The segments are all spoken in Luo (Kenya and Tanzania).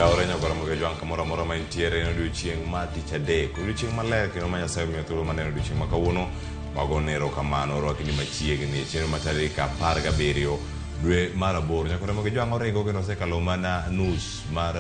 Oyawore nyakora moge jwang' kamoro amora ma intiere en odiochieng' mar tich adek. Odiochieng' maler kendo ma Nyasaye omiyo thuolo maneno odiochieng' ma kawuono. Wagone erokamano orwakni machiegni e chenro ma tarik 17 dwe mar aboro. Nyakora moge jwang' oringo kendo osekalo mana nus mar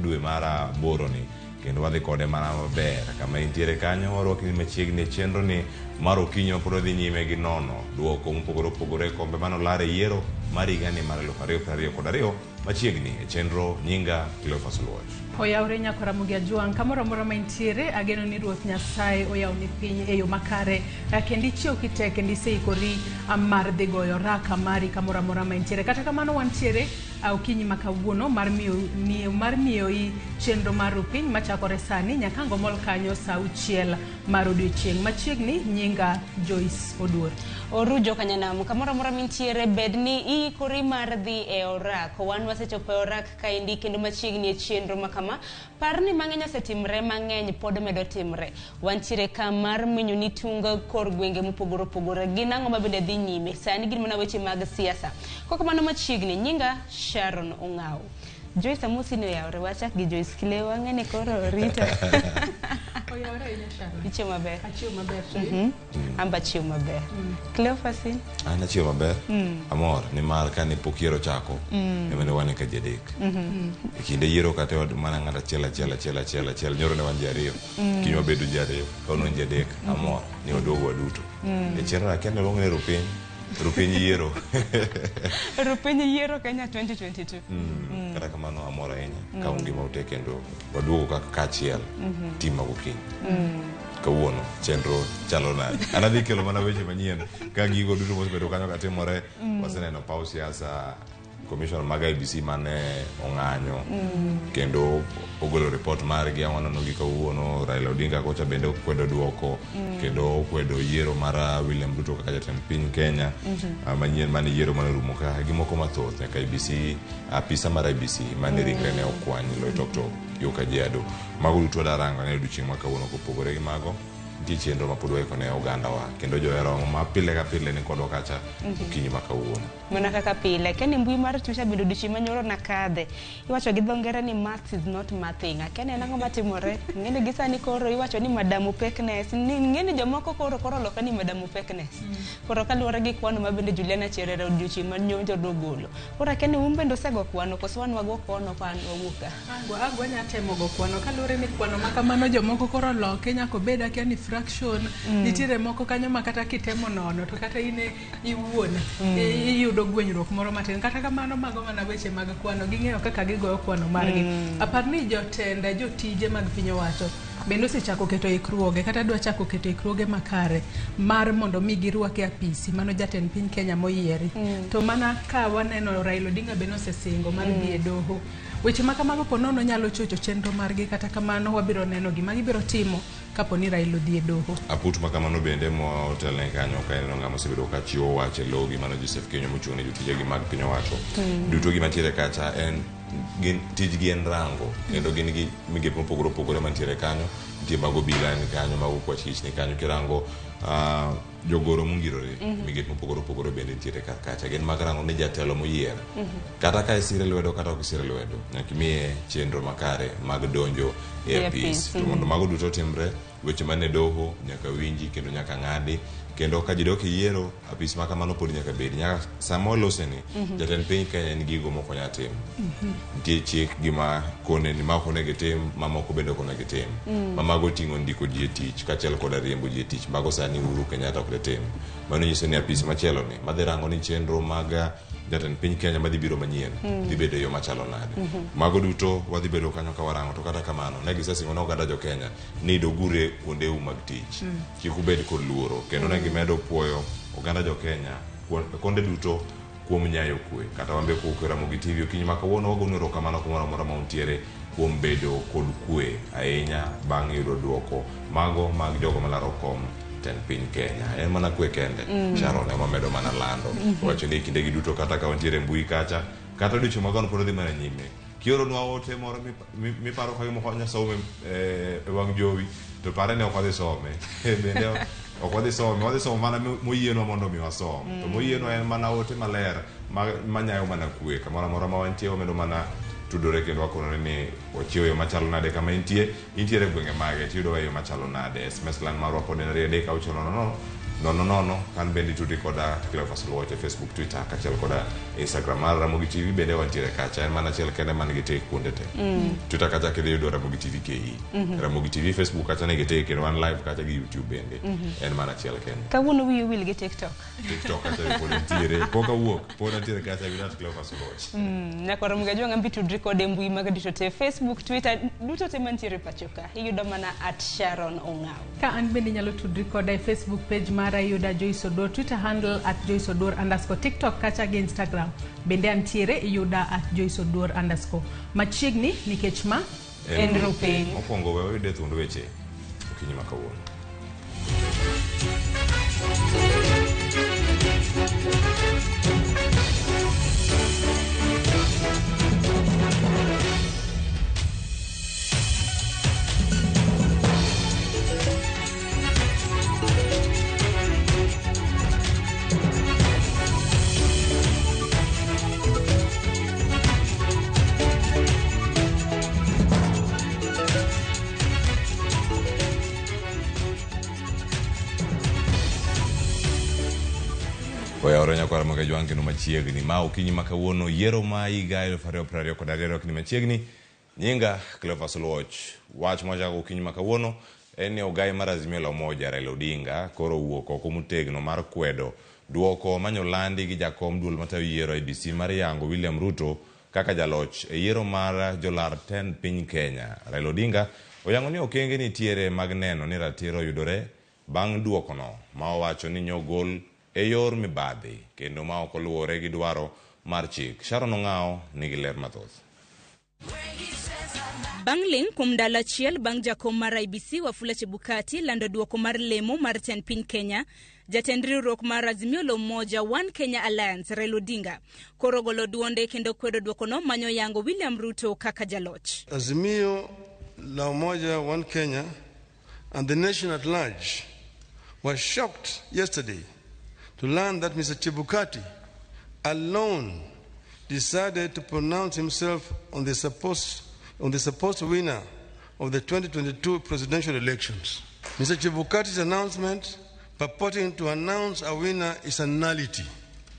dwe mar aboro ni. Kendo wadhi kode mana maber. Kama intiere kanyo warwakni machiegni e chenro ni mar okinyi ma pod wadhi nyime gi nono duoko mopogore opogore e kombe mane olar e yiero mar higani mar 2022 machiegni e chenro nyinga Cleophas Oluoch. Oyawre nyako Ramogi Ajwang' kamoro amora ma intiere ageno ni Ruoth Nyasaye oyawni piny e yo makare kendo ichiew kitek kendo iseikori mar dhi goyo oraka mari kamoro amora ma intiere. Kata kamano wantiere okinyi ma kawuono mar miyo mar miyoi chenro mar rupiny machakore sani nyaka ngomol kanyo saa auchiel mar odiochieng'. Machiegni nyinga Joyce Oduor. Oru jokanyanam kamoro amora mintiere bed ni iikori mar dhi e orak. Wan wasechopo e orak kaendi kendo machiegni e chenro ma kama. Par ni mang'eny osetimre mang'eny pod medo timre. Wantiere ka mar menyo ni tung kor gwenge mopogore opogore. Gin ang'o mabende dhi nyime? Sani gin mana weche mag siasa. Kokamano machiegni nyinga Sharon Ong'au. Joyce amosi ni oyawre wachak gi Joyce Kileo ang'e ni koro rita. Oyawre ahinya Sharon. Ichiew maber. Achiew maber. Mm. Amba achiew maber. Cleophas in? An achiew maber. Amor nimar kane pok yiero ochako ema ne wan e ka ji adek. E kinde yiero kata e mana ng'ato achiel achiel achiel achiel achiel nyoro ne wan ji ariyo. Kiny wabedo ji ariyo, kawuono wan ji adek. Amor ni waduogo waduto. E chenro akia ni luong ni rupiny. Rupiny yiero. Rupiny yiero Kenya 2022. Kata kamano amor ahinya ka ungima ute kendo waduogo kaka kaachiel tim ma gokinyi. Kawuono chenro chalo nade? An adhi kelo mana weche manyien ka gigo duto mosebedo kanyo katimore. Waseneno paw siasa commission mag IEBC mane ong'anyo kendo ogolo report margi waneno gi kawuono. Raila Odinga kocha bende okwedo duoko kendo okwedo yiero mar William Ruto kaka jatend piny Kenya manyien mane yiero mane orumo ka gi moko mathoth nyaka IEBC apisa mar IEBC mane ringre ne okwany Loitoktok yo Kajiado. Mago duto wadwa rango ne odiochieng' ma kawuono kopogore gi mago nitie chenro ma pod waiko ne ogandawa kendo johera ma pile ka pile ni kodwa kacha okinyi ma kawuono. Mana kaka pile, akia ni mbui mar Twitter bende odiochieng' manyoro nakadhe. Iwacho gi dho ngere ni maths is not mathing. Akia ni en ang'o matimore. Ing'eni gi sani koro iwacho ni Madam Opeknes. Ing'eni jomoko koro koro oloke ni Madam Opeknes. Koro kaluwore gi kwano ma bende Juliana Cherera odiochieng' manyocha nogolo. Koro akia ni un bende usego kwano koso wan wago kwano ka an wawuok ka. Agwa nya temo go kwano kaluwore ni kwano ma kamano jomoko koro oloke nyaka obed akia ni fraction. Nitiere moko kanyo ma kata kitemo nono to kata in iwuon iyudo gwenyruok moro matin. Kata kamano mago mana weche mag kwano ging'eyo kaka gigoyo kwano margi. Apar ni jotend jotije mag piny owacho bende osechako keto ikruoge kata dwa chako keto ikruoge makare mar mondo mi girwak e apisi mano jatend piny Kenya moyieri. To mana ka waneno Raila Odinga bende osesingo mar dhi e doho. Weche ma kamago po nono nyalo chocho chenro margi kata kamano wabiro neno gima gibiro timo kapo ni Raila odhi e doho. Aput ma kamano bende motelne kanyo ka ineno ng'ama osebedo ka chiwo wach e logi mano Joseph Kenyo mochung' ne jotijegi mag piny owacho. Duto gima ntiere kacha en gin tijgi en rango kendo gin gi migepe mopogore opogore mantiere kanyo. Nitie mag obila ni kanyo, mag okwach kich ni kanyo. Kirango jogoro mongirore migepe mopogore opogore bende nitiere kar kacha. Gin mag rango ni jatelo moyier kata ka isire lwedo kata ok isire lwedo nyaka imiye chenro makare mag donjo e apis. To mondo mago duto otimre, weche mane doho nyaka winji kendo nyaka ng'adi kendo ka ji dok e yiero apis ma kamano pod nyaka bedi. Nyaka sama waloseni jatend piny Kenya en gigo mok onyal timo. Nitie chik gima kone ni ma ok onego itim, mamoko bende ok onego itim. Ma mago oting'o ndiko ji e tich kaachiel koda riembo ji e tich. Mago sani Uhuru Kenyatta ok detim. Mano nyiso ni apis machielo ni madhi rango ni chenro mag jatend piny Kenya madhi biro manyien dhi bedo e yo machalo nade. Mago duto wadhi bedo kanyo ka warango to kata kamano ne gisesingo ne oganda jo Kenya ni dogure kuondeu mag tich. Kik ubed kod luoro kendo ne gimedo puoyo oganda jo Kenya konde duto kuom nyayo kwe. Kata wan be kowuok e Ramogi TV okinyi ma kawuono wagonu erokamano kumoro amora ma untiere kuom bedo kod kwe ahinya bang' yudo duoko mago mag jogo malaro kom tend piny Kenya. En mana kwe kende. Sharon ema medo mana lando. Owacho ni kindegi duto kata ka wantiere e mbui kacha, kata odiochieng' ma kawuono pod odhi mana nyime. Kioronwa ote moro miparo ka gima ok wanyal some e wang' jowi to pare ni ok wadhi some. Bende ok wadhi some, wadhi somo mana moyienwa mondo mi wasom. To moyienwa en mana ote maler manyayo mana kwe. Kamoro amora ma wantie wamedo mana Tudore kendo wakonore ni wachiew e yo machalo nade kama intie, intiere e gwenge mage, tiyudowa e yo machalo nade. SMS line marwa pod en 236 00 00. Kan bende itudri koda Cleophas Oluoch e Facebook, Twitter kaachiel koda Instagram mar Ramogi TV bende wantiere kacha. En mana achiel kende man gi tik kuonde te. Twitter kacha kidhi yudo Ramogi TV KE. Ramogi TV Facebook kacha nigi tik kendo wan live kacha gi YouTube bende. En mana achiel kende. Kawuono wiyi owil gi TikTok. TikTok kacha be pod nitiere. Pok awuok, pod antiere kacha gi at Cleophas Oluoch. Nyaka Ramogi Ajwang' ambi tudri kode e mbui mag duto te, Facebook, Twitter, duto te mantiere pacho ka. Iyudo mana at Sharon Ong'aw. Ka an bende inyalo tudri koda e Facebook page mara iyuda Joyce Oduor, Twitter handle at Joyce Oduor underscore, TikTok kacha gi Instagram bende antiere iyuda at Joyce Oduor underscore. Machiegni nikech ma En rupiny. Mokwongo we wayud e thuond weche okinyi ma kawuono. Oyawore nyakwar Ramogi Ajwang' kendo machiegni. Ma okinyi ma kawuono yiero ma higa 2022 ok ni machiegni. Nyinga Cleophas Oluoch. Wach mwachako okinyi ma kawuono en ni ogai mar Azimio la Umoja Raila Odinga koro owuok oko motegno mar kwedo duoko manyolandi gi jakom duol matayo yiero IEBC mar yango William Ruto kaka jaloch e yiero mar jolar tend piny Kenya. Raila Odinga oyango ni okenge nitiere mag neno ni ratiro oyudore bang' duokono ma owacho ni nyogol e yor mibadhi kendo ma ok oluwore gi dwaro mar chik. Sharon Ong'awo nigi ler mathoth. Bang' ling' kuom ndalo achiel bang' jakom mar IEBC Wafula Chebukati lando duoko mar lemo mar tend piny Kenya, jatend riwruok mar Azimio la Umoja One Kenya Alliance Raila Odinga koro golo duonde kendo kwedo duokono manyo yango William Ruto kaka jaloch. Azimio la Umoja One Kenya and the nation at large were shocked yesterday to learn that Mr. Chebukati alone decided to pronounce himself on the supposed winner of the 2022 presidential elections. Mr. Chebukati's announcement purporting to announce a winner is a nullity.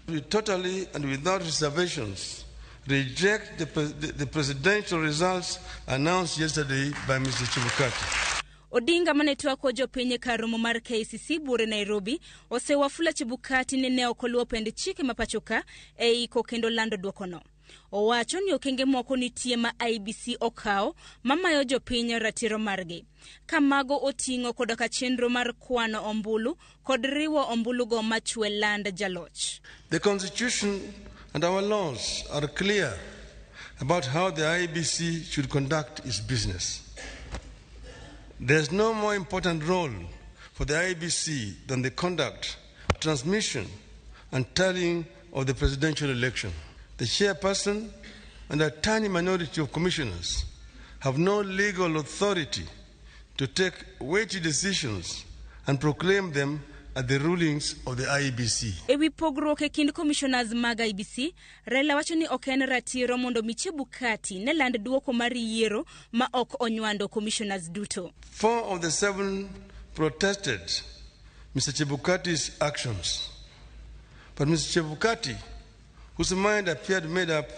We totally and without reservations reject the presidential results announced yesterday by Mr. Chebukati. Odinga mane twako jopiny e kar romo mar KICC buore Nairobi osewafula Chebukati ni ne ok oluwo pend chike ma pacho ka e iko kendo lando duokono. Owacho ni okenge moko nitie ma IEBC okawo mamayo jopiny ratiro margi. Ka mago oting'o koda ka chenro mar kwano ombulu kod riwo ombulugo machwe land jaloch. The Constitution and our laws are clear about how the IEBC should conduct its business. There's no more important role for the IEBC than the conduct, transmission, and tallying of the presidential election. The chairperson and a tiny minority of commissioners have no legal authority to take weighty decisions and proclaim them at the rulings of the IEBC. E wi pogruok e kind commissioners mag IEBC, Raila wacho ni ok en ratiro mondo mi Chebukati ne land duoko mar yiero ma ok onywando commissioners duto. 4 of the 7 protested Mr. Chebukati's actions. But Mr. Chebukati, whose mind appeared made up,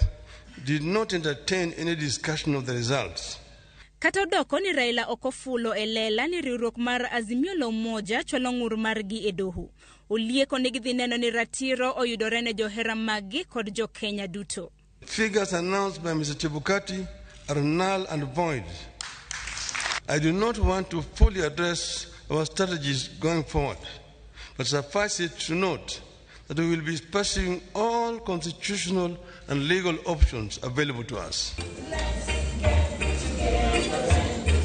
did not entertain any discussion of the results. Kata odoko ni Raila ok ofulo e lela ni riwruok mar Azimio la Umoja chwalo ng'ur margi e doho. Olieko ni gidhi neno ni ratiro oyudore ne johera maggi kod jo Kenya duto. Figures announced by Mr. Chebukati are null and void. I do not want to fully address our strategies going forward, but suffice it to note that we will be pursuing all constitutional and legal options available to us.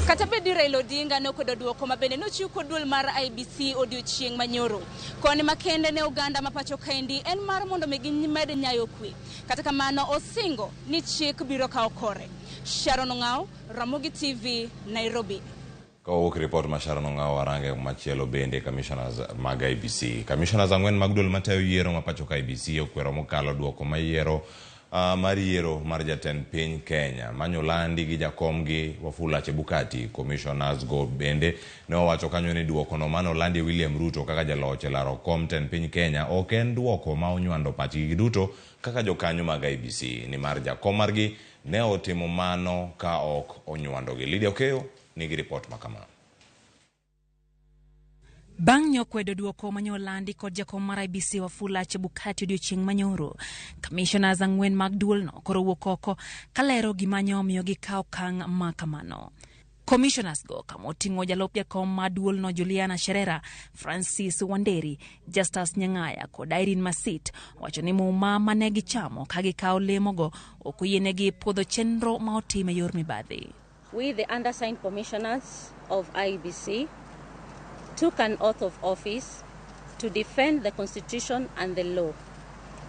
Kata bed ni Raila Odinga ne okwedo duoko ma bende nochiw kod duol mar IEBC odiochieng' manyoro. Koni makende ne oganda ma pacho kaendi en mar mondo mi gimed nyayo kwe. Kata kamano osingo ni chik biro kawo kore. Sharon Ong'aw, Ramogi TV, Nairobi. Ka wawuok report ma Sharon Ong'aw warange machielo bende commissioners mag IEBC. Commissioners ang'wen mag duol matayo yiero ma pacho ka IEBC okwero mokalo duoko ma yiero mar yiero mar jatend piny Kenya manyolandi gi jakomgi Wafula Chebukati. Commissioners go bende ne owacho kanyo ni duokono manolandi William Ruto kaka jaloch e laro kom tend piny Kenya ok en duoko ma onywando pachgi giduto kaka jokanyo mag IEBC nimar jakom margi ne otimo mano ka ok onywandogi. Lydia Okeyo nigi ripot makama. Bang' nyokwedo duoko manyolandi kod jakom mar IEBC Wafula Chebukati odiochieng' manyoro, commissioners ang'wen mag duolno koro wuok oko kalero gima nyo omiyo gikawo okang' ma kamano. Commissioners go kama oting'o jalup jakom mar duolno Juliana Cherera, Francis Wanderi, Justus Nyang'aya kod Irene Masit wacho ni muma mane gichamo ka gikawo lemogo ok oyienegi puodho chenro ma otim e yor mibadhi. We, the undersigned commissioners of IEBC, took an oath of office to defend the Constitution and the law.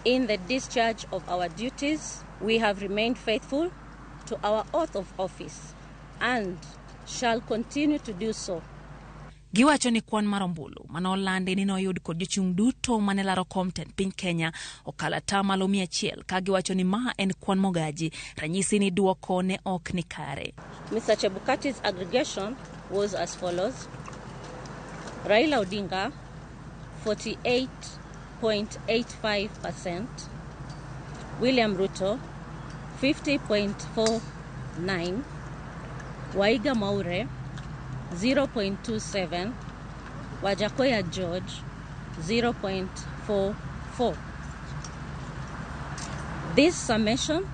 In the discharge of our duties, we have remained faithful to our oath of office and shall continue to do so. Giwacho ni kwan mar ombulu manolandi ni noyud kod jochung' duto mane laro kom tend piny Kenya okalo atamalo 100 ka giwacho ni ma en kwan mogaji, ranyisi ni duoko ne ok ni kare. Mr. Chebukati's aggregation was as follows. Raila Odinga, 48.85%, William Ruto, 50.49, Waihiga Mwaure, 0.27, Wajackoyah George, 0.44. This summation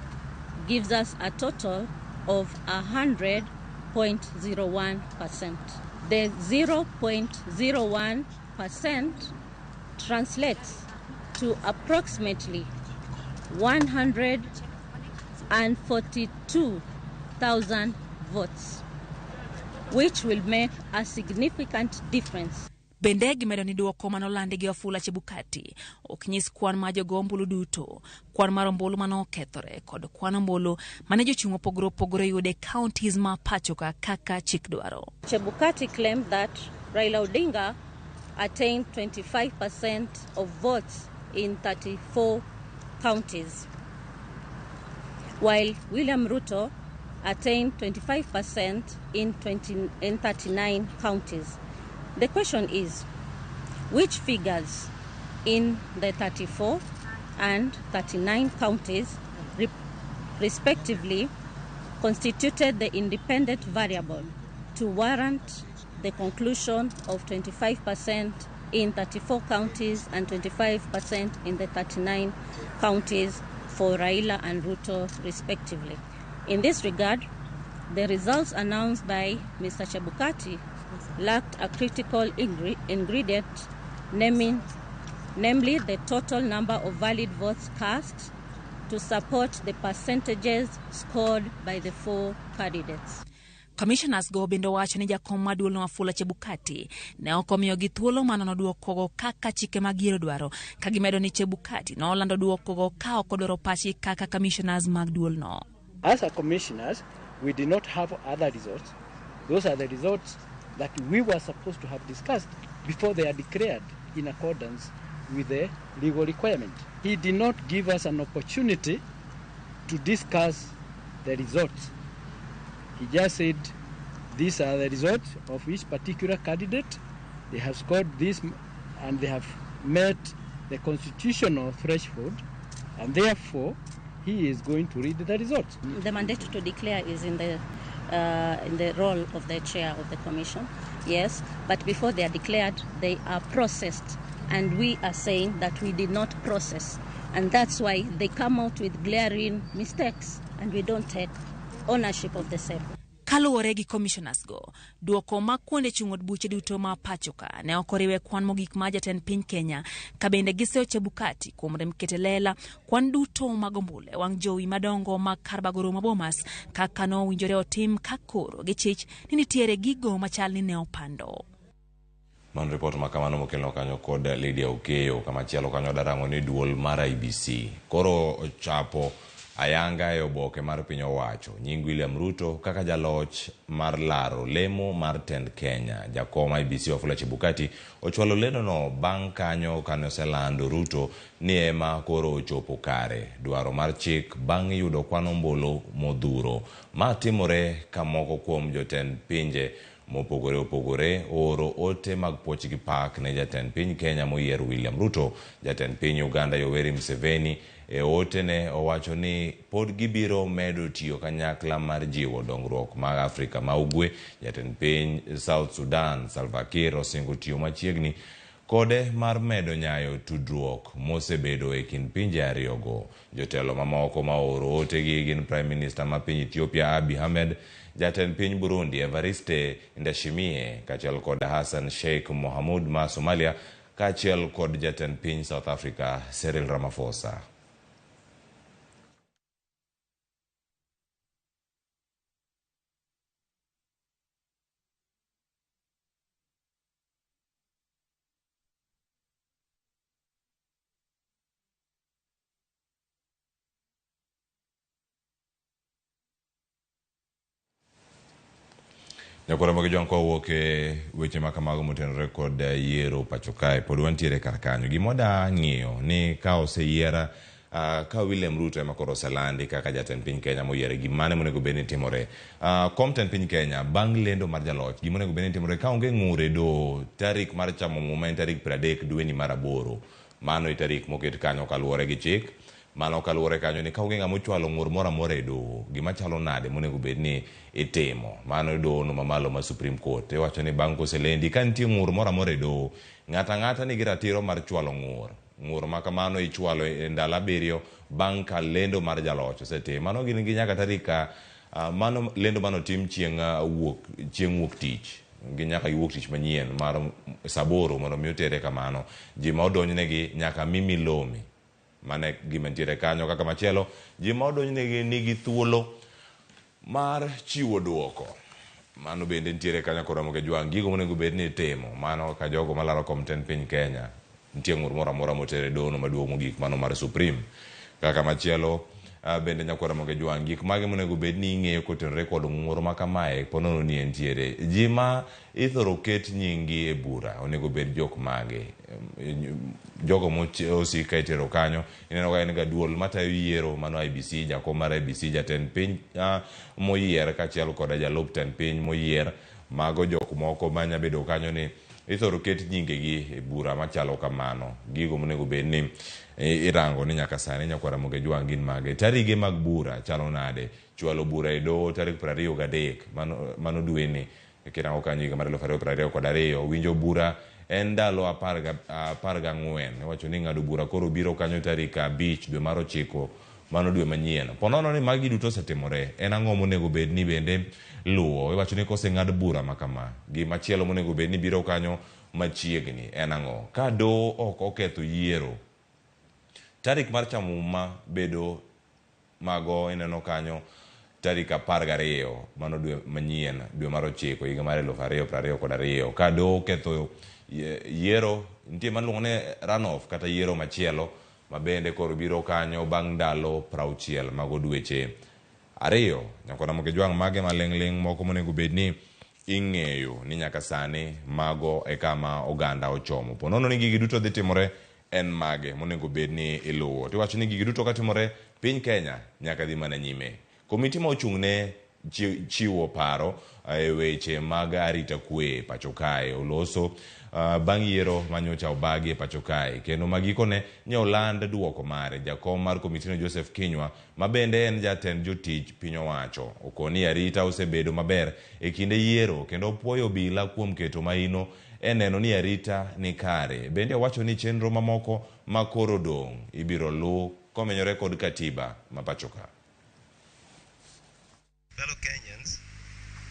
gives us a total of 100.01%. The 0.01% translates to approximately 142,000 votes, which will make a significant difference. Bende gimedo ni duoko manolandi gi Wafula Chebukati ok nyis kwan mar jogo ombulu duto, kwan mar ombulu manokethore kod kwan ombulu mane jochung' opogore opogore yudo e counties ma pachoka kaka chik dwaro. Chebukati claimed that Raila Odinga attained 25% of votes in 34 counties, while William Ruto attained 25% in 39 counties. The question is, which figures in the 34 and 39 counties respectively constituted the independent variable to warrant the conclusion of 25% in 34 counties and 25% in the 39 counties for Raila and Ruto respectively? In this regard, the results announced by Mr. Chebukati lacked a critical ingredient, namely the total number of valid votes cast to support the percentages scored by the four candidates. Commissioners go bende wacho ni jakom mar duolno Wafula Chebukati ne ok omiyogi thuolo mar nono duokogo kaka chike mag yiero dwaro, ka gimedo ni Chebukati nolando duokogo ka ok odwaro pachgi kaka commissioners mag duolno. As a commissioners, we did not have other results. Those are the results that we were supposed to have discussed before they are declared in accordance with the legal requirement. He did not give us an opportunity to discuss the results. He just said, these are the results of each particular candidate. They have scored this and they have met the constitutional threshold, and therefore he is going to read the results. The mandate to declare is in the role of the chair of the commission, yes, but before they are declared, they are processed, and we are saying that we did not process, and that's why they come out with glaring mistakes, and we don't take ownership of the same. Kaluwore gi commissioners go, duoko mag kuonde chung' od buche duto ma pachoka ne ok oriwe kwan mogik mar jatend piny Kenya, ka bende giseyo Chebukati kuom rem keto e lela kwan duto mag ombulu e wang' jowi madongo mag kar bago romo Bomas kaka nowinjore otim ka koro gichich ni nitiere gigo machal ni ne opando. Mano ripot ma kamano mokelno kanyo kod Lydia Okeyo. Kamachielo kanyo darango ni duol mar IEBC koro ochapo ayanga e oboke mar piny owacho nying William Ruto kaka jaloch mar laro lemo mar tend Kenya. Jakom IEBC Wafula Chebukati ochwalo lendono bang' kanyo kane oselando Ruto ni ema koro ochopo kare dwaro mar chik bang' yudo kwan ombulu modhuro. Ma timore ka moko kuom jotend pinje mopogore opogore ooro ote mag puoch gi pak ne jatend piny Kenya moyier William Ruto. Jatend piny Uganda Yoweri Museveni e otene owacho ni pod gibiro medo tiyo kanyakla mar jiwo dongruok mag Afrika ma Ugwe. Jatend piny South Sudan Salva Kiir osingo tiyo machiegni kode mar medo nyayo tudruok mosebedo e kind pinje ariyogo. Jotelo mamoko ma ooro otegi gin Prime Minister ma piny Ethiopia Abiy Ahmed, jatend piny Burundi Evariste Ndayishimiye kaachiel kod Hassan Sheikh Mohamud ma Somalia kaachiel kod jatend piny South Africa Cyril Ramaphosa. Nyakwara mag jwang' kawuok e weche ma kamago motenore kod yiero pacho kae pod wantiere kar kanyo. Gima wada ng'iyo ni ka oseyiera ka William Ruto ema koro oselandi kaka jatend piny Kenya moyiere, gimane monego bed ni timore. Kom tend piny Kenya bang' lendo mar jaloch, gima onego bed ni timore ka onge ng'ur e doho, tarik mar chamo muma en tarik 30 dweni mar aboro. Mano e tarik moket kanyo kaluwore gi chik. Mano kaluwore kanyo ni kaonge ng'ama ochwalo ng'ur moro amora e doho, gima chalo nade monego bed ni itimo. Mano e doho no mamalo ma Supreme Court. Iwacho ni bang' koselendi ka nitie ng'ur moro amora e doho, ng'ato ang'ata nigi ratiro mar chwalo ng'ur. Ng'ur ma kamano ichwalo e ndalo 7 bang' ka lendo mar jaloch osetim. Mano gin gi nyaka tarik mano lendo manotim chieng' wuok tich. Gi nyaka giwuok tich manyien mar saa 8 mondo mi otere kamano. Ji ma odonjnegi nyaka mi milome. Mane gima nitiere kanyo. Kaka machielo, ji ma odonjnegi nigi thuolo mar chiwo duoko. Mano bende nitiere kanyo koromo gi jwang' gigo monego bed ni itimo. Mano ka jogo malaro kom tend piny Kenya nitie ng'ur moro amora motere doho maduong' mogik mano mar Supreme. Kaka machielo bende nyakwara moge jwang' gik mage monego bed ni ing'eyo kotenore kod ng'ur ma kamae ponono ni entiere. Ji ma ithoro ket nyinggi e bura onego bed jok mage. Jogo mosik ka itero kanyo ineno ka en ga duol matayo yiero mano IEBC, jakom mar IEBC, jatend piny moyier kaachiel koda jalup tend piny moyier. Mago jok moko manya bedo kanyo ni ithoro ket nyingegi e bura machalo kamano. Gigo monego bed ni irango ni nyaka sani nyakwara moge jwang' gin mage. Tarige mag bura chalo nade? Chwalo bura e doho tarik 23 mano dweni kirango kanyo higa mar 2022. Winjo bura en ndalo 14. Iwacho ni ng'ado bura koro biro kanyo tarik 5 dwe mar 9 mano dwe manyien. Ponono ni magi duto osetimore, en ang'o monego bed ni bende luwo? Iwacho ni koseng'ad bura ma kama, gimachielo monego bed ni biro kanyo machiegni en ang'o? Ka doho ok oketho yiero, tarik mar chamo muma bedo mago ineno kanyo tarik 12 mano dwe manyien dwe mar 9 higa mar 2022. Ka doho oketho yiero, nitie maluongo ni runoff kata yiero machielo ma bende koro biro kanyo bang' ndalo 60 mago dweche 2. Nyakwara moke jwang' mage maling' ling' moko monego bed ni ing'eyo ni nyaka sani mago e kama oganda ochomo. Ponono ni gigi duto dhi timore, en mage monego bed ni iluwo. Tiwacho ni gigi duto katimore, piny Kenya nyaka dhi mana nyime. Komiti ma ochung' ne chiwo paro e weche mag arita kwe pacho kae oloso bang' yiero manyocha obagi e pacho kae kendo magikone ne oland duoko mare. Jakom mar komitino Joseph Kinyua ma bende en jatend jotich piny owacho okoni arita osebedo maber e kinde yiero kendo opuoyo obila kuom keto maino e neno ni arita ni kare. Bende owacho ni chenro mamoko ma koro dong' ibiro luw komenyore kod katiba ma pacho ka. Fellow Kenyans,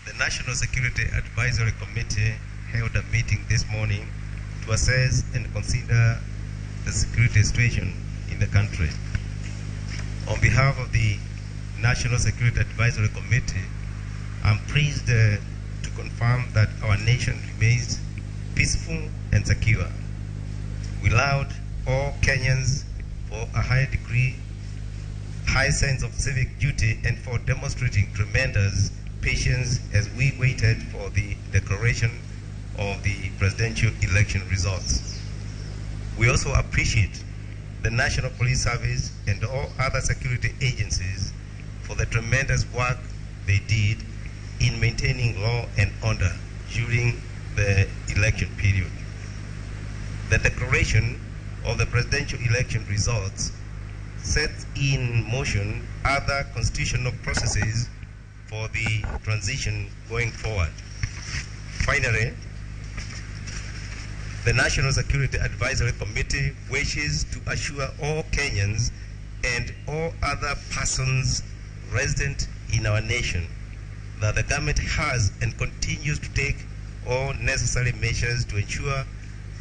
the National Security Advisory Committee held a meeting this morning to assess and consider the security situation in the country. On behalf of the National Security Advisory Committee, I'm pleased to confirm that our nation remains peaceful and secure. We laud all Kenyans for a high degree high sense of civic duty and for demonstrating tremendous patience as we waited for the declaration of the presidential election results. We also appreciate the National Police Service and all other security agencies for the tremendous work they did in maintaining law and order during the election period. The declaration of the presidential election results sets in motion other constitutional processes for the transition going forward. Finally, the National Security Advisory Committee wishes to assure all Kenyans and all other persons resident in our nation that the government has and continues to take all necessary measures to ensure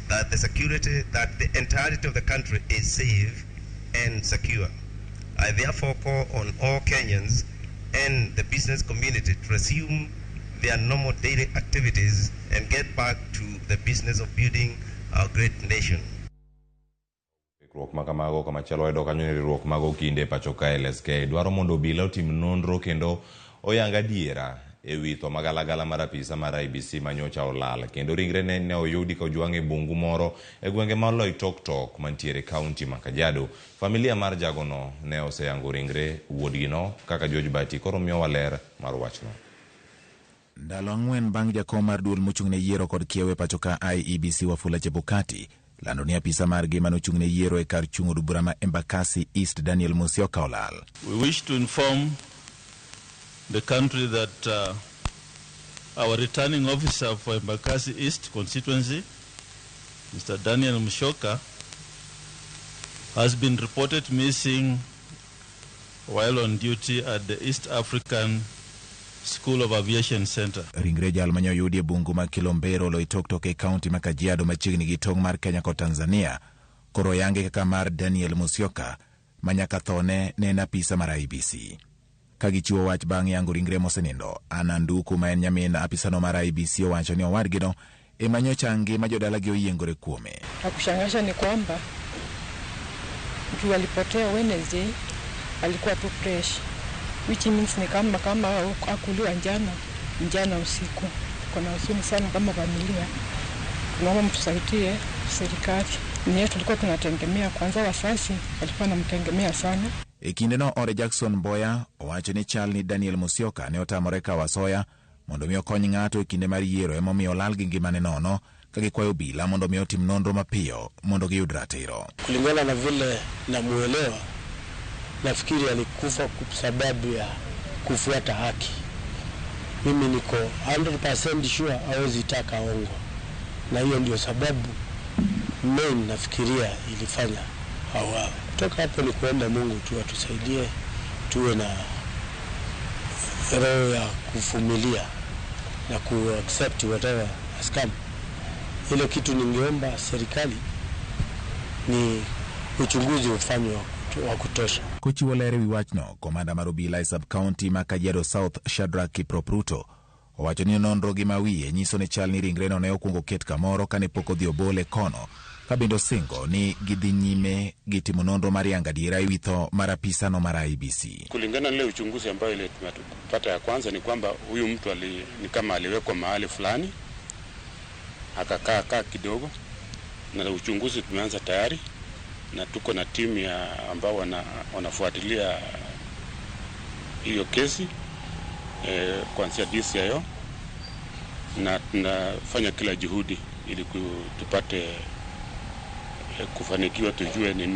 that the security, that the entirety of the country is safe and secure. I therefore call on all Kenyans and the business community to resume their normal daily activities and get back to the business of building our great nation. Riwruok ma kamago kamachielo wayudo kanyo ni riwruok mag okinde pacho ka LSK dwaro mondo obila otim nonro kendo oyang adiera ewi tho magalagala mar apisa mar IEBC manyocha olal kendo ringrene ne oyudi ka ojwang' e bungu moro e gwenge ma Oloitoktok mantiere kaunti ma Kajiado. Familia mar jagono ne oseyango ringre wuodgino kaka George Bati koro miyowa ler mar wachno. Ndalo 4 bang' jakom mar duol mochung' ne yiero kod kiewo e pacho ka IEBC Wafula Chebukati lando ni apisa margi manochung' ne yiero e kar chung' od bura ma Embakasi East Daniel Musyoka olal. We wish to inform the country that our returning officer for Embakasi East constituency, Mr. Daniel Musyoka, has been reported missing while on duty at the East African School of Aviation Center. Ringre jal mane oyudi e bungu ma Kilombero Oloitoktok e kaunti ma Kajiado machiegni gi tong' mar Kenya kod Tanzania koro oyange kaka mar Daniel Musyoka ma nyaka thone ne en apisa mar IEBC. Ka gichiwo wach bang' yango ringre mosenindo, Anna Nduku ma en nyamin apisano mar IEBC owacho ni owadgino ema nyocha ngima jodalagi oyiengore kuome. La kushangaza ni kwamba juu alipotea Wednesday alikuwa tu fresh, which means ni kama hakuliwa njana usiku. Kuna huzuni sana kama familia, tunaomba mtusaidie serikali. Ni tulikuwa tunategemea kwanza, wazazi walikuwa wanamtegemea sana. E kindeno Ore Jackson Mboya owacho ni chal ni Daniel Musyoka ne otamore kawo asoya mondo mi okony ng'ato e kinde mar yiero emomiyo olal gi ngimane nono ka gikwayo obila mondo mi otim nonro mapiyo mondo giyud ratiro. Kulingana na vile namuelewa, nafikiri alikufa kwa sababu ya kufuata haki. Mimi niko 100% sure hawezi taka hongo, na hiyo ndio sababu main nafikiria ilifanya hawa. Kutoka hapo ni kuomba Mungu tu atusaidie, tuwe na roho ya kuvumilia na ku accept whatever has come. Ile kitu ningeomba serikali ni uchunguzi ufanywe wa kutosha. Kochiwo ler ewi wachno, komanda mar obila e sub-county ma Kajiado South Shadrack Kiprop Ruto owacho ni nonro gi mawiye nyiso ni chal ni ringreno ne okwongo ket kamoro kane pok odhi obole kono, ka bende osingo ni gidhi nyime gi timo nonro mar yango adiera ewi tho mar apisano mar IEBC. Kulingana na ile uchunguzi ambayo ile tumepata ya kwanza ni kwamba huyu mtu ni kama aliwekwa mahali fulani akakaa kaa kidogo, na uchunguzi tumeanza tayari na tuko na timu ya ambao wanafuatilia hiyo kesi kuanzia DCIO, na tunafanya kila juhudi ili tupate kufanikiwa, tujue ni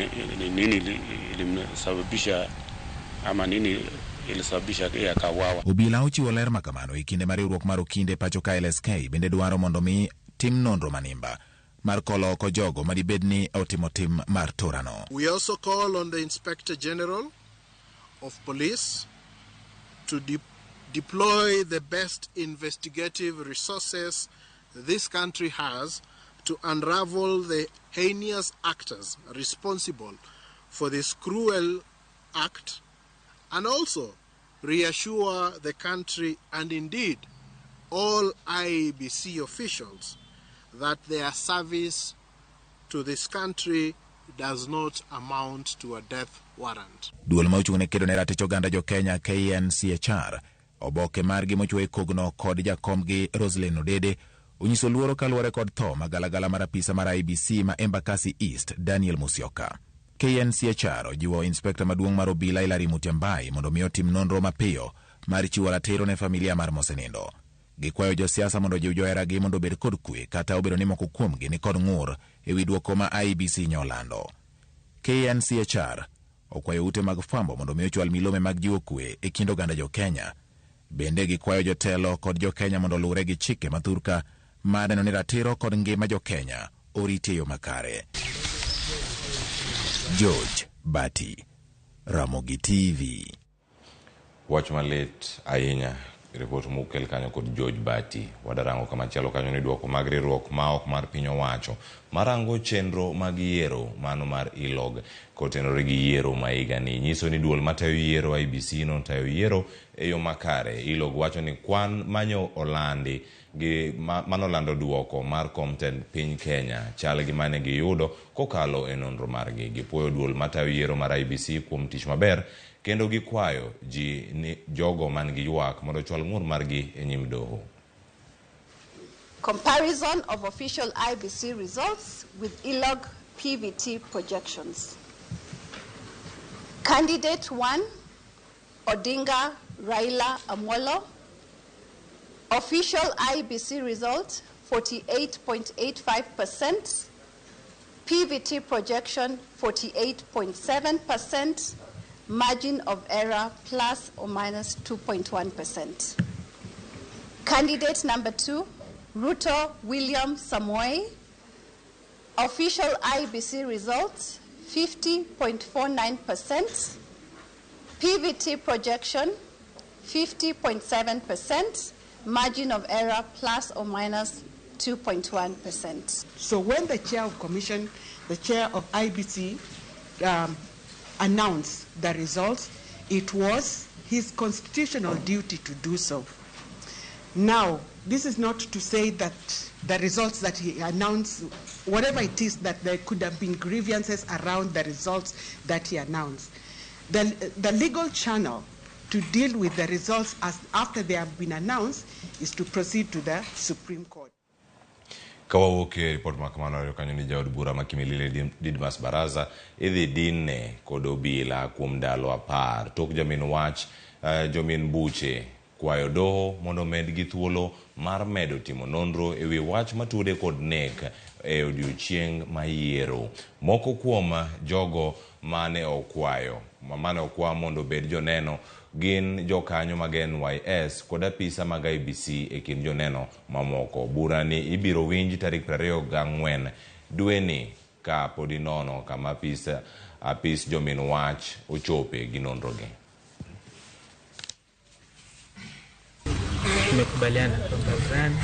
nini ilimsababisha ama nini ilisababisha yeye akauawa. Obila ochiwo ler makamano e kinde mar riwruok mar okinde pacho ka LSK bende dwaro mondo mi tim nonro manimba mar kolo oko jogo madibed ni otimo tim mar torano. We also call on the Inspector General of Police to deploy the best investigative resources this country has to unravel the heinous actors responsible for this cruel act, and also reassure the country and indeed all IEBC officials that their service to this country does not amount to a death warrant. Duol ma ochung' ne kedo ne ratich oganda jo Kenya KNCHR oboke margi mochwo e kogno kod jakomgi Roselyn Odede onyiso luoro kaluwore kod tho magalagala mar apisa mar IEBC ma Embakasi East Daniel Musyoka. KNCHR ojiwo inspekta maduong' mar obila Hilary Mutyambai mondo mi otim nonro mapiyo mar chiwo ratiro ne familia mar mosenindo. Gikwayo josiasa mondo ojiw joheragi mondo obed kod kwe kata obedo ni moko kuomgi ni kod ng'ur ewi duoko ma IEBC nyolando. KNCHR okwayo ute mag fwambo mondo mi ochwal milome mag jiwo kwe e kind oganda jo Kenya. Bende gikwayo jotelo kod jo Kenya mondo oluwre gi chike mathurka mar neno ni ratiro kod ngima jo Kenya oriti e yo makare. George Bati, Ramogi TV. Wach malit ahinya, ripot mokel kanyo kod George Bati. Wadarango kamachielo kanyo ni duoko mag riwruok ma ok mar piny owacho marango chenro mag yiero mano mar ILOG kotenore gi yiero ma higani nyiso ni duol matayo yiero IEBC notayo yiero e yo makare. ILOG wacho ni kwan manyo olandi gi manolando duoko mar kom tend piny Kenya chal gi mane giyudo kokalo e nonro margi. Gipuoyo duol matayo yiero mar IEBC kuom tich maber kendo gikwayo ji ni jogo man gi ywak mondo ochwal ng'ur margi e nyim doho. Comparison of official IEBC results with ILOG PVT projections. Candidate 1, Odinga Raila Amolo. Official IEBC result, 48.85%. PVT projection, 48.7%. Margin of error, plus or minus 2.1%. Candidate number 2, Ruto William Samoei. Official IEBC results, 50.49%. PVT projection, 50.7%. Margin of error, plus or minus 2.1%. So when the chair of commission, the chair of IEBC, announced the results, it was his constitutional duty to do so. Now, this is not to say that the results that he announced, whatever it is, that there could have been grievances around the results that he announced. The legal channel to deal with the results as after they have been announced is to proceed to the Supreme Court. Ka wawuok e ripot ma kamano kanyo ni jaod bura ma Kimilili Didmas Baraza idhi dinne kod obila kuom ndalo 10 tok jamin wach jomin buche kwayo doho mondo medgi thuolo mar medo timo nonro ewi wach matude kod nek e odiochieng' ma yiero. Moko kuom jogo mane okwayo mane okwa mondo obed joneno gin jokanyo mag NYS kod apisa mag IEBC e kind joneno mamoko. Bura ni ibiro winj tarik 24 dweni ka pod inono kama apis jomin wach ochope gi nonrogi. Tumekubaliana kwamba Brian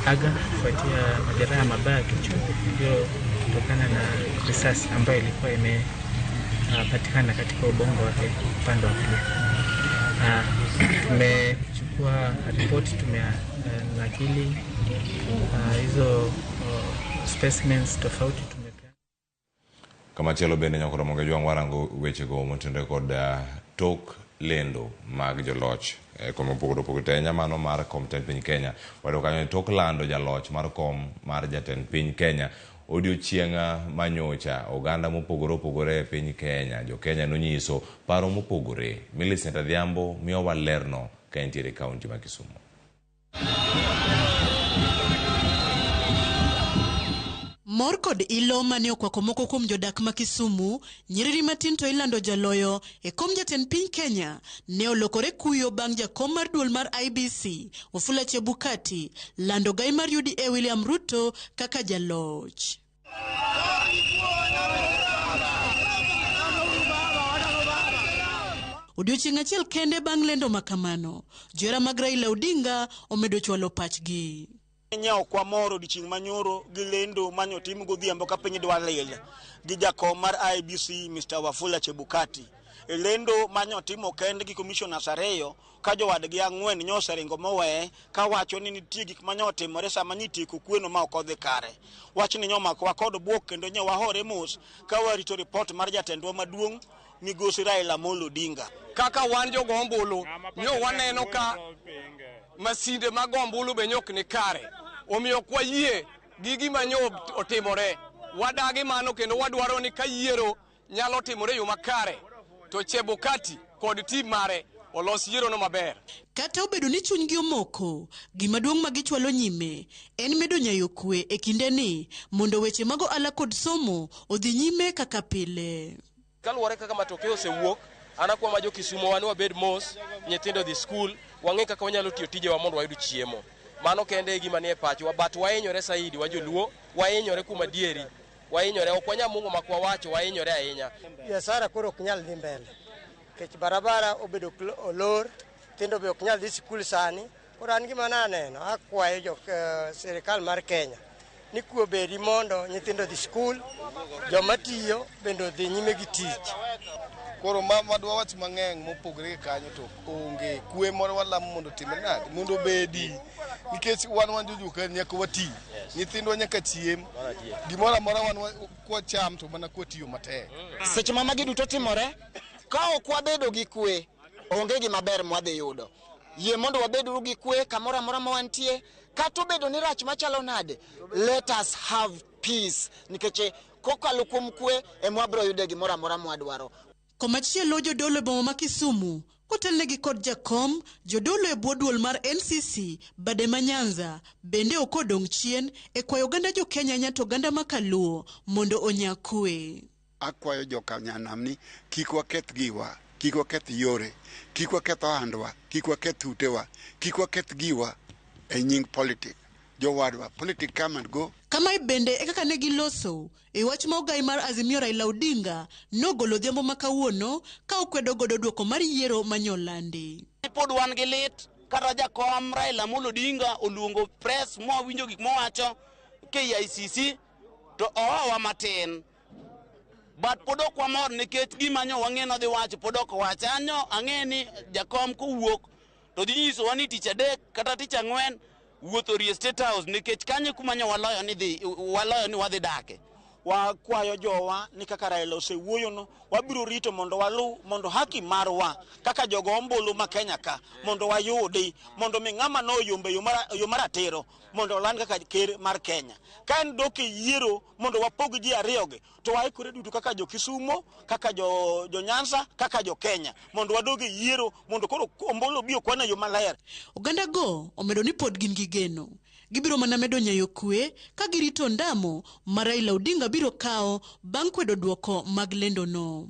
aliaga kufuatia majeraha mabaya kichwa iliyotokana na risasi ambayo ilikuwa imepatikana katika ubongo wake upande wa kulia. Tumechukua ripoti, tumenakili hizo specimens tofauti tumepeana. Kamachielo bende nyakoro mondo jwang' warango wechego motenore kod tok lendo mag joloch kom mopogore opogore to ahinya mano mar kom tend piny Kenya. Wayudo kanyo tok lando jaloch mar kom mar jatend piny Kenya odiochieng' manyocha oganda mopogore opogore e piny Kenya. Jo Kenya nonyiso paro mopogore. Millicent Adhiambo miyowa lerno ka entiere e kaunti ma Kisumu. Mor kod ilo mane okwako moko kuom jodak ma Kisumu, nyiriri matin to ilando jaloyo e kom jatend piny Kenya ne olokore kuyo bang' jakom mar duol mar IEBC Wafula Chebukati lando gai mar UDA William Ruto kaka jaloch. Odiochieng' achiel kende bang' lendo makamano, johera mag Raila Odinga omedo chwalo pachgi. Nye ok wamor odiochieng' manyoro gi lendo manyotim godhiambo ka piny dwa lil gi jakom mar IEBC Mr. Wafula Chebukati. E lendo manyotimo kende gi commissioners ariyo ka jowadgi ang'wen nyoseringo moweye kawacho ni nitie gik manyotimore sama nitieko kweno ma ok odhi kare. Wachni nyomakowa kod bwok kendo nyo wahore mos ka warito ripot mar jatendwa maduong' migosi Raila Amolo Odinga. Kaka wan jogo ombulu nyo waneno ka masinde mag ombulu be nyok ni kare, omiyo ok wayie gi gima nyo otimore. Wadagi mano kendo wadwaro ni ka yiero nyalo timore e yo makare to Chebukati kod tim mare olos yierono maber. Kata obedo ni chunygi omoko, gima duong' ma gichwalo nyime en medo nyayo kwe e kindeni mondo weche mag ohala kod somo odhi nyime kaka pile. Kaluwore kaka matokeo osewuok, an akwa ma jo Kisumo wan wabed mos, nyithindo dhi skul, wang'e kaka wanyalo tiyo tijewa mondo wayud chiemo. Mano kende e gima nie pachwa, but wahinyore saidi wa joluo, wahinyore kuom adieri, wahinyore, ok wanyal mungo mak wawacho, wahinyore ahinya. Biashara koro ok nyal dhi mbele nikech barabara obedo olor, nyithindo be ok nyal dhi sikul sani. Koro an gima naneno, akwayo jo sirikal mar Kenya ni kwe obedi mondo nyithindo odhi sikul, joma tiyo bende odhi nyime gi tich. Koro ma dwa wach mang'eny mopogore gi kanyo to onge kwe moro walamo mondo otimre nade, mondo obedi, nikech wan jojuok nyaka wati, nyithindwa nyaka chiem, gimoro amora wan kwacham to mana kwatiyo matek. Seche ma magi duto timore, ka ok wabedo gi kwe, onge gima ber mwadhi yudo. Yie mondo wabed gi kwe kamoro amora ma wantie, kata obedo ni rach machalo nade, let us have peace, nikech kokalo kuom kwe ema wabiro yude gimoro amora mwadwaro. Komachielo jodolo e boma ma Kisumu kotelnegi kod jakom jodolo e bwo duol mar NCC bade ma Nyanza bende ok odong' chien e kwayo oganda jo Kenya nyato oganda ma Kaluo mondo onya kwe. Akwayo joka nyanam ni kik waketh giwa, kik waketh yore, kik waketh ohandwa, kik waketh utewa, kik waketh giwa e nying politik. Jowadwa, politik come and go. Kamae bende e kaka ne giloso e wach ma ogai mar Azimio Raila Odinga nogolo odhiambo ma kawuono ka okwedo godo duoko mar yiero manyolandi. Pod wan gi lit kata jakom Raila Amolo Odinga oluongo press mwawinjo gik mowacho KICC to ohowa matin. But pod ok wamor nikech gima nyo wang'e nodhi wacho pod ok owacho. An nyo ang'e ni jakom kowuok to dhi nyisowa ni tich adek kata tich ang'wen wuoth orie State House nikech kanyo kuma nyo waloyo ni dhi, waloyo ni wadhi dake. Wakwayo jowa ni kaka Raila osewuoyono, wabiro rito mondo walu mondo haki marwa kaka jogo ombulu ma Kenya ka mondo wayudi, mondo mi ng'ama noyombe yo maratiro mondo oland kaka ker mar Kenya. Ka en dok e yiero mondo wapog ji ariyogi, to waikore duto kaka jo Kisumo, kaka jo Nyanza, kaka jo Kenya mondo wadog e yiero mondo koro ombulu obi okwan e yo maler. Oganda go omedo ni pod gin gi geno. Gibiro mana medo nyayo kwe ka girito ndamo ma Raila Odinga biro kawo bang' kwedo duoko mag lendono.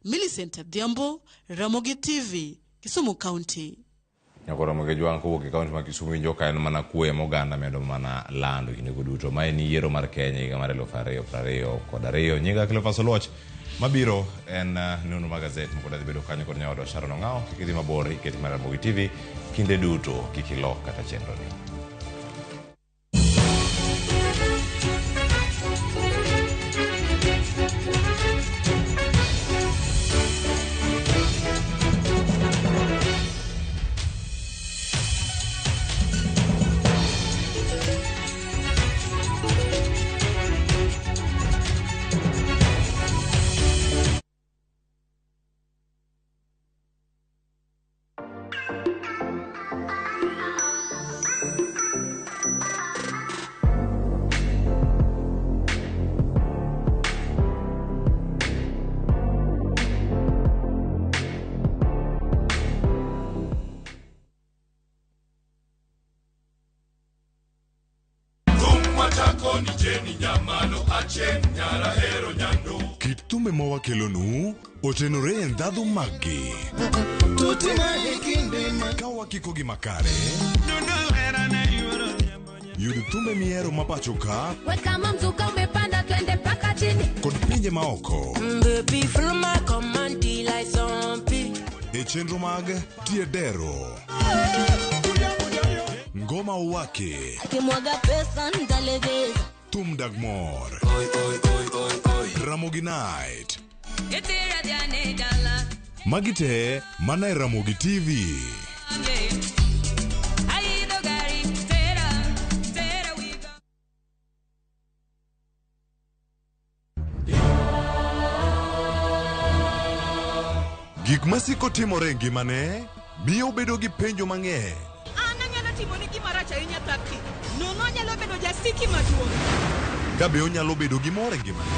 Millicent Adhiambo, Ramogi TV, Kisumu County. Nyakoro Ramogi Jwang' kowuok e kaunti ma Kisumu winjo ka en mana kwe ma oganda medo mana lando kindego duto. Ma en yiero mar Kenya higa mar 2022. Nyinga Cleophas Oluoch. Mabiro en nonro mag gazet ma pod adhi bedo kanyo kod nyawadwa Sharon Ong'awo. Kik idhi mabor, iket mar Ramogi TV kinde duto, kik ilok kata chenroni. Kit thumbe ma wakelonu otenore e ndhadhu maggi. Ka wakikogi makare, yud thumbe mihero ma pacho ka Kama mzuka umepanda twende mpaka chini. kod pinje maoko Baby, follow my command like zombie. e chenro mag Tiedero, Ngoma Uwake, Akimwaga pesa nitalegeza. Thum Dag Mor, Ramogi Night. Magi te mana e Ramogi TV. Gik masiko timore e ngimane miyo obedo gi penjo mang'eny. An anyalo timoni gima rach ahinya Thapki. Nono anyalo bedo jasiki maduong'. Ka be onyalo bedo gi mor e ngimane.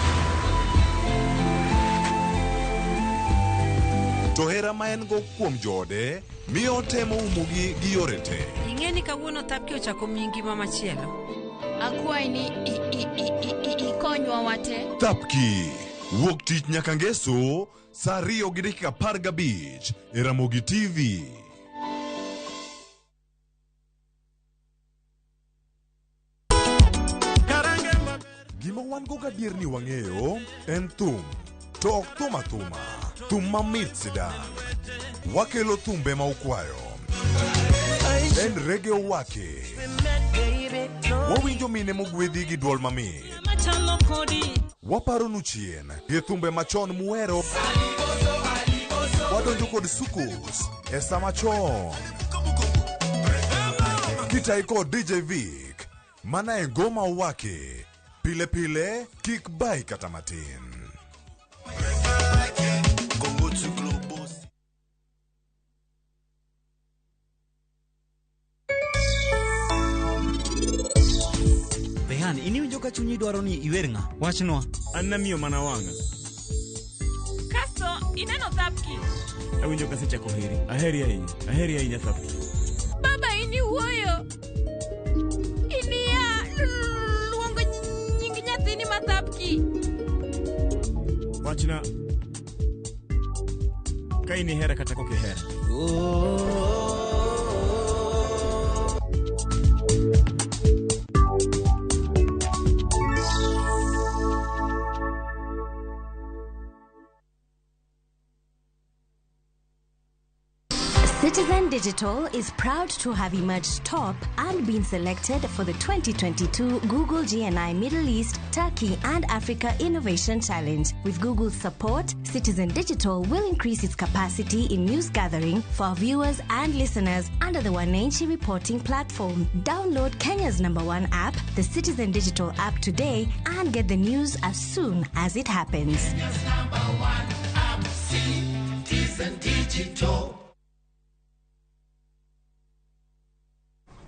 To hera ma en go kuom joode miyo otemo umogi gi yore te. Ing'e ni kawuono Thapki ochako miyi ngima machielo. Akwayi ni ikonywa wate. Thapki wuok tich nyaka ngeso saa 2:15 e Ramogi TV. Gima wan go gadier ni wang'eyo en thum, to ok thum athuma, thum mamit sidang'. Wakelo thumbe ma ukwayo. En reggae owake. Wawinjo mine mogwedhi gi duol mamit. Waparonu chien gi thumbe machon muhero. Wadonjo kod sukus e sama chon. Kitai kod DJ Vic, mana e ngoma owake. Pile pile kik bai kata matin. Rehan, iniwinjo ka chunyi dwaro ni iwer ng'a? Wachnwa. An namiyo mana wang'a. Kasto ineno Thapki. Awinjo kasechako heri. Aheri ahinya. Aheri ahinya Thapki. Baba ini wuoyo. Inia luongo nying nyathini ma Thapki. Wachna. Ka in ihera kata kok ihera. Citizen Digital is proud to have emerged top and been selected for the 2022 Google GNI Middle East, Turkey and Africa Innovation Challenge. With Google's support, Citizen Digital will increase its capacity in news gathering for our viewers and listeners under the Wananchi reporting platform. Download Kenya's #1 app, the Citizen Digital app today, and get the news as soon as it happens. Kenya's #1 app, Citizen Digital.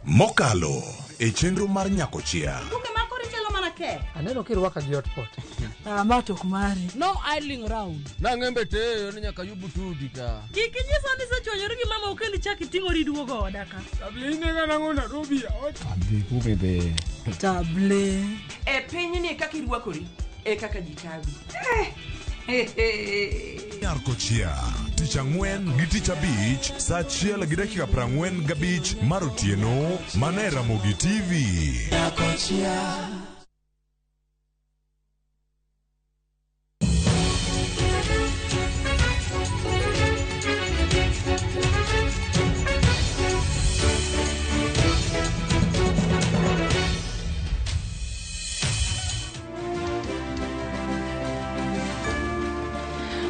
Mokalo e chenro mar Nyakochia. Buge ma koro ichalo mana ke. Aneno kirwaka gi hotpot. Ah, ma to ok mari. No idling round. Nang'embe teyo ni nyaka yubu tudi ka. Kik inyisa ni isechwanyori gi mama kendo ichak iting'ori iduogo oda ka. Table inega nang'o Nairobi. Table bebe. Table. E pinyni kaka irwakori e kaka ji tawi. Nyarkochia tich ang'wen gi tich abich saa 1:45 mar otieno mana e Ramogi TV. Nyakochia.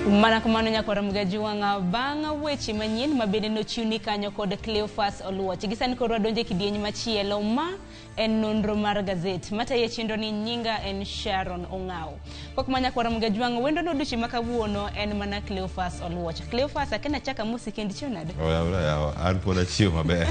Mana kamano nyakwara Mgajuwang'a bang' weche manyien mabende nochiwni kanyo kod Cleophas Oluoch. Gisani koro wadonjo e kidieny machielo ma en nonro mar gazet. Matayo chenro ni nyinga en Sharon Ong'aw. Kok ma nyakwara Mgajuwang'a wendo no odiochieng' ma kawuono en mana Cleophas Oluoch. Cleophas akena chaka mosi kendi chiew nade? Oyaw yawa, an pod achiew maber.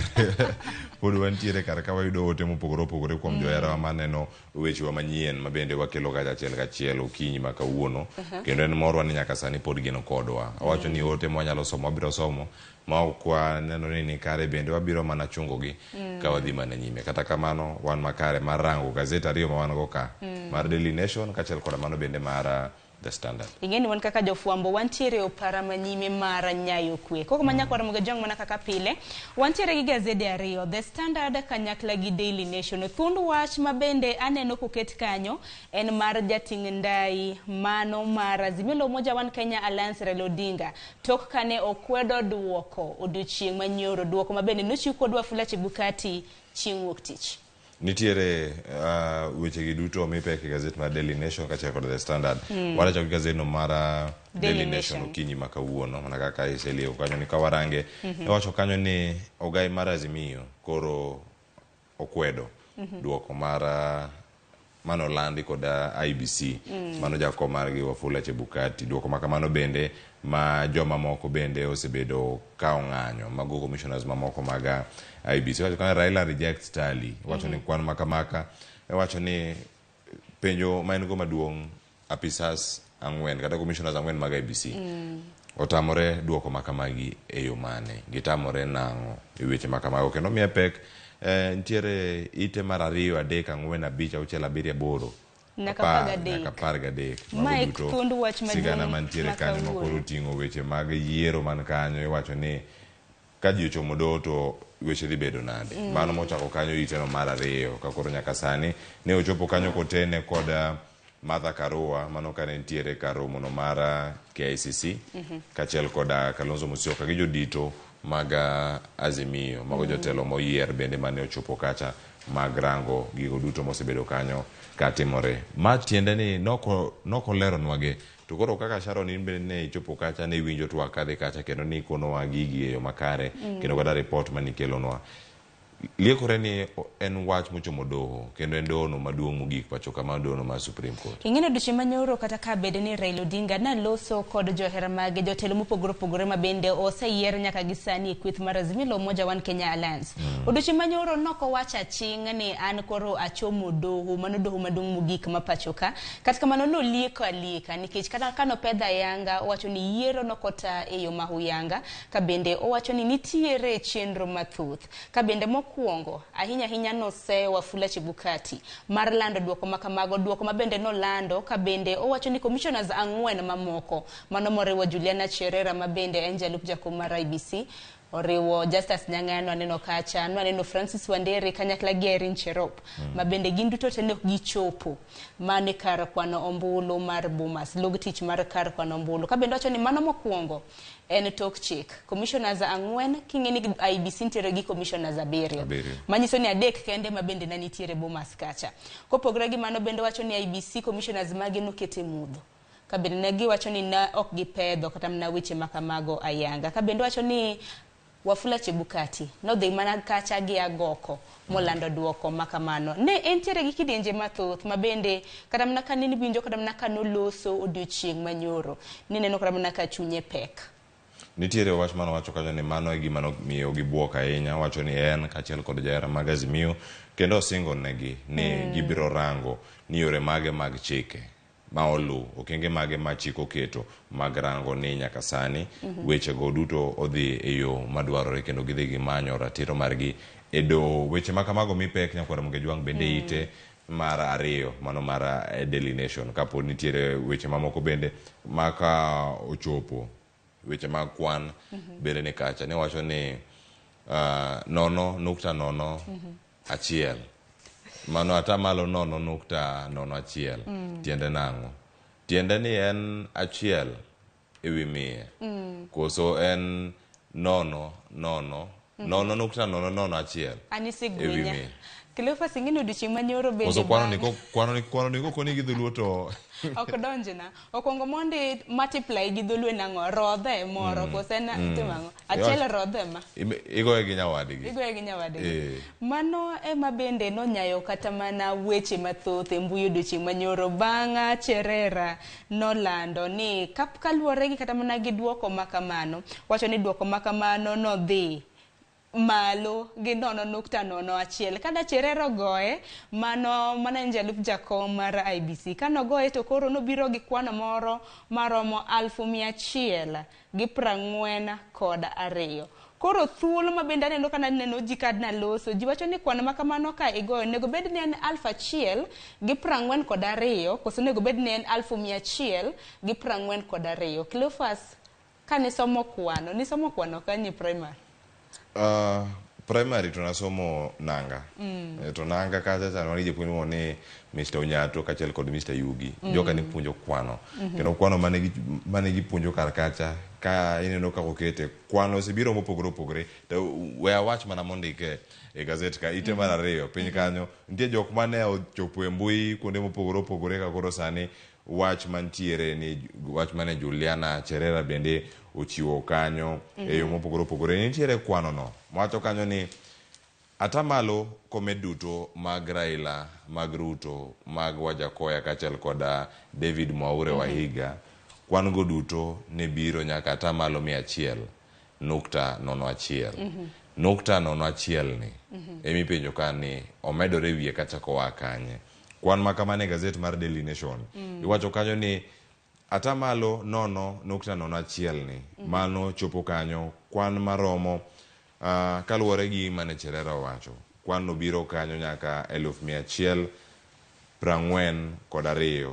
Pod wantiere kar ka wayudo ote mopogore opogore kuom joherawa maneno wechewa manyien mabende wakelo kacha achiel kachiel okinyi ma kawuono. Kendo en morwa ni nyaka sani pod gin kodwa. Awacho ni ote mwanyalo somo wabiro somo, ma ok waneno ni ni kare bende wabiro mana chungogi ka wadhi mana nyime. Kata kamano wan makare mar rango gazet ariyo ma wan go ka, mar Daily Nation kaachiel koda mano bende mar The Standard. Ing'e ni wan kaka jofwambo wantiere e opara manyime mar nyayo kwe. Koko ma nyakwar Mgajwang' mana kaka pile, wantiere gi gazede ariyo, The Standard kanyakla gi Daily Nation. Thuond wach ma bende aneno koket kanyo en mar jating' ndai mano mar Azimio la Umoja One Kenya Alliance Raila Odinga. Tok kane okwedo duoko odiochieng' manyoro, duoko ma bende nochiw kod Wafula Chebukati chieng' wuok tich. Nitiere weche gi duto omi pek e gazet mar Daily Nation kaachiel kod The Standard. Warachako gi gazetno mar Daily Daily Nation Nation. okinyi ma kawuono mana kaka iselieko kanyo ni kawarange iwacho kanyo ni ogai mar Azimio koro okwedo duoko mar manolandi kod IEBC. Mano jakom margi Wafula Chebukati. Duoko ma kamano bende ma joma moko bende osebedo ka ong'anyo mago commissioners mamoko mag IEBC. Iwacho kanyo Raila rejects tally. Iwacho ni kwan makamaka iwacho ni penjo ma en go maduong' apisas ang'wen kata commissioners ang'wen mag IEBC otamore duoko makamagi e yo mane, gitamore nang'o e weche makamago kendo miye pek. Nitiere ite mar 2, 3, 4, 5, 6, 7, 8 Nyaka 10 13. Nyaka 13. Mae Mago duto thuond wach maduong' sigana mantiere ma kanyo ma kawuono. koro oting'o weche mag yiero man kanyo. Iwacho ni ka ji ochomo doho to weche dhi bedo nade. Mano mochako kanyo iteno mar 2 ka koro nyaka sani ne ochopo kanyo kotene kod Martha Karua mano kane nitiere kar romono mar KICC kaachiel kod Kalonzo Musyoka gi jodito mag Azimio mago jotelo moyier bende mane ochopo kacha mag rango gigo duto mosebedo kanyo katimore. Ma tiende ni nokoleronwagi to koro kaka Sharon in bende ne ichopo kacha ne iwinjo twak kadhi kacha kendo ne ikonowa gigi e yo makare kendo kata report manikelonwa liekore ni en wach mochomo doho kendo en dohono maduong' mogik pacho kama dohono mar Supreme Court. Ing'eno odiochieng' manyoro kata ka bed ni Raila Odinga naloso kod johera mage jotelo mopogore opogore ma bende oseyier nyaka gi sani e kweth mar Azimio la Umoja One Kenya Alliance. Odiochieng' manyoro nokowacho aching' ni an koro achomo doho, mano doho maduong' mogik ma pacho ka. Kata kamano nolieko alieka nikech kata kanopedho ayanga owacho ni yiero nokota e yo ma huyanga, ka bende owacho ni nitiere chenro mathoth. Ka bende mokwongo ahinya ahinya noseyo Wafula Chebukati mar lando duoko makamago, duoko ma bende nolando ka bende owacho ni commissioners 4 mamoko mano moriwo Juliana Cherera ma bende en jalup jakom mar IEBC, oriwo Justus Nyang'ano aneno kacha, nwaneno Francis Wanderi kanyakla gi Irene Cherop ma bende gin duto te ne ok gichopo mane kar kwano ombulu mar Bomas, log tich mar kar kwano ombulu. Ka bende wacho ni mano mokwongo en tok chik. Commissioners 4 king'e ni IEBC nitiere gi commissioners 7. Manyiso ni 3 kende ma bende ne nitiere Bomas kacha. Kopogore gi mano bende wacho ni IEBC commissioners mage nokete mudho. Ka bende ne giwacho ni ne ok gipedho kata mana weche makamago ayanga. Ka bende wacho ni Wafula Chebukati nodhi mana kacha gi agoko molando duoko makamano. Ne entiere gi kidienje mathoth ma bende kata mana ka nini winjo kata mana ka noloso odiochieng' manyoro nineno kata mana ka chunye pek. Nitiere wach mane owacho kanyo ni mano e gima nomiyo gibuok ahinya. Owacho ni en kaachiel kod johera mag Azimio kendo osingo negi ni gibiro rango ni yore mage mag chike ma oluw, okenge mage ma chik oketo mag rango ni nyaka sani wechego duto odhi e yo madwarore kendo gidhi gimanyo ratiro margi e doho. Weche ma kamago mi pek nyakwar Ramogi Ajwang' bende ite mar 2 mano mar Daily Nation kapod nitiere weche mamoko bende ma ka ochopo weche mag kwan bende ni kacha ne wacho ni 0.01 mano atamalo 0.01 tiende nang'o? Tiende ni en 1 ewi 100 koso en 0 0 0.001 Anisi ewi gwinya. 100. Cleophas ing'eni odiochieng' manyoro bende Koso bang' kwano ni kokoni gi dholuo to ok donjna. Okwongo mondi multiply gi dholuo nang'o? Rodhe moro kose en timo ang'o? Achiel rodhe ma. Igoye gi nyawadgi. Igoye gi nyawadgi. Mano ema bende nonyayo kata mana weche mathoth e mbui odiochieng' manyoro bang' Cherera nolando ni kaluwore gi kata mana gi duoko makamano, wacho ni duoko makamano nodhi malo gi 0.01. Kada Cherera ogoye, mano mana en jalup jakom mar IEBC. Kanogoye to koro nobiro gi kwano moro maromo 142,000. Koro thuolo ma bende aneno ka naneno ji ka naloso, ji wacho ni kwano ma kamano ka igoyo onego bed ni en 1,042 koso onego bed ni en 142,000. Cleophas, kanisomo kwano, nisomo kwano kanye primary? Primary to nasomo nanga. To nanga kacha cha wan gi japuonj miluongo ni Mr. Onyato kaachiel kod Mr. Yugi. Joka ne puonjo kwano. Kendo kwano mane gipuonjo kar kacha Ka ineno kaka okete, kwan osebiro mopogore opogore. To we awach mana mondike e gazet ka, ite mar ariyo piny kanyo, nitie jok mane ochopo e mbui kuonde mopogore opogore ka koro sani wach mantiere ni wach mane Juliana Cherera bende ochiwo kanyo e yo mopogore opogore. Nitiere kwano no wacho kanyo ni atamalo komed duto mag Raila, mag Ruto, mag Wajakoya kaachiel koda David Mwaure Wahiga, kwan go duto ne biro nyaka atamalo 100.01. .01 ni emipenjo ka ni omedore wiye kacha koa kanye. Kwan ma kamano e gazet mar Daily Nation. Iwacho kanyo ni atamalo 0.01 ni mano chopo kanyo kwan maromo kaluwore gi mane Cherera owacho. Kwan no biro kanyo nyaka 142,000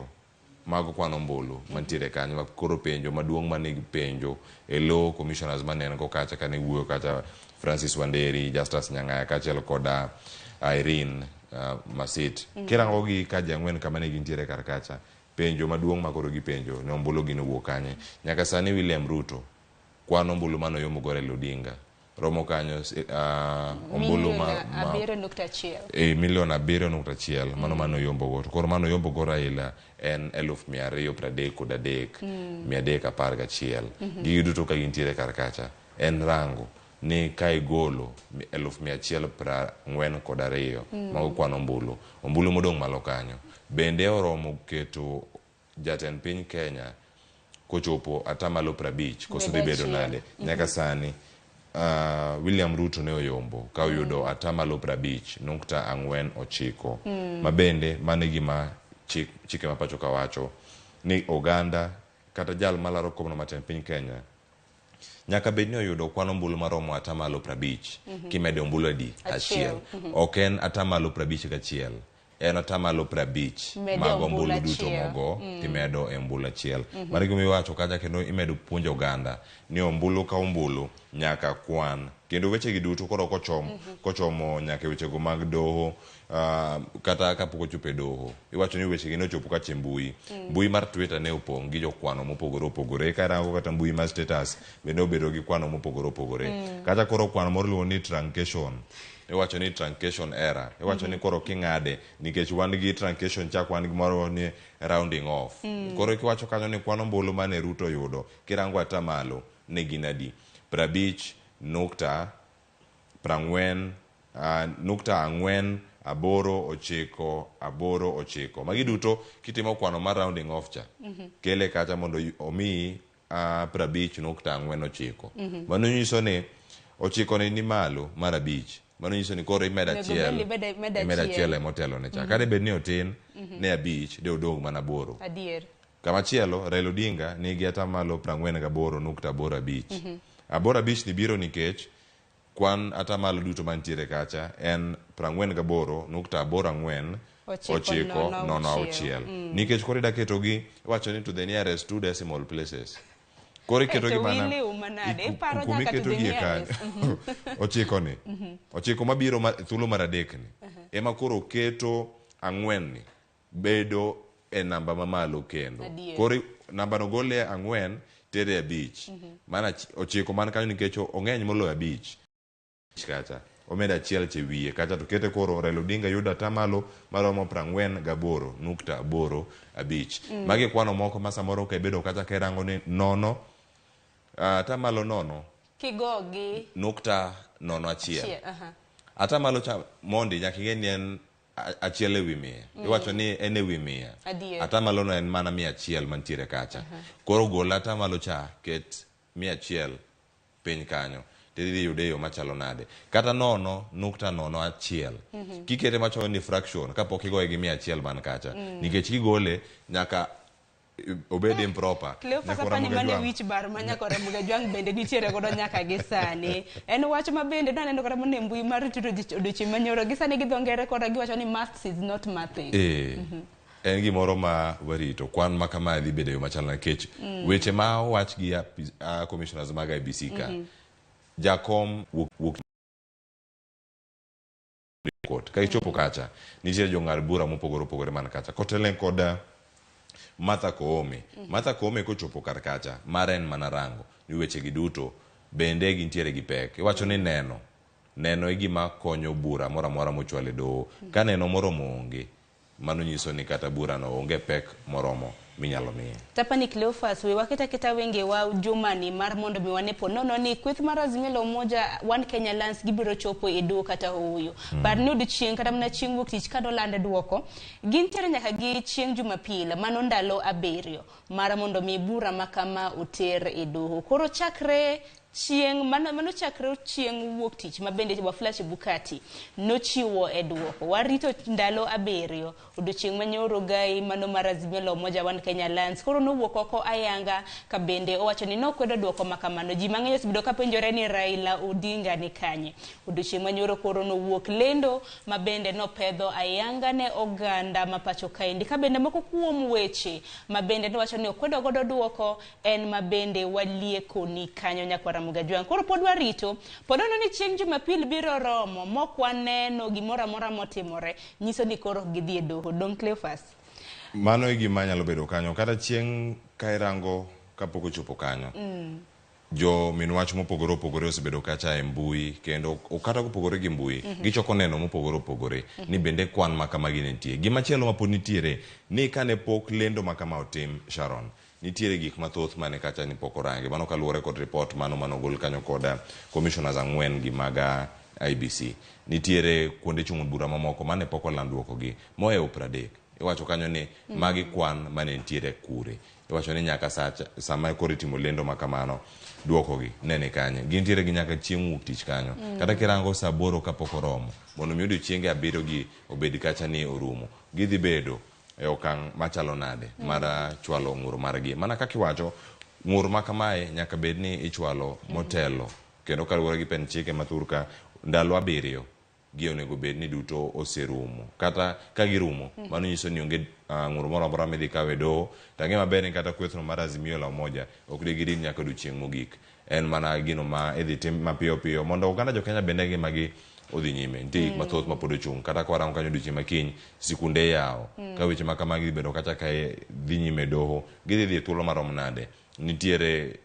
mago kwan ombulu mantiere kanyo. Ma koro penjo maduong' mane penjo e lo commissioners mane en go kacha kane wuoyo kacha Francis Wanderi, Justus Nyang'aya kaachiel koda Irene Masit. Kirango gi ka ji ang'wen kama ne gintiere kar kacha, penjo maduong' ma koro gipenjo ni ombulu gi nowuok kanye. Nyaka sani William Ruto kwan ombulu mane oyombo go Raila Odinga romo kanyo ombulu ma 7.1. Milion 7.1 mano mane oyombo go. To koro mane oyombo go Raila en 233,311. Gigi duto ka gintiere kar kacha en rango ni ka igolo 142,000 mago kwan ombulu. Ombulu modong' malo kanyo bende oromo keto jatend piny Kenya kochopo atamalo 50 koso dhi bedo nade. Nyaka sani William Ruto ne oyombo ka oyudo atamalo 50.49. Ma bende mano e gima chike ma pacho ka wacho ni oganda kata jal malaro komno matend piny Kenya nyaka bed ni oyudo kwan ombulu maromo atamalo 50 kimedo ombulu adi? Achiel. Ok en atamalo 51, en atamalo 50 mag ombulu duto mogo timedo e ombulu achiel. Mano e gima iwacho kacha kendo imedo puonjo oganda ni ombulu ka ombulu nyaka kwan. Kendo weche gi duto koro kochomo nyaka e wechego mag doho, kata kapok ochopo e doho. Iwacho ni weche gi nochopo kacha e mbui. Mbui mar Twitter ne opong' gi jokwano mopogore opogore. Karango kata mbui mar status bende obedo gi kwano mopogore opogore. Kata koro kwano moro iluongo ni truncation. Iwacho ni truncation error. Iwacho ni koro king'ade nikech wan gi truncation chak wan gi moro ni rounding off. Koro kiwacho kanyo ni kwan ombulu mane Ruto oyudo kirango atamalo ne gin adi? 50 nukta prang'wen nukta ang'wen aboro ochiko aboro ochiko. Magi duto kitimo kwano mar rounding off cha kele kacha mondo omiyi 50.49. Mano nyiso ni ochiko ni malo mar 5. Mano nyiso ni koro imedo achiel, imedo achiel emotelo ne cha. Kata bed ni otin ne 5 de odong' mana 8. Adier. Kamachielo Raila Odinga nigi atamalo 48.85. 85 ni biro nikech kwan atamalo duto mantiere kacha en 48.84 9 6. Nikech koro ida ketogi iwacho ni to the nearest 2 decimal places. Koro iketogi mana kuma iketogi e kanyo. Ochiko ni. Ochiko mabiro thuolo mar 3 ni. Ema koro keto 4 ni bedo e namba mamalo kendo. Koro namba no gole 4 tere 5. Mana ochiko man kanyo nikech ong'eny moloyo 5 kacha. Omedo achiel che wiye kacha to kete koro Raila Odinga yudo atamalo maromo 48.85. Magi kwano moko ma samoro ka ibedo kacha ka irango ni 0 atamalo 0 kigogi .01. Atamalo cha mondi nyaka ing'e ni en achiel ewi 100. Iwacho ni en ewi 100. Atamalo no en mana 100 mantiere kacha. Koro gol atamalo cha ket 100 piny kanyo. Tidhi yude e yo machalo nade. Kata 0.01. Kikete machalo ni fraction kapok igoye gi 100 man kacha. Nikech kigole nyaka obed improper. Cleophas apani mane wich bar ma nyaka Ramogi Ajwang' bende nitiere godo nyaka gi sani. En wach ma bende naneno kata mana e mbui mar Twitter odiochieng' manyoro. Gi sani gi dho ngere koda giwacho ni maths is not mathing. En gimoro ma warito. Kwan ma kamae dhi bedo e yo machalo nikech weche ma owach gi commissioners mag IEBC ka. Jakom wuok court. Ka ichopo kacha, nitie jong'ad bura mopogore opogore man kacha. Kotelne kod Martha Koome. Martha Koome kochopo kar kacha, mare en mana rango ni wechegi duto bende gintiere gi pek. Iwacho ni neno, neno e gima konyo bura moro amora mochwal e doho. Ka neno moromo onge, mano nyiso ni kata burano onge pek moromo minyalo miye. Tapani Cleophas, we waket aketa wengewa jumani mar mondo mi wane po nono ni kweth mar Azimio la Umoja One Kenya Alliance gibiro chopo e doho kata ooyo. Par ni odiochieng' kata mana chieng' wuok tich kanoland duoko, gintiere nyaka gi chieng' Jumapil, mano ndalo 7 mar mondo mi bura ma kama oter e doho. Koro chakre chieng' mano chakre chieng' wuok tich ma bende Wafula Chebukati nochiwo e duoko. Warito ndalo 7 odiochieng' manyoro gai mano mar Azimio la Umoja One Kenya Alliance koro nowuok oko ayanga ka bende owacho ni nokwedo duoko ma kamano. Ji mang'eny osebedo ka penjore ni Raila Odinga ni kanye. Odiochieng' manyoro koro nowuok lendo ma bende nopedho ayanga ne oganda ma pacho kaendi ka bende moko kuom weche ma bende nowacho ni okwedo godo duoko en ma bende walieko ni kanyo nyakwara Mugajwang'. Koro pod warito, pod waneno ni chieng' Jumapil biro romo mok waneno gimoro amora motimore, nyiso ni koro ok gidhi e doho. Dong' Cleophas. Mano e gima nyalo bedo kanyo. Kata chieng' ka irango kapok ochopo kanyo. Jo min wach mopogore opogore osebedo kacha e mbui kendo kata kopogore gi mbui gichoko neno mopogore opogore ni bende kwan ma kamagi ne nitie. Gimachielo mapod nitiere ni kane pok lendo ma kama otim Sharon, nitiere gik mathoth mane kacha ni pok orangi. Mano kaluwore kod report mano manogol kanyo kod commissioners 4 gi mag IBC. Nitiere kuonde chung' od bura mamoko mane pok oland duokogi mohewo 30. Iwacho kanyo ni magi kwan mane nitiere kure. Iwacho ni nyaka sama koro itimo lendo ma kamano duokogi ne ni kanye. Gintiere gi nyaka chieng' wuok tich kanyo. Kata kirango saa 8 kapok oromo mondo mi odiochienge 7 gi obed kacha ni orumo. Gidhi bedo e okang' machalo nade mar chwalo ng'ur margi. Mana kaka iwacho, ng'ur ma kamae nyaka bed ni ichwalo motelo kendo kaluwore gi pend chike mathur ka ndalo 7 gi onego bed ni duto oserumo. Kata ka girumo, mano nyiso ni onge ng'ur moro amora midhi kawe e doho. To ang'e maber ni kata kwethno mar Azimio la Umoja ok digirit nyaka odiochieng' mogik. En mana gino ma idhi tim mapiyo piyo mondo oganda jo Kenya bende ngimagi odhi nyime. Nitie gik mathoth ma pod ochung'. Kata ka warango kanyo odiochieng' ma kiny, sikunde iyawo. Ka weche ma kamagi dhi bedo kacha ka dhi nyime e doho, gidhi dhi e thuolo marom nade. Nitiere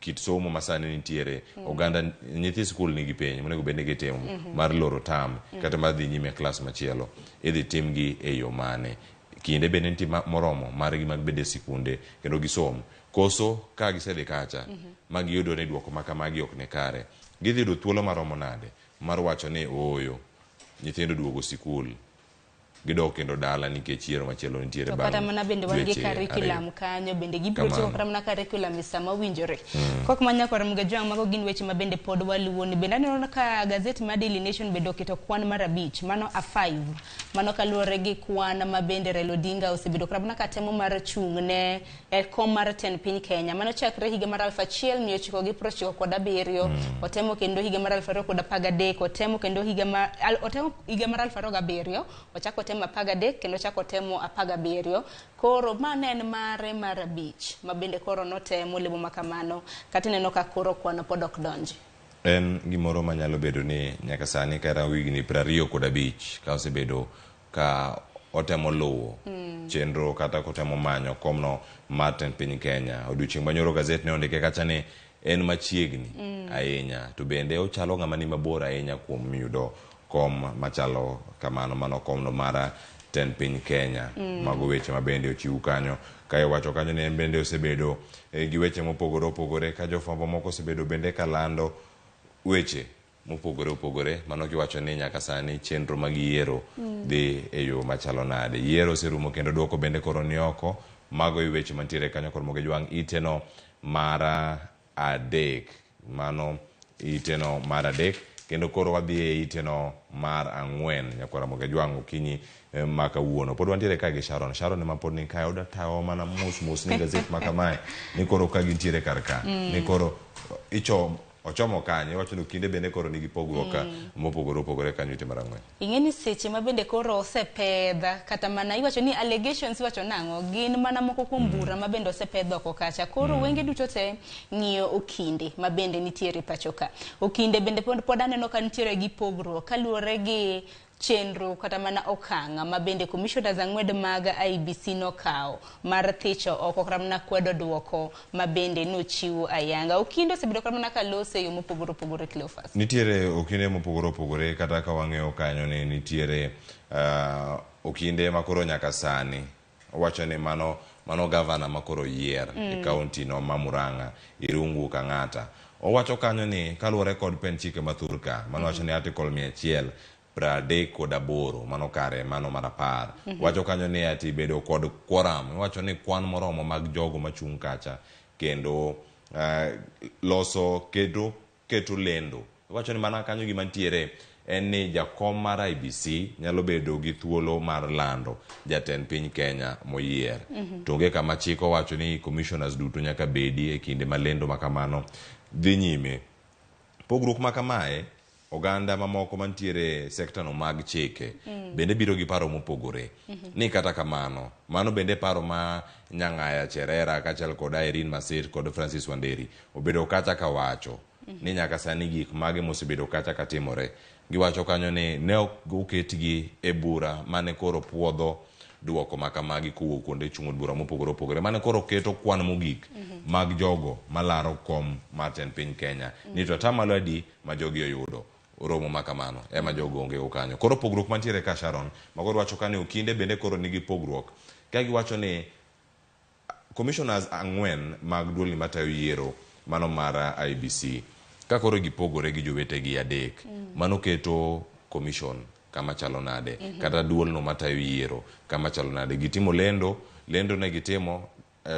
kit somo masani nitiere oganda nyithi skul nigi penj monego bed ni gitimo mar loro term kata mar dhi nyime e klas machielo. Idhi timgi e yo mane. Kinde bende nitie moromo margi mag bedo e sikunde kendo gisom. Koso ka gisedhi kacha ma giyudo ni duoko ma kamagi ok ni kare, gidhi yudo thuolo maromo nade mar wacho ni ooyo, nyithindo duogo sikul, gidok kendo dala nikech yiero machielo nitiere To bang' kata mana bende wan gi dweche curriculum 2. kanyo bende gibiro tieko Kamano. kata mana curriculum e sama owinjore. Kok ma nyakwar Mugajwang' mago gin weche ma bende pod waluwo ni bende aneno ka gazet mar Daily Nation bende oketo kwan mar 5, mano a 5. Mano kaluwore gi kwan ma bende Raila Odinga osebedo kata mana ka temo mar chung' ne e kom mar tend piny Kenya. Mano chakre higa mar 1997, otemo kendo higa mar 2013, otemo kendo higa mar otemo higa mar 2007, ochako temo 13 kendo ochako temo 17. Koro mano en mare mar 5 ma bende koro notemo lemo ma kamano, kata ineno ka koro kwano pod ok donji. En gimoro manyalo bedo ni nyaka sani kata higni 25 ka osebedo ka otemo luwo chenro kata kotemo manyo komno mar tend piny Kenya. Odiochieng' manyoro gazet ne ondike kacha ni en machiegni ahinya, to bende ochalo ng'ama ni mabor ahinya kuom yudo kom machalo kamano, mano komno mar tend piny Kenya. Mago weche ma bende ochiw kanyo. Ka iwacho kanyo ni en bende osebedo gi weche mopogore opogore, ka jofwambo moko osebedo bende ka lando weche mopogore opogore. Mano kiwacho ni nyaka sani chenro mag yiero dhi e yo machalo nade. Yiero oserumo kendo duoko bende koro ni oko. Mago e weche mantiere kanyo kod Mugajwang' iteno mar 3. Mano iteno mar 3 kendo koro wadhi e iteno mar 4 nyakwara Mugajwang' okinyi ma kawuono. Pod wantiere ka gi Sharon. Sharon ema pod ni kae, oda tawo mana mos mos ni gazet ma kamae ni koro ka gintiere kar ka ni koro ochomo kanye. Iwacho ni kinde bende koro nigi pogruok mopogore opogore kanyo ite mar 4. Ing'e ni seche ma bende koro osepedha kata mana iwacho ni allegations iwacho nang'o gin mana moko kuom bura ma bende osepedh oko kacha. Koro wenge duto te ng'iyo okinde ma bende nitiere pacho ka. Okinde bende pod aneno ka nitiere gi pogruok kaluwore gi chenro kata mana okang' ma bende commissioners ang'wen mag IEBC nokawo mar thicho oko kata mana kwedo duoko ma bende nochiwo ayanga. Okinde osebedo kata mana kalose e yo mopogore opogore Cleophas. Nitiere okinde mopogore opogore kata ka wang'iyo kanyo ni nitiere okinde ma koro nyaka sani owacho ni mano mano gavana ma koro oyier e kaunti no ma Murang'a Irungu Kang'ata. Owacho kanyo ni kaluwore kod pend chike ma thur ka mano wacho ni article 138 mano kare mano mar 10. Wacho kanyo ni ati bedo kod quorum iwacho ni kwan moromo mag jogo machung' kacha kendo loso keto keto lendo. Iwacho ni mana kanyo gima nitiere en ni jakom mar IEBC nyalo bedo gi thuolo mar lando jatend piny Kenya moyier. To onge kama chik owacho ni commissioners duto nyaka bedi e kinde ma lendo ma kamano dhi nyime. Pogruok ma kamae, oganda mamoko mantiere e sekta no mag chike bende biro gi paro mopogore. Ni kata kamano, mano bende paro ma Nyang'aya Cherera kaachiel kod Irene Masit kod Francis Wanderi obedo kacha ka wacho ni nyaka sani gik mage mosebedo kacha ka timore. Giwacho kanyo ni ne ok oketgi e bura mane koro puodho duoko ma kamagi kowuok kuonde chung' od bura mopogore opogore mane koro keto kwan mogik mag jogo malaro kom mar tend piny Kenya ni to atamalo adi ma jogi oyudo romo ma kamano ema jogo onge go kanyo. Koro pogruok mantiere ka Sharon makoro wacho ka ni okinde bende koro nigi pogruok ka giwacho ni commissioners ang'wen mag duolni matayo yiero mano mar IEBC ka koro gipogore gi jowetegi adek mano keto commission kama chalo nade kata duolno matayo yiero kama chalo nade. Gitimo lendo, lendo ne gitimo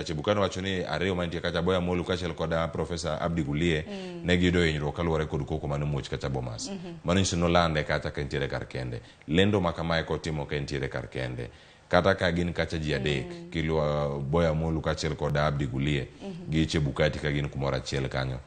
Chebukati wacho ni ariyo mantie kacha Boya Molu kaachiel kod Professor Abdi Gulie ne giyudo hinyruok kaluwore kod koko mane omuoch kacha Bomas. Mano nyiso ni nolande kacha ka entiere kar kende. Lendo ma kamae kotimo ka entiere kar kende kata ka gin kacha ji adek kiluwo Boya Molu kaachiel kod Abdi Gulie gi Chebukati ka gin kumoro achiel kanyo.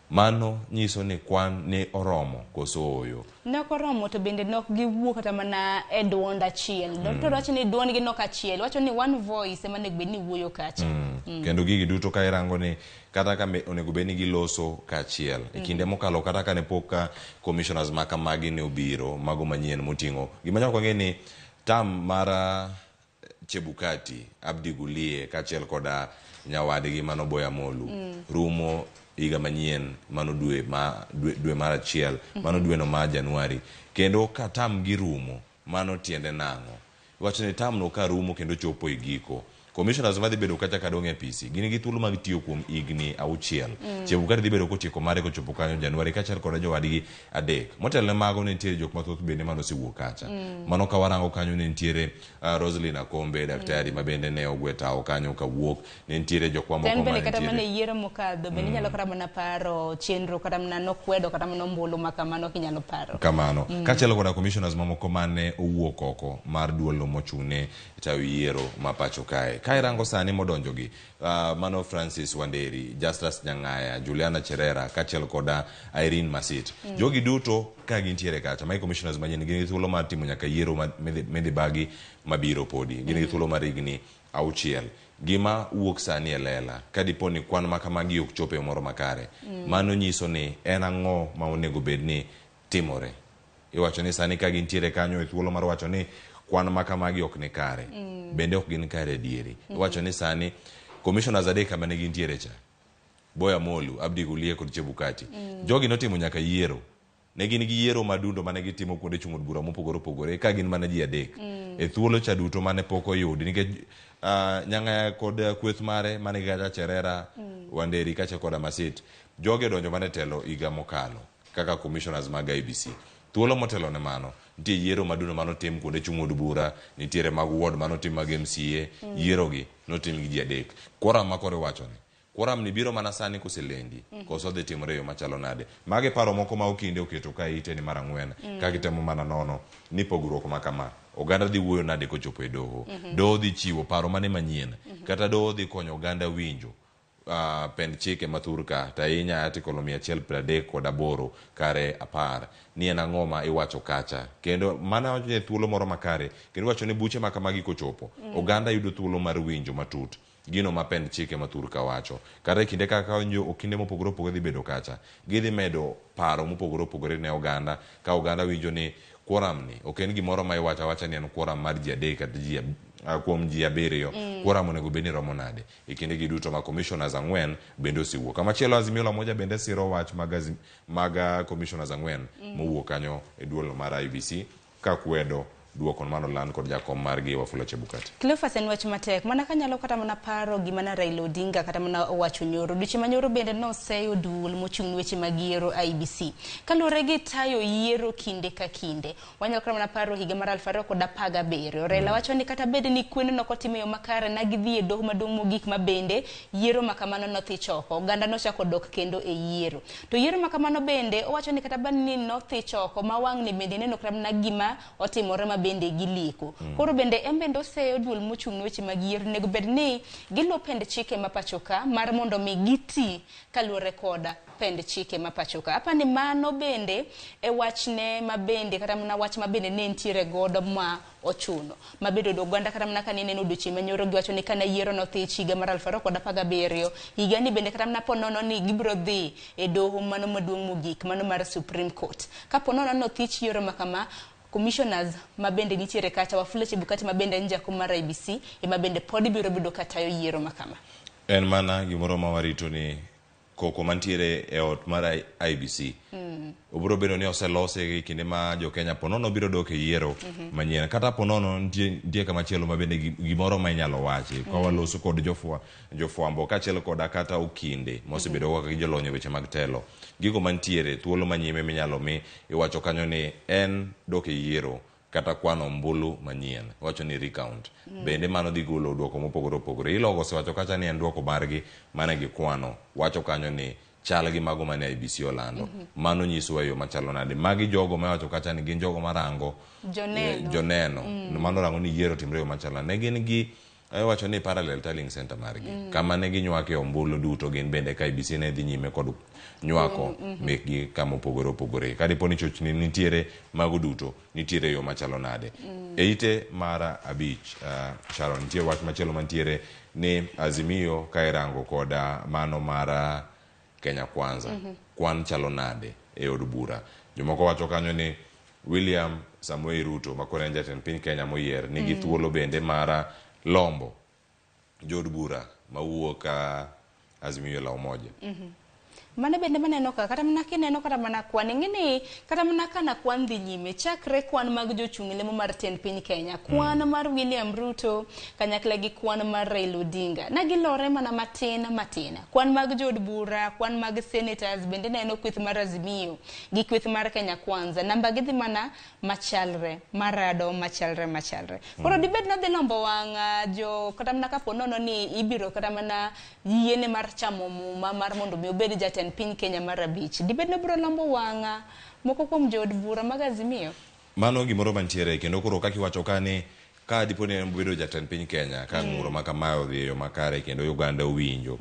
Mano nyiso ni kwan ni oromo koso ooyo. Ne ok oromo to bende ne ok giwuo kata mana e duond achiel. To wacho ni duondgi nok achiel. Wacho ni one voice ema onego bed ni wuoyo kacha. Kendo gigi duto ka irango ni kata ka onego bed ni giloso kaachiel. E kinde mokalo kata ka ne pok ka commissioners ma kamagi ne obiro mago manyien moting'o. Gima nyaka wang'e ni term mar Chebukati, Abdi Gulie kaachiel koda nyawadgi mano Boya Molu rumo higa manyien mano dwe ma dwe mar achiel mano dwe no mar Januari. Kendo ka term gi rumo mano tiende nang'o? Iwacho ni term no ka rumo kendo chopo e giko commissioners madhi bedo kacha kadong' e apisi gin gi thuolo mag tiyo kuom higni 6. Chebukati dhi bedo kotieko mare kochopo kanyo Januari kaachiel kod jowadgi adek. Motelo ne mago ne nitiere jok mathoth bende mane osewuok kacha. Mano ka warango kanyo ne nitiere Roselyn Akombe daktari ma bende ne ogwe tawo kanyo kawuok. Ne nitiere jok mamoko Ten bende mane kata mana nitiere. yiero mokadho bende inyalo kata mana paro chenro kata mana nokwedo kata mana ombulu ma kamano kinyalo paro. Kamano. Kaachiel koda commissioners mamoko mane owuok oko mar duol no mochung'ne tayo yiero ma pacho kae. Ka irango sani modonjo gi mano Francis Wanderi, Justus Nyang'aya, Juliana Cherera kaachiel koda Irene Masit. Jogi duto ka gintiere kacha, magi commissioners manyien gin gi thuolo mar timo nyaka yiero midhi bagi mabiro podi. Gin gi thuolo mar higni 6. Gima wuok sani e lela, ka dipo ni kwan ma kamagi ok chopo e moro makare, mano nyiso ni en ang'o ma onego bed ni timore. Iwacho ni sani ka gintiere kanyo e thuolo mar wacho ni kwan ma kamagi ok ni kare. Bende ok gin kare adieri. Iwacho ni sani commissioners adek kama ne gintiere cha, Boya Molu, Abdi Gulie kod Chebukati. Jogi notimo nyaka yiero. Ne gin gi yiero madundo mane gitimo kuonde chung' od bura mopogore opogore ka gin mana ji adek. E thuolo cha duto mane pok oyudi nikech Nyang'aya kod kweth mare mane kata Cherera, Wanderi kaachiel koda Masit, jogi odonjo mana e telo higa mokalo kaka commissioners mag IEBC. Thuolo motelo ne mano, nitie yiero madundo manotim kuonde chung' od bura, nitiere mag ward manotim mag MCA, yiero gi notim gi ji adek. Quorum ma koro iwacho ni, quorum ni biro mana sani koselendi, koso dhi timore e yo machalo nade. Magi paro moko ma okinde oketo ka ite ni mar ang'wen, ka gitemo mana nono ni pogruok ma kama, oganda dhi wuoyo nade kochopo e doho. Doho dhi chiwo paro mane manyien, kata doho dhi konyo oganda winjo pend chike mathur ka, to ahinya article 138 kare 10 ni en ang'o ma iwacho kacha. Kendo mana wacho ni thuolo moro makare, kendo iwacho ni buche ma kamagi kochopo, oganda yudo thuolo mar winjo matut gino ma pend chike mathur ka wacho. Kata e kinde kaka okinde mopogore opogore dhi bedo kacha, gidhi medo paro mopogore opogore ne oganda, ka oganda winjo ni Quorum ni ok en gimoro ma iwacho awacha ni en quorum mar ji adek kata ji kuom ji abiriyo. Quorum onego bed ni romo nade e kindegi duto ma commissioners ang'wen bende osewuok. Kamachielo Azimio la Umoja bende siro wach mag, mag commissioners ang'wen mowuok kanyo e duol mar IEBC ka kwedo duoko mano land kod jakom margi Wafula Chebukati. Cleophas en wach matek mana kanyalo kata mana paro gima na Raila Odinga kata mana owacho nyoro. Odiochieng' ma nyoro bende noseyo duol mochung' ne weche mag yiero IEBC. Kaluwore gi tayo yiero kinde ka kinde. Wanyalo kata mana paro higa mar 2017. Raila wacho ni kata bed ni kweno nok otim e yo makare na gidhi e doho maduong' mogik ma bende yiero ma kamano nothich oko. Oganda nochako dok kendo e yiero. To yiero ma kamano bende owacho ni kata bed ni nothich oko ma wang'ni bende neno kata mana gima otimore ma bende gileko. Koro bende en bende oseyo duol mochung' ne weche mag yiero onego bed ni giluwo pend chike ma pacho ka mar mondo mi giti kaluwore kod pend chike ma pacho ka. Apa ni mano bende e wachne ma bende kata mana wach ma bende ne nitiere godo ma ochuno. Ma bende oganda kata mana kane ineno odiochieng' ma nyoro giwacho ni kane yiero nothich higa mar 2017, higani bende kata mana po nono ni gibiro dhi e doho mano maduong' mogik mano mar Supreme Court. Kapo nono ni othich yiero ma kama, commissioners ma bende nitiere kacha, Wafula Chebukati ma bende en jakom mar IEBC ema bende pod biro bedo katayo yiero ma kama. En mana gimoro ma warito ni koko mantiere e ot mar IEBC obiro bedo ni oselose e kinde ma jo Kenya ponono biro dok e yiero manyien kata ponono nitie kama chielo ma bende gimoro ma inyalo wachi ka waloso kod jofwambo kaachiel koda kata okinde mosebedo kaka jolony e weche mag telo. Gigo mantiere thuolo manyime minyalo mi iwacho kanyo ni en dok e yiero kata kwano ombulu manyien, iwacho ni recount. Bende mano dhi golo duoko mopogore opogore. Ilogo osewacho kacha ni en duoko margi mane gikwano, wacho kanyo ni chal gi mago mane IEBC olando. Mano nyisowa yo machalo nade. Magi jogo mawacho kacha ni gin jogo marango joneno. Joneno. Mano rango ni yiero timre yo machalo nade. Ne gin gi iwacho ni parallel tallying center margi. Kama ne ginywake ombulu duto gin bende ka IEBC ne dhi nyime kod nywako mekgi kama opogore opogore. Ka dipo ni chochni nitiere mago duto, nitiere yo machalo nade. E ite mar abich, Sharon, nitie wach machielo mantiere ni Azimio ka irango koda mano mar Kenya Kwanza. Kwan chalo nade e od bura. Jomoko wacho kanyo ni William Samoei Ruto ma koro en jatend piny Kenya moyier nigi thuolo bende mar lombo jood bura mawuok Azimio la Umoja. Mano bende maneno ka kata mana kineno kata mana kwan ing'e ni kata mana kana kwan dhi nyime chakre kwan mag jochung' lemo mar tend piny Kenya kwan mar William Ruto kanyakla gi kwan mar Raila Odinga na gilore mana matin matin kwan mag jood bura kwan mag senators bende neno kweth mar Azimio gi kweth mar Kenya Kwanza namba gidhi mana machalre marado machalre machalre koro dibed nodhi lombo wang' jo kata mana kapo nono ni ibiro kata mana yiene mar chamo muma mar mondo mi obed jatend piny Kenya mar abich dibed nobiro lombo wang' moko kuom jood bura mag Azimio. Mano gimoro mantiere kendo koro kaka iwacho ka ni ka dipo ni en bedo jatend piny Kenya ka ng'uro ma kamae odhi e yo makare kendo Uganda owinjo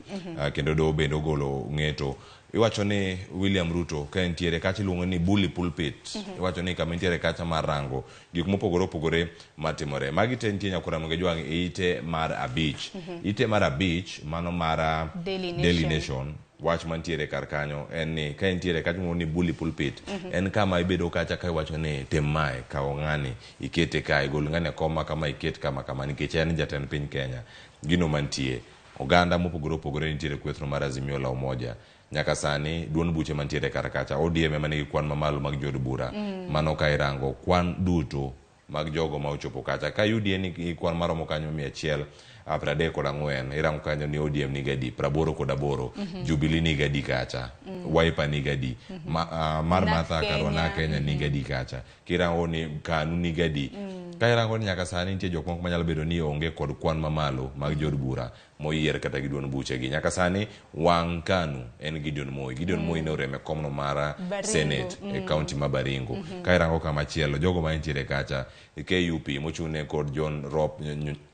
kendo doho bende ogolo ng'eto iwacho ni William Ruto ka entiere kacha iluongo ni bully pulpit iwacho ni kama entiere kacha mar rango gik mopogore opogore matimore magi te nitie nyakora Ramogi Jwang' e ite mar abich ite mar abich mano mar Daily Daily Nation. Nation wach mantiere kar kanyo en ni ka entiere kacha iluongo ni bully pulpit en kama ibedo kacha ka iwacho ni tim mae kaw ng'ani ikete kae gol ng'ani e kom ma kama iket kama kama nikech en jatend piny Kenya gino mantie oganda mopogore opogore nitiere kwethno mar Azimio la Umoja nyaka sani duond buche mantiere kar kacha ODM ema nigi kwan mamalo mag jood bura mano ka irango kwan duto mag jogo ma ochopo kacha ka UDA nigi kwan maromo kanyo 134 irango kanyo ni ODM nigi adi 88 Jubilee nigi adi kacha Wiper nigi adi mar Martha Karua na Kenya nigi adi kacha kirango ni KANU nigi adi ka irango ni nyaka sani nitie jok moko manyalo bedo ni onge kod kwan mamalo mag jood bura moyier kata gi duond buchegi nyaka sani wang' KANU en Gideon Moi Gideon Moi ne orem e komno mar Senate e county ma Baringo ka irango kama chielo jogo ma nitiere kacha KUP mochung'ne kod John Rop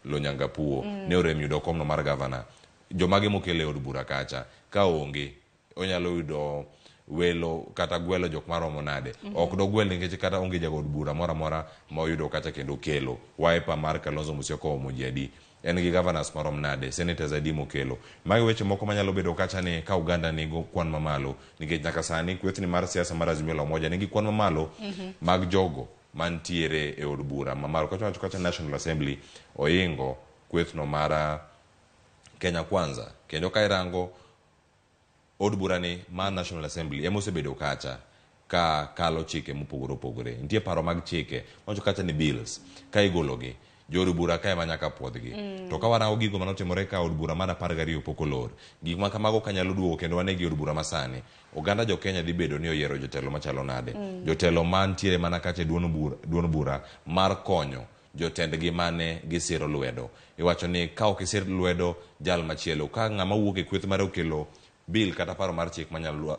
Lonyangapuo ne orem yudo komno mar gavana jomage mokelo e od bura kacha ka onge onyalo yudo welo kata gwelo jok maromo nade ok dogwel nikech kata onge jaod bura moro amora ma oyudo kacha kendo kelo Wiper mar Kalonzo Musyoka omo ji adi en gi governors marom nade senators adi mokelo magi weche moko manyalo bedo kacha ni ka Uganda nigo kwan mamalo nikech nyaka sani kwethni mar siasa mar Azimio la Umoja nigi kwan mamalo mag jogo mantiere e od bura mamalo kacha wacho kacha National Assembly oingo kwethno mar Kenya Kwanza. Kendo ka irango od burani mar National Assembly ema osebedo kacha ka kalo chike mopogore opogore. Nitie paro mag chike wacho kacha ni bills ka igologi jood bura ka ema nyaka puodhgi. To ka warango gigo manotimore ka od bura mar 12 pok olor, gik ma kamago ka nyalo duogo kendo wane gi od bura masani, oganda jo Kenya dhi bedo ni oyiero jotelo machalo nade. Jotelo mantiere mana kacha e duond bura mar konyo jotendgi mane gisiro lwedo. Iwacho ni ka ok isir lwedo jal machielo, ka ng'ama wuok e kweth mare okelo bill kata paro mar chik manyalo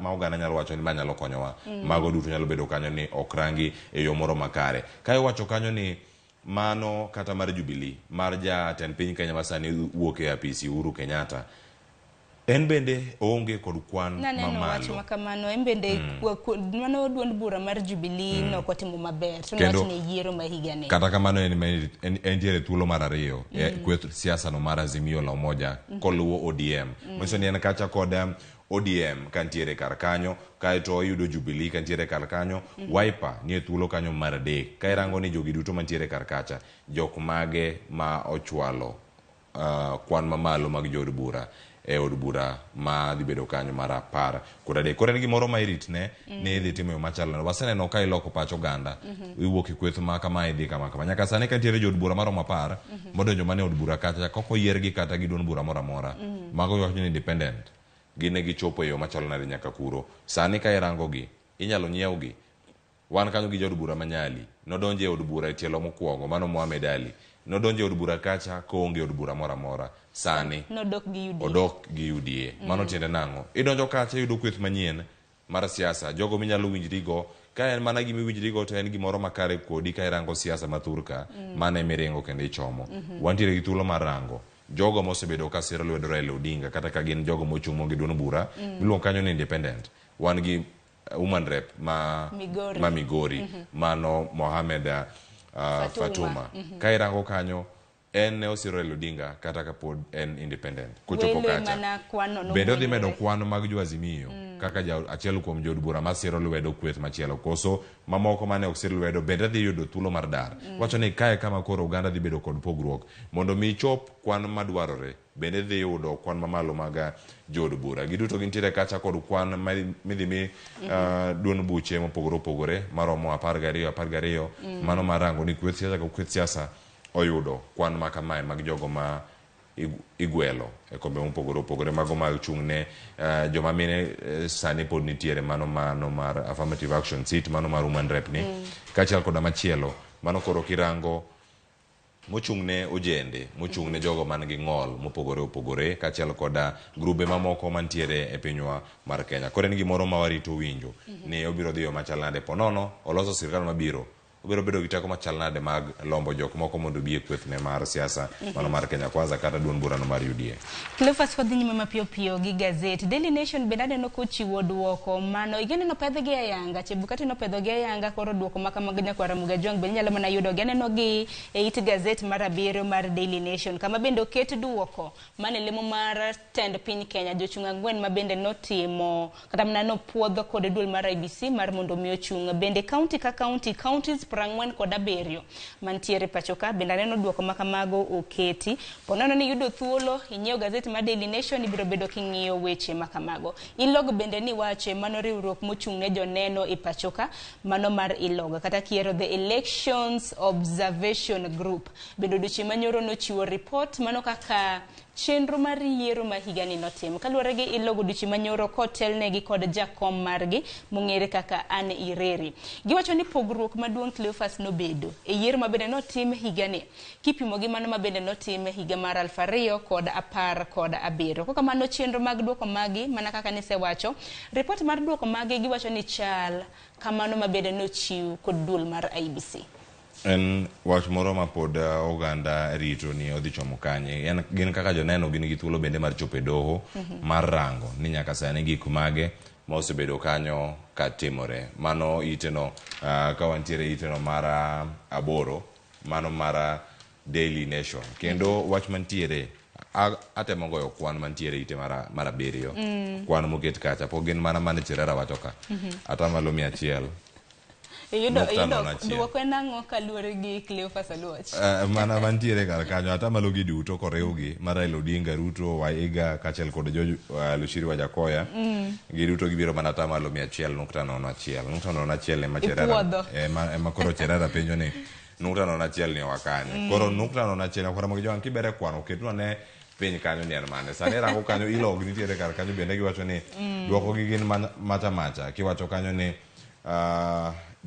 ma oganda nyalo wacho ni ma nyalo konyowa, mago duto nyalo bedo kanyo ni ok rangi e yo moro makare. Ka iwacho kanyo ni mano kata mar Jubilee mar jatend piny Kenya masani wuok e apisi Uhuru Kenyatta, en bende oonge kod kwan Naneno wach mamalo. ma kamano, en bende mano duond bura mar Jubilee nokotimo maber. To Kendo- niwach ni yiero ma higani. Kata kamano en entiere thuolo mar ariyo e kweth siasa no mar Azimio la Umoja koluwo ODM. Manyiso ni en kacha kod ODM kantiere kar kanyo, kaeto iyudo Jubilee kantiere kar kanyo, Wiper nie thuolo kanyo mar adek. Ka irango ni jogi duto mantiere kar kacha, jok mage ma ochwalo kwan mamalo mag jood bura e od bura ma dhi bedo kanyo mar 13. Koro en gimoro ma iritne ni idhi timo e yo machalo nade. Waseneno ka iloko pach oganda, iwuok e kweth ma kama idhi kama kama. Nyaka sani ka nitiere jood bura maromo 10 modonjo mana e od bura kacha, kok oyiergi kata gi duond bura moro amora. Mago iwacho ni independent. Gin ne gichopo e yo machalo nade nyaka kuro. Sani ka irango gi, inyalo nyiewgi. Wan kanyo gi jaod bura ma Nyali, nodonjo e od bura e tielo mokwongo, mano Mohamed Ali. Nodonjo e od bura kacha koonge od bura moro amora. Sani Nodok gi UDA. odok gi UDA. Mano tiende nang'o? Idonjo kacha iyudo kweth manyien mar siasa, jogo minyalo winjrigo. Ka en mana gima iwinjrigo to en gimoro makare kodi ka irango siasa ma thurka, mano ema iringo kendo ichomo. Wantiere gi thuolo mar rango jogo mosebedo ka siro lwedo Raila Odinga kata ka gin jogo mochung' maonge duond bura, miluongo kanyo ni independent. Wan gi woman rep ma Migori. ma Migori, mano Mohamed Fatuma. Fatuma. Ka irango kanyo, en ne osiro Raila Odinga kata ka pod en independent. Kochopo Welo kacha. mana kwano Bende odhi medo nomedore. kwan mag jo Azimio kaka achiel kuom jood bura masiro lwedo kweth machielo, koso mamoko mane ok sir lwedo bende dhi yudo thuolo mar dar. Wacho ni kae kama koro oganda dhi bedo kod pogruok mondo mi chop kwan madwarore, bende dhi yudo kwan mamalo mag jood bura. Giduto gintiere kacha kod kwan midhi mi duond buche mopogore opogore maromo 12 12, mano mar rango ni kweth siasa ka kweth siasa oyudo kwan ma kamae mag jogo ma igwelo e kombe mopogore opogore, mago mag chung' ne joma mine sani pod nitiere mano mar affirmative action seat, mano mar woman rep ni, kaachiel koda machielo mano koro kirango mochung' ne ojende, mochung' ne jogo man gi ng'ol mopogore opogore, kaachiel koda grube mamoko mantiere e pinywa mar Kenya. Koro en gimoro ma warito winjo ni obiro dhi yo machal nade, po nono oloso sirkal mabiro, obiro bedo gi teko machal nade mag lombo jok moko mondo obi e kwethne mar siasa mano mar Kenya Kwanza kata duond burano mar UDA. Cleophas wadhi nyime mapiyo piyo gi gazet Daily Nation bende aneno kochiwo duoko mano igeno nopedhgi ayanga, Chebukati nopedhogi ayanga, koro duoko ma kamago nyakwar Ramogi Ajwang' bende inyalo mana yudogi. Aneno gi e it gazet mar 7 mar Daily Nation kama bende oket duoko mane lemo mar tend piny Kenya jochung' 4 ma bende notimo kata mana nopuodho kod duol mar IEBC mar mondo mi ochung'. Bende county ka county, counties 47 mantiere pacho ka bende aneno duoko ma kamago oketi. Po nono ni iyudo thuolo inyiew gazet mar Daily Nation, ibiro bedo king'iyo weche ma kamago. Ilog bende ni wache mano riwruok mochung' ne joneno e pacho ka, mano mar Ilog kata kiero the Elections Observation Group. Bende odiochieng' manyoro nochiwo report mano kaka chenro mar yiero ma higani notim. Kaluwore gi Ilog odiochieng' manyoro kotelnegi kod jakom margi mong'ere kaka Anne Ireri. Giwacho ni pogruok maduong' Cleophas nobedo e yiero ma bende notim higani kipimo gi mano ma bende notim higa mar 2017. Kok kamano chenro mag duoko magi mana kaka nisewacho, report mar duoko magi giwacho ni chal kamano ma bende nochiw kod duol mar IEBC. En wach moro ma pod oganda rito ni odhi chomo kanye. Gin kaka joneno gin gi thuolo bende mar chopo e doho mar rango ni nyaka sani gik mage ma osebedo kanyo ka timore. Mano iteno ka wantiere iteno mar 8, mano mar Daily Nation. Kendo wach mantiere atemo goyo kwan mantiere ite mar 7. Kwan moket kacha pok gin mana mane Cherera wacho ka. Atamalo 100. Iyudo nukta iyudo nono achiel. duoko en ang'o kaluwore gi Cleophas Aluoch? Mana mantiere kar kanyo atamalo gi duto koriwgi mar Raila Odinga, Ruto, Waiga kaachiel kod George Luchiri Wajackoyah giduto gibiro mana atamalo 100.01. 0.01 ema Cherera Ipuodho. ema koro Cherera penjo ni 0.01 ni oa kanye. Koro 0.01 ok Ramogi Jowang' kibere kwano ketnwa ne piny kanyo ni en mane. Sani rango kanyo ilog nitiere kar kanyo bende giwacho ni duoko gi gin macha macha kiwacho kanyo ni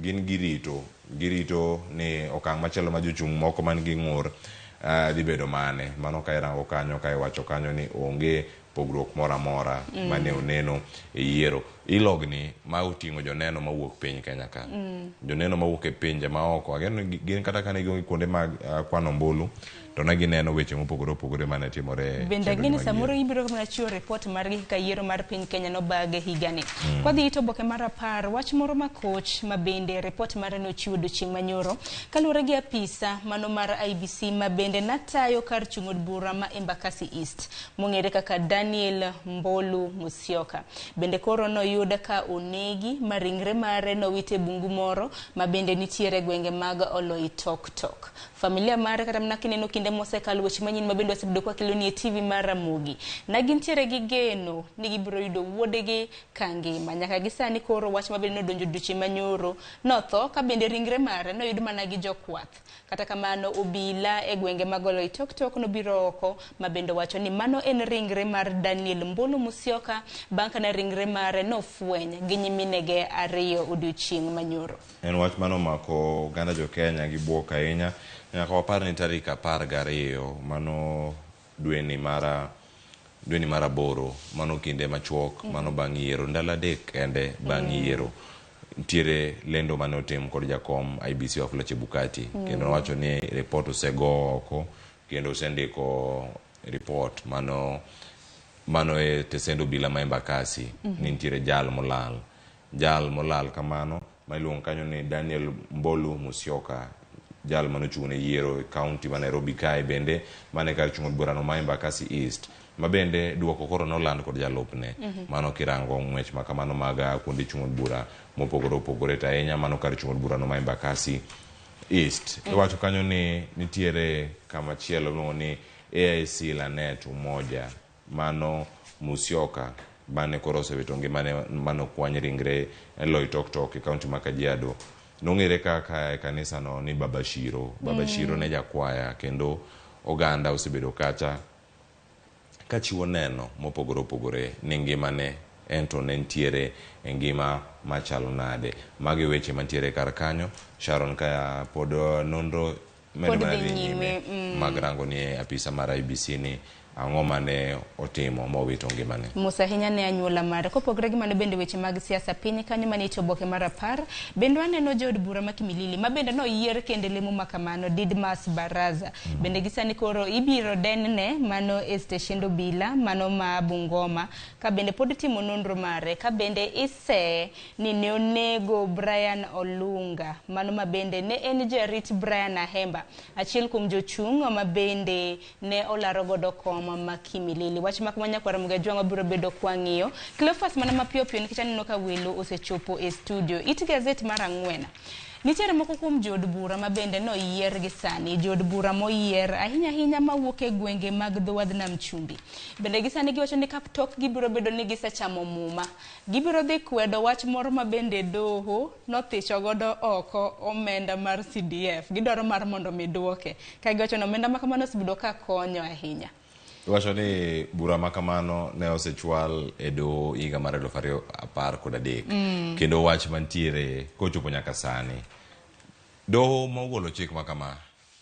gin girito ni okang' machielo ma jochung' moko man gi ng'ur dhi bedo mane. Mano ka irango kanyo ka iwacho kanyo ni onge pogruok moro amora mane oneno e yiero. Ilogni ma oting'o joneno mawuok piny Kenya ka. Joneno mawuok e pinje maoko. Ageno ni gin kata kane gionge kuonde mag kwano ombulu to ne gineno weche mopogore opogore mane timore e Bende chenro ang'e ni mag samoro yiero. ibiro mana chiwo report margi kaka yiero mar piny Kenya nobag e higani. Kwadhi to oboke mar 10, wach moro makoch ma bende report mare nochiwo odiochieng' manyoro kaluwore gi apisa mano mar IEBC ma bende natayo kar chung' od bura ma Embakasi East mong'ere kaka Daniel Mbolu Musyoka. Bende koro noyud ka onegi ma ringre mare nowit e bungu moro ma bende nitiere e gwenge mag Oloitoktok. Familia mare kata mana kineno kinde mosekalo weche manyien ma bende wasebedo kwakeloni e TV mar Ramogi. Na gintiere gi geno ni gibiro yudo wuodegi ka ngima. Nyaka gi sani koro wach ma bende nodonjo odiochieng' manyoro notho ka bende ringre mare noyud mana gi jokwath. Kata kamano obila e gwenge mag Oloitoktok nobiro oko ma bende owacho ni mano en ringre mar Daniel Mbolu Musyoka bang' kane ringre mare nofweny gi nyiminege 2 odiochieng' manyoro. En wach mane omako oganda jo Kenya gi bwok ahinya. Nyaka wapar ni tarik 12 mano dweni mar 8 mano kinde machuok mano bang' yiero ndalo 3 kende bang' yiero nitiere lendo mane otim kod jakom IEBC Wafula Chebukati kendo nowacho ni report osego oko kendo osendiko report mano e tesend obila ma Embakasi ni nitiere jal molal. Jal molal kamano ma iluongo kanyo ni Daniel Mbolu Musyoka, jal manochung' ne yiero e kaunti ma Nairobi kae bende mane kar chung' od burano ma Embakasi East ma bende duoko koro noland kod jalupne. Mano kirango ng'wech ma kamano mag kuonde chung' od bura mopogore opogore to ahinya mano kar chung' od burano ma Embakasi East. Iwacho kanyo ni nitiere kama chielo miluongo ni AIC Lanet Umoja mano Musyoka mane koro osewito ngimane mano kwany ringre e Loitoktok e kaunti ma Kajiado. Nong'ere kaka e kanisa no ni Baba Shiro. Baba Shiro ne jakwaya kendo oganda osebedo kacha kachiwo neno mopogore opogore ni ngimane ento ne nitiere e ngima machalo nade. Magi weche mantiere kar kanyo. Sharon ka pod nonro medo Pod mana dhi dhi nyime nyime, mag rango ni apisa mar IEBC ni ang'o mane otimo mowito ngimane. Mos ahinya ne anyuola mare. Kopogore gi mano bende weche mag siasa piny kanyo manie oboke mar 10 bende waneno jood bura ma Kimilili ma bende noyier kende lemo ma kamano Didmas Baraza. Bende gi sani koro ibiro denne mano e steshend obila mano ma Bungoma ka bende pod timo nonro mare ka bende ise ni ne onego Brian Olunga mano ma bende ne en jarit Brian Ahemba achiel kuom jochung' ma bende ne olaro godo kom ma Kimilili. Wach mak ma nyakwar Ramogi Ajwang' wabiro bedo kwang'iyo. Cleophas mana mapiyo piyo nikech aneno ka welo osechopo e studio. It gazet mar 4. Nitiere moko kuom jood bura ma bende noyier gi sani. Jood bura moyier ahinya ahinya mawuok e gwenge mag dho wadh nam chumbi. Bende gi sani giwacho ni kaptok gibiro bedo ni gisechamo muma. Gibiro dhi kwedo wach moro ma bende doho nothicho godo oko omenda mar CDF. Gidwaro mar mondo mi duoke. Ka giwacho ni omenda ma kamano osebedo ka konyo ahinya. Iwacho ni bura ma kamano ne osechwal e doho higa mar 2013 kendo wach mantiere kochopo nyaka sani. Doho mogolo chik ma kama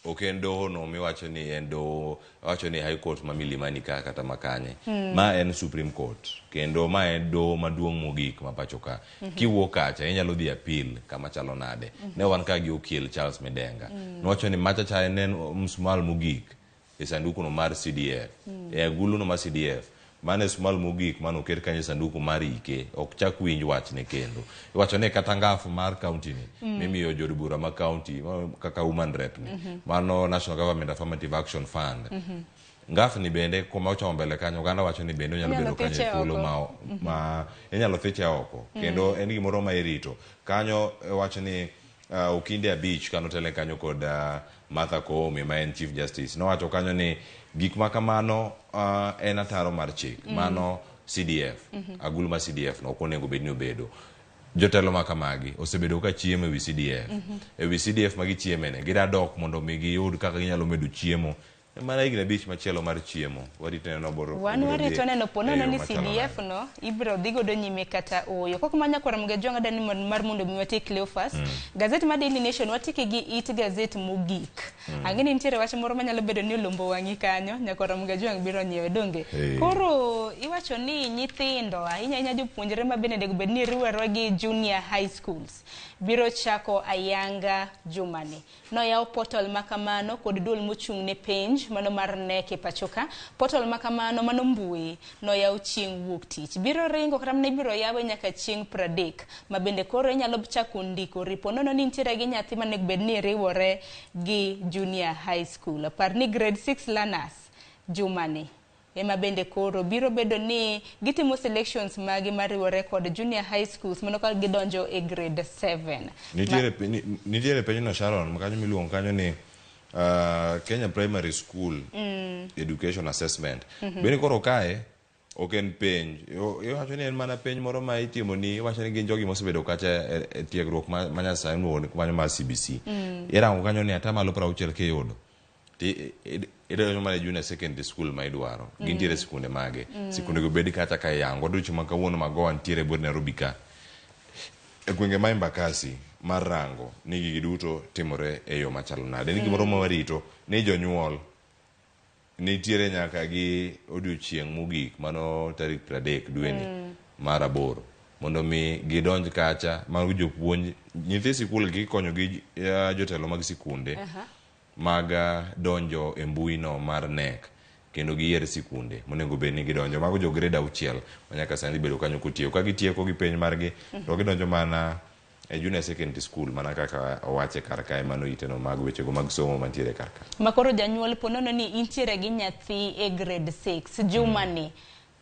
ok en doho no miwacho ni en doho wacho ni High Court ma Milimani ka kata makanye. Ma en Supreme Court kendo ma en doho maduong' mogik ma pacho ka. Kiwuok kacha inyalo dhi appeal kama chalo nade. Ne wan ka gi okil Charles Midenga. Nowacho ni macha cha en msumar mogik e sanduku no mar CDF. E agulu no mar CDF. Mano e msumar mogik mane oket kanyo e sanduku mar ike ok chak winj wachne kendo. Iwacho ni kata ngafu mar county ni mimiyo jood bura ma county kaka woman rep ni mano National Government Affirmative Action Fund. Ngafu ni bende kuma ochomo mbele kanyo oganda wacho ni bende onyalo bedo kanyo e thuolo ma inyalo thiche oko kendo en gimoro ma irito kanyo. Wacho ni Okinde abich kanotele kanyo kod Martha Koome ma en Chief Justice nowacho kanyo ni gik ma kamano en ataro mar chik. Mano CDF, agulu ma CDF no ok onego bed ni obedo. Jotelo ma kamagi osebedo ka chiemo ewi CDF. Ewi CDF ma gichieme ni gida dok mondo mi giyud kaka ginyalo medo chiemo. Mana higni abich machielo mar chiemo. Warito neno boro. Wan obiro dhi warito neno po e nono yo ni machalo CDF nade. no ibiro dhi godo nyime kata ooyo. Kok ma nyakwar Ramogi Ajwang' adani mar mondo mi watiek Cleophas. Gazet mar Daily Nation watieke gi it gazet mogik. Ang'e ni nitiere wach moro manyalo bedo ni olombo wang'i kanyo, nyakwar Ramogi Ajwang' biro nyiewe donge. Hey. Koro iwacho ni nyithindo ahinya ahinya jopuonjre ma bende onego bed ni riwore gi junior high schools biro chako ayanga jumani. Noyaw portal ma kamano kod duol mochung' ne penj mano mar KNEC e pachoka. Portal ma kamano mano mbui noyaw chieng' wuok tich. Biro ringo kata mana ibiro yawe nyaka chieng' 30 ma bende koro inyalo chako ndikori po nono ni nitiere gi nyathi manego bed ni riwore gi junior high school. Par ni grade 6 learners jumani ema bende koro biro bedo ni gitimo selections magi mariwore kod junior high schools mano ka gidonjo e grade 7. Nitiere penjno Sharon kanyo miluongo kanyo ni Kenya Primary School Education Assessment. Bende koro kae ok en penj. Iwacho ni en mana penj moro ma itimo ni iwacho ni gin jogi mosebedo kacha e tiegruok ma Nyasaye iluongo ni mar CBC. Irango kanyo ni atamalo 60 kiyudo. Idonjo mana e junior secondary school ma idwaro. Gintiere sikunde mage. Sikunde go bed kata ka iyango. Odiochieng' ma kawuono Magoha nitiere but Nairobi ka. E gwenge ma Embakasi mar rango ni gigi duto timore e yo machalo nade. Ni gimoro ma warito ni jonyuol nitiere nyaka gi odiochieng' mogik mano tarik 30 dweni mar aboro mondo mi gidonj kacha mago jopuonj nyithi sikul gikonyo gi jotelo mag sikunde mag donjo e mbui no mar KNEC kendo giyier sikunde monego bed ni gidonjo. Mago jo grade 6 ma nyaka sani bedo kanyo kotieko. Ka gitieko gi penj margi to gidonjo mana e junior secondary school mana kaka owache kar kae mano iteno mag wechego mag somo mantiere kar ka. Ma koro janyuol po nono ni intiere gi nyathi e grade 6 jumani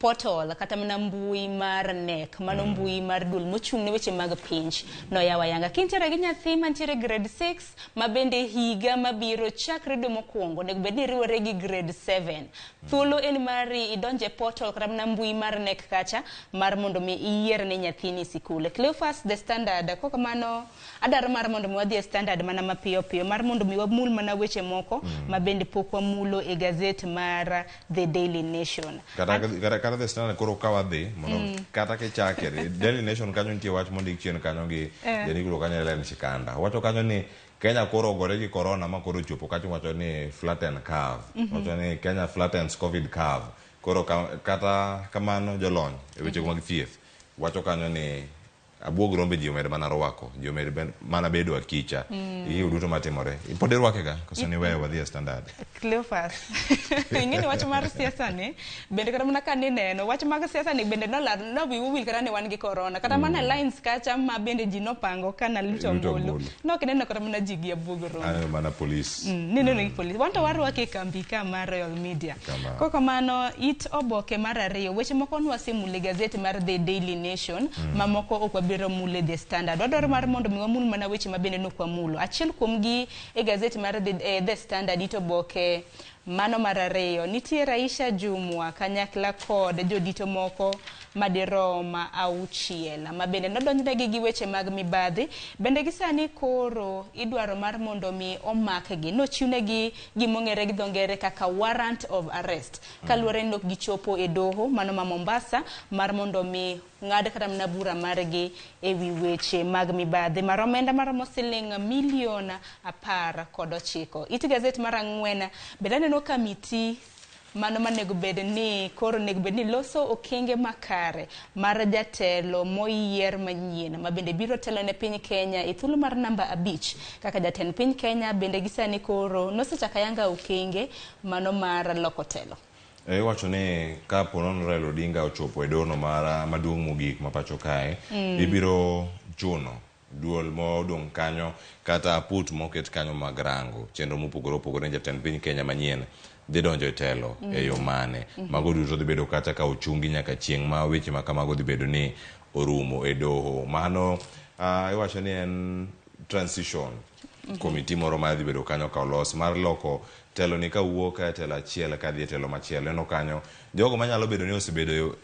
portal kata mana mbui mar KNEC mano mbui mar duol mochung' ne weche mag penj noyaw ayanga. Kintiere gi nyathi mantiere grade 6 ma bende higa mabiro chakre dwe mokwongo onego bed ni riwore gi grade 7. Thuolo en mari idonje portal kata mana mbui mar KNEC kacha mar mondo mi iyier ne nyathini sikul. Cleophas, The Standard, kok kamano adwaro mar mondo mi wadhi e Standard mana mapiyo piyo mar mondo mi wamul mana weche moko ma bende pok wamulo e gazet mar The Daily Nation. Kata The Standard koro ka wadhi mondo kata kichake Daily Nation kanyo nitie wach mondik chien kanyo gi jandik kanyo Helen Shikanda. Wacho kanyo ni Kenya koro ogore gi corona ma koro ochopo kacha wacho ni flatten curve. Wacho ni Kenya flattens COVID curve. Koro kata kamano jolony e weche mag thieth wacho kanyo ni abuog rombe ji omed mana rwako, ji omed mana bedo akicha. Gigo duto matimore. Pod irwake ga koso ni weyo wadhi e Standard? Cleophas. Ing'e ni wach mar siasa ni bende kata mana ka nineno wach mag siasa ni bende nolar no wiwu wil kata ni wan gi corona kata mana lines kacha ma bende ji nopango ka naluto ombulu. Nok ineno kata mana ji gi abuog rombe. Aneno mana polis. Nineno gi polis. Wan to warwake e kambi ka mar Royal Media. Kok kamano it oboke mar ariyo weche moko nwasemule e gazet mar The Daily Nation mamoko ok wabiro mule The Standard. Wadwaro mar mondo mi wamul mana weche ma bende nok wamulo. Achiel kuomgi e gazet mar The Standard it oboke mano mar ariyo nitie Aisha Jumwa kanyakla kod jodito moko madirom 6 ma bende nodonjnegi gi weche mag mibadhi. Bende gi sani koro idwaro mar mondo mi omakgi. Nochiwnegi gimong'ere gi dho ngere kaka warrant of arrest. Kaluwore ni ok gichopo e doho mano ma Mombasa mar mondo mi ng'ad kata mana bura margi e wi weche mag mibadhi mar omenda maromo siling milion 19. It gazet mar 4 bende aneno kamiti mano manego bed ni koro onego bed ni loso okenge makare mar jatelo moyier manyien ma bende biro telo ne piny Kenya e thuolo mar namba 5 kaka jatend piny Kenya bende gi sani koro nosechako ayanga okenge mano mar loko telo. Iwacho ni ka po nono Raila Odinga ochopo e dono mar maduong' mogik ma pacho kae, ibiro chuno duol modong' kanyo kata aput moket kanyo mag rango chenro mopogore opogore ni jatend piny Kenya manyien dhi donjo e telo e yo mane. Mago duto dhi bedo kata ka ochungi nyaka chieng' ma weche ma kamago dhi bedo ni orumo e doho. Mano iwacho ni en transition committee moro ma dhi bedo kanyo ka olos mar loko telo ni kawuok e telo achiel kadhi e telo machielo. Ineno kanyo jogo manyalo bedo ni osebedo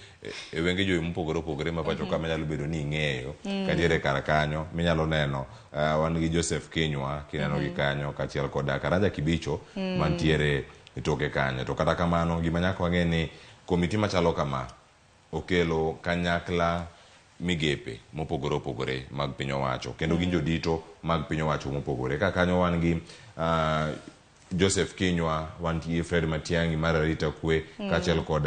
e wenge jowi mopogore opogore ma pacho ka manyalo bedo ni ing'eyo kantiere kar kanyo minyalo neno wan gi Joseph Kinyua kineno gi kanyo kaachiel kod Karanja Kibicho mantiere e toke kanyo. To kata kamano gima nyaka wang'e ni komiti machalo kama okelo kanyakla migepe mopogore opogore mag piny owacho kendo gin jodito mag piny owacho mopogore. Ka kanyo wan gi Joseph Kinyua, wan gi Fred Matiang'i mar arita kwe kaachiel kod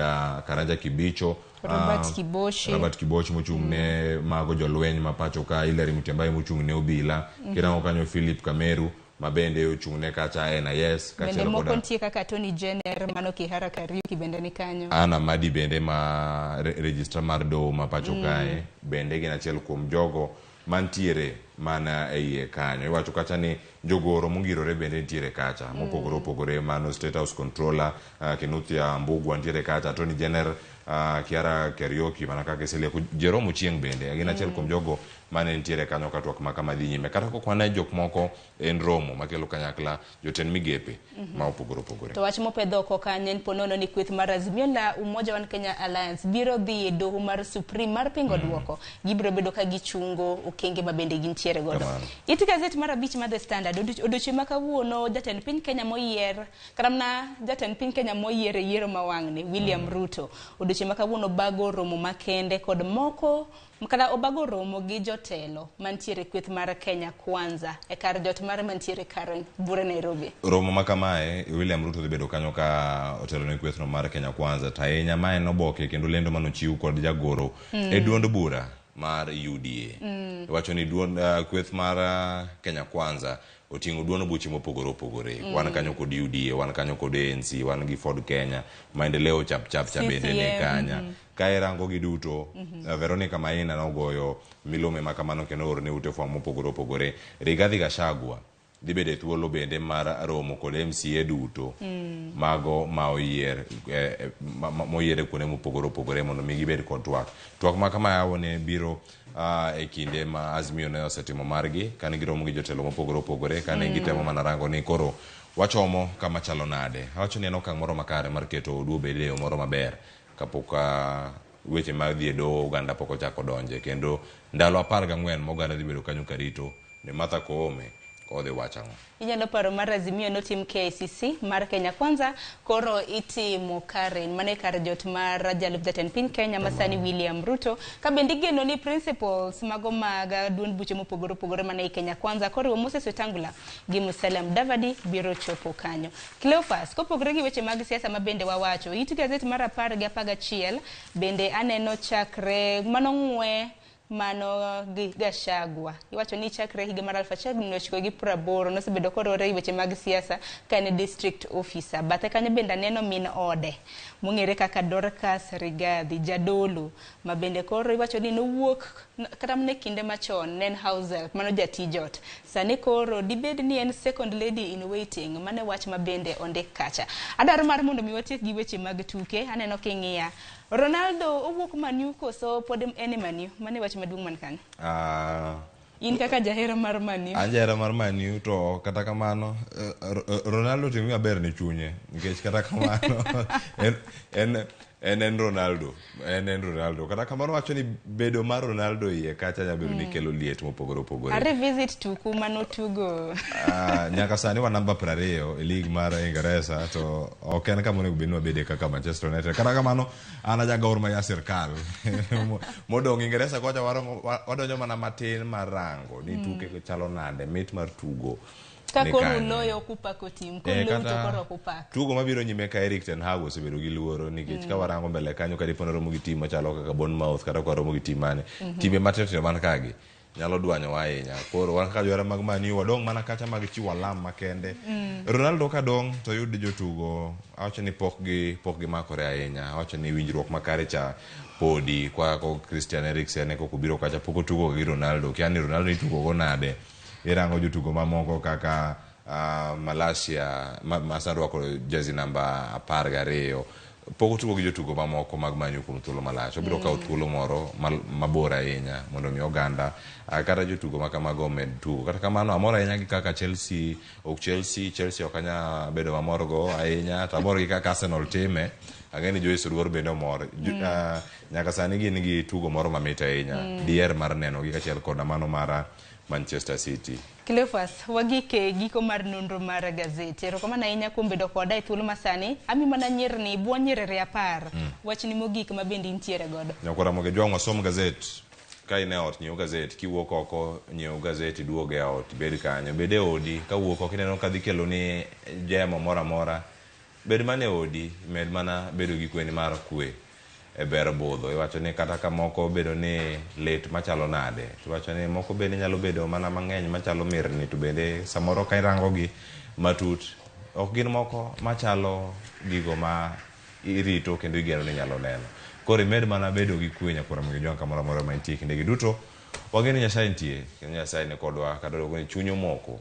Karanja Kibicho, Robert Kibochi. Robert Kibochi mochung' ne mago jolweny ma pacho ka, Hilary Mutyambai mochung' ne obila, kirango kanyo Philip Kameru ma bende ochung' ne kacha NIS Bende kaachiel moko koda nitie kaka Tony Jenner mano Kihara Kariuki bende ni kanyo. Anna Madi bende ma registrar mar doho ma pacho kae bende gin achiel kuom jogo mantiere mana e iye kanyo. Iwacho kacha ni jogoro mongirore bende nitiere kacha mopogore opogore, mano State House Controller Kinuthia Mbugua nitiere kacha, Attorney General Kiara Kariuki mana kaka iseleko, Jerome Ochieng bende gin achiel kuom jogo mane nitiere kanyo ka twak ma kama dhi nyime. Kata kok wane jok moko en romo makelo kanyakla jotend migepe ma opogore opogore. To wach mopedh oko kanyo en ponono ni kweth mar Azimio la Umoja One Kenya Alliance biro dhi e doho mar Supreme mar pingo duoko. Gibiro bedo ka gichungo okenge ma bende gintiere godo. Kamano. It gazet mar abich mar The Standard odiochieng' ma kawuono jatend piny Kenya moyier kata mana jatend piny Kenya moyier e yiero ma wang'ni William Ruto odiochieng' ma kawuono bago romo makende kod moko kata obago romo gi jotelo mantiere kweth mar Kenya Kwanza e kar jot mare mantiere Karen Bure Nairobi. Romo ma kamae William Ruto dhi bedo kanyo ka otelo ne kwethno mar Kenya Kwanza to ahinya ma en oboke kendo lendo manochiw kod jagoro e duond bura mar UDA. Iwacho ni duond kweth mar Kenya Kwanza oting'o duond buche mopogore opogore. Wan kanyo kod UDA, wan kanyo kod ANC, wan gi Ford Kenya, Maendeleo Chap Chap cha bende ni CCM, kanya. Ka irango gi duto, Veronica Maina nogoyo milome ma kamano kendo oorne ute fwambo mopogore opogore. Rigathi Gachagua dhi bedo e thuolo bende mar romo kod MCA duto mago ma oyier moyier e kuonde mopogore opogore mondo mi gibed kod twak. Twak ma kama ne biro e kinde ma Azimio ne osetimo margi kane giromo gi jotelo mopogore opogore kane gitemo mana rango ni koro wachomo kama chalo nade. Awacho ni en okang' moro makare mar keto odu obed e yo moro maber kapok weche mag dhi e doho oganda pok ochako donje kendo ndalo 14 ma oganda dhi bedo kanyo karito ni Martha Koome odhi wacho ang'o. Inyalo paro mar Azimio notim KICC mar Kenya Kwanza koro itimo Karen mano e kar jot mar jalup jatend piny Kenya masani William Ruto ka bende igeno ni principals mago mag duond buche mopogore opogore mane i Kenya Kwanza koriwo Moses Wetangula gi Musalia Mudavadi biro chopo kanyo. Cleophas, kopogore gi weche mag siasa ma bende wawacho, it gazet mar 10 gi 11 bende aneno chakre mano ng'we mano gi Gachagua. Iwacho ni chakre higa mar 1980 nosebedo koriwore e weche mag siasa ka en district officer. Bathe kanyo bende aneno min ode mong'ere kaka Dorcas Rigathi, jadolo ma bende koro iwacho ni nowuok kata mana e kinde machon ne en house help, mano jatij ot. Sani koro dibed ni en second lady in waiting, mano e wach ma bende ondik kacha. Adwaro mar mondo mi watiek gi weche mag tuke, aneno king'iya. Ronaldo owuok Man U koso pod en e Man U? Mano e wach maduong' man kanyo. In kaka jahera mar Man U. An jahera mar Man U to kata kamano Ronaldo timo maber ne chunye nikech kata kamano en Ronaldo, en Ronaldo. Kata kamano wacho ni bedo mar Ronaldo iye kacha nyalo bedo ni kelo liet mopogore opogore. A revisit tuku manotugo. Nyaka sani wan namba 20 e league mar Ingeresa to ok en kama onego bed ni wabede kaka Manchester United. Kata kamano an aja Gor Mahia sirkal. Modong' Ingeresa kocha wadonjo mana matin mar rango ni tuke chalo nade, mit mar tugo. Ka ni koro kanyo. uloyo ok upako tim, koro uloyo to Kata koro ok upak. Tugo mabiro nyime ka Erik ten Hag osebedo gi luoro nikech ka warango mbele kanyo ka dipo ni romo gi tim machalo kaka Bournemouth kata ka waromo gi tim mane, timbe matindo tindo man kagi nyalo dwanyowa ahinya. Koro wan kaka johera mag Man U wadong' mana kacha mag chiwo alam makende. Ronaldo ka dong' to yud jotugo, awacho ni pok gimakore ahinya. Awacho ni winjruok makare cha podi kwa ko Christian Eriksen kok obiro kacha pok otugo gi Ronaldo. Kia ni Ronaldo itugo go nade. Irango jotugo mamoko kaka Malasia ma sani rwako jezi namba 12. Pok otugo gi jotugo mamoko mag Man U kuom thuolo malach. Obiro kawo thuolo moro mabor ahinya mondo mi oganda kata jotugo ma kamago omed tugo. Kata kamano amor ahinya gi kaka Chelsea ok Chelsea, Chelsea ok anya bedo mamor go ahinya to amor gi kaka Arsenal time. Ang'e ni Joyce Oduor bende omor. Nyaka sani gin gi tugo moro mamit ahinya. Diher mar neno gi kachiel koda mano mar Manchester City. Cleophas, wagik e giko mar nonro mar gazeti. Erokamano ahinya kuom bedo koda e thuolo masani. Ami mana nyirni, buo nyiriri 10. Wachni mogik ma bende intiere godo. Nyakwa Ramogi Ojwang' wasom gazet. Ka in e ot, nyiew gazet. Kiwuok oko, nyiew gazet iduog e ot, ibed kanyo. Bed e odi. Kawuok oko ineno ka dhi keloni jemo moro amora. Bed mana e odi, med mana bedo gi kweni mar kwe. E ber budho. Iwacho ni kata ka moko bedo ni lit machalo nade. Iwacho ni moko bende nyalo bedo mana mang'eny machalo mirni to bende samoro ka irango gi matut, ok gin moko machalo gigo ma irito kendo igeno ni nyalo neno. Koro imed mana bedo gi kwe nyakwar Ramogi Ojwang' kamoro amora ma intie kinde gi duto. Wageno ni Nyasaye nitie kendo Nyasaye ni kodwa kata obedo ni chuny omoko,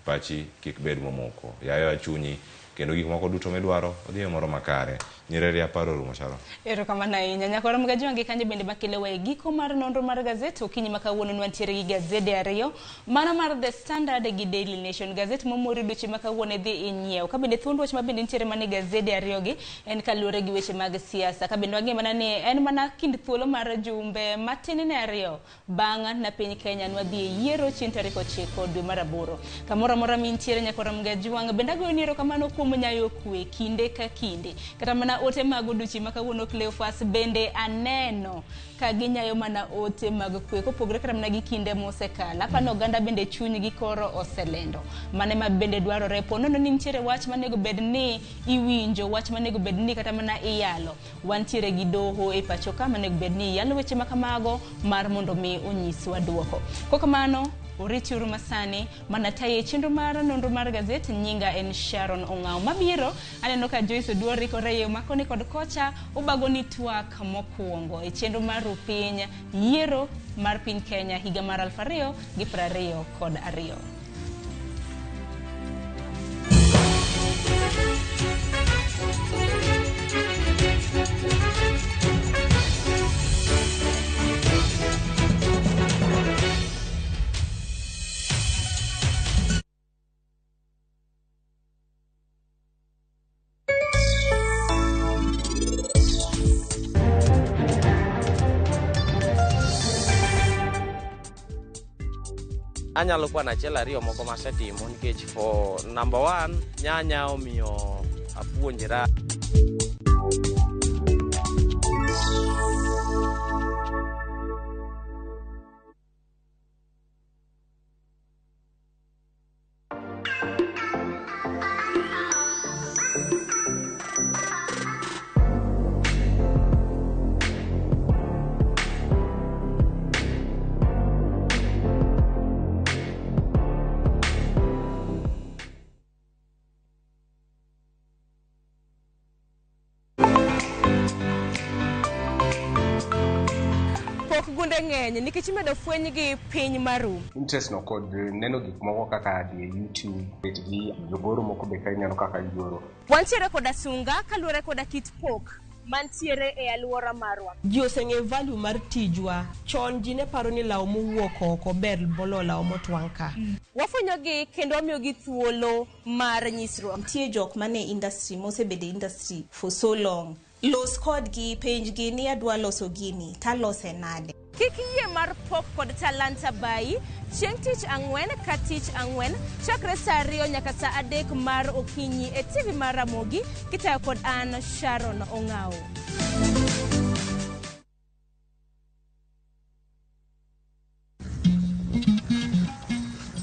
pachi kik bed momoko. Yaye chunyi kendo gik moko duto midwaro odhi e moro makare. Nyiriri 10 orumo Sharon. Erokamano ahinya. Nyakwar Ramogi Ojwang' gi kanyo bende makelowa e giko mar nonro mar gazet. Okinyi ma kawuono nwantiere gi gazede 2, mano mar The Standard gi Daily Nation. Gazet momori odiochieng' ma kawuono idhi inyiew. Ka bende thuond wach ma bende nitiere mana e gazede 2 gi en kaluwore gi weche mag siasa. Ka bende wang'e mana ni en mana kind thuolo mar jumbe matin ne 2 bang' na piny Kenya nwadhi e yiero chieng' tarik 9 dwe mar 8. Kamoro amora mintiere nyakwar Ramogi Ojwang' bende agoyoni erokamano kuom nyayo kwe kinde ka kinde. Kata mana ote mag odiochieng' ma kawuono Cleophas bende aneno ka ginyayo mana ote mag kwe kopogore kata mana gi kinde mosekalo. Apani oganda bende chunygi koro oselendo. Mano ema bende dwarore. Po nono ni nitiere wach manego bed ni iwinjo, wach manego bed ni kata mana iyalo. Wantiere gi doho e pacho ka manego bed ni iyalo weche ma kamago mar mondo mi onyiswa duoko. Kokamano, oritiuru masani mana tayo e chenro mar nonro mar gazet. Nyinga en Sharon Ong'ao. Mabiro aneno ka Joyce Oduor rikore e yo makoni kod kocha obago ni twak mokwongo e chenro mar rupiny yiero mar piny Kenya higa mar 2022. Anyalo kwano 1 2 moko masetimo nikech for number 1 nyanya omiyo apuonjra. Gunde ng'eny nikech imedo fweny gi piny maru. Interest no kod neno gik moko kaka dhi e YouTube, bet gi jogoro moko be ka ineno kaka gigoro. Wantiere koda sunga kaluwore koda kit pok mantiere e alwora marwa. Ji oseng'eyo value mar tijwa. Chon ji ne paro ni law mowuok oko ber moloyo law motwang' ka. Wafwenyogi kendo wamiyogi thuolo mar nyisruok. Nitie jok mane industry mosebedo e industry for so long. Los kodgi, penjgi ni adwa loso gini, talose nade. Kik yie mar pok kod talanta bayi chieng' tich ang'wen ka tich ang'wen chakre saa 2 nyaka saa 3 mar okinyi e TV mar Ramogi kitayo kod an Sharon Ong'ao.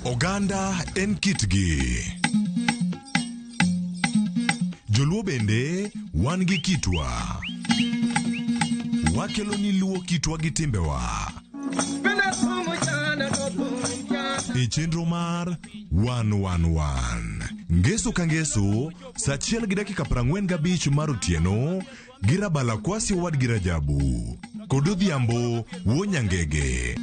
Oganda en kitgi. Joluo bende wan gi kitwa. Wakelo ni luo kitwa gi timbewa. E chenro mar 111. Ngeso ka ngeso, saa 1:45 mar otieno gi Rabala Kwasi owadgi Rajabu. Kod Odhiambo wuo Nyangege.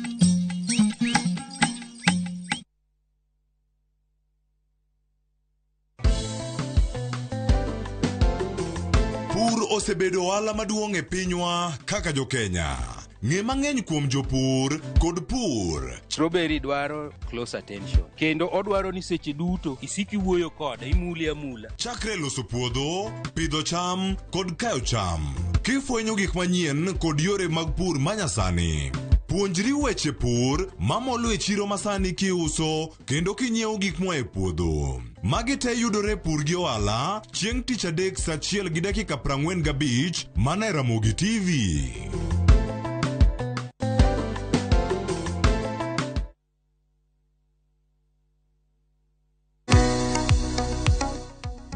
Pur osebedo ohala maduong' e pinywa kaka jokenya. Ng'e mang'eny kuom jopur kod pur. Strawberry dwaro close attention kendo odwaro ni seche duto isik iwuoyo kode imule amula. Chakre loso puodho, pidho cham kod kayo cham. Kifwenyo gik manyien kod yore mag pur manyasani. Puonjri weche pur mamolo e chiro masani kiuso kendo kinyiewo gik moa e puodho. Magi te yudore e Pur gi Ohala chieng' tich adek saa achiel gi dakika 45 mana e Ramogi TV.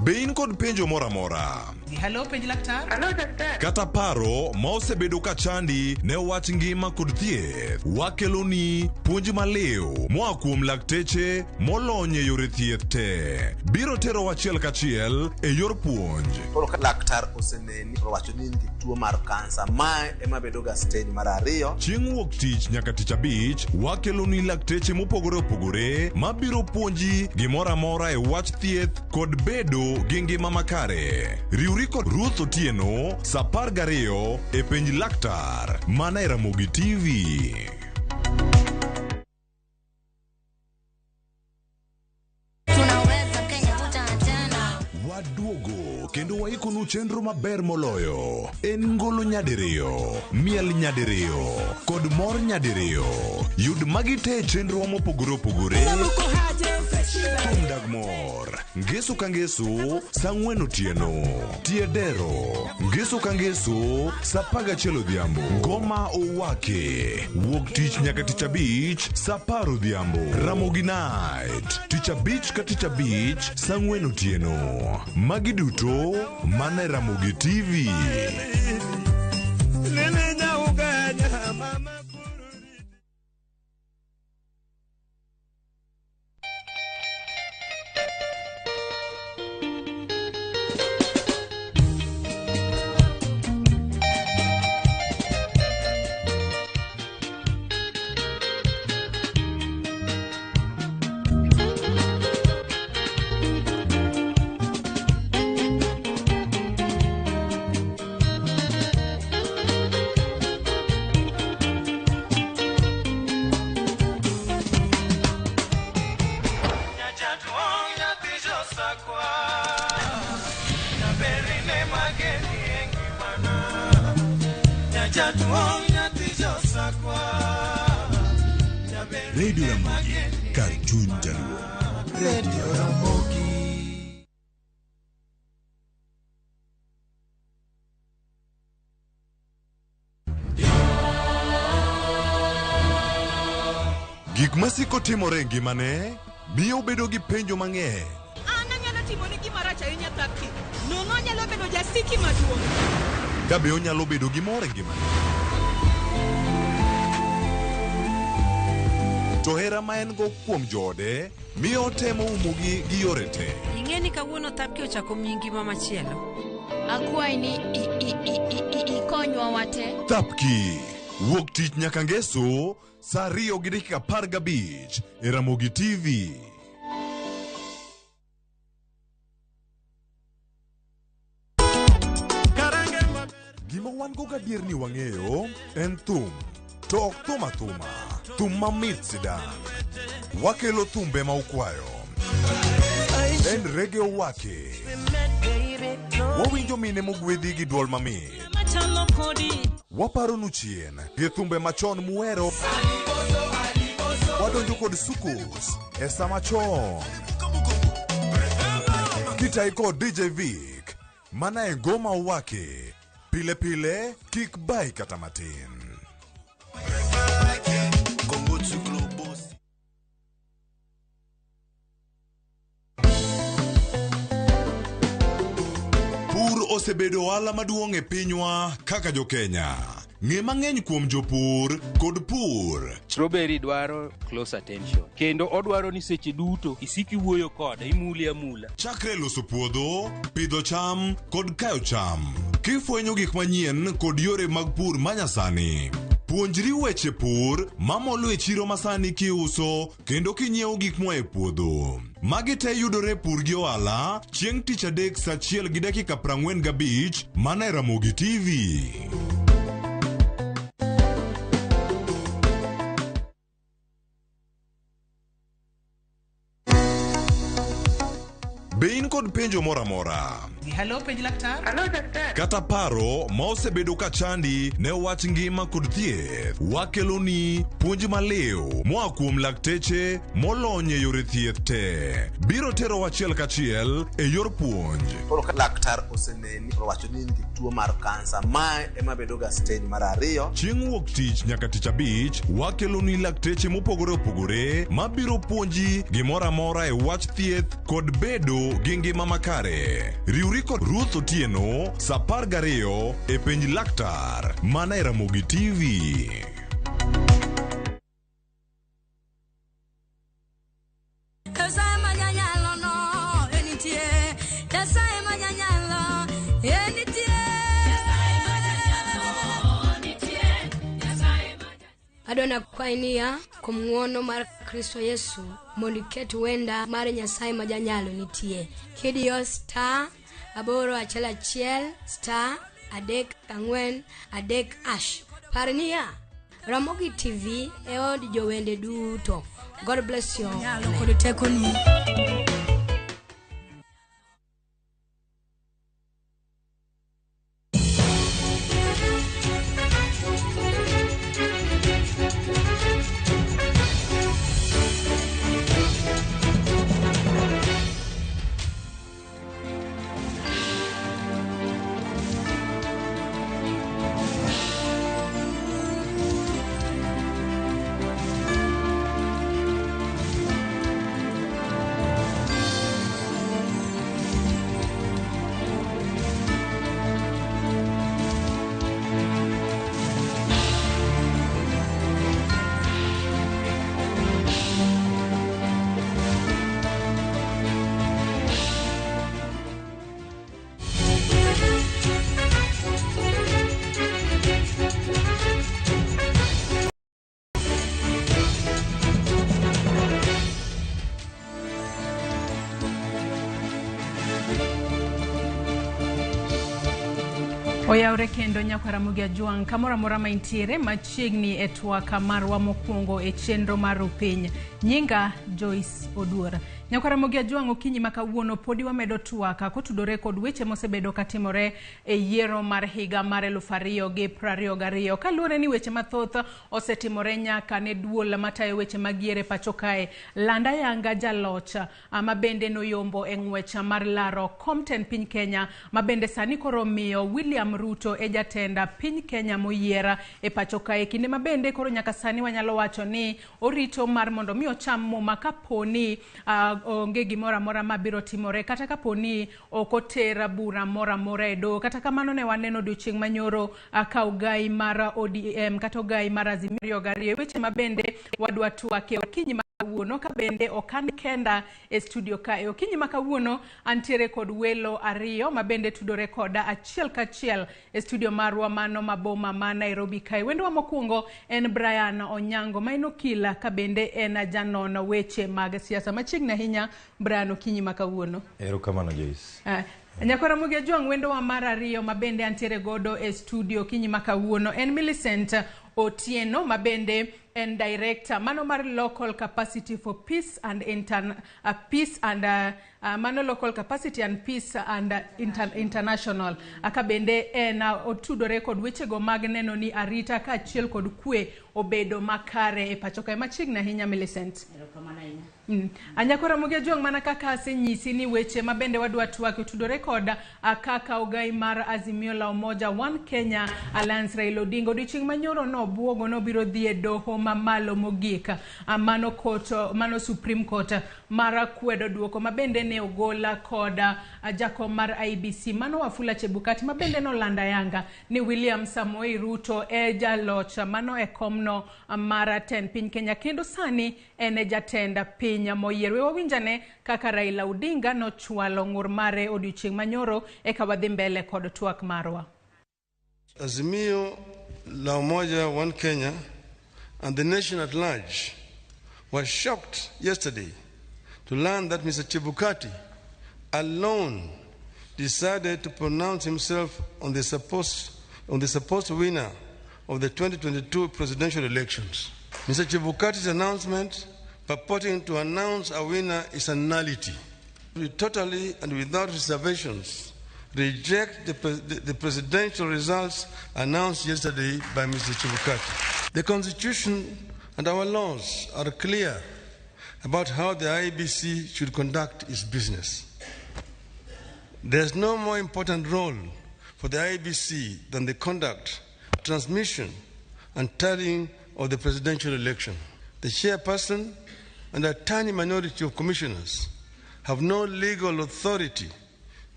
Be in kod penjo moro amora? Halo, penj laktar. Halo, daktari. Kata paro ma osebedo ka chandi ne wach ngima kod thieth, wakeloni puonj maliw moa kuom lakteche molony e yore thieth te. Biro terowa achiel kachiel e yor puonj. Koro ka laktar oseneni to owacho ni in gi tuo mar kansa, mae ema bedo ga stage mar ariyo. Chieng' wuok tich nyaka tich abich, wakeloni lakteche mopogore opogore mabiro puonji gimoro amora e wach thieth kod bedo gi ngima makare. Riwri kod Ruth Otieno sa 12 e penj laktar mana e Ramogi TV. Tunaweza Kenya tutaachana. Waduogo kendo waikonu chenro maber moloyo. En ngolo nyadiriyo, miel nyadiriyo, kod mor nyadiriyo. Yud magi te e chenrowa mopogore opogore. Thum dag mor. Ngeso ka ngeso, saa ang'wen otieno. Tie dero. Ngeso ka ngeso, saa 11 odhiambo. Ngoma owake. Wuok tich nyaka tich abich, saa 10 odhiambo. Ramogi Night. Tich abich ka tich abich, saa ang'wen otieno. Magi duto mana e Ramogi TV. Radio Ramogi, kar chuny jaluo. Radio Ramogi. Gik masiko timore e ngimane miyo obedo gi penjo mang'eny. An anyalo timoni gima rach ahinya Thapki. Nono anyalo bedo jasiki maduong'. Ka be onyalo bedo gi mor e ngimane? To hera ma en go kuom joode miyo otemo umogi gi yore te. Ing'e ni kawuono Thapki ochako miyi ngima machielo. Akwayi ni ikonywa wate. Thapki, wuok tich nyaka ngeso, saa 2 gi dakika 15 e Ramogi TV. Gima wan go gadier ni wang'eyo en thum. To ok thum athuma, thum mamit sidang'. Wakelo thumbe ma ukwayo. En rege owake. Wawinjo mine mogwedhi gi dwol mamit. Waparonu chien gi thumbe machon muhero. Wadonjo kod sukus e sama chon. Kitai kod DJ Vic, mana e ngoma owake. Pile pile kik bai kata matin. Pur osebedo ohala maduong' e pinywa kaka jokenya. Ng'e mang'eny kuom jopur kod pur. Strawberry dwaro close attention kendo odwaro ni seche duto isik iwuoyo kode imule amula. Chakre loso puodho, pidho cham kod kayo cham. Kifwenyo gik manyien kod yore mag pur manyasani. Puonjri weche pur mamolo e chiro masani kiuso kendo kinyiewo gik moa e puodho. Magi te yudore e Pur gi Ohala chieng' tich adek saa achiel gi dakika 45 mana e Ramogi TV. Be in kod penjo moro amora? Halo, penj laktar. Halo, daktari. Kata paro ma osebedo ka chandi ne wach ngima kod thieth, wakeloni puonj maliw moa kuom lakteche molony e yore thieth te. Biro terowa achiel kachiel e yor puonj. Koro ka laktar oseneni to owacho ni in gi tuo mar kansa, mae ema bedo ga stage mar ariyo. Chieng' wuok tich nyaka tich abich, wakeloni lakteche mopogore opogore mabiro puonji gimoro amora e wach thieth kod bedo gi ngima makare. Riwri kod Ruth Otieno sa 12 e penj laktar mana e Ramogi TV. Nyasaye ma janyalo no enitie. Nyasaye ma janyalo enitie. Adwa nakwayi niya, kuom ng'wono mar Kristo Yesu, mondo iket wenda mar Nyasaye ma janyalo nitie. Kidiyo star 811 star 34 3 hash. Par niya, Ramogi TV e od jowende duto. God bless you. Nyalo kod tekoni. Oyawre kendo nyakwa Ramogi Ajwang' kamoro amora ma intiere machiegni e twak marwa mokwongo e chenro mar Rupiny. Nyinga Joyce Oduor. Nyakwa Ramogi Ajwang' okinyi ma kawuono podi wamedo twak kotudore kod weche mosebedo katimore e yiero mar higa mar 2022. Kaluwore ni weche mathoth osetimore nyaka ne duol matayo weche mag yiero e pacho kae. Landa yanga jaloch ma bende noyombo e ng'wech mar laro kom tend piny Kenya ma bende sani koro miyo William Ruto e jatend piny Kenya moyier e pacho kae. Kinde ma bende koro nyaka sani wanyalo wacho ni orito mar mondo mi ocham muma kaponi onge gimoro amora mabiro timore kata kaponi ok oter bura moro amora e doho. Kata kamano ne waneno odiochieng' manyoro ka ogai mar ODM kata ogai mar Azimio 22 weche ma bende wadwa twake okinyi ma kawuono ka bende ok an kenda e studio kae. Okinyi ma kawuono antiere kod welo ariyo ma bende tudore koda achiel kachiel e studio marwa mano ma boma ma Nairobi kae. Wendwa mokwongo en Brian Onyango ma en okil ka bende en janon weche mag siasa. Machiegni ahinya Brian, okinyi ma kawuono. Erokamano Joyce. Nyakwa Ramogi Ajwang' wendowa mar ariyo ma bende antiere godo e studio okinyi ma kawuono en Millicent Otieno ma bende en director mano mar Local Capacity for Peace and Peace and mano Local Capacity and Peace and International. Aka bende en otudore kod wechego mag neno ni arita kaachiel kod kwe obedo makare e pacho kae. Machiegni ahinya Millicent. Anyakwa Ramogi Ajwang' mana kaka asenyisi ni weche ma bende wadwa twak otudore kod kaka ogai mar Azimio la Umoja One Kenya Alliance Raila Odinga odiochieng' manyoro nobuogo nobiro dhi e doho mamalo mogik mano court, mano Supreme Court mar kwedo duoko ma bende ne ogola kod jakom mar IEBC mano Wafula Chebukati ma bende nolando ayanga ni William Samoei Ruto e jaloch mano e komno mar tend piny Kenya kendo sani en e jatend piny moyier. We wawinjane kaka Raila Odinga nochwalo ng'ur mare odiochieng' manyoro eka wadhi mbele kod twak marwa. Azimio la Umoja One Kenya and the nation at large were shocked yesterday to learn that Mr. Chebukati alone decided to pronounce himself on the supposed winner of the 2022 presidential elections. Mr. Chebukati's announcement purporting to announce a winner is a nullity. We totally and without reservations reject the presidential results announced yesterday by Mr. Chebukati. The Constitution and our laws are clear about how the IEBC should conduct its business. There's no more important role for the IEBC than the conduct, transmission, and tallying of the presidential election. The chairperson and a tiny minority of commissioners have no legal authority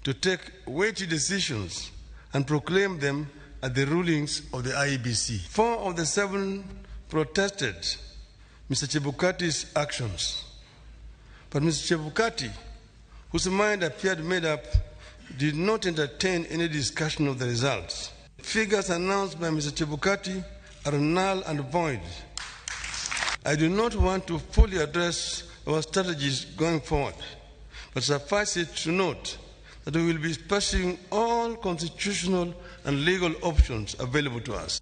to take weighty decisions and proclaim them at the rulings of the IEBC. 4 of the 7 protested Mr. Chebukati's actions. But Mr. Chebukati, whose mind appeared made up, did not entertain any discussion of the results. Figures announced by Mr. Chebukati are null and void. I do not want to fully address our strategies going forward, but suffice it to note that we will be pursuing all constitutional and legal options available to us.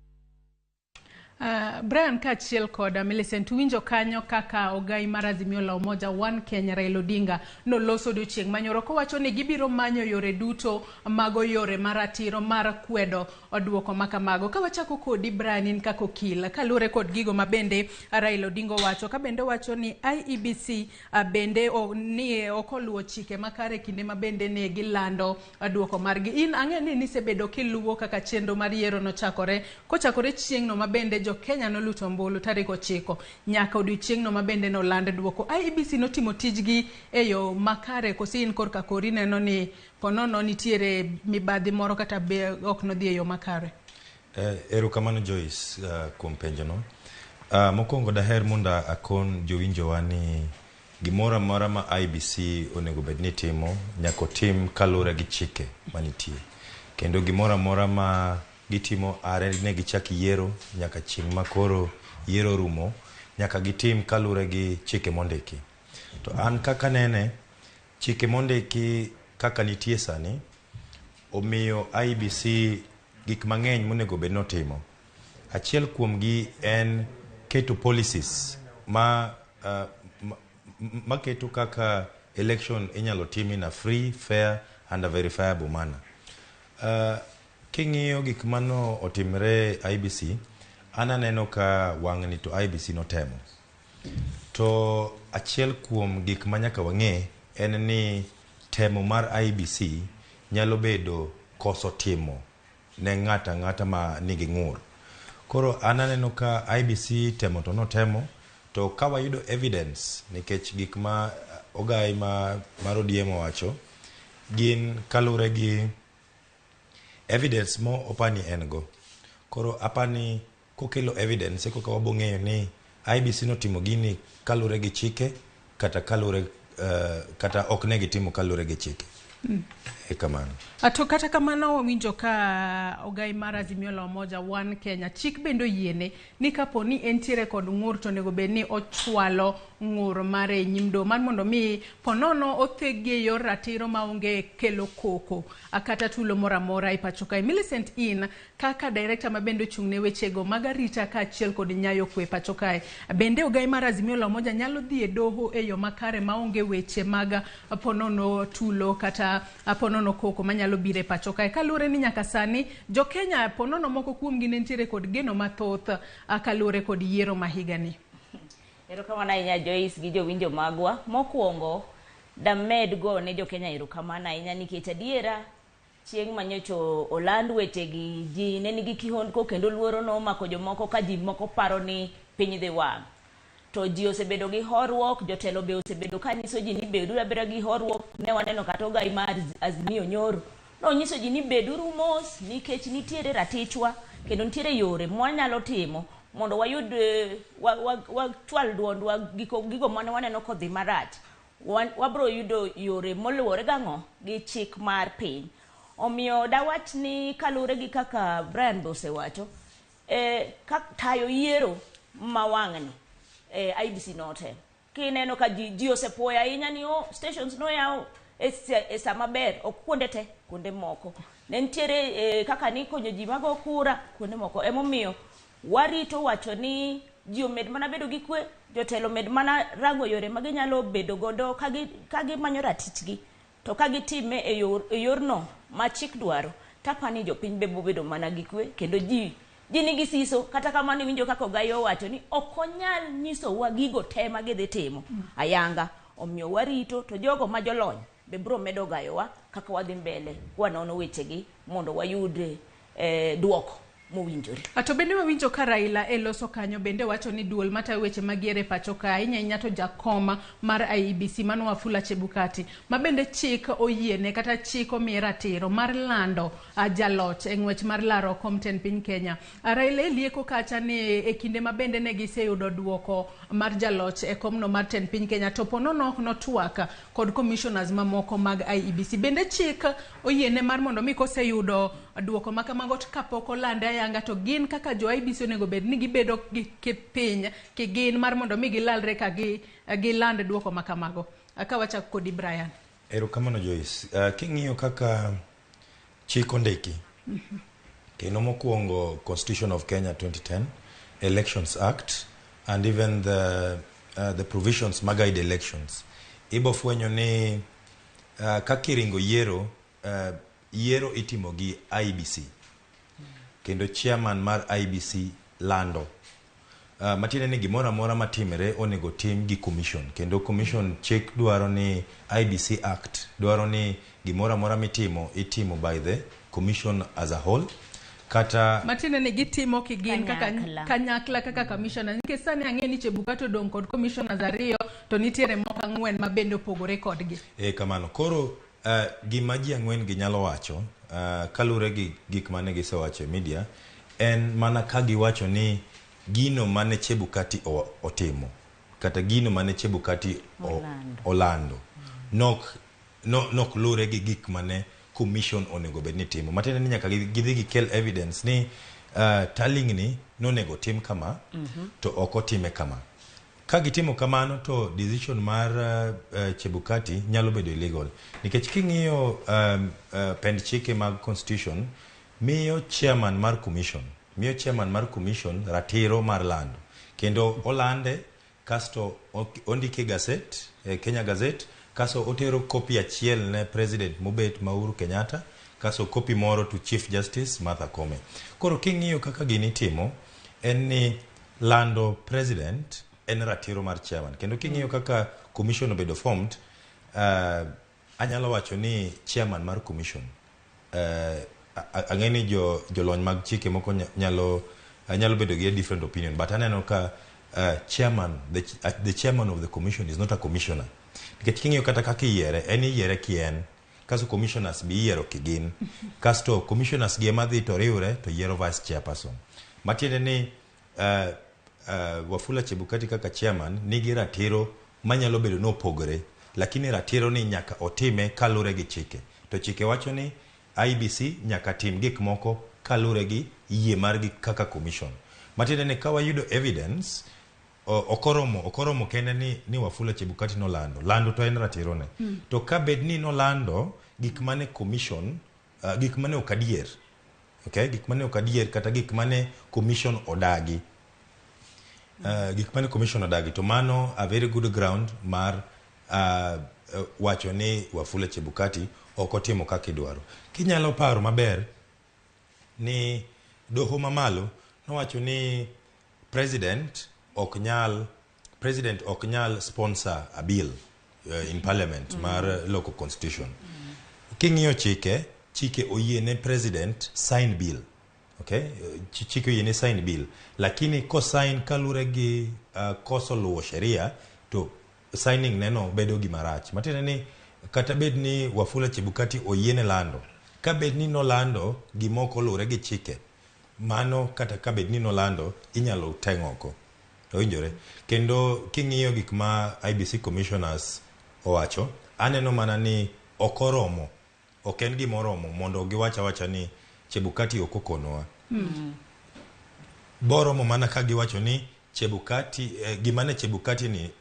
Brian kaachiel kod Millicent winjo kanyo kaka ogai mar Azimio la Umoja One Kenya Raila Odinga noloso odiochieng' manyoro kowacho ni gibiro manyo yore duto mago yore maratiro mar kwedo oduoko makamago. Ka wachako kodi Brian, in kaka okil, kaluwore kod gigo ma bende Raila Odinga owacho, ka bende owacho ni IEBC bende ni ok oluwo chike makare kinde ma bende ne gilando duoko margi. In ang'e ni nisebedo kiluwo kaka chenro mar yiero nochakore, kochakore chieng'no ma bende jo Kenya noluto ombulu tarik 9 nyaka odiochieng'no ma bende noland duoko. IEBC notimo tijgi e yo makare koso in korka kori neno ni ponono nitiere mibadhi moro kata be ok nodhi e yo makare? Erokamano Joyce kuom penjono. Mokwongo daher mondo akon jowinjowa ni gimoro amora ma IEBC onego bed ni timo nyaka otim kaluwore gi chike manitie, kendo gimoro amora ma gitimo are ne gichak yiero nyaka chieng' ma koro yiero rumo nyaka gitim kaluwore gi chike mondiki. To an kaka nene, chike mondiki kaka nitie sani omiyo IEBC gik mang'eny monego bed notimo. Achiel kuomgi en keto policies ma maketo kaka election inyalo tim in a free, fair and a verifiable manner. King'iyo gik mano otimre IEBC, an aneno ka wang'ni to IEBC notemo. To achiel kuom gik ma nyaka wang'e en ni temo mar IEBC nyalo bedo koso timo ne ng'ata ng'ata ma nigi ng'ur. Koro an aneno ka IEBC temo to notemo, to ka wayudo evidence, nikech gik ma ogai mar ODM owacho gin kaluwore gi evidence mo opani en go. Koro apani kokelo evidence eko ka wabong'eyo ni IEBC notimo gini kaluwore gi chike kata kaluwore kata ok ne gitimo kaluwore gi chike. E kamano. To kata kamano wawinjo ka ogai mar Azimio la Umoja One Kenya chik bende oyiene ni kapo ni entiere kod ng'ur to onego bed ni ochwalo ng'ur mare e nyim doho mar mondo mi ponono othegi e yor ratiro maonge kelo koko kata tulo moro amora e pacho kae. Millicent, in kaka director ma bende ochung' ne wechego mag arita kaachiel kod nyayo kwe e pacho kae, bende ogai mar Azimio la Umoja nyalo dhi e doho e yo makare maonge weche mag ponono tulo kata ponono koko manyalo biro e pacho kae, kaluwore ni nyaka sani jo Kenya ponono moko kuomgi ne nitiere kod geno mathoth kaluwore kod yiero ma higani? Erokamano ahinya Joyce gi jowinjo magwa. Mokwongo damed go ne jo Kenya erokamano ahinya nikech adiera chieng' manyocha oland wechegi ji ne nigi kihondko kendo luoro nomako jomoko ka ji moko paro ni piny dhi wang'. To ji osebedo gi horuok, jotelo be osebedo ka nyiso ji ni beduru abeda gi horuok. Ne waneno kata ogai mar Azimio nyoro nonyiso ji ni beduru mos nikech nitiere ratichwa kendo nitiere yore mwanyalo timo mondo wayud wachwal duondwa gigo mane waneno kodhi marach. Wabro yudo yore moluwore gang'o gi chik mar piny. Omiyo dawach ni kaluwore gi kaka Brian be osewacho, ka tayo yiero ma wang'ni, IEBC notemo. Kineno ka ji osepuoyo ahinya ni oh, stations noyaw e sa maber, ok kuonde te, kuonde moko. Ne nitiere kaka nikonyo ji mago kura, kuonde moko. Emomiyo warito wacho ni ji omed mana bedo gi kwe, jotelo omed mana rango yore ma ginyalo bedo godo ka gimanyo ratichgi. To ka gitime e yorno ma chik dwaro, tapani jopiny be bobedo mana gi kwe, kendo ji nigi siso. Kata kamano iwinjo kaka Ogayo owacho ni ok onyal nyisowa gigo te ma gidhi timo ayanga. Omiyo warito to jogo ma jolony be biro medo gayowa kaka wadhi mbele kwanono wechegi mondo wayud duoko mowinjore. To bende wawinjo ka Raila e loso kanyo bende wacho ni duol matayo weche mag yiero e pacho ka ahinya ahinya to jakom mar IEBC mano Wafula Chebukati ma bende chik oyiene kata chik omiye ratiro mar lando jaloch e ng'wech mar laro kom tend piny Kenya. Raila e lieko kacha ni e kinde ma bende ne giseyudo duoko mar jaloch e komno mar tend piny Kenya to ponono ok notwak kod commissioners mamoko mag IEBC. Bende chik oyiene mar mondo mi koseyudo duoko ma kamago to kapok olande ayanga to gin kaka jo IEBC onego bed ni gibedo gi piny kigin mar mondo mi gilalre ka giland duoko ma kamago. Ka wachako kodi Brian. Erokamano Joyce. King'iyo kaka chik ondiki, kendo mokwongo Constitution of Kenya 2010, Elections Act, and even the provisions ma guide elections, ibo fwenyo ni kaka iringo yiero, yiero itimo gi IEBC. Kendo chairman mar IEBC lando. Matiende ni gimoro amora matimre onego tim gi commission. Kendo commission chik dwaro ni IEBC Act dwaro ni gimoro amora mitimo itimo by the commission as a whole. Kata matiende ni gitimo kigin kaka kanyakla kaka commissioners. Nikech sani ang'e ni Chebukati odong' kod commissioners 2 to nitiere moko 4 ma bende opogore kodgi. Kamano. Koro gima ji 4 gi nyalo wacho kaluwore gi gik mane gisewacho e media en mana ka giwacho ni gino mane Chebukati otimo kata gino mane Chebukati olando nok lure gi gik mane commission onego bed ni timo. Matiende ni nyaka gidhi gikel evidence ni tallying ni nonego tim kama to ok otime kama. Ka gitimo kamano to decision mar Chebukati nyalo bedo illegal. Nikech king'iyo pend chike mag constitution miyo chairman mar commission ratiro mar lando. Kendo olande kasto ondike gazette, Kenya Gazette, kasto otero kopi achiel ne president mobet ma Uhuru Kenyatta, kasto kopi moro to Chief Justice Martha Koome. Koro king'iyo kaka gini timo en ni lando president en ratiro mar chairman. Kendo king'iyo kaka commission obedo formed, anyalo wacho ni chairman mar commission, ang'e ni jolony mag chike moko nyalo bedo gi a different opinion, but aneno ka chairman, the chairman of the commission is not a commissioner. Nikech king'iyo kata kaka iyiere, en iyiere kien, kasto commissioners bi iyiero kigin, kasto commissioners gi ema dhi to riwre to yiero vice chairperson. Matiende ni Wafula Chebukati kaka chairman nigi ratiro manyalo bedo nopogore, lakini ratiro ni nyaka otime kalure gi chike. To chike wacho ni IEBC nyaka tim gik moko kalure gi yie margi kaka commission. Matiende ni ka wayudo evidence, okoromo kende ni Wafula Chebukati nolando. Lando to en ratiro ne. To ka bed ni nolando gik mane commission, gik mane ok adier. Okay, gik mane ok adier kata gik mane commission odagi. Gik mane commission odagi to mano a very good ground mar wacho ni Wafula Chebukati ok otimo kaka idwaro. Kinyalo paro maber ni doho mamalo nowacho ni president ok nyal sponsor a bill in parliament mar loko constitution. King'iyo chike oyiene president sign bill. Okay, chike oyiene sign bill, lakini ko sign kalure gi koso luwo sheria to signing neno bedo gima rach. Matiende ni kata bed ni Wafula Chebukati oyiene lando, ka bed ni nolando gimoko luwore gi chike, mano kata ka bed ni nolando inyalo teng' oko. Owinjore. Kendo king'iyo gik ma IEBC commissioners owacho, aneno mana ni ok Ok en gima oromo mondo giwach awacha ni Chebukati ok okonowa. Boromo mana ka giwacho ni Chebukati gima ne Chebukati ni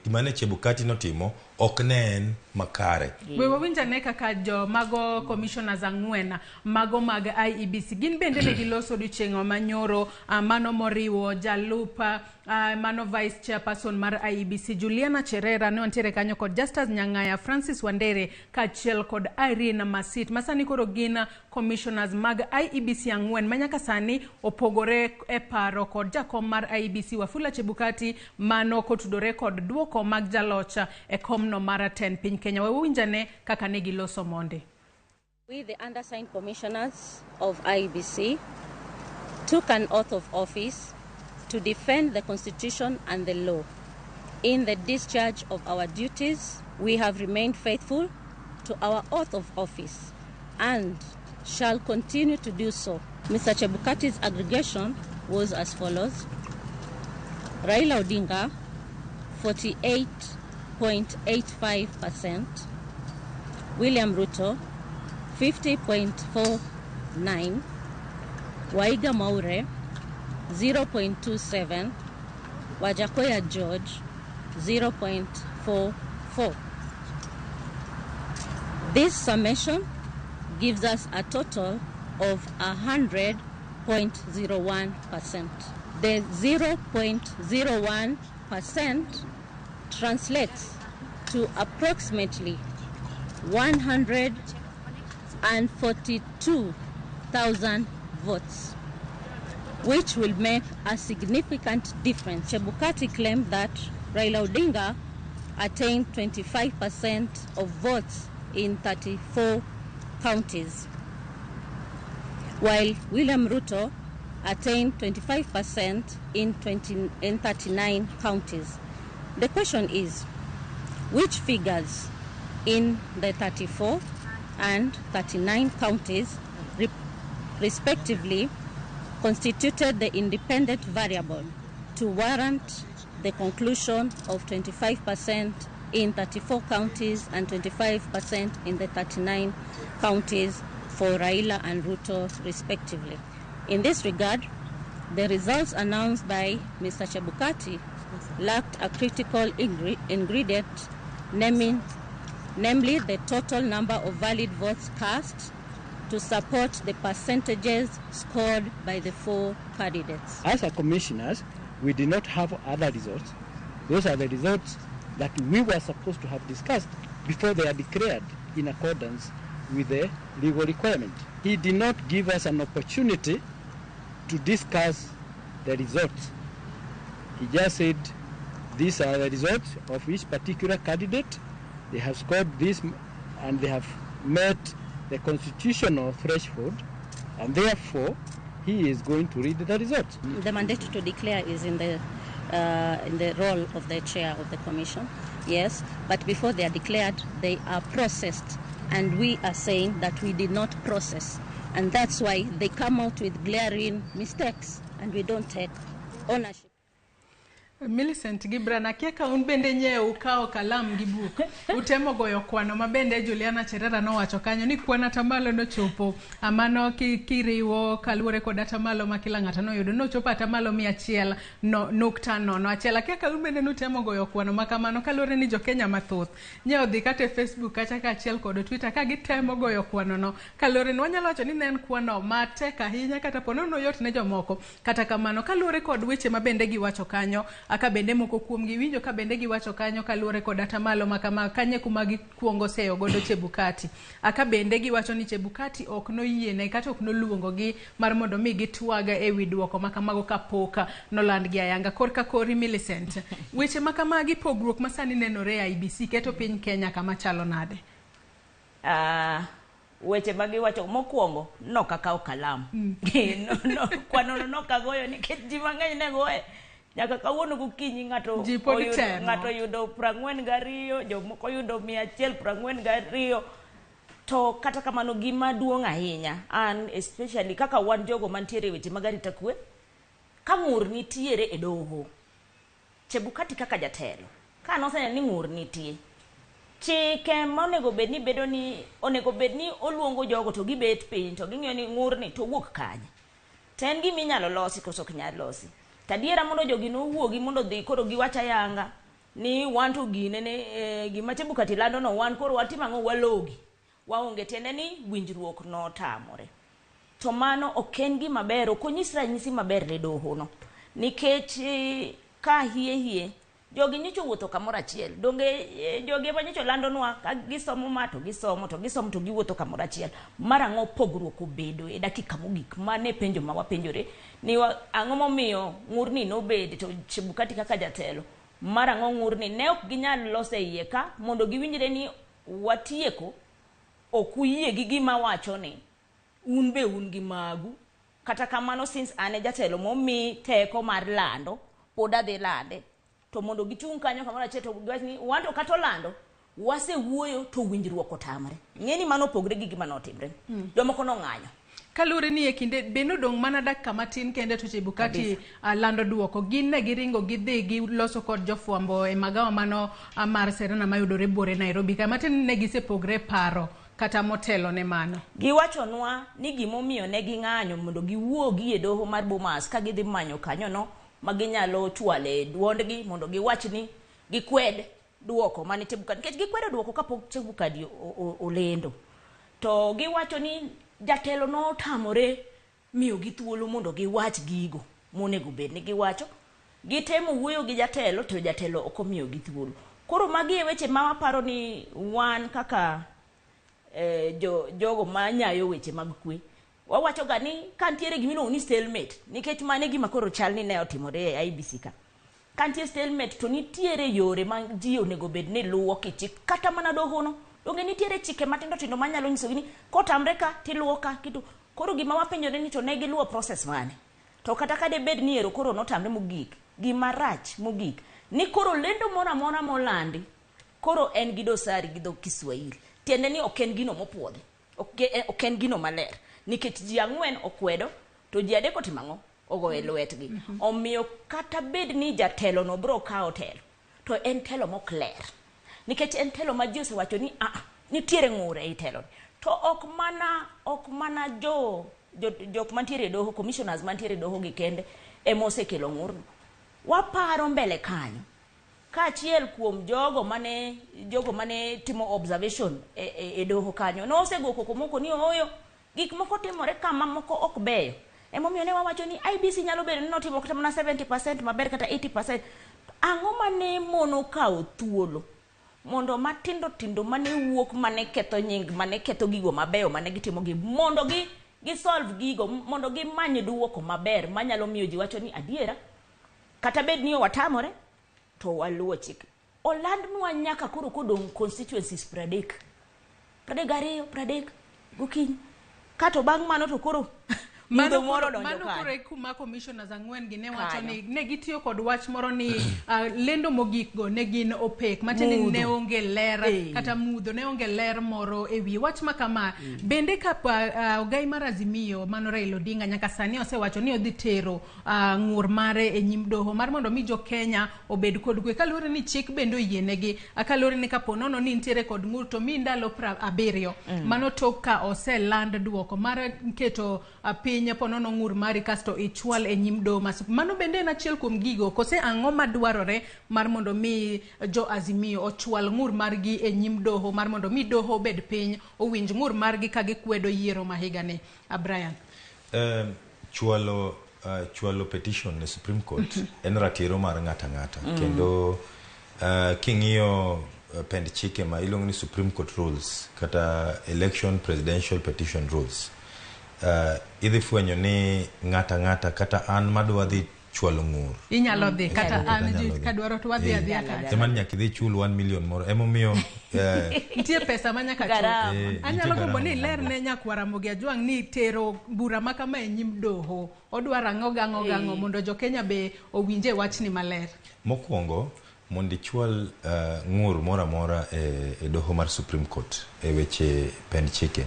gima ne Chebukati notimo ok ne en makare. We wawinj ane kaka jo mago commissioners ang'wen mago mag IEBC gin bende ne giloso odiochieng' manyoro mano moriwo jalup mano vice chairperson mar IEBC Juliana Cherera ne wantiere kanyo kod Justus Nyang'aya, Francis Wandere kaachiel kod Irene Masit masani koro gin commissioners mag IEBC ang'wen ma nyaka sani opogore e paro kod jakom mar IEBC Wafula Chebukati mano kotudore kod duoko mag jaloch e komno mar tend piny Kenya. We wawinj ane kaka ne giloso mondi. We, the undersigned commissioners of IEBC, took an oath of office to defend the Constitution and the law. In the discharge of our duties, we have remained faithful to our oath of office and shall continue to do so. Mr. Chebukati's aggregation was as follows. Raila Odinga, 48.85%. William Ruto, 50.49. Waiga Mwaure, 0.27. Wajackoyah George, 0.44. This summation gives us a total of 100.01%. The 0.01% translates to approximately 142,000 votes, which will make a significant difference. Chebukati claimed that Raila Odinga attained 25% of votes in 34 counties, while William Ruto attained 25% in 39 counties. The question is, which figures in the 34 and 39 counties respectively constituted the independent variable to warrant the conclusion of 25% in 34 counties and 25% in the 39 counties for Raila and Ruto respectively? In this regard, the results announced by Mr. Chebukati lacked a critical ingredient, namely the total number of valid votes cast to support the percentages scored by the four candidates. As a commissioners, we did not have other results. Those are the results that we were supposed to have discussed before they are declared in accordance with the legal requirement. He did not give us an opportunity to discuss the results. He just said, these are the results of each particular candidate. They have scored this and they have met the constitutional threshold, and therefore he is going to read the results. The mandate to declare is in the role of the chair of the commission, yes, but before they are declared, they are processed, and we are saying that we did not process, and that's why they come out with glaring mistakes, and we don't take ownership. Millicent Gibran, akia ka un bende nyiew ukawo kalam gi buk utemo goyo kwano ma bende Juliana Cherera nowacho kanyo ni kwan atamalo nochopo mano kiriwo kaluwore kod atamalo ma kila ng'ato noyudo nochopo atamalo 100.01. Akia ka un bende nutemo goyo kwano ma kamano kaluwore ni jo-Kenya mathoth nye odhi kata e Facebook kacha kaachiel kod Twitter ka gitemo goyo kwano no kaluwore ni wanyalo wacho ni ne en kwano matek ahinya kata po nono yot ne jomoko. Kata kamano kaluwore kod weche ma bende giwacho kanyo aka bende moko kuom gi winjo ka bende giwacho kanyo kaluwore kod atamalo makama kanye kuma gikuongo seyo godo Chebukati. Aka bende giwacho ni Chebukati ok noyiene kata ok noluongo gi mar mondo mi gitwaga e wi duoko makamago kapok nolandgi ayanga. Korka kori Millicent, weche makamagi pogruok masani nenore e IEBC keto piny Kenya kama chalo nade? Weche magiwacho mokwongo nokakawo kalam. No, kwano nokagoyo nikech ji mang'eny ne goye. Nyaka kawuono gokinyi ng'ato yudo 42, jomoko yudo 142. To kata kamano gima duong' ahinya, an especially kaka wan jogo mantiere weche mag arita kwe, ka ng'ur nitiere e doho, Chebukati kaka jatelo, ka noseneno ni ng'ur nitie, Chike ma onego bed ni bedo ni onego bed ni oluongo jogo to gibet piny to ging'iyo ni ng'urni to wuok kanye. To en gima inyalo losi koso ok nyal losi. To adiera mondo jogi nowuogi mondo odhi koro giwach ayanga ni wan to gine ne gima Chebukati lando no wan koro watimo ang'o walogi. Waonge tiende ni winjruok notamore. To mano ok en gima ber, ok onyis ranyisi maber ne doho no. Nikech ka hie hie jogi nyocha owuotho kamoro achiel. Donge jogi ema nyocha olandonwa ka gisomo ma to gisomo to gisomo to giwuotho kamoro achiel. Mar ang'o pogruok obedo e dakika mogik? Mano e penjo ma wapenjore ni ang'o momiyo ng'urni nobed to Chebukati kaka jatelo. Mar ang'o ng'urni ne ok ginyal loso e iye ka mondo giwinjre ni watieko ok uyie gi gima wacho ni un be un gi magu. Kata kamano since an e jatelo momi teko mar lando pod adhi lande. To mondo gichung' kanyo kamoro achiel to giwach ni wan to kata olando wasewuoyo to winjruok otamre. Ng'e ni mano opogre gi gima notimre. Jomoko nong'anyo. Kaluwore ni e kinde be nodong' mana dakika matin kende to Chebukati lando duoko. Gin ne giringo gidhi giloso kod jofwambo e magawa mano mar Serena mayudore buore Nairobi. Kama tin ne gisepogre paro kata motelo ne mano. Giwachonwa ni gimomiyo ne ging'anyo mondo giwuogi e doho mar Bomas ka gidhi manyo kanyono ma ginyalo chwale duondgi mondo giwach ni gikwed duoko mane Chebukati, nikech gikwedo duoko kapok Chebukati olendo. To giwacho ni jatelo notamore miyogi thuolo mondo giwach gigo monego bed ni giwacho. Gitemo wuoyo gi jatelo to jatelo ok omiyogi thuolo. Koro magi e weche ma waparo ni wan kaka jogo manyayo weche mag kwe. Wawacho ga ni ka nitiere gima iluongo ni stalemate, nikech mano e gima koro chal ni ne otimore e IEBC ka. Ka nitie stalemate to nitiere yore ma ji onego bed ni luwo kichik kata mana doho no. Donge nitiere chike matindo tindo manyalo nyisogi ni kotamre ka tiluwo ka kitu. Koro gima wapenjore ni to ne giluwo process mane? To kata ka debed ni ero koro notamre mogik, gima rach mogik ni koro lendo moro amora molandi koro en gi dosari gi dho Kiswahili. Tiende ni ok en gino mopuodhi, ok en gino maler. Nikech ji 4 okwedo to ji 3 otimo ang'o? Ogoye lwetgi. Omiyo kata bed ni jatelo no bro kawo telo, to en telo mok ler. Nikech en telo ma ji osewacho ni nitiere ng'ur ei telo. To ok mana jok mantiere e doho, commissioners mantiere e doho gi kende ema osekelo ng'urno. Waparo mbele kanyo. Kaachiel kuom jogo mane timo observation e doho kanyo, nosego koko moko ni ooyo, gik moko timore kama moko ok beyo. Emomiyo ne wawacho ni IEBC nyalo bedo ni notimo kata mana 70% maber kata 80%. Ang'o mane mono kawo thuolo mondo matindo tindo mane wuok mane ketho nying, mane ketho gigo mabeyo mane gitimo gi, mondo gi solve gigo, mondo gimany duoko maber manyalo miyo ji wacho ni adiera kata bed ni watamore to waluwo chik. Olandnwa nyaka koro kodong' constituencies 30, 32, 30 gokinyi. Kato bang' mano to koro mano koro kuma commissioners 4 gi ne wacho ni ne gitiyo kod wach moro ni lendo mogik go ne gin opaque, matiende ni ne onge ler kata mudho, ne onge ler moro e wi wach ma kama. Bende ka ogai mar Azimio mano Raila Odinga nyaka sani osewacho ni odhi tero ng'ur mare e nyim doho mar mondo mi jo Kenya obed kod kwe, kaluwore ni chik bende oyienegi, kaluwore ni kapo nono ni nitiere kod ng'ur to mi ndalo 70 mano tok ka oseland duoko mar keto piny ponono ng'ur mari kasto ichwal e nyim doho. Mano bende en achiel kuom gigo kose ang'o madwarore mar mondo mi jo Azimio ochwal ng'ur margi e nyim doho mar mondo mi doho obed piny owinj ng'ur margi ka gikwedo yiero ma higani? Brian. Chwalo petition ne Supreme Court en ratiro mar ng'ato ang'ata. Kendo king'iyo pend chike ma iluongo ni Supreme Court rules kata election presidential petition rules, idhi fwenyo ni ng'ata ang'ata kata an madwa dhi chwalo ng'ur inyalo dhi kata an kadwaro to wadhi adhiya kacha. Ema nyaka idhi chul 1 million moro. Emomiyo nitie pesa ma nyaka chul. Anyalo gombo ni ler ne nyakwar Ramogi Ajwang' ni tero bura ma kama e nyim doho odwaro ang'o gang'o mondo jo Kenya be owinje wachni maler. Mokwongo mondo ichwal ng'ur moro amora e doho mar Supreme Court e weche pend chike.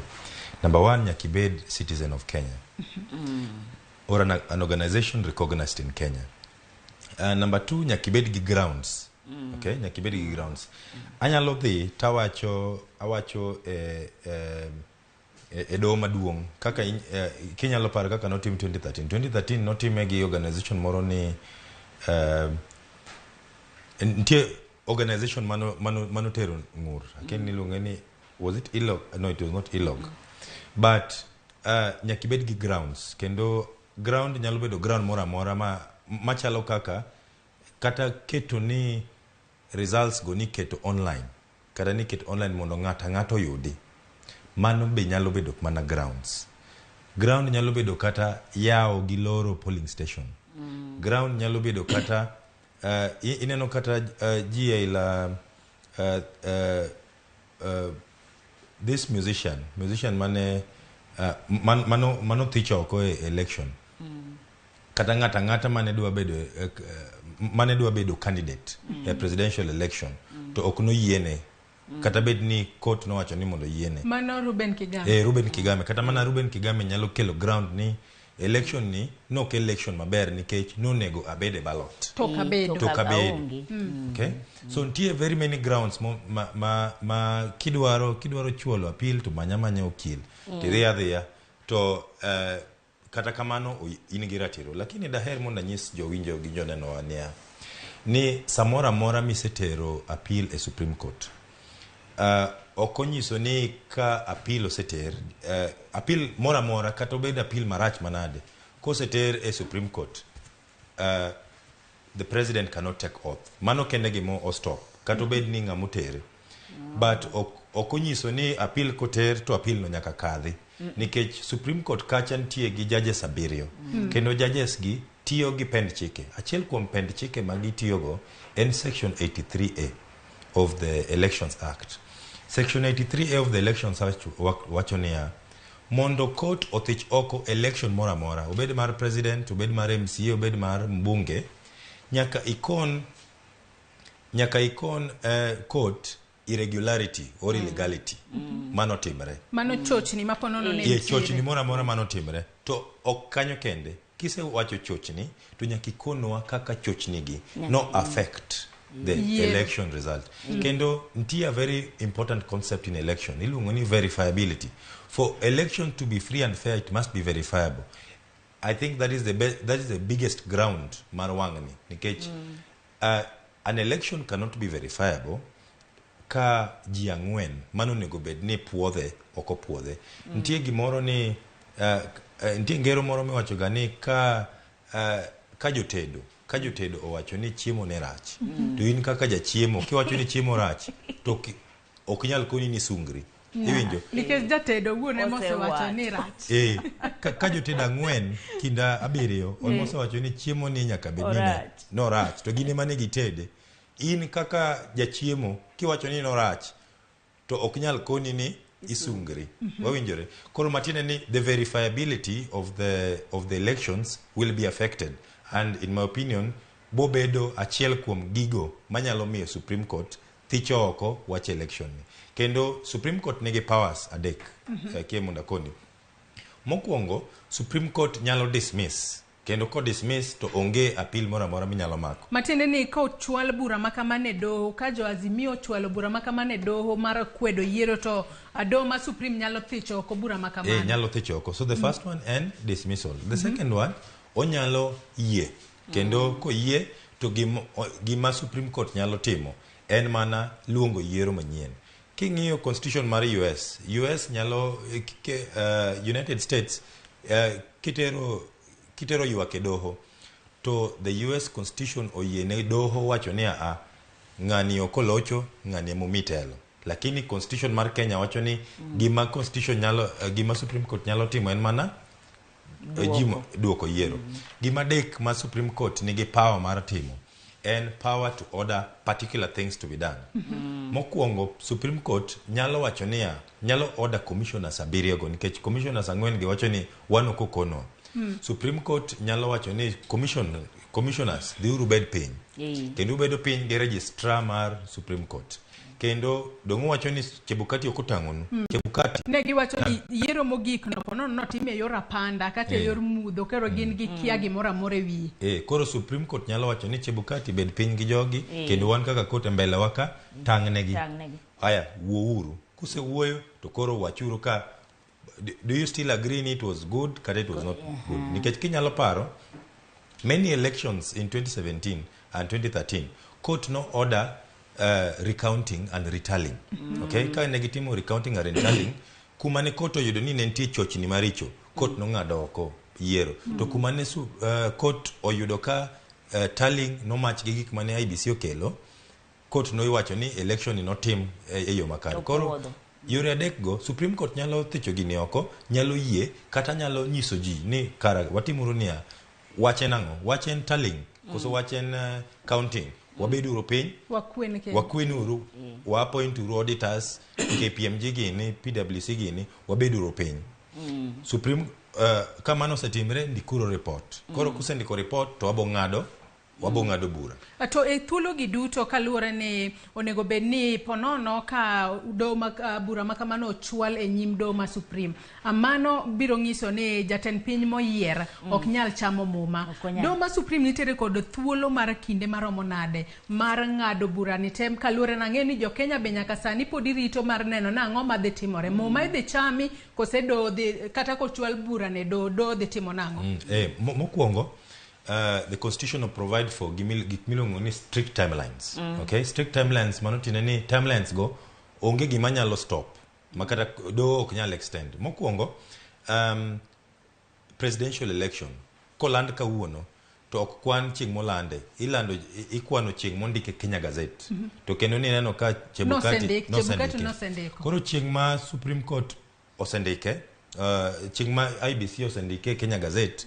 Number 1, nyaka ibed citizen of Kenya or an organization recognized in Kenya. Number 2, nyaka ibed gi grounds. Okay, nyaka ibed gi grounds. Anyalo dhi tawacho awacho e, e, e, e doho maduong' kaka kinyalo paro kaka notim 2013. 2013 notime gi organization moro ni nitie organization manotero ng'ur. Akia ni iluonge ni, was it ILOG? No, it was not ILOG. But nyaka ibed gi grounds, kendo ground nyalo bedo ground moro amora ma machalo kaka kata keto ni results go niketo online, kata niketo online mondo ng'ato ang'ata oyudi. Mano be nyalo bedo mana grounds. Ground nyalo bedo kata yawo gi loro polling station. Ground nyalo bedo kata ineno kata ji aila this musician mane mano thich oko e election, kata ng'ato ang'ata mane dwa bedo candidate e presidential election to ok noyiene, kata bed ni court nowacho ni mondo oyiene. Mano Ruben Kigame. Ruben Kigame. Kata mana Ruben Kigame nyalo kelo ground ni election ni nok election maber nikech nonego abed e ballot. To ok abedo. To ok abedo. Okay, so nitie very many grounds mo, ma kidwaro chuolo appeal to manya manya okil tidhi adhiya to kata kamano in gi ratiro. Lakini daher mondo anyis jowinjo gi jonenowa niya ni samoro amora misetero appeal e Supreme Court, ok onyiso ni ka appeal oseter, appeal moro amora, kata obed appeal marach manade, koseter e Supreme Court, the president cannot take oath. Mano kende gima ostop, kata obed ni ng'ama otere. But ok onyiso ni appeal koter to appeal no nyaka kadhi, nikech Supreme Court kacha nitie gi judges 7. Kendo judges gi tiyo gi pend chike. Achiel kuom pend chike ma gitiyogo en section 83A of the Elections Act. Section 83A of the Elections Act wacho niya, mondo court othich oko election moro amora, obed mar president, obed mar MCA, obed mar mbunge, nyaka ikon court irregularity or illegality manotimre. Mano chochni ma ponono ne Ye nitiere. Chochni moro amora manotimre. To ok kanyo kende. Kisewacho chochni to nyaka ikonwa kaka chochni gi no affect the Yiero. election result. Kendo nitie a very important concept in election iluongo ni verifiability. For election to be free and fair, it must be verifiable. I think that is the biggest ground mar wang'ni, nikech an election cannot be verifiable ka ji 4 mano onego bed ni puodhe ok opuodhe. Nitie gimoro ni nitie ngero moro miwacho ga ni ka jotedo owacho ni chiemo ne rach, to in kaka jachiemo kiwacho ni chiemo rach to ok nyal koni ni sungri. Iwinjo? Nikech jatedo owuon ema osewacho Osewacho. ni rach. Ka jotedo 4 kinda 7 osewacho ni chiemo ni nyaka bed ni Orach. norach, to gin ema ne gitede, in kaka jachiemo kiwacho ni norach to ok nyal koni ni isungri. Wawinjore? Koro matiende ni the verifiability of the elections will be affected, and in my opinion bobedo achiel kuom gigo manyalo miyo Supreme Court thicho oko wach election ni. Kendo Supreme Court nigi powers 3. Kie mondo akoni. Mokwongo, Supreme Court nyalo dismiss, kendo ko dismiss to onge appeal moro amora minyalo mako. Matiende ni ka ochwal bura ma kamano e doho, ka jo Azimio ochwalo bura ma kamano e doho mar kwedo yiero, to doho ma Supreme nyalo thicho oko bura ma kamano. Nyalo thicho oko. So the first one en dismissal. The second one, onyalo yie. Kendo koyie to gima Supreme Court nyalo timo en mana luongo yiero manyien. King'iyo constitution mar US, US nyalo United States, kitero ywak e doho to the US constitution oyie ne doho wacho ni a ng'ani ok olocho, ng'ani emomi telo. Lakini constitution mar Kenya wacho ni gima constitution nyalo gima Supreme Court nyalo timo en mana duoko yiero. Gima adek ma Supreme Court nigi power mar timo en power to order particular things to be done. Mokwongo, Supreme Court nyalo wacho niya, nyalo order commissioners 7 go, nikech commissioners 4 gi wacho ni wan ok okonwa. Supreme Court nyalo wacho ni commissioners dhiuru bed piny, kendo ubedo piny gi registrar mar Supreme Court. Kendo dong' uwacho ni Chebukati ok otang'onu. Chebukati Ne giwacho ni yiero mogik no ponono notim e yor apanda kata e yor mudho, koro gin gikia gimoro amora e wiye. Koro Supreme Court nyalo wacho ni Chebukati bed piny gi jogi kendo wan kaka court e mbele wa ka tang'negi. Tang'negi. Aya, wuouru. Kusewuoyo to koro wachuru ka do you still agree ni it was good kata it was not good? Nikech kinyalo paro many elections in 2017 and 2013 court no order recounting and retallying. Okay, ka ne gitimo recounting and retallying, kuma ne court oyudo ni ne nitie chochni maricho, court nong'ado oko yiero. To kuma ne court oyudo ka tallying nomach gi gik mane IEBC okelo, court nowacho ni election ni notim e yo makare. Koro Opuodho. yore adek go Supreme Court nyalo thicho gini oko, nyalo yie kata nyalo nyiso ji ni kara watimuru niya, wach en ang'o? Wach en tallying koso wach en counting? Wabeduru piny, Wakwen kendo. wakwenuru, wa appoint uru auditors, KPMG gini, PwC gini, wabeduru piny. Supreme ka mano osetimre, ndikuru report. Koro kusendiko report to wabo ng'ado bura. To e thuolo gi duto kaluwore ni onego bed ni ponono ka doho ma, bura ma kamano ochwal e nyim doho ma Supreme. Mano biro nyiso ni jatend piny moyier ok nyal chamo muma. Onyal. Doho ma Supreme nitiere kod thuolo mar kinde maromo nade mar ng'ado bura ni tem kaluwore nang'e ni jo Kenya be nyaka sani pod irito mar neno ni ang'o madhi timore. Muma idhi chami kose doho dhi kata kochwal bura ne doho, doho dhi timo nang'o? Mokwongo the constitution will provide for gik miluongo ni strict timelines. Okay, strict timelines mano tiende ni timelines go onge gima nyalo stop makata doho ok nyal extend. Mokwongo, presidential election koland kawuono to ok kwan chieng' molande, ilando ikwano chieng' mondike Kenya Gazette. To kendo nineno ka Chebukati Nosendik, Chebukati nosendike. Nosendiko. Koro chieng' ma Supreme Court osendike, chieng' ma IEBC osendike e Kenya Gazette,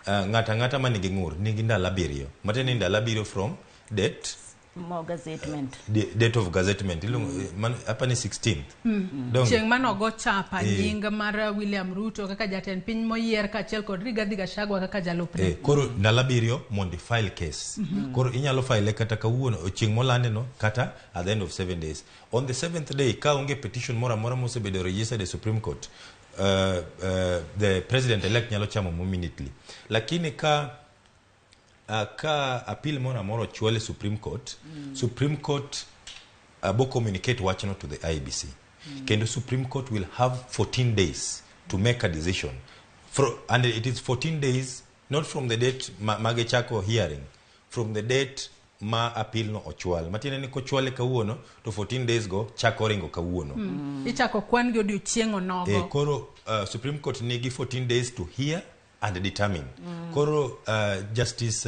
ng'ato ang'ata ma nigi ng'ur nigi ndalo 7, matiende ni ndalo 7 from date Mo gazettement. Date of gazettement iluongo apa ni 16th. Donge? Chieng' manogo chapa nying mar William Ruto kaka jatend piny moyier kaachiel kod Rigathi Gachagua kaka jalupne. Koro ndalo 7 mondo i-file case. Koro inyalo file kata kawuono chieng' molande no kata at the end of 7 days. On the seventh day ka onge petition moro amora mosebedo registered e Supreme Court, the president elect nyalo chamo immediately. Lakini ka appeal moro amora ochwal e Supreme Court, Supreme Court bo communicate wachno to the IEBC. Kendo Supreme Court will have 14 days to make a decision. And it is 14 days not from the date ma magichako hearing, from the date ma appeal no ochwal. Matiende ni kochwale kawuono to 14 days go chako ringo kawuono. Ichako kwan gi odiochieng' onogo. Koro Supreme Court nigi 14 days to hear and determine. Koro Justice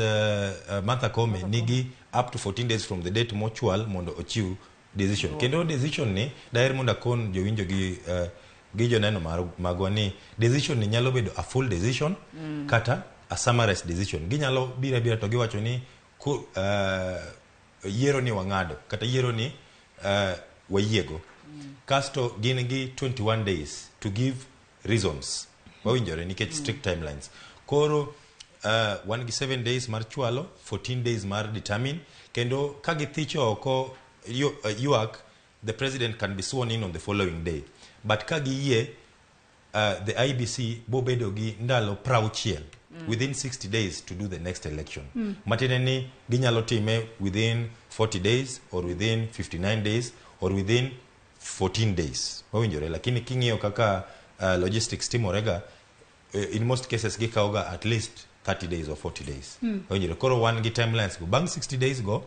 Martha Koome nigi up to 14 days from the date mochwal mondo ochiw decision. Kendo decision ni daher mondo akon jowinjo gi joneno magwa ni decision ni nyalo bedo a full decision kata a summarized decision. Ginyalo biro abira to giwacho ni yiero ni wang'ado kata yiero ni wayiego. Kasto gin gi 21 days to give reasons mawinjore nikech strict timelines. Koro wan gi 7 days mar chwalo, 14 days mar determine, kendo ka githicho oko ywak, the president can be sworn in on the following day. But ka giyie, the IEBC bobedo gi ndalo 60 within 60 days to do the next election. Matiende ni ginyalo time within 40 days or within 59 days or within 14 days mawinjore. Lakini king'iyo kaka logistics timorega, in most cases gikawoga at least 30 days or 40 days. Mawinjore. Koro wan gi timelines go bang' 60 days go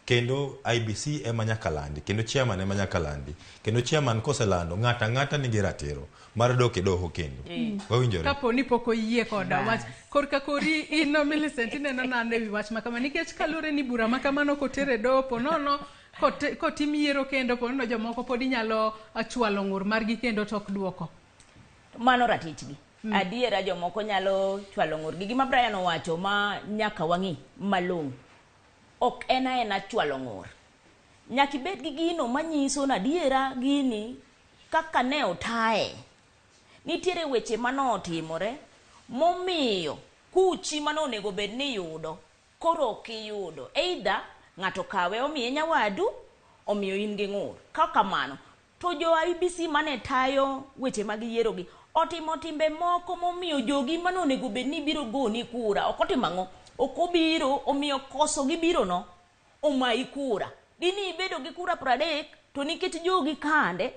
kendo IEBC ema nyaka landi kendo chairman ema nyaka landi kendo chairman koselando, ng'ato ang'ata nigi ratiro mar dok e doho kendo. Wawinjore? Kapo ni pok oyie koda wach korka kori in Millicent ineno nade wi wach makama nikech kaluwore ni bura makamano koter e doho ponono kotim yiero kendo ponono jomoko pod inyalo chwalo ng'ur margi kendo tok duoko. Mano ratichgi. Adiera jomoko nyalo chwalo ng'urgi. Gima Brian owacho ma nyaka wang'i malong'o ok en aena chwalo ng'ur, nyaka ibed gi gino manyiso ni adiera gini kaka ne otaye nitiere weche manotimore momiyo kuchi manonego bed ni iyudo koro ok iyudo, either ng'ato kawe omiye nyawadu. omiyo in gi ng'ur. Ka kamano, to jo IEBC mane tayo weche mag yiero gi otimo timbe moko momiyo jogi mane onego bed ni biro goni kura ok otimo ang'o? Ok obiro, omiyo koso gi biro no omayi kura. Dini ibedo gi kura 30 to nikech jogi kande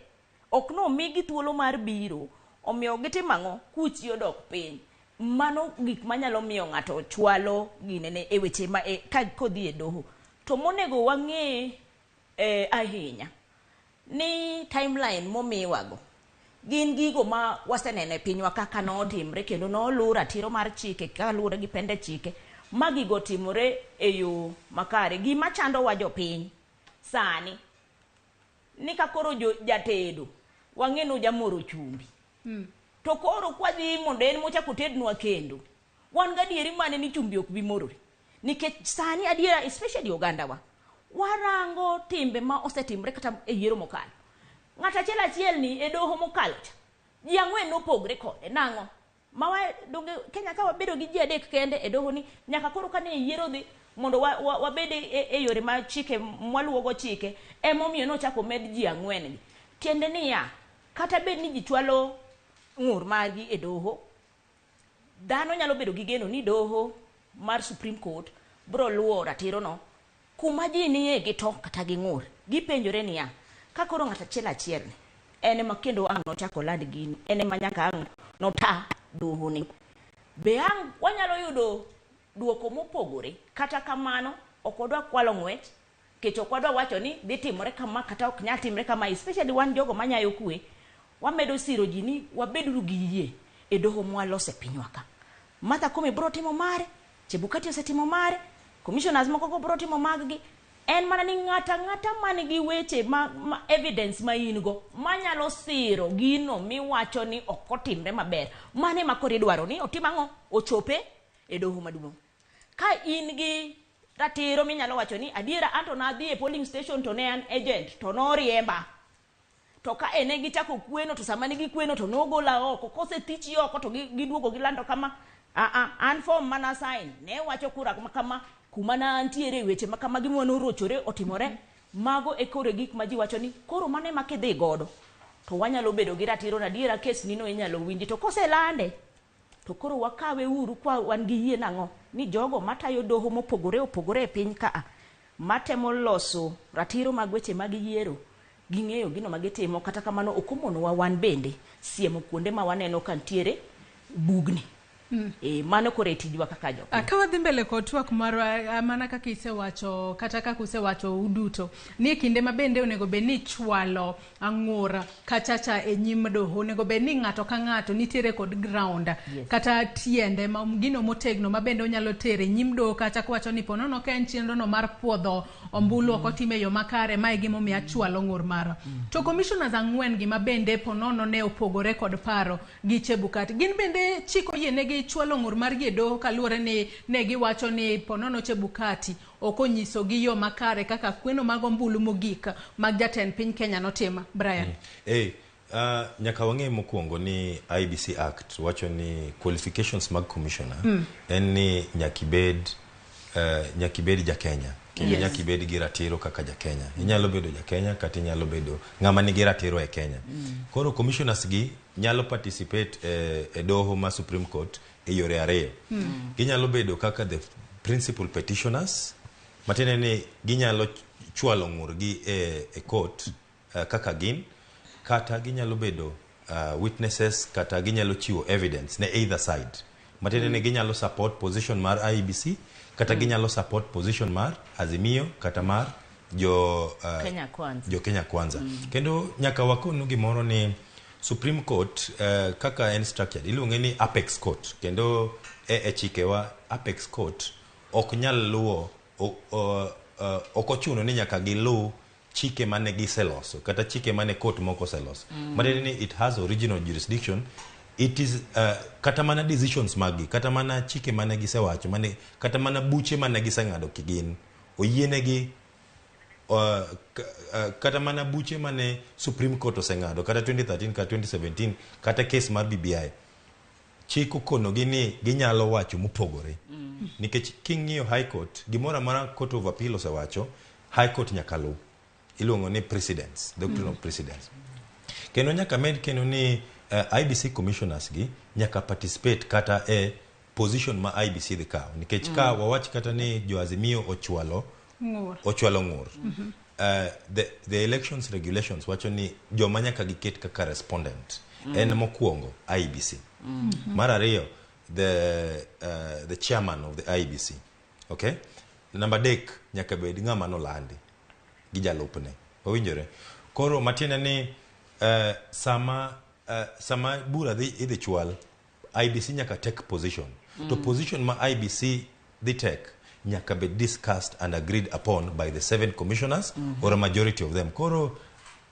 ok nomigi thuolo mar biro, omiyo gitimo ang'o? Kuchi odok piny. Mano gik manyalo miyo ng'ato chwalo ginene e weche ma e, ka kodhi e doho. To monego wang'e ahinya ni timeline momiwago gin gigo ma waseneno e pinywa kaka notimre kendo noluw ratiro mar chike kaluwore gi pende chike ma gigo timore e yo makare. Gima chandowa jopiny sani ni ka koro jatedo wang'e ni ojamoro chumbi to koro kwadhi mondo en mochako otednwa kendo wan gadieri mane ni chumbi ok bi morore, nikech sani adiera especially ogandawa warango timbe ma osetimre kata e yiero mokalo. Ng'at achiel achiel ni e doho mokalo cha ji 4 nopogre kode nang'o? Mawa donge Kenya ka wabedo gi ji 3 kende e doho ni nyaka koro kane yiero dhi mondo wabed e yore ma chike mwaluwogo chike, emomiyo nochako med ji 4 gi. Tiende niya, kata bed ni ji chwalo ng'ur margi e doho, dhano nyalo bedo gi geno ni doho mar Supreme Court biro luwo ratiro no kuma ji nie gi to kata gi ng'ur. Gipenjore niya, ka koro ng'at achiel achiel ni en ema kendo ang' nochako land gini, en ema nyaka ang' nota doho ni, be ang' wanyalo yudo duoko mopogore? Kata kamano ok wadwa kwalo ng'wech, nikech ok wadwa wacho ni dhi timore kama kata ok nyal timre kama, especially wan jogo manyayo kwe, wamedo siro ji ni wabeduru gi yie e doho mwaloso e pinywa ka. Martha Koome biro timo mare, Chebukati osetimo mare, commissioners moko go biro timo mag-gi. En mana ni ng'ata ang'ata man gi weche ma evidence ma in go manyalo siro gino miwacho ni ok otimre maber, mano ema koro idwaro ni otim ang'o? Ochope e doho maduong'. Ka in gi ratiro minyalo wacho ni adiera anto nadhi e polling station to ne an agent to noriemba, to ka ene gichako kweno to sama ne gikweno to nogola oko, kosethichi oko to giduogo gilando kama, an form mana sign ne wacho kura kama, kuma ne antiere weche ma kama gima norochore otimore. Mago e koro gik ma ji wacho ni koro mano ema kidhi godo to wanyalo bedo gi ratiro na adiera kes nino inyalo winji, to koselande to koro wakawe uru kwa wan gi yie nang'o ni jogo matayo doho mopogore opogore e piny ka matemo loso ratiro mag weche mag yiero ging'eyo gino ma gitimo. Kata kamano ok omonowa wan bende siemo kuonde ma waneno ka nitiere bugni. Mano koro e tijwa kaka jopiny. Ka wadhi mbele kod twak marwa, mana kaka isewacho kata kaka usewacho uduto, ni e kinde ma bende onego bed ni ichwalo ang'ura kachacha e nyim doho, onego bed ni ng'ato ka ng'ato nitiere kod ground kata tiende ma gino motegno ma bende onyalo tere e nyim doho kacha kowacho ni ponono ka en chenro no mar puodho ombulu ok otime e yo makare, mae e gimomiyo achwalo ng'ur mara. To commissioners 4 gi ma bende ponono ne opogore kod paro gi Chebukati, gin bende chik oyienegi chwalo ng'ur margi e doho kaluwore ni ne giwacho ni ponono Chebukati ok onyisogi yo makare kaka kweno mag ombulu mogik mag jatend piny Kenya notimo. Brian. Nyaka wang'e mokwongo ni IEBC Act wacho ni qualifications mag commissioner en ni nyaka ibed ja Kenya kendo nyaka ibed gi ratiro kaka ja Kenya. Inyalo bedo ja Kenya kata inyalo bedo ng'ama nigi ratiro e Kenya. Koro commissioners gi nyalo participate e doho ma Supreme Court e yore 2. Ginyalo bedo kaka the principal petitioners, matiende ni ginyalo chwalo ng'urgi e court kaka gin, kata ginyalo bedo witnesses, kata ginyalo chiwo evidence ne either side. Matiende ni ginyalo support position mar IEBC, kata ginyalo support position mar Azimio, kata mar jo Kenya Kwanza. Jo Kenya Kwanza. Kendo nyaka wakonu gimoro ni Supreme Court kaka en structured, iluonge ni Apex Court, kendo e chikewa Apex Court ok nyal luwo, ok ochuno ni nyaka giluw chike mane giseloso kata chike mane court moko oseloso. Matiende ni it has original jurisdiction. It is kata mana decisions maggi, kata mana chike mane gisewacho, mane kata mana buche mane giseng'ado kigin oyienegi, kata mana buche mane Supreme Court oseng'ado kata 2013 kata 2017 kata case mar BBI, chik okonogi ni ginyalo wacho mopogore. Nikech king'iyo High Court, gimoro amora Court of Appeal osewacho, High Court nyaka luw. Iluongo ni precedence, doctrine of precedence. Kendo nyaka med kendo ni IEBC commissioners gi nyaka participate kata e position ma IEBC dhi kawo nikech ka wawach kata ni jo Azimio ochwalo Ng'ur. Ochwalo ng'ur. The elections regulations wacho ni joma nyaka giket kaka respondent en mokwongo IEBC. Mar ariyo the chairman of the IEBC. Okay? Namba adek nyaka bed ng'ama nolandi gi jalupne. Owinjore. Koro matiende ni sama bura dhi idhi chwal IEBC nyaka take position. To position ma IEBC dhi take nyaka be discussed and agreed upon by the seven commissioners or a majority of them. Koro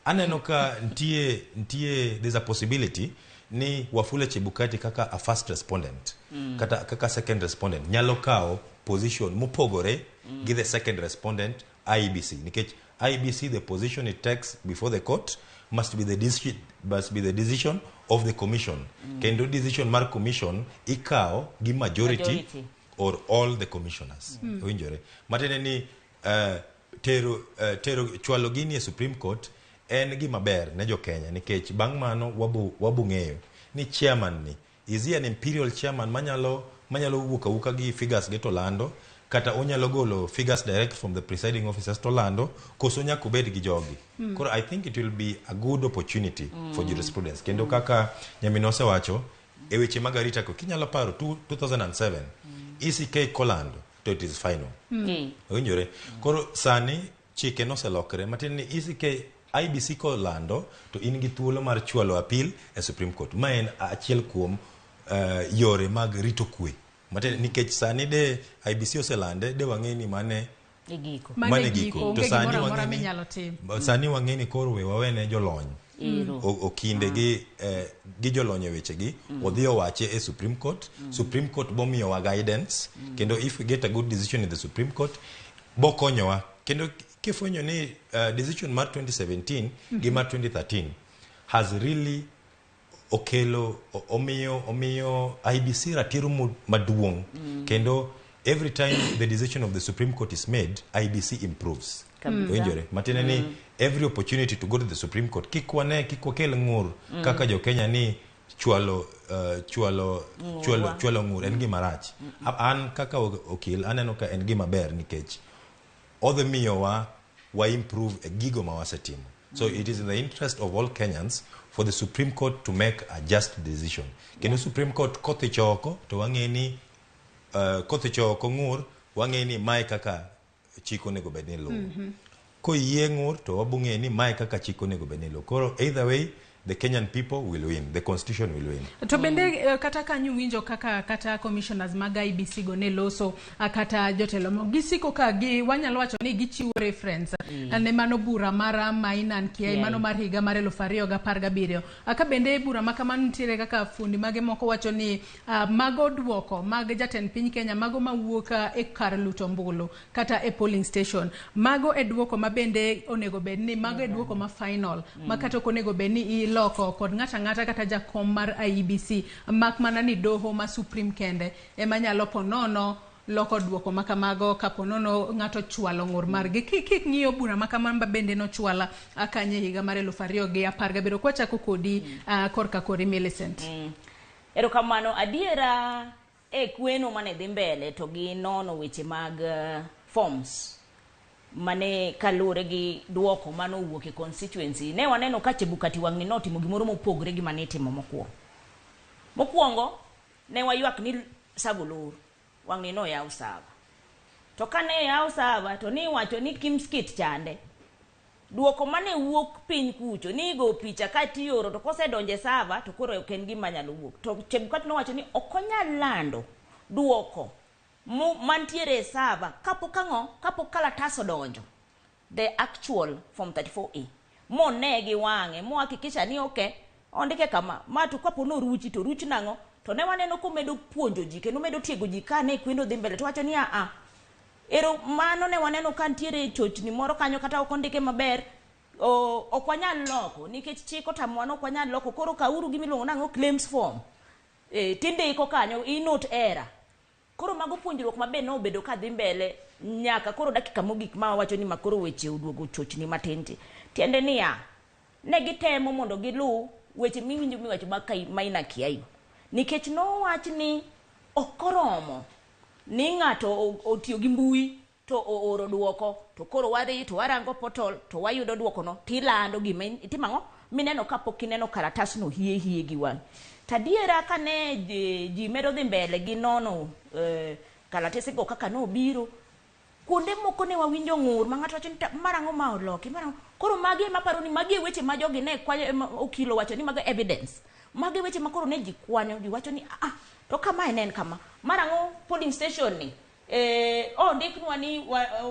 aneno ka ntie there's a possibility ni Wafula Chebukati kaka a first respondent kata kaka second respondent nyalo kawo position mopogore gi the second respondent IEBC, nikech IEBC, the position it takes before the court must be the decision of the commission. Kendo decision mar commission ikawo gi majority, Majority. Or all the commissioners. Owinjore. Matiende ni tero chwalo gini e Supreme Court en gima ber ne jo Kenya nikech bang' mano wabu ng'eyo ni chairman ni, is he an imperial chairman manyalo wuok awuoka gi figures gi to lando, kata onyalo golo figures direct from the presiding officers to lando, koso nyaka obed gi jogi? Koro I think it will be a good opportunity for jurisprudence. Kendo kaka nyaminwa osewacho e weche mag arita ko, kinyalo paro 2007 ECK kolando to it is final. Owinjore. Koro sani chike noselokre matiende ni ECK IEBC kolando to in gi thuolo mar chwalo appeal e Supreme Court, ma en achiel kuom yore mag rito kwe. Matiende nikech sani de IEBC oselande de wang'e ni mane E giko. Mane mane giko, giko. onge To sani gimoro amora wang'e ni minyalo tim. Sani wang'e ni koro we wawene jolony Ero. Okinde gi gi jolony e wechegi odhi owache e Supreme Court. Supreme Court bomiyowa guidance. Kendo if we get a good decision in the Supreme Court, bokonyowa. Kendo kifwenyo ni decision mar 2017 gi mar 2013 has really okelo omiyo IEBC ratiro maduong'. Kendo every time the decision of the Supreme Court is made, IEBC improves. Kabisa. Owinjore. Matiende ni every opportunity to go to the Supreme Court, kik wane, kik wakel ng'ur kaka jo Kenya ni chwalo Ng'urwa. Chwalo ng'ur en gima rach. An kaka okil aneno ka en gima ber nikech odhi miyowa wa improve e gigo ma wasetimo. So it is in the interest of all Kenyans for the Supreme Court to make a just decision. Kendo Supreme Court kothicho oko to wang'e ni kothicho oko ng'ur, wang'e ni mae kaka chik onego bed ni luwo. Koyie ng'ur to wabong'e ni mae kaka chik onego bed ni luwo. Koro either way, the Kenyan people will win, the constitution will win. To bende kata kanyo winjo kaka kata commissioners mag IEBC go ne loso, kata jotelo moko gisiko ka gi wanyalo wacho ni gichiwo reference ne mano bura mar Maina Kiai, mano mar higa mar 2017. Ka bende bura ma kamano nitiere kaka fundi mage moko wacho ni mago duoko mag jatend piny Kenya, mago mawuok e kar luto ombulu kata e polling station, mago e duoko ma bende onego bed ni mago e duoko ma final ma kata ok onego bed ni iloko kod ng'ato ang'ata kata jakom mar IEBC, mak mana ni doho ma Supreme kende ema nyalo ponono loko duoko ma kamago kapo nono ng'ato chwalo ng'ur margi. Kik ng'iyo bura ma kamano ma bende nochwala kanye higa mar 2017. Kwachako kodi korka kori Millicent. Erokamano. Adiera e kweno mane dhi mbele to gi nono weche mag forms mane kaluwore gi duoko manowuok e constituency, ne waneno ka Chebukati wang'ni notimo gimoro mopogore gi mane itimo mokwongo. Mokwongo ne waywak ni server olor, wang'ni noyaw server. To kane oyaw server to niwacho ni KIEMS kit chande. Duoko mane wuok piny kucho ni igo picha ka tioro to kosedonjo e server to koro ok en gima nyalo wuok. To Chebukati nowacho ni ok onyal lando duoko mantiere e server kapok ang'o, kapok kalatas odonjo, the actual form 34A mone gi wang'e mohakikisha ni okay, ondike kama ma, to kapo noruchi to ruch nang'o. To ne waneno komedo puonjo ji kendo medo tiego ji. Kane kwendo dhi mbele to wacho ni aa ero mano ne waneno ka ntiere chochni moro kanyo kata ok ondike maber ok wanyal loko nikech chik otamowa ni ok wanyal loko. Koro kauru gimiluongo nang'o, claims form, tindiko kanyo i note error. Koro mago puonjruok ma be nobedo ka dhi mbele nyaka koro dakika mogik ma wawacho ni ma koro weche oduogo chochni matin ti. Tiende niya, ne gitemo mondo giluw weche miwinjo miwacho mag Maina Kiai. Nikech nowach ni ok oromo ni ng'ato otiyo gi mbui to ooro duoko to koro wadhi to warango portal to wayudo duoko no tilando gima itimo ang'o mineno kapok ineno karatas no hie hie gi wang'i. To adiera kane ji medo dhi mbele gi nono kalatese go kaka nobiro, kuonde moko ne wawinjo ng'ur ma ng'ato wacho ni mar ang'o ma oloki, mar ang'o. Koro magi ema aparo ni magi e weche ma jogi ne kwayo, ema okil owacho ni mago evidence. Magi e weche ma koro ne ji kwanyo, ji wacho ni ah, to kamae ne en kama. Mar ang'o polling station ni ondiknwa ni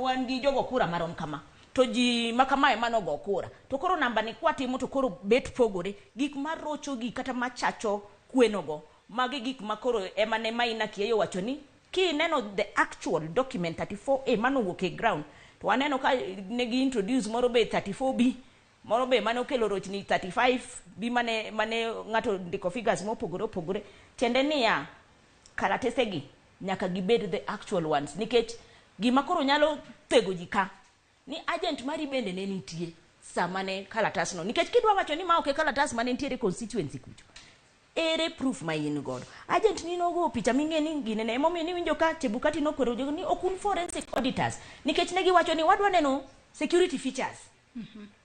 wan gi jogo kura marom kama, to ji ma kamae manogo kura, to koro namba ni kwatimo to koro bet pogore. Gik marocho gi kata machacho kwenogo, magi gik ma koro ema ne Maina Kiai owacho ni kineno the actual document 34A manowuok e ground, to waneno ka ne gi introduce moro be 34B, moro be mane okelo rochni 35B mane ng'ato ndiko figures mopogore opogore. Tiende niya, kalatese gi nyaka gibed the actual ones, nikech gima koro nyalo thego ji ka ni agent mari bende ne nitie sama ne kalatas no, nikech kidwa wacho ni ma ok e kalatas mane nitiere constituency kucho, ere proof ma in godo? Agent ni nogo picha ming'e ni gine ne, emomiyo niwinjo ka Chebukati nokwero jogo ni ok un forensic auditors, nikech ne giwacho ni wadwa neno security features.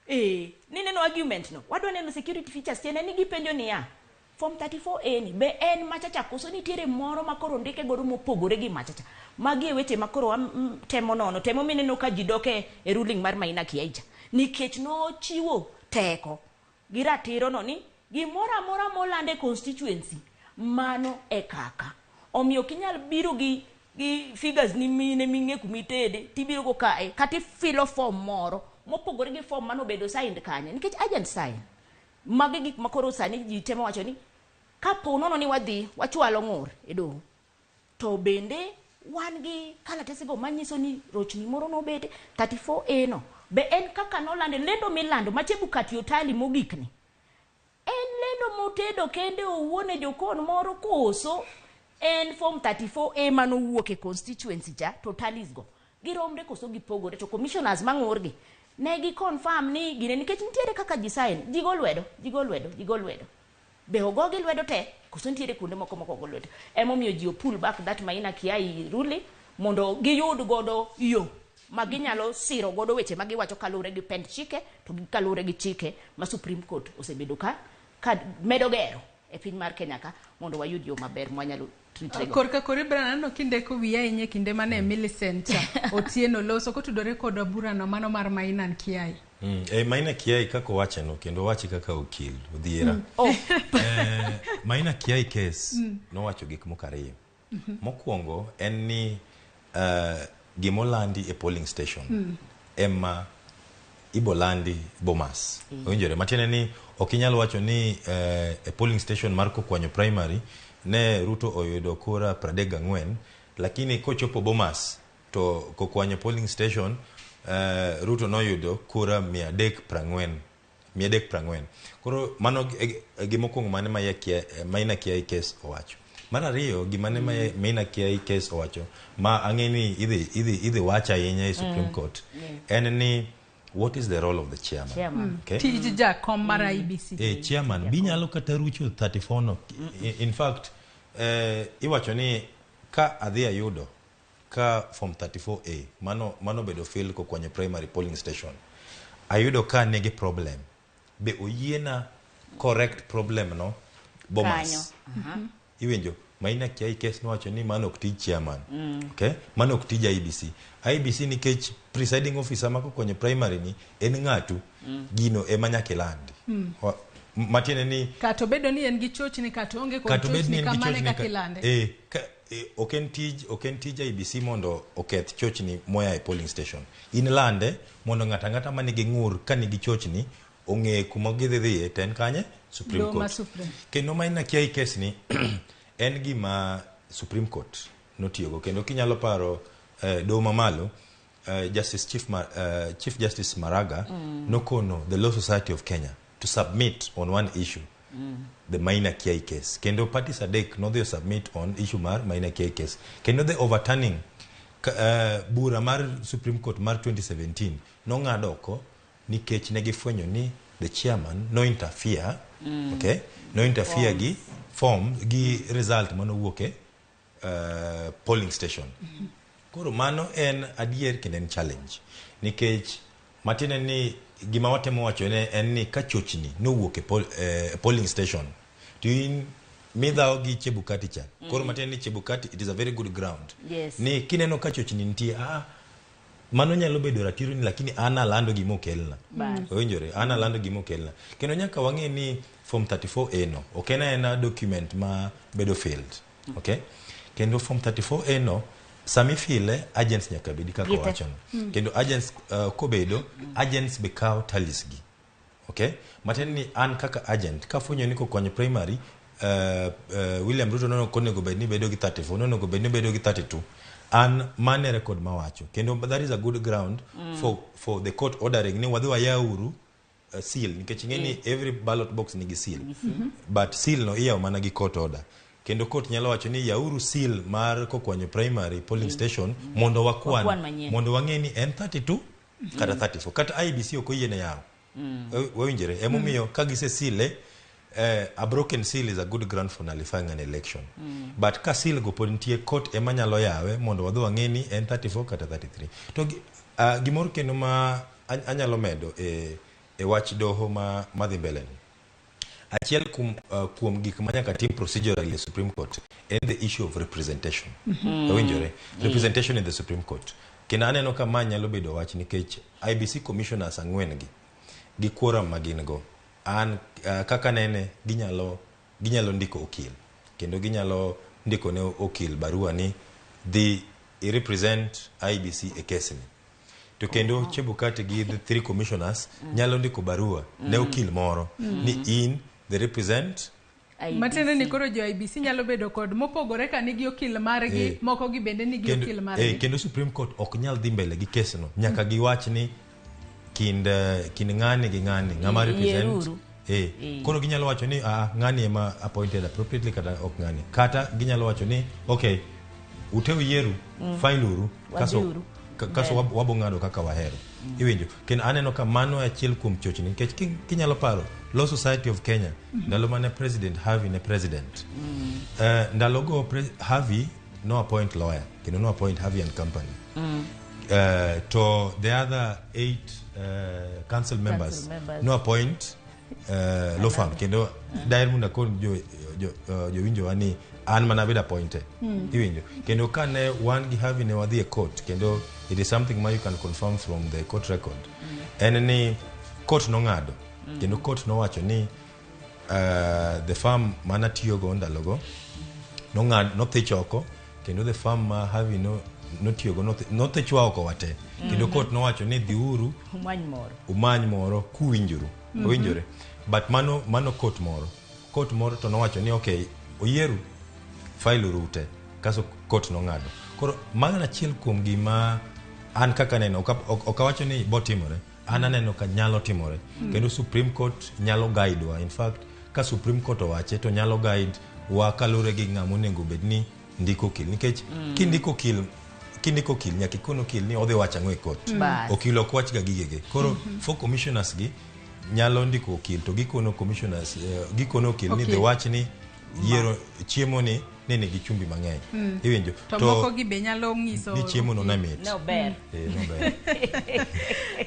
Ni neno argument no, wadwa neno security features, tiende ni gipenjo niya, form 34A ni be en machacha koso nitiere moro ma koro ndike godo mopogore gi machacha? Magi e weche ma koro temo nono, temo mineno ka ji dok e ruling mar Maina Kiai cha, nikech nochiwo teko gi ratiro no ni gimoro amora molande constituency mano e kaka. Omiyo ok inyal biro gi figures ni mine ming'e kumitede tibiro go kae kata ifilo form moro mopogore gi form manobedo signed kanye, nikech agent sign. Magi gik ma koro sani ji temo wacho ni kapo nono ni wadhi wachwalo ng'ur e doho, to bende wan gi kalatese go manyiso ni rochni moro nobete 34A no be en kaka nolande lendo milando ma Chebukati otali mogik ni en lendo motedo kende owuon e jokon moro koso en form 34A manowuok e constituency cha to tallies go giromre koso gipogore? To commissioners mang'ur gi ne gi confirm ni gine, nikech nitiere kaka ji sign, ji go lwedo, ji go lwedo, ji go lwedo, be ogo gi lwedo te koso nitiere kuonde moko moko ogo lwedo? Emomiyo ji pull back that Maina Kiai ruling mondo giyud godo yo ma ginyalo siro godo weche ma giwacho kaluwore gi pend chike to gi kaluwore gi chike ma Supreme Court osebedo ka medo gero e piny mar Kenya ka, mondo wayud yo maber mwanyalo treat go. Korka kori Brian, aneno kindeko wiya ahinya e kinde mane Millicent Otieno loso kotudore kod burano mano mar Maina Kiai. Maina Kiai kaka owache no, kendo owache kaka okil odhiera. Maina Kiai case nowacho gik moko ariyo. Mokwongo en ni gimolandi e polling station ema ibolandi Bomas. Owinjore, matiende ni ok inyal wacho ni e polling station mar Kokwanyo Primary ne Ruto oyudo kura 34, lakini kochopo Bomas to Kokwanyo polling station Ruto noyudo kura 340, 340. Koro mano gimokwongo mane Maina Kiai case owacho. Mar ariyo, gima ne Maina Kiai case owacho ma ang'e ni idhi wach ahinya e Supreme Court en ni what is the role of the chairman? Okay? Tij jakom mar IEBC. Chairman binyalo kata rucho 34 no. In fact, iwacho ni ka adhi ayudo ka form 34A mano bedo fill Kokwanyo Primary polling station, ayudo ka nigi problem, be oyiena correct problem no Bomas? Iwinjo, Maina Kiai case nowacho ni mano ok tij chairman. Okay? Mano ok tij IEBC. IEBC nikech presiding officer ma Kokwanyo Primary ni en ng'atu, gino ema nyaka ilandi. Matiende ni kata obedo ni en gi chochni kata onge kod chochni, kamano e kaka ilande. Ok en tij IEBC mondo oketh chochni moya e polling station. In lande mondo ng'ato ang'ata manigi ng'ur ka nigi chochni ong'e kuma gidhi dhiye to en kanye? Supreme Court. Kendo Maina Kiai case ni en gima Supreme Court notiyogo, kendo kinyalo paro doho mamalo, Chief Justice Maraga nokono the Law Society of Kenya to submit on one issue. The Maina Kiai case. Kendo parties adek nodhi submit on issue mar Maina Kiai case. Kendo the overturning bura mar Supreme Court mar 2017 nong'ado oko nikech ne gifwenyo ni the chairman no interfere, okay, no interfere gi form gi result manowuok e polling station. Koro mano en adier kendo en challenge nikech matiende ni gima watemo wacho ne en ni ka chochni nowuok e polling station to in midhawo gi Chebukati cha. Koro matiende ni Chebukati, it is a very good ground ni kineno ka chochni nitie, mano nyalo bedo ratiro ni, lakini an alando gima okelna. Bas. Owinjore, an alando gima okelna. Kendo nyaka wang'e ni form 34A no ok en aena document ma bedo filled, okay? Kendo form 34A no, sami file, agents nyaka bedi kaka Gite. owachono. Kendo agents, kobedo agents be kawo tallies gi, okay? Matiende ni an kaka agent kafwenyo ni kokonyo primary, William Ruto nono onego bed ni bedo gi 34, nonego bed ni bedo gi 32, an mane record mawacho. Kendo that is a good ground for the court ordering ni wadhi wayauru seal, nikech ing'e ni every ballot box nigi seal. But seal no iyawo mana gi court order. Kendo court nyalo wacho ni yauru seal mar Kokwanyo primary polling station mondo wakwan, Wakwan manyien. Mondo wang'e ni en 32 kata 34, kata IEBC ok oyiene yawo. Wawinjore emomiyo ka gise sile, a broken seal is a good ground for nullifying an election. But ka seal go pod nitie, court ema nyalo yawe mondo wadhi wang'e ni en 34 kata 33. To gimoro kendo ma anyalo medo e wach doho ma madhi mbele ni, achiel kuom gik ma nyaka tim procedurally e Supreme Court en the issue of representation. Owinjore, representation in the Supreme Court. Kendo aneno ka ma nyalo bedo wach nikech IEBC commissioners ang'wen gi quorum ma gin go, an kaka nene ginyalo ndiko okil kendo ginyalo ndiko ne okil barua ni dhi i represent IEBC e case ni. To kendo Chebukati gi the three commissioners nyalo ndiko barua ne okil moro ni in the represent. Matiende ni koro jo IEBC nyalo bedo kod mopogore ka nigi okil margi, moko gi bende nigi okil margi. Kendo Supreme Court ok nyal dhi mbele gi case no nyaka giwach ni kind ng'ani gi ng'ani ng'ama represent. Yieruru. Koro ginyalo wacho ni ng'ani ema appointed appropriately kata ok ng'ani, kata ginyalo wacho ni okay, ute uyieru, file uru kaso Wadhiuru. kaso wabo ng'ado kaka wahero. Iwinjo? Kendo aneno ka mano e achiel kuom chochni nikech kinyalo paro Law Society of Kenya ndalo mane President Harvey ne president, ndalogo Harvey no appoint lawyer kendo no appoint Harvey and Company. To the other eight council members, members. no appoint law firm. Kendo daher mondo akon jowinjowa ni an mana abedo appointed. Iwinjo? Kendo kane wan gi Harvey ne wadhi e court, kendo it is something ma you can confirm from the court record, en ni court nong'ado kendo court nowacho ni the firm manatiyogo ndalogo nong'ad nothich oko, kendo the firm ma Harvey no notiyogo nothichwa oko wate. Kendo court nowacho ni dhiuru Umany moro. Umany moro kuwinjoru. Owinjore, but mano court moro to nowacho ni okay, oyieru, file uru te, kaso court nong'ado. Koro mano en achiel kuom gima an kaka neno, ok awacho ni botimore, an aneno ka nyalo timore. Kendo Supreme Court nyalo guide wa. In fact, ka Supreme Court owache to nyalo guide wa kaluwore gi ng'ama onego bed ni ndiko okil, nikech kindiko okil nyaka ikon okil ni odhi wacho ang'o e court. Bas. Okil ok wach ga gigege. Koro four commissioners gi nyalo ndiko okil to gikono commissioners, gikono okil ni Okil. dhi wach ni yiero chiemo ni ne nigi chumbi mang'eny. Iwinjo? To moko gi be nyalo ng'iso ni chiemo no ne mit. Ne ober. Eh, nober.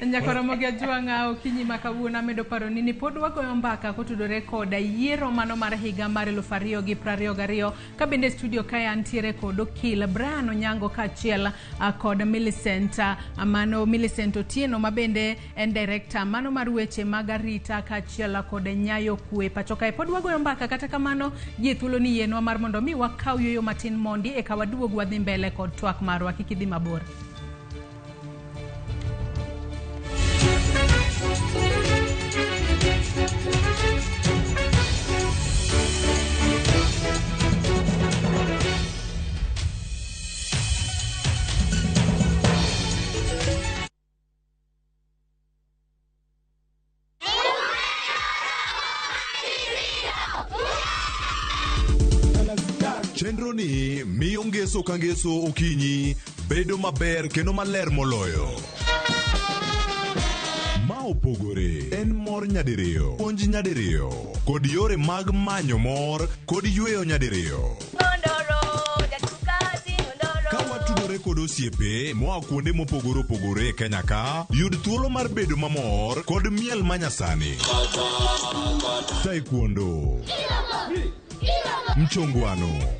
Nyakoromogi Ajwang'a, okinyi ma kawuono amedo paro ni pod wagoyo mbaka kotudore koda yiero mano mar higa mar 2022, ka bende e studio kae antiere kod okil Brian Onyango kaachiel kod Millicent, mano Millicent Otieno ma bende en director mano mar weche mag arita kaachiel kod nyayo kwe pacho kae. Pod wagoyo mbaka, kata kamano gi thuolo ni yienwa mar mondo mi wakaw yueyo matin mondi eka waduog wadhi mbele kod twak marwa. Kik idhi mabor. Chenro ni miyo ngeso ka ngeso okinyi bedo maber kendo maler moloyo. Ma opogore en mor nyadiriyo, puonj nyadiriyo, kod yore mag manyo mor kod yweyo nyadiriyo. Ka watudore kod osiepe moa kuonde mopogore opogore e Kenya ka, yud thuolo mar bedo mamor kod miel manyasani. Taekwondo, mchongwano,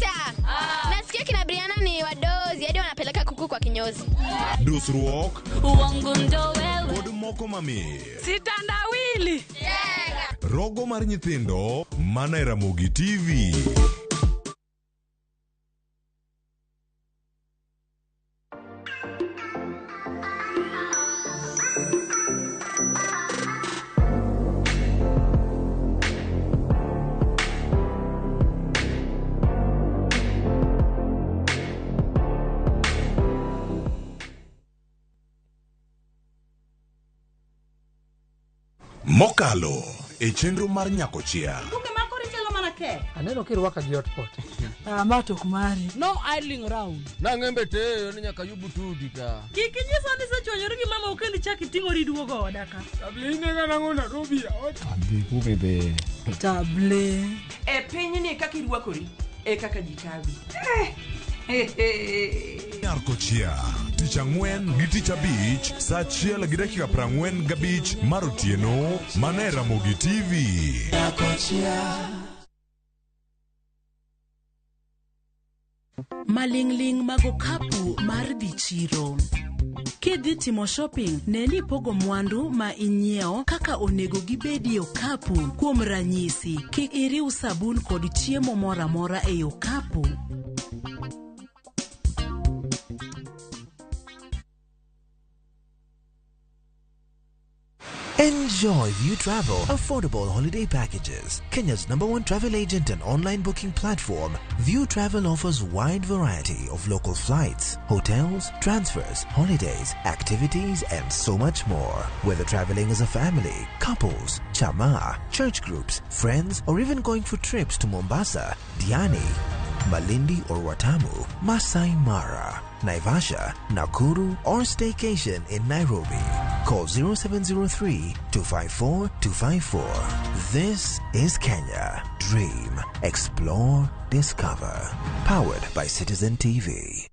Sasa nasikia kina Briana ni wadozi hadi wanapeleka kuku kwa kinyozi. dusruok Uongo ndo wewe. kod moko mamit. Sitandawili. Rogo mar nyithindo mana e Ramogi TV. Mokalo e chenro mar nyakochia. Buge makoro ichalo mana ke. Aneno kirwaka gi hotpot. Ah, ma to ok mari. No idling round. Nang'embe teyo ni nyaka yubu tudi ka. Kik inyisa ni isechwanyori gi mama okendi chak iting'ori iduogo oda ka. Adhi kume be. Table. E pinyni kaka irwakori e kaka ji kawi. Nyarkochia tich ang'wen gi tich abich saa 1:45 mar otieno mana e Ramogi TV. Maling'ling' mag okapu mar dhi chiro. Kidhi timo shopping, ne ni ipogo mwandu ma inyiewo kaka onego gibedi e okapu. Kuom ranyisi, kik iriw sabun kod chiemo moro amora ei okapu. Enjoy View Travel affordable holiday packages. Kenya's number one travel agent and online booking platform, View Travel offers wide variety of local flights, hotels, transfers, holidays, activities, and so much more. Whether traveling as a family, couples, chama, church groups, friends, or even going for trips to Mombasa, Diani, Malindi or Watamu, Masai Mara, Naivasha, Nakuru, or staycation in Nairobi. Call 0703 254 254. This is Kenya. Dream, explore, discover. Powered by Citizen TV.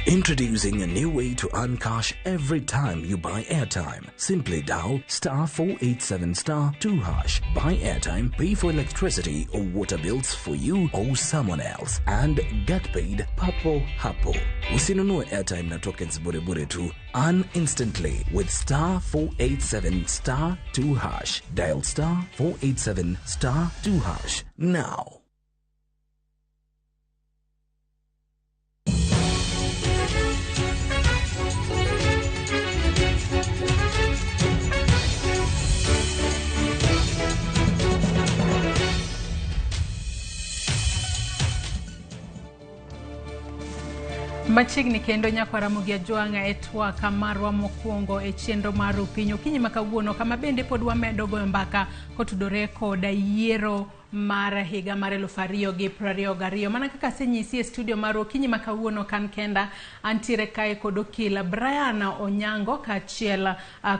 Introducing a new way to earn cash every time you buy airtime. Simply dial star 487 star 2 hash. Buy airtime, pay for electricity or water bills for you or someone else, and get paid papo hapo. Usinunue airtime na tokens bure bure tu. Earn instantly with star 487 star 2 hash. Dial star 487 star 2 hash now. Machiegni kendo nyakwar Ramogi Ajwang'a e twak marwa mokwongo e chenro mar Upiny okinyi ma kawuono, kama bende pod wamedo goyo mbaka kotudore koda yiero mar higa mar 2022. Mana kaka asenyisi e studio mar okinyi ma kawuono kan kenda, antiere kae kod okil Brian Onyango kaachiel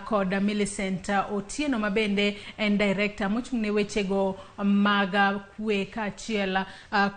kod Millicent Otieno ma bende en director mochung' ne wechego mag kwe kaachiel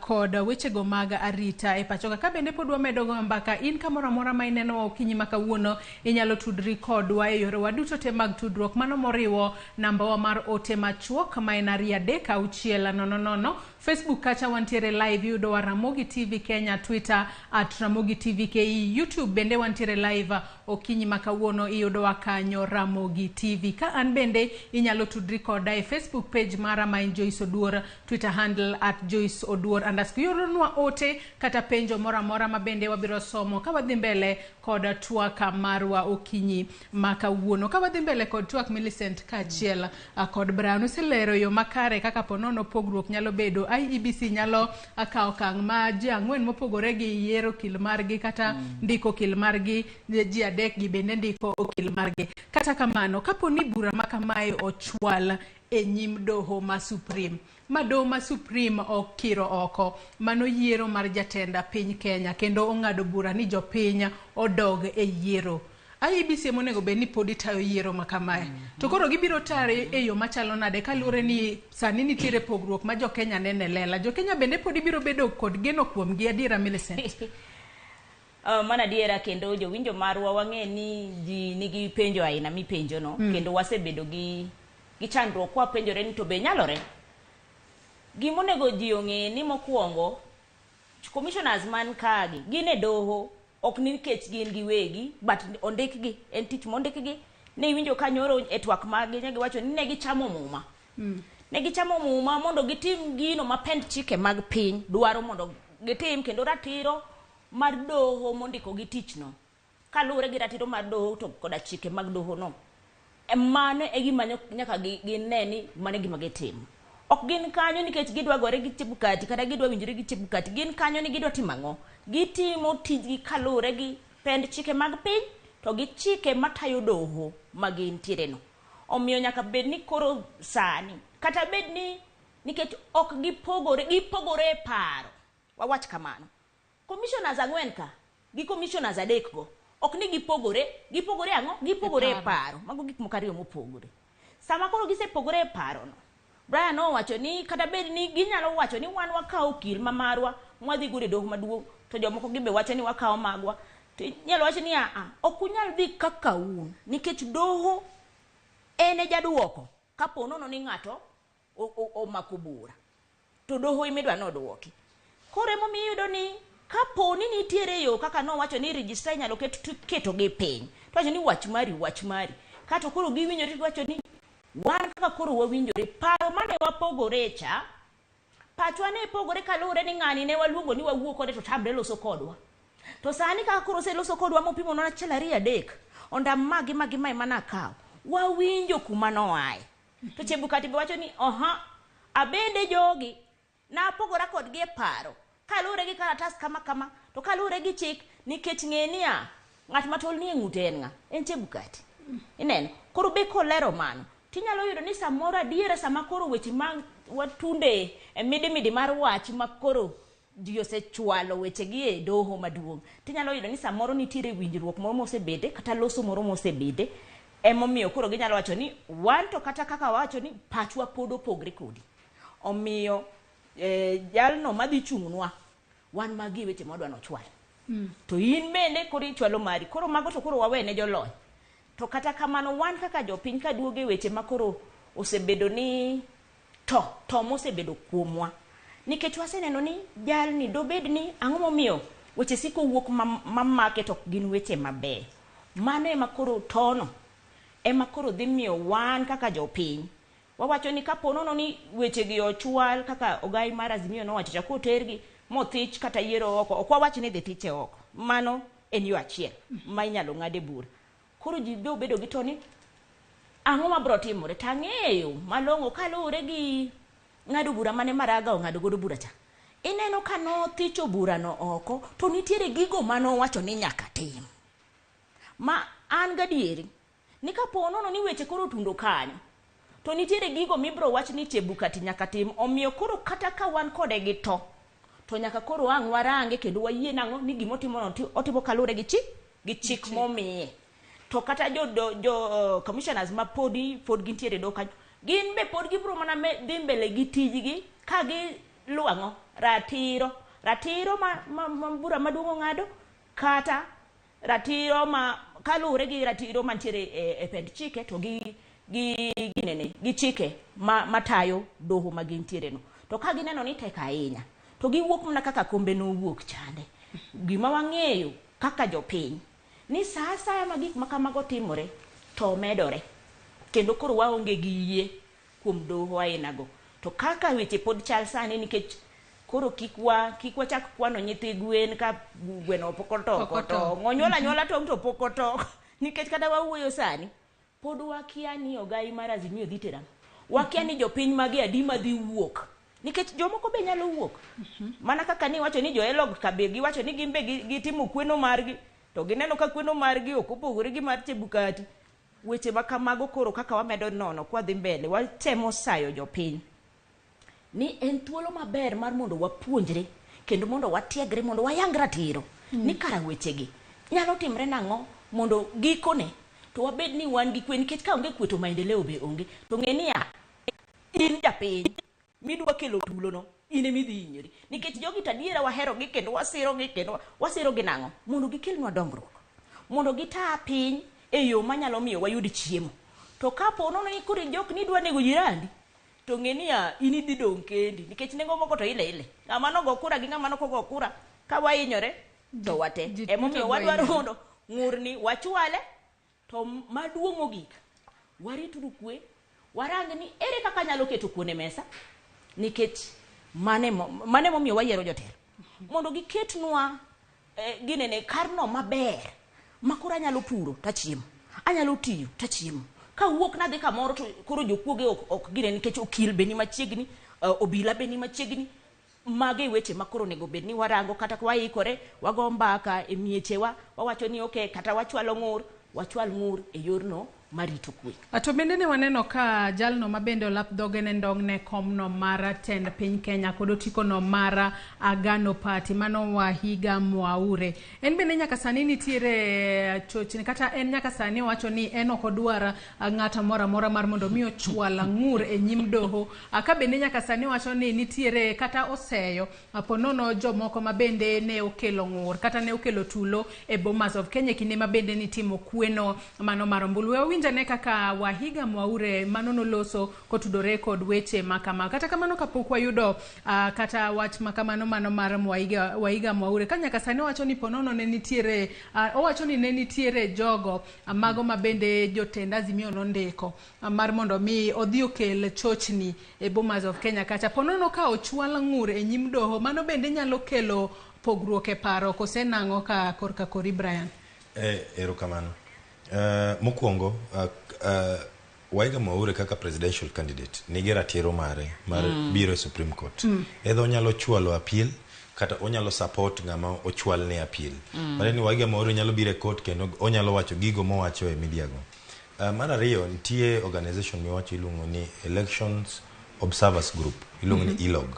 kod wechego mag arita e pachoka. Ka bende pod wamedo goyo mbaka, in kamoro amora ma ineno okinyi ma kawuono inyalo tudri kodwa e yorewa duto te mag tudruok, mano moriwo nambawa mar ote machuok ma en 236 000. Facebook kacha wantiere live, iyudowa Ramogi TV Kenya, Twitter at Ramogi TV KE, YouTube bende wantiere live okinyi ma kawuono, iyudowa kanyo Ramogi TV. Ka an bende inyalo tudri koda e Facebook page mara ma en Joyce Oduor, Twitter handle at Joyce Oduor underscore. Ioronwa ote kata penjo moro amora ma bende wabiro somo ka wadhi mbele kod twak marwa okinyi ma kawuono. Ka wadhi mbele kod twak, Millicent kaachiel kod Brian oselero yo makare kaka ponono pogruok nyalo bedo IEBC nyalo kawo okang' ma ji ang'wen mopogore gi yiero okil margi kata ndiko okil margi, ji adek gi bende ndiko okil margi. Kata kamano, kapo ni bura ma kamae ochwal e nyim doho ma Supreme, ma doho ma Supreme okiro oko mano yiero mar jatend piny Kenya kendo ong'ado bura ni jopiny odog e yiero, IEBC ema onego bed ni pod itayo yiero ma kamae. To koro gibiro tare e yo machalo nade kaluwore ni sani nitiere pogruok ma jo-Kenya neno e lela. Jo-Kenya bende pod ibiro bedo kod geno kuomgi adiera Millicent? Mano adiera kendo jowinjo marwa wang'e ni ji nigi penjo aina mipenjo no kendo wasebedo gi chandruok kwapenjore ni to be nyalore. Gimonego ji ong'e ni mokwongo commissioners man kagi gin e doho ok nikech gin giwegi but ondikgi, en tich mondikgi. Ne iwinjo ka nyoro e twak maggi ne giwacho ni ne gichamo muma. Ne gichamo muma mondo gitim gino ma pend chike mag piny dwaro mondo gitim, kendo ratiro mar doho mondiko gi tich no kaluwore gi ratiro mar doho to koda chike mag doho no. Mano e gima nyaka gine ni mano e gima gitimo. Ok gin kanyo nikech gidwa gore gi Chebukati kata gidwa winjore gi Chebukati. Gin kanyo ni gidwa timo ang'o? Gitimo tijgi kaluwore gi pend chike mag piny to gi chike matayo doho ma gintiere no. Omiyo nyaka bed ni koro sani kata bed ni nikech ok gipogore, gipogore e paro. Wawach kamano. Commissioners ang'wen ka gi commissioners adek go ok ni gipogore, gipogore ang'o? Gipogore e paro. Mago gik moko ariyo mopogore. Sama koro gisepogore e paro no, Brian nowacho ni kata bed ni ginyalo wacho ni wan wakawo okil ma marwa mwadhi godo e doho maduong' to jomoko gimbe wacho ni wakawo magwa, to inyalo wach ni aa, ok unyal dhi kaka un nikech doho en e jaduoko kapo nono ni ng'ato omako bura to doho emidwa noduoki. Koro emomiyo iyudo ni kapo ni nitiere yo kaka nowacho ni registrar inyalo ket to iketogi piny to wacho ni wach mari wach mari, kato koro giwinjore to giwacho ni wan kaka koro wawinjore, paro mane wapogore cha, pachwa ne pogore kaluwore ni ng'ani ne waluongo ni wawuo kode to tamre loso kodwa. To sani kaka koro oseloso kodwa mopimo achiel ariyo adek, ondam ma gi ma gi ma ema nakawo, wawinjo kuma noaye. To Chebukati be wacho ni oha, abende jogi napogora kodgi e paro kaluwore gi karatas kama kama, to kaluwore gi chik, nikech ng'e niya, ng'at ma tol nie ng'ute en ng'a? En Chebukati. Ineno? Koro be kolero mano, tinyalo yudo ni samoro adiera sama koro weche ma watunde e midimidi mar wach ma koro ji osechwalo wechegi e doho maduong', tinyalo yudo ni samoro nitiere winjruok moro mosebede kata loso moro mosebede, emomiyo koro ginyalo wacho ni wan to kata kaka wawacho ni pachwa pod opogre kodi. Omiyo jalno madhi chung'nwa, wan magi e weche mwadwa nochwal. To in bende koro ichwalo mari. Koro mago to koro wawene jolony. To kata kamano wan kaka jopiny kaduogo e weche ma koro osebedo ni to mosebedo kuomwa. Nikech waseneno ni jalni dobed ni ang'o momiyo weche siko wuok mamake to ok gin weche mabeyo. Mano ema koro tono ema koro dhi miyo wan kaka jopiny wawacho ni kapo nono ni weche gi ochwal kaka ogai mar Azimio nowacho cha kotergi mothich kata yiero oko, ok wawach ni dhi thiche oko. Mano en yo achiel ma inyalo ng'ade bura. Koro ji biro bedo gi to ni ang'o mabiro timore, tang'eyo malong'o kaluwore gi ng'ado bura mane Maraga ong'ado godo bura cha. Ineno ka nothicho burano oko to nitiere gigo manowacho ni nyaka tim. Ma an gadieri ni kapo nono ni weche koro otundo kanyo, to nitiere gigo mibiro wach ni Chebukati nyaka tim, omiyo koro kata ka wan kode gi to nyaka koro ang' warange kendo wayie nang'o ni gimotimo no otimo kaluwore gi chik, gi chik momiye. To kata jo commissioners ma pod gintiere e doho kanyo, gin be pod gibiro mana dhi mbele gi tijgi ka giluwo ang'o? Ratiro. Ratiro ma bura maduong' ong'ado, kata ratiro ma kaluwore gi ratiro mantiere e pend chike to gi gi chike matayo doho ma gintiere no. To ka gineno ni tek ahinya, to giwuok mana kaka kombe nowuok chande. Gima wang'eyo kaka jopiny ni sa asaya ma gik ma kamago timore to medore, kendo koro waonge gi yie kuom doho ainago. To kaka weche pod chal sani, nikech koro kik wachak kwano nyithi gwen ka gweno pok otoko tong', onyuol anyuola tong' to pok otoko, nikech kata wawuoyo sani pod wakia ni ogai mar Azimio dhi tero ang'o, wakia ni jopiny mage adi madhi wuok Nikech jomoko be nyalo wuok. Mana kaka ni wacho ni jo Elog ka be giwacho ni gin be gitimo kweno margi to gineno ka kweno margi ok opogore gi mar Chebukati. Weche ma kamago koro kaka wamedo nono kwadhi mbele watemo sayo jopiny ni en thuolo maber mar mondo wapuonjre kendo mondo watiegre mondo wayang ratiro ni kara wechegi nyalo timre nang'o mondo gikone to wabed ni wan gi kwe nikech ka onge kwe to maendeleo be onge to ng'e niya in japiny midwa kelo tulono in emidhi hinyori nikech jogi to adiera waherogi kendo wasirogi kendo wasirogi nang'o mondo gikelnwa dongruok mondo gitaa piny e yo manyalo miyo wayud chiemo to kapo nono ni koro ijok ni idwa nego jirandi to ng'e niya in idhi dong' kendi nikech nengo moko to ile ile ng'ama nogo kura gi ng'ama nokogo kura ka wahinyore to wate emomiyo wadwaro mondo ng'urni wachwale to maduong' mogik warituru kwe warang ni ere kaka anyalo keto kuon e mesa nikech mane momiyo wayiero jotelo mondo giketnwa ginene karno maber ma koro anyalo puro tachiemo anyalo tiyo tachiemo kawuok nadhi kamoro to koro jokuoge ok ginene nikech okil be ni machiegni obila be ni machiegni. Mage weche ma koro onego bed ni warango kata waikore wago mbaka e miechewa wawacho ni okay kata wachwalo ng'ur wachwal ng'ur e yorno marito kwe. To bende ne waneno ka jalno mabende olap dhoge ne ndong' ne komno mar tend piny Kenya kod otikono mar Agano Party mano Wahiga Mwaure. En bende nyaka sani nitiere chochni kata en nyaka sani owacho ni en ok odwar ng'ato moro amora mar mondo mi ochwal ng'ur e nyim doho. Ka bende nyaka sani owacho ni nitiere kata oseyo ponono jomoko mabende ne okelo ng'ur kata ne okelo tulo e Bomas of Kenya kinde mabende nitimo kweno mano mar ombulu. Winjane kaka Wahiga Mwaure mano noloso kotudore kod weche makama. Kata kamano kapok wayudo kata wach makamano mano mar Wahiga Mwaure ka nyaka sani owacho ni ponono ne nitiere owacho ni ne nitiere jogo mago mabende jotend Azimio nondiko mar mondo mi odhi okel chochni e Bomas of Kenya kacha. Ponono ka ochwal ng'ur e nyim doho mano bende nyalo kelo pogruok e paro kose nang'o ka korka kori Brian? Erokamano. Mokwongo Wahiga Mwaure kaka presidential candidate nigi ratiro mare mar biro e Supreme Court. Either onyalo chwalo appeal kata onyalo support ng'ama ochwal ne appeal. Mare ni Wahiga Mwaure nyalo biro e court kendo onyalo wacho gigo mowacho e media go. Mar ariyo nitie organization miwacho iluongo ni Elections Observers Group iluongo ni ELOG.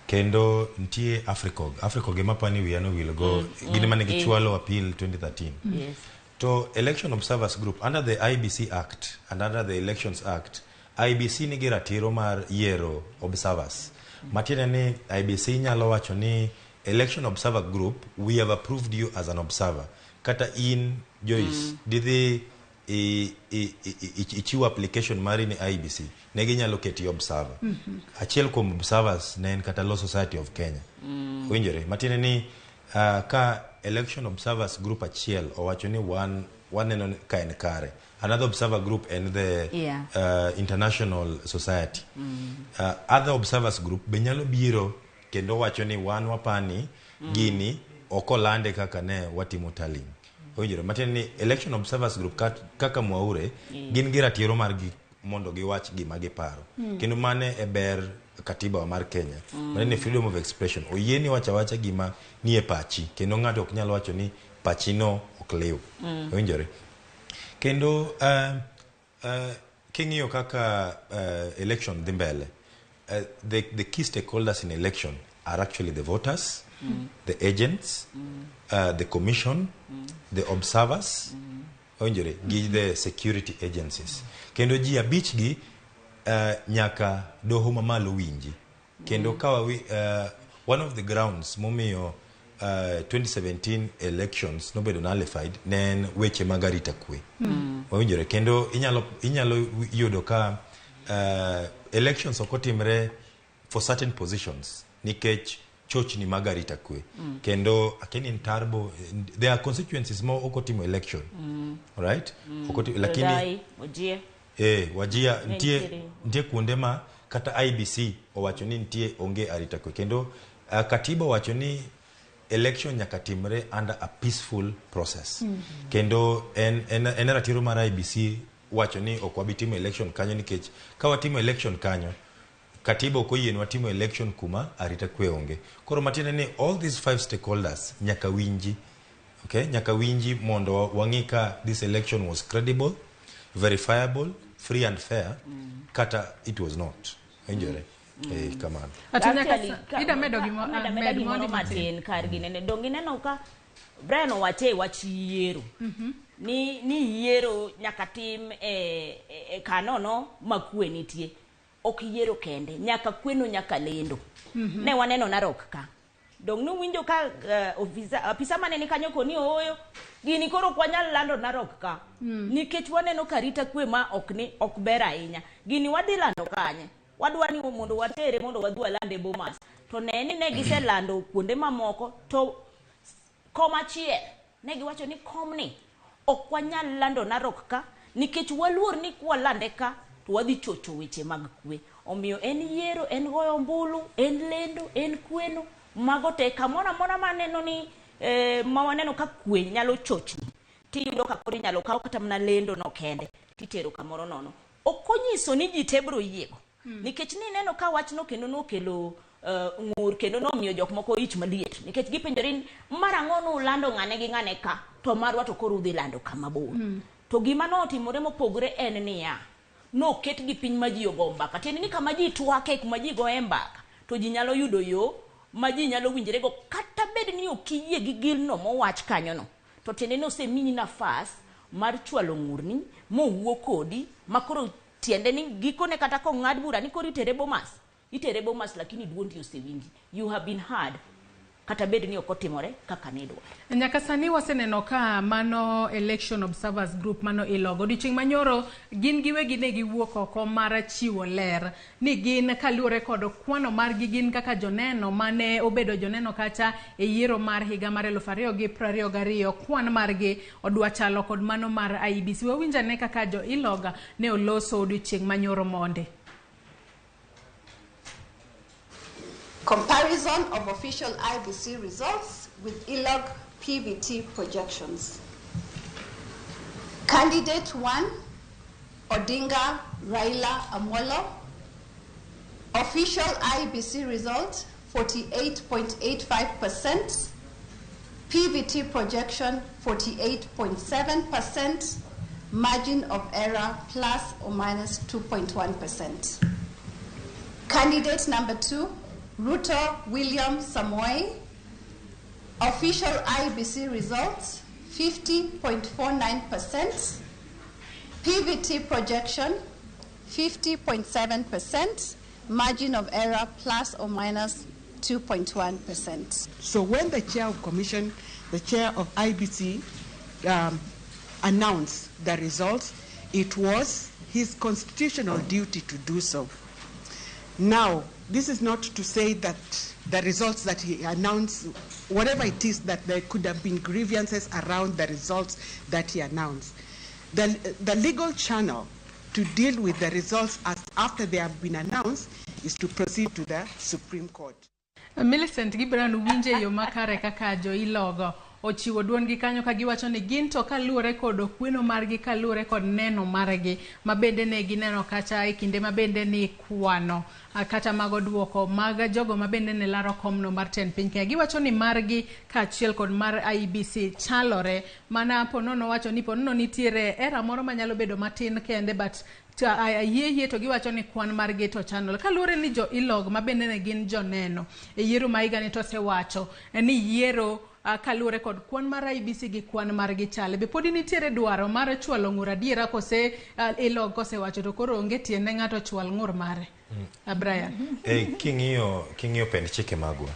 Kendo nitie Africog. Africog ema pani wiya nowil go gin mane gichwalo appeal 2013. Yes. To Election Observers Group under the IBC Act and under the Elections Act, IBC nigi ratiro mar yiero observers. Matiende ni IBC nyalo wacho ni Election Observer Group, we have approved you as an observer. Kata in Joyce, didhi ichiw application mari ni IBC, ne ginyalo keti observer. Achiel kuom observers ne en kata Law Society of Kenya. Winjore, matiende ni ka Election Observers Group achiel owacho ni waneno ka en kare. Another observer group en the International Society. Other observers group be nyalo biro kendo wacho ni wan wapani gini ok olande kaka ne watimo tallying. Owinjore, matiende ni Election Observers Group kaka Mwaure gin gi ratiro margi mondo giwach gima giparo. Kendo mane e ber katiba mar Kenya. Mane ni freedom of expression. Oyieni wacho awacha gima nie pachi kendo ng'ato ok nyal wacho ni pachi no ok liw. Owinjore. Kendo king'iyo kaka election dhi mbele, the key stakeholders in election are actually the voters, the agents, the commission, the observers, owinjore, gi the security agencies. Kendo ji abich gi nyaka doho mamalo winji. Kendo ka one of the grounds momiyo 2017 elections nobedo nullified ne en weche mag arita kwe. Owinjore, kendo inyalo yudo ka elections ok otimre for certain positions nikech chochni mag arita kwe. Kendo akeni in Tarbo, there are constituencies ma ok otimo election. Right? Lakini Wajia. Wajia nitie kuonde ma kata IBC owacho ni nitie onge arita kwe. Kendo katiba owacho ni election nyaka timre under a peaceful process. Kendo en ratiro mar IBC wacho ni ok wabi timo election kanyo nikech ka watimo election kanyo Katiba ok oyienwa timo election kuma arita kwe onge. Koro matiende ni all these five stakeholders nyaka winji. Okay? Nyaka winji mondo wang'i ka this election was credible, verifiable, free and fair, kata it was not. Winjore? Eh, kamano. Ato nyaka Actually, ida medo gimo- amedo ah, ameda med gimoro mondi matin. matin kar ginene dong ineno ka Brian owache e wach yiero ni yiero nyaka tim e kanono ma kwe nitie ok yiero kende nyaka kweno nyaka lendo. Ne waneno Narok ka dong nuwinjo ka apisa mane ni kanyo koni ooyo gini koro ok wanyal lando Narok ka nikech waneno ka arita kwe ma ok ni ok ber ahinya gini wadhi lando kanye wadwa ni mondo watere mondo wadhi walande Bomas to ne ni ne giselando kuonde mamoko to kom achiel ne giwacho ni komni ok wanyal lando Narok ka nikech waluor ni kwalande ka to wadhi chocho weche mag kwe omiyo en yiero en goyo ombulu en lendo en kweno mago te kamoro amora maneno ni ma waneno ka kwe nyalo chochni tiyudo ka koro inyalo kaw kata mana lendo no kende titero kamoro nono ok onyiso ni ji te biro yiego nikech nineno ka wachno kendo nokelo ng'ur kendo nomiyo jok moko ich maliet nikech gipenjore ni mar ang'o nulando ng'ane gi ng'ane ka to marwa to koro udhi lando kama bor. To gima notimore mopogore en niya noket gi piny ma ji ogo mbaka tiende ni kama ji twake kuma ji goye mbaka to ji nyalo yudo yo ma ji nyalo winjrego kata bed ni ok iyie gi gilno mowach kanyono to tiende ni osemiyi nafas mar chwalo ng'urni mowuo kodi ma koro tiende ni gikone kata kong'ad bura ni koro itere Bomas itere Bomas lakini duondi osewinji you have been heard kata bed ni ok otimore kaka nidwaro. Nyaka sani waseneno ka mano Election Observers Group mano ilogo odiochieng' manyoro gin giwegi ne giwuok oko mar chiwo ler ni gin kaluwore kod kwano margi gin kaka joneno mane obedo joneno kacha e yiero mar higa mar 2022 kwan margi odwa chalo kod mano mar IEBC. Wawinj ane kaka jo ILOG ne oloso odiochieng' manyoro monde. Comparison of official IEBC results with ILOG PVT projections. Candidate 1, Odinga Raila Amolo. Official IEBC result, 48.85%. PVT projection, 48.7%. Margin of error, plus or minus 2.1%. Candidate number 2, Ruto William Samoei. Official IEBC results, 50.49%. PVT projection, 50.7%. Margin of error, plus or minus 2.1%. So when the chair of commission, the chair of IEBC, announced the results, it was his constitutional duty to do so. Now, this is not to say that the results that he announced, whatever it is, that there could have been grievances around the results that he announced. The legal channel to deal with the results as after they have been announced is to proceed to the Supreme Court. Millicent Gibran winje yo makare kaka jo ilogo ochiwo duondgi kanyo ka giwacho ni gin to kaluwore kod okweno margi kaluwore kod neno margi ma bende ne gineno kacha e kinde ma bende ni kwano kata mago duoko mag jogo ma bende ne laro komno mar tend piny Kenya. Giwacho ni margi kaachiel kod mar IEBC chalore mana ponono wacho ni ponono nitiere era moro manyalo bedo matin kende but ayie to giwacho ni kwan margi to chanol kaluwore ni jo ILOG ma bende ne gin joneno e yiero ma higani to osewacho ni yiero kaluwore kod kwan mar IEBC gi kwan margi chale. Be podi nitiere dwaro mar chwalo ng'ur adiera kose ILOG kosewacho to koro onge tiende ng'ato chwal ng'ur mare? Brian. King'iyo pend chike magwa,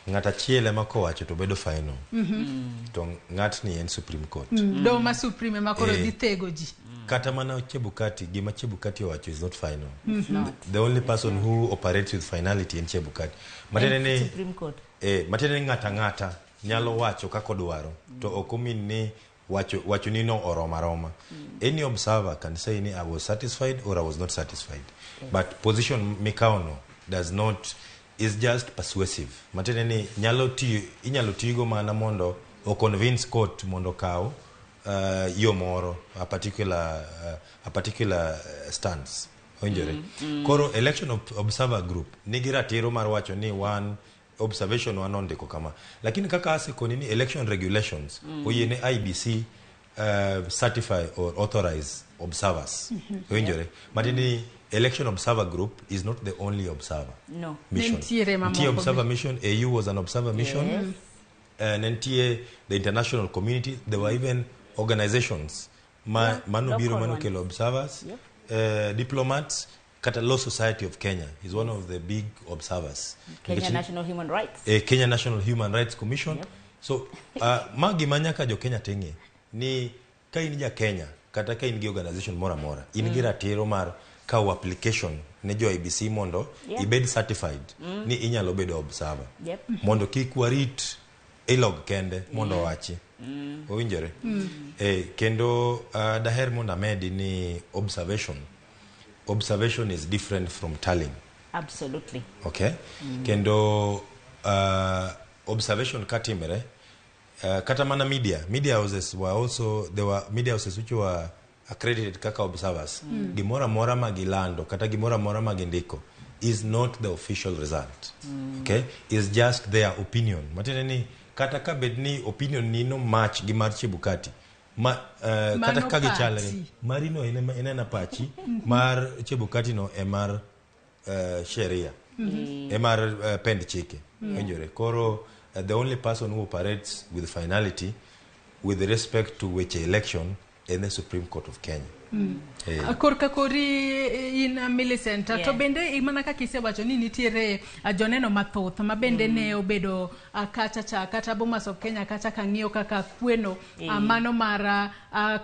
ng'at achiel ema kowacho to bedo final. To ng'atni en Supreme Court. Doho ma Supreme ema koro dhi thego ji. Kata mana Chebukati, gima Chebukati owacho is not final. The only person who operates with finality en Chebukati. Matiende ni Supreme Court. Matiende ni ng'ata ng'ata nyalo wacho kaka odwaro to ok omin ni wacho ni no oromo aroma. Any observer can say ni I was satisfied or I was not satisfied. But position mikawono does not, is just persuasive. Matiende ni inyalo tigo mana mondo o convince court mondo okaw yo moro, a particular stance. Owinjore. Koro election observer group nigi ratiro mar wacho ni wan observation wan ondiko kama. Lakini kaka asekoni ni election regulations oyie ne IEBC certify or authorize observers. Owinjore. Matiende ni election observer group is not the only observer No. mission. Nitiere mamoko Nitie observer be. mission, AU was an observer mission. Yes. Nitie the international community, there were even organizations ma manobiro local manokelo observers. Diplomats, kata Law Society of Kenya is one of the big observers. Kenya Nikech- National Human Rights. Kenya National Human Rights Commission. So ma gima nyaka jo Kenya teng'e ni ka in ja Kenya kata ka in gi organization moro amora in gi ratiro mar kawo application ne jo IEBC mondo ibed certified ni inyalo bedo observer mondo kik warit ilog kende mondo owachi. Owinjore. Kendo daher mondo amedi ni observation is different from tallying. Absolutely. Okay. Kendo observation katimre, kata mana media houses were also, there were media houses which were accredited kaka observers. Gimoro amora ma gilando kata gimoro amora ma gindiko is not the official result. Okay, is just their opinion. Matiende ni kata ka bed ni opinion ni no match gi mar Chebukati ma, kata Mano ka gichalre pachi. Marino en ena pachi mar Chebukati no e mar sheria e mar pend chike. Winjore. Koro the only person who operates with finality with respect to weche election en the Supreme Court of Kenya. Korka kori in Millicent, to bende mana kaka isewacho ni nitiere joneno mathoth ma bende ne obedo kacha cha kata Bomas of Kenya kacha kang'iyo kaka kweno mano mar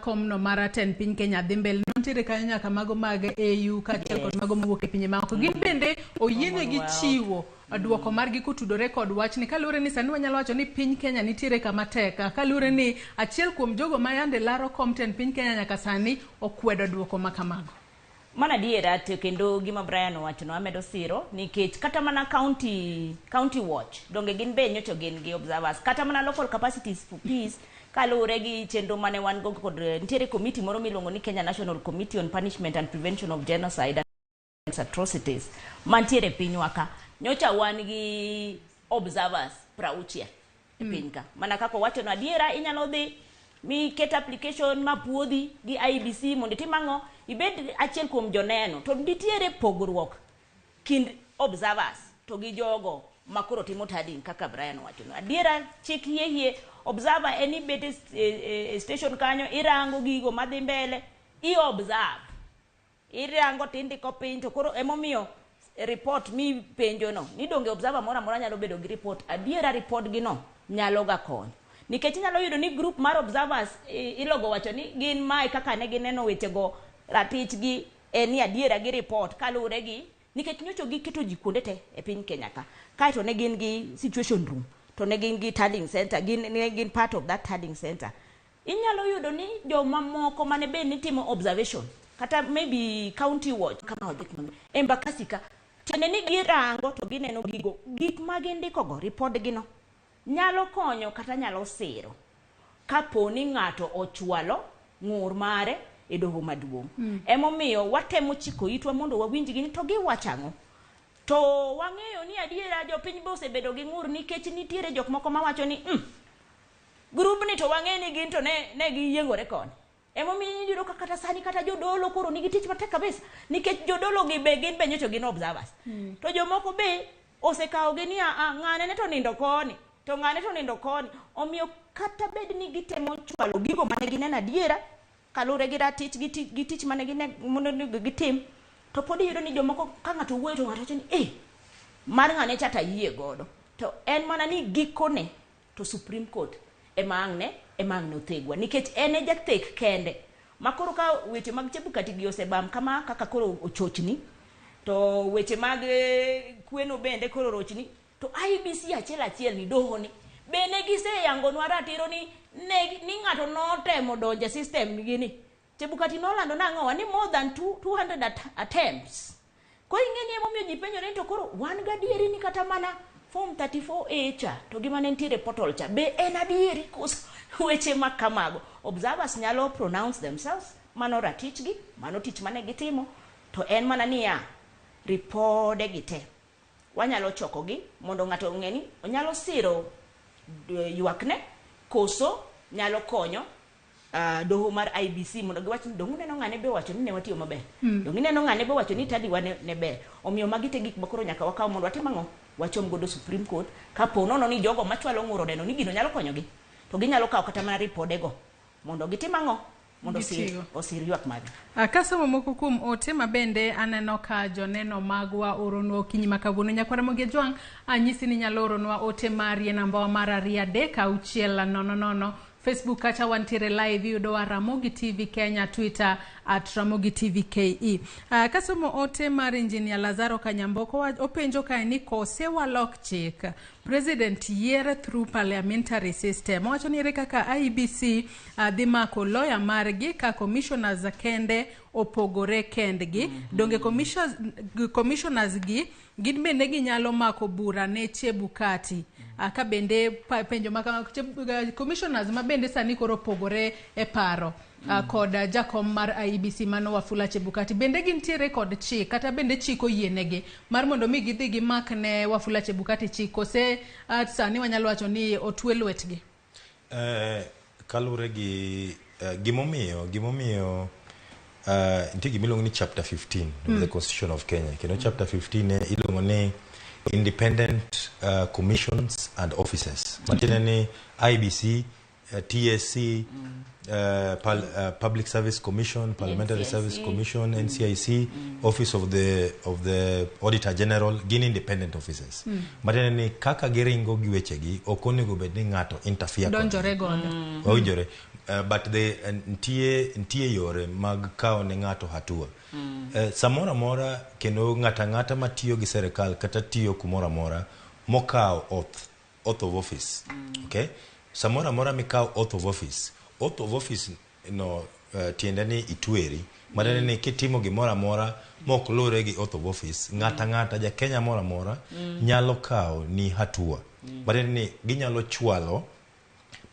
komno mar tend piny Kenya dhi mbele. Nitiere kanyo nyaka mago mag AU kaachiel kod mago mowuok e pinje maoko. Gin bende oyienegi Commonwealth. chiwo duoko margi kotudore kod wachni, kaluwore ni sani wanyalo wacho ni piny Kenya nitiere kama tek, kaluwore ni achiel kuom jogo ma yande laro kom tend piny Kenya nyaka sani okwedo duoko ma kamago. Mano adiera, to kendo gima Brian owacho no amedo siro, nikech kata mana county watch donge gin be nyocha gin gi observers, kata mana local capacities for peace, kaluwore gi chenro mane wan go kod nitiere committee moro miluongo ni Kenya National Committee on Punishment and Prevention of Genocide and Atrocities mantiere e pinywa ka. Nyocha wan gi observers 60 e piny ka. Mana kaka owacho no, adiera inyalo dhi mi ket application ma puodhi gi IEBC mondo itim ang'o, ibed achiel kuom joneno. To nitiere pogruok kind observers to gi jogo makoro timo tallying kaka Brian owacho no. Adiera chik hie observer en ibet e station kanyo, irango gigo madhi mbele, i observe, irango tindiko piny. To koro emomiyo report mi penjo no ni donge observer moro amora nyalo bedo gi report. Adiera report gi no nyalo ga konyo, nikech inyalo yudo ni group mar observers ilogo wacho ni gin mae kaka ne gineno wechego, ratichgi en ni adiera gi report kaluwore gi nikech nyocha giketo ji kuonde te e piny Kenya ka, kaeto ne gin gi situation room, to ne gin gi tallying center, gin ne gin part of that tallying center. Inyalo yudo ni jomamoko mane bed ni timo observation kata maybe county watch kama Embakasi ka, tiende ni girango to gineno gigo, gik ma gindiko go, report gi no nyalo konyo kata nyalo siro kapo ni ng'ato ochwalo ng'ur mare e doho maduong'. Emomiyo watemo chiko itwa mondo wawinj gi ni to giwacho ang'o. To wang'eyo ni adiera jopiny be osebedo gi ng'ur, nikech nitiere jok moko mawacho ni grubni to wang'e ni gin to ne giyiengore koni. Emomiyo iyudo ka kata sani kata jodolo koro nigi tich matek kabisa, nikech jodolo gi be gin be nyocha gin observers. To jomoko be osekawo gi ni ng'ane ne to nindo koni, to ng'ane to nindo koni. Omiyo kata bed ni gitemo chwalo gigo mane gineno adiera kaluwore gi ratich gi tich mane mondo onego gitim, to pod iyudo ni jomoko ka ng'ato wuoyo to ng'ato wacho ni mar ng'ane cha to ayie godo. To en mana ni gikone to Supreme Court ema ang' ne othegwa, nikech en e jathek kende ma koro ka weche mag Chebukati gi osebam kama kaka koro ochochni, to weche mag kweno bende koro rochni, to IEBC achiel achiel ni doho ni bende giseyangonwa ratiro ni ni ng'ato notemo donjo e system gi ni Chebukati nolando nang'owa ni more than 200 attempts. Koro ing'e ni emomiyo ji penjore ni to koro wan gadieri ni kata mana form 34A cha to gima ne nitiere portal cha be en adieri koso weche ma kamago. Observers nyalo pronounce themselves, mano ratichgi, mano tich mane gitimo. To en mana niya, ripode gi te wanyalo chokogi mondo ng'ato ong'e ni onyalo siro ywakne koso nyalo konyo doho mar IEBC mondo giwach ni dong uneno ng'ane be owacho ni ne watiyo maber. Dong ineno ng'ane be owacho ni tadiwa ne ber. Omiyo magi te gik makoro nyaka wakaw mondo watim ang'o? Wachom godo Supreme Court kapo nono ni jogo machwalo ng'ur oneno ni gino nyalo konyogi to ginyalo kawo kata mana ripodego mondo gitim ang'o? Mondo osir ywak margi. Kasomo moko kuom ote mabende aneno ka joneno magwa oronwa okinyi ma kawuono. Nyakwara Ramogi Ajwang' anyisi ni nyalo oronwa ote mari e nambawa mar 2 3 6 0 0. Facebook kacha wantiere live, iyudowa Ramogi TV Kenya, Twitter at Ramogi TV KE. Kasomo ote mar Engineer Lazaro Kanyamboko openjo kae ni kose walok chik President yier through parliamentary system. Owacho ni ere kaka IEBC dhi mako lawyer margi ka commissioners kende opogore kendgi. Donge commissioners gi gin bende ginyalo mako bura ne Chebukati. Ka bende penjo ma commissioners ma bende sani koro opogore e paro kod jakom mar IEBC mano Wafula Chebukati bende gintiere kod chik kata bende chik oyienegi mar mondo mi gidhi gimak ne Wafula Chebukati chik kose sani wanyalo wacho ni otwe lwetgi. Kaluwore gi gimomiyo nitie gimiluongo ni chapter 15 of the Constitution of Kenya. Kendo chapter 15 iluongo ni Independent Commissions and Offices. Matiende ni IEBC, TSC, Public Service Commission, Parliamentary NCIC. Service Commission, NCIC, Office of the Auditor General, gin independent offices. Matiende ni kaka giringo gi wechegi ok onego bed ni ng'ato interfere kodgi. Donjore godo. Owinjore. But nitie yore mag kawo ne ng'ato hatua. Samoro amora kendo ng'ato ang'ata matiyo gi serikal kata tiyo kumoro amora mokawo oath of office. Okay? Samoro amora mikawo oath of office no tiende ni itweri. Matiende ni kitimo gimoro amora mok luwre gi oath of office, ng'ato ang'ata ja Kenya moro amora nyalo kawo ni hatua. Matiende ni ginyalo chwalo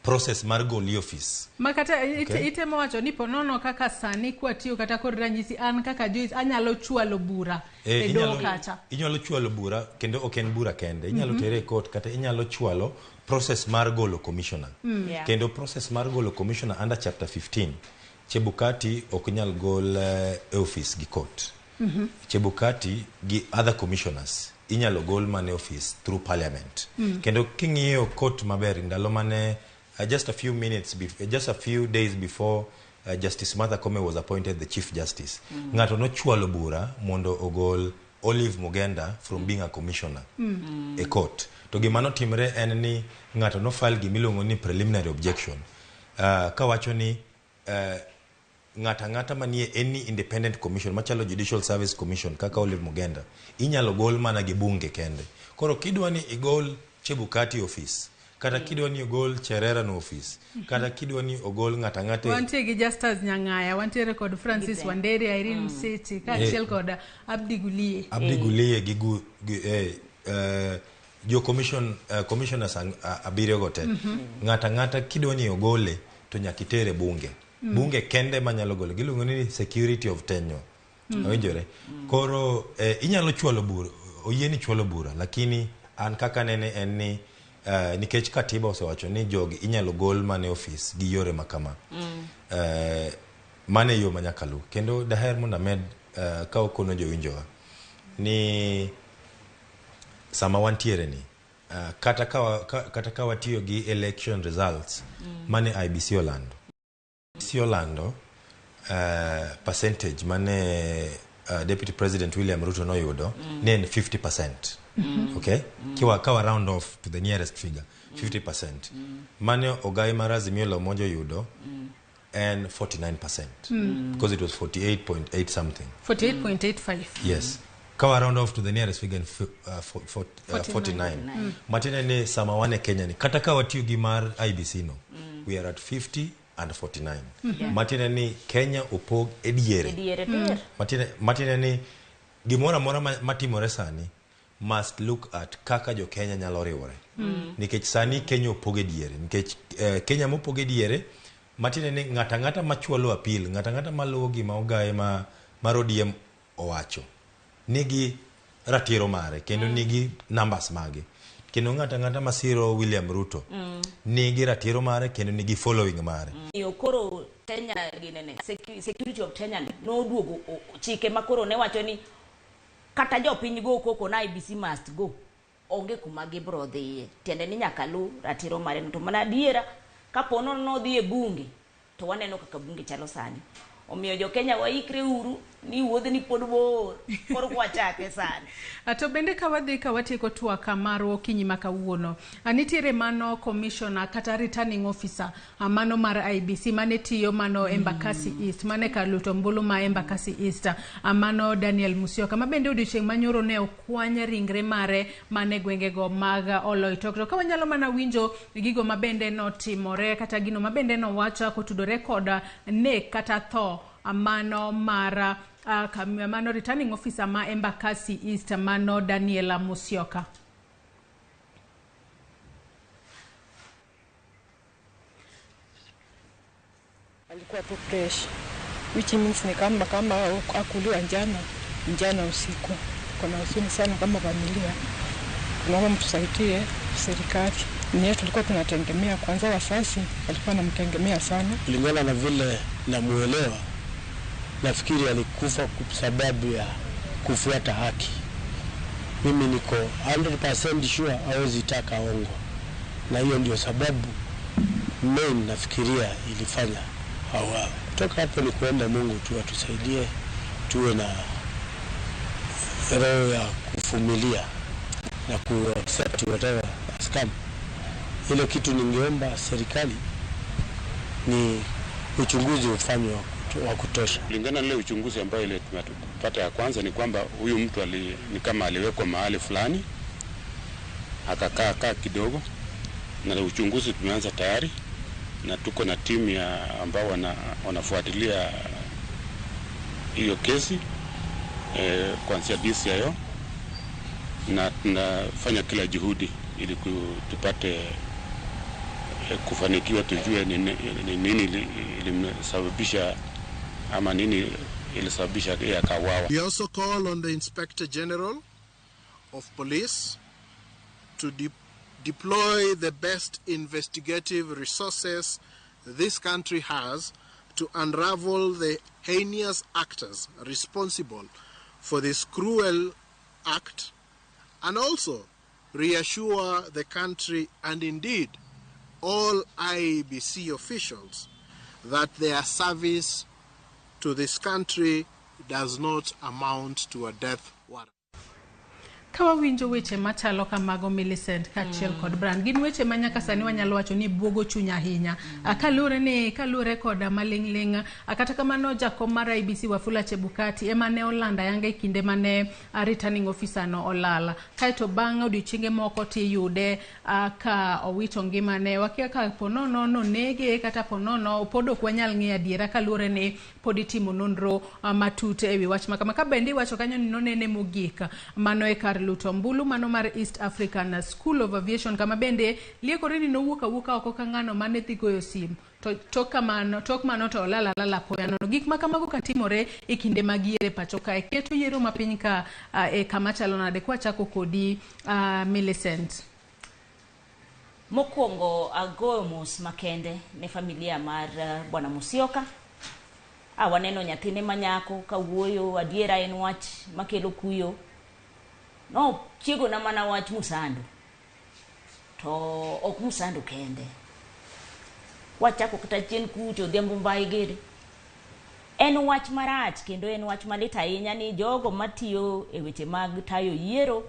process mar goli office. Makata itemo wacho ni ponono kaka sani kwatiyo kata kod ranyisi an kaka Joyce anyalo chwalo bura e doho kacha. Inyalo chwalo bura kendo ok en bura kende. Inyalo tere e court kata inyalo chwalo process mar golo commissioner. Kendo process mar golo commissioner under chapter 15 Chebukati ok nyal gol e office gi court. Chebukati gi other commissioners inyalo gol mane office through parliament. Kendo king'iyo court maber ndalo mane just a few minutes, just a few days before Justice Martha Koome was appointed the Chief Justice, ng'ato nochwalo bura mondo ogol Olive Mugenda from being a commissioner e court. To gima notimre en ni ng'ato nofile gimiluongo ni preliminary objection, kawacho ni ng'ato ang'ata manie any independent commission machalo Judicial Service Commission kaka Olive Mugenda inyalo gol mana gi bunge kende. Koro kidwa ni igol Chebukati office, kata kidwa ni ogol Cherera no office, kata kidwa ni ogol ng'ato ang'ata. Wantie gi Justus Nyang'aya, wantiere kod Francis Wanderi, Irene Mseti, kaachiel kod Abdi Gulie. Abdi Gulie gi jo commissioners abiriyo go te. Ng'ato ang'ata kidwa ni ogole to nyaka itere bunge. Bunge kende manyalo golo giluongo ni security of tenure. Owinjore. Koro inyalo chwalo bura, oyieni chwalo bura, lakini an kaka nene en ni nikech katiba osewacho ni jogi inyalo gol mane office gi yore makama. Mane yo manyaka lu. Kendo daher mondo amed ka okono jowinjowa ni sama wantiere ni kata ka watiyo gi election results mane IEBC olando. IEBC olando percentage mane Deputy President William Ruto noyudo ne en 50%. Okay? Kiwa round off to the nearest figure, 50%. Mane ogai mar Azimio la Umoja oyudo en 49%. Because it was 48.8 something. 48.85. Yes. Kawa round off to the nearest figure in 49. Matiende ni sama wan e Kenya ni kata ka watiyo gi mar IEBC no, we are at 50 and 49. Matiende ni Kenya opog e diere. Matiende ni gimoro amora matimore sani must look at kaka jo Kenya nyalo riwore. Nikech sani Kenya opog e diere. Nikech Kenya mopog e diere, matiende ni ng'ato ang'ata machwalo appeal, ng'ato ang'ata maluwo gima ogaye mar ODM owacho nigi ratiro mare kendo nigi numbers mage kendo ng'ato ang'ata masiro William Ruto nigi ratiro mare kendo nigi following mare. Yo koro Kenya ginene security of Kenya noduogo chike ma koro ne wacho ni kata jopiny go koko na IEBC must go, onge kuma gibro dhiye, tiende ni nyaka lu ratiro mare no. To mana adiera kapo nodhi e bunge to waneno kaka bunge chalo sani. Omiyo jo Kenya waikre uru ni wuodhni pod bor, koro kwachake sani. To bende ka wadhi ka watieko twak marwa okinyi ma kawuono, nitiere mano commissioner kata returning officer mano mar IEBC mane tiyo mano Embakasi East, mane kar luto ombulu ma Embakasi East, mano Daniel Musyoka, ma bende odiochieng' manyoro ne okwany ringre mare mane gwengego mag Oloitoktok. Ka wanyalo mana winjo gigo ma bende notimore kata gino ma bende nowacho kotudore kod nek kata tho mano mar mano returning officer ma Embakasi East mano Daniela Musyoka. Alikuwa tu fresh, which means ni kama akuliwa njana usiku. Kuna huzuni sana kama familia, tunaomba mtusaidie serikali. Ni tulikuwa tunategemea kwanza, wasasi alikuwa anamtegemea sana. Kulingana na vile namuelewa, nafikiri alikufa kwa sababu ya kufuata haki. Mimi niko 100% sure hawezi taka ongo, na hiyo ndio sababu main nafikiria ilifanya hawa. Kutoka hapo ni kuomba Mungu tu atusaidie, tuwe na roho ya kuvumilia na ku accept whatever has come. Ile kitu ningeomba serikali ni uchunguzi ufanywe wa kutosha. Kulingana na ile uchunguzi ambayo ile tumepata ya kwanza ni kwamba huyu mtu ni kama aliwekwa mahali fulani akakaa kidogo, na uchunguzi tumeanza tayari na tuko na timu ya ambao wanafuatilia hiyo kesi kuanzia DCIO, na tunafanya kila juhudi ili tupate kufanikiwa, tujue ni nini ilimsababisha ama nini ilisababisha yeye akauawa. We also call on the Inspector General of Police to deploy the best investigative resources this country has to unravel the heinous actors responsible for this cruel act, and also reassure the country and indeed all IEBC officials that their service to this country does not amount to a death warrant. Ka wawinjo weche machalo kamago Millicent kaachiel kod Brand, gin weche ma nyaka sani wanyalo wacho ni buogo chuny ahinya. Kaluwore kod maling'ling', kata kamano jakom mar IEBC Wafula Chebukati ema ne olando ayanga e kinde mane returning officer no olal. Kaeto bang' odiochienge moko tiyude ka owito ngimane. Wakia ka ponono nonege kata ponono pod ok wanyal ng'eyo adiera kaluwore ni pod itimo nonro matut ewi wach makama. Ka bende iwacho kanyo ni nonene mogik mano e kar luto ombulu mano mar East African School of Aviation, kama bende liekore ni nowuok awuoka oko ka ng'ano mane dhi goyo simu to tok mano to olal alala apoya nono. Gik ma kamago katimore e kinde mag yiero e pacho kae keto yiero ma piny ka e kama chalo nade? Kwachako kodi Millicent. Mokwongo agoyo mos makende ne familia mar Bwana Musyoka. Waneno nyathine manyako kawuoyo, adiera en wach makelo kuyo. No chiego na mana wach Musandu, to ok Musandu kende, wachako kata chien kucho Odhiambo Mbai gere. En wach marach kendo en wach malit ahinya ni jogo matiyo e weche mag tayo yiero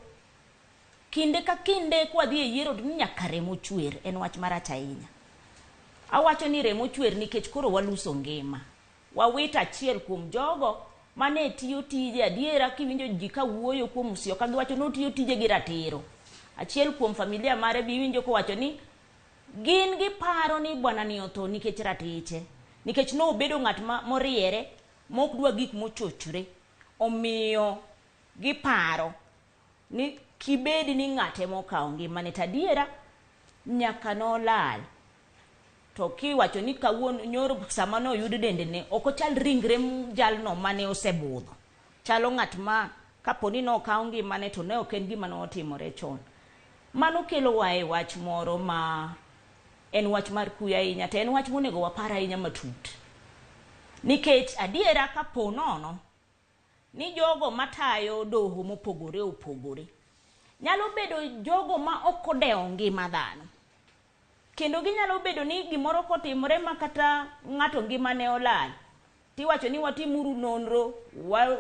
kinde ka kinde kwadhi e yiero to nyaka remo chwer. En wach marach ahinya. Awacho ni remo chwer nikech koro waluso ngima, wawito achiel kuom jogo mane tiyo tije adiera. Kiwinjo ji kawuoyo kuom Musyoka giwacho ni otiyo tije gi ratiro. Achiel kuom familia mare biwinjo kowacho ni gin giparo ni bwana ni otho nikech ratiche, nikech nobedo ng'at moriere mok dwa gik mochochore, omiyo giparo ni kibed ni ng'ate mokawo ngimane to adiera nyaka nolal. To kiwacho ni kawuono nyoro sama noyud dendene ok ochal ringre jalno mane osebudho. Chalo ng'at ma kapo ni nokaw ngimane to ne ok en gima notimore chon. Mano kelowa e wach moro ma en wach mar kuyo ahinya to en wach monego wapar ahinya matut. Nikech adiera kapo nono ni jogo matayo doho mopogore opogore nyalo bedo jogo ma ok odewo ngima dhano. Kendo ginyalo bedo ni gimoro kotimore ma kata ng'ato ngimane olal, tiwacho ni watimuru nonro,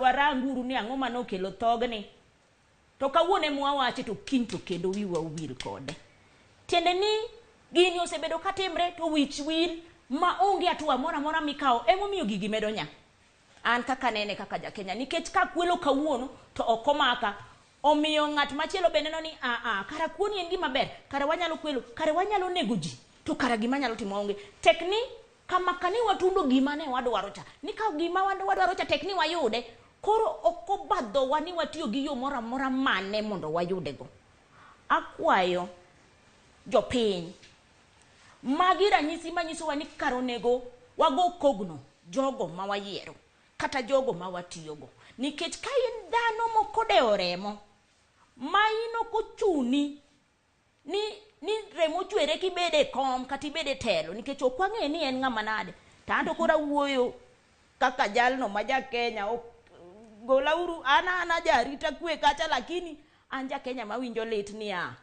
waranguru ni ang'o manokelo thogni. To kawuono ema wawache to kiny to kendo wiwa owil kode. Tiende ni gini osebedo katimre to wich wil ma onge hatua moro amora mikawo emomiyo gigi medo nya. An kaka nene kaka ja Kenya nikech ka kwelo kawuono to ok omaka omiyo ng'at machielo be neno ni aa kara kuoni en gima ber, kara wanyalo kwelo, kara wanyalo nego ji to kara gima nyalo timo onge. Tek ni kama kani watundo gima ne wadwaro cha, ni ka gima wadwaro cha tek ni wayude, koro ok obadhowa ni watiyo gi yo moro amora mane mondo wayudego. Akwayo jopiny, magi ranyisi manyisowa ni kar onego wago kogno jogo ma wayiero kata jogo ma watiyogo. Nikech ka in dhano mokodewo remo, ma in ok ochuni ni remo chwere kibede e kom kata ibede e telo, nikech ok wang'e ni en ng'ama nade. To anto koro awuoyo kaka jalno ma ja Kenya, golauru an ana jarita kwe kacha, lakini an ja Kenya mawinjo lit niya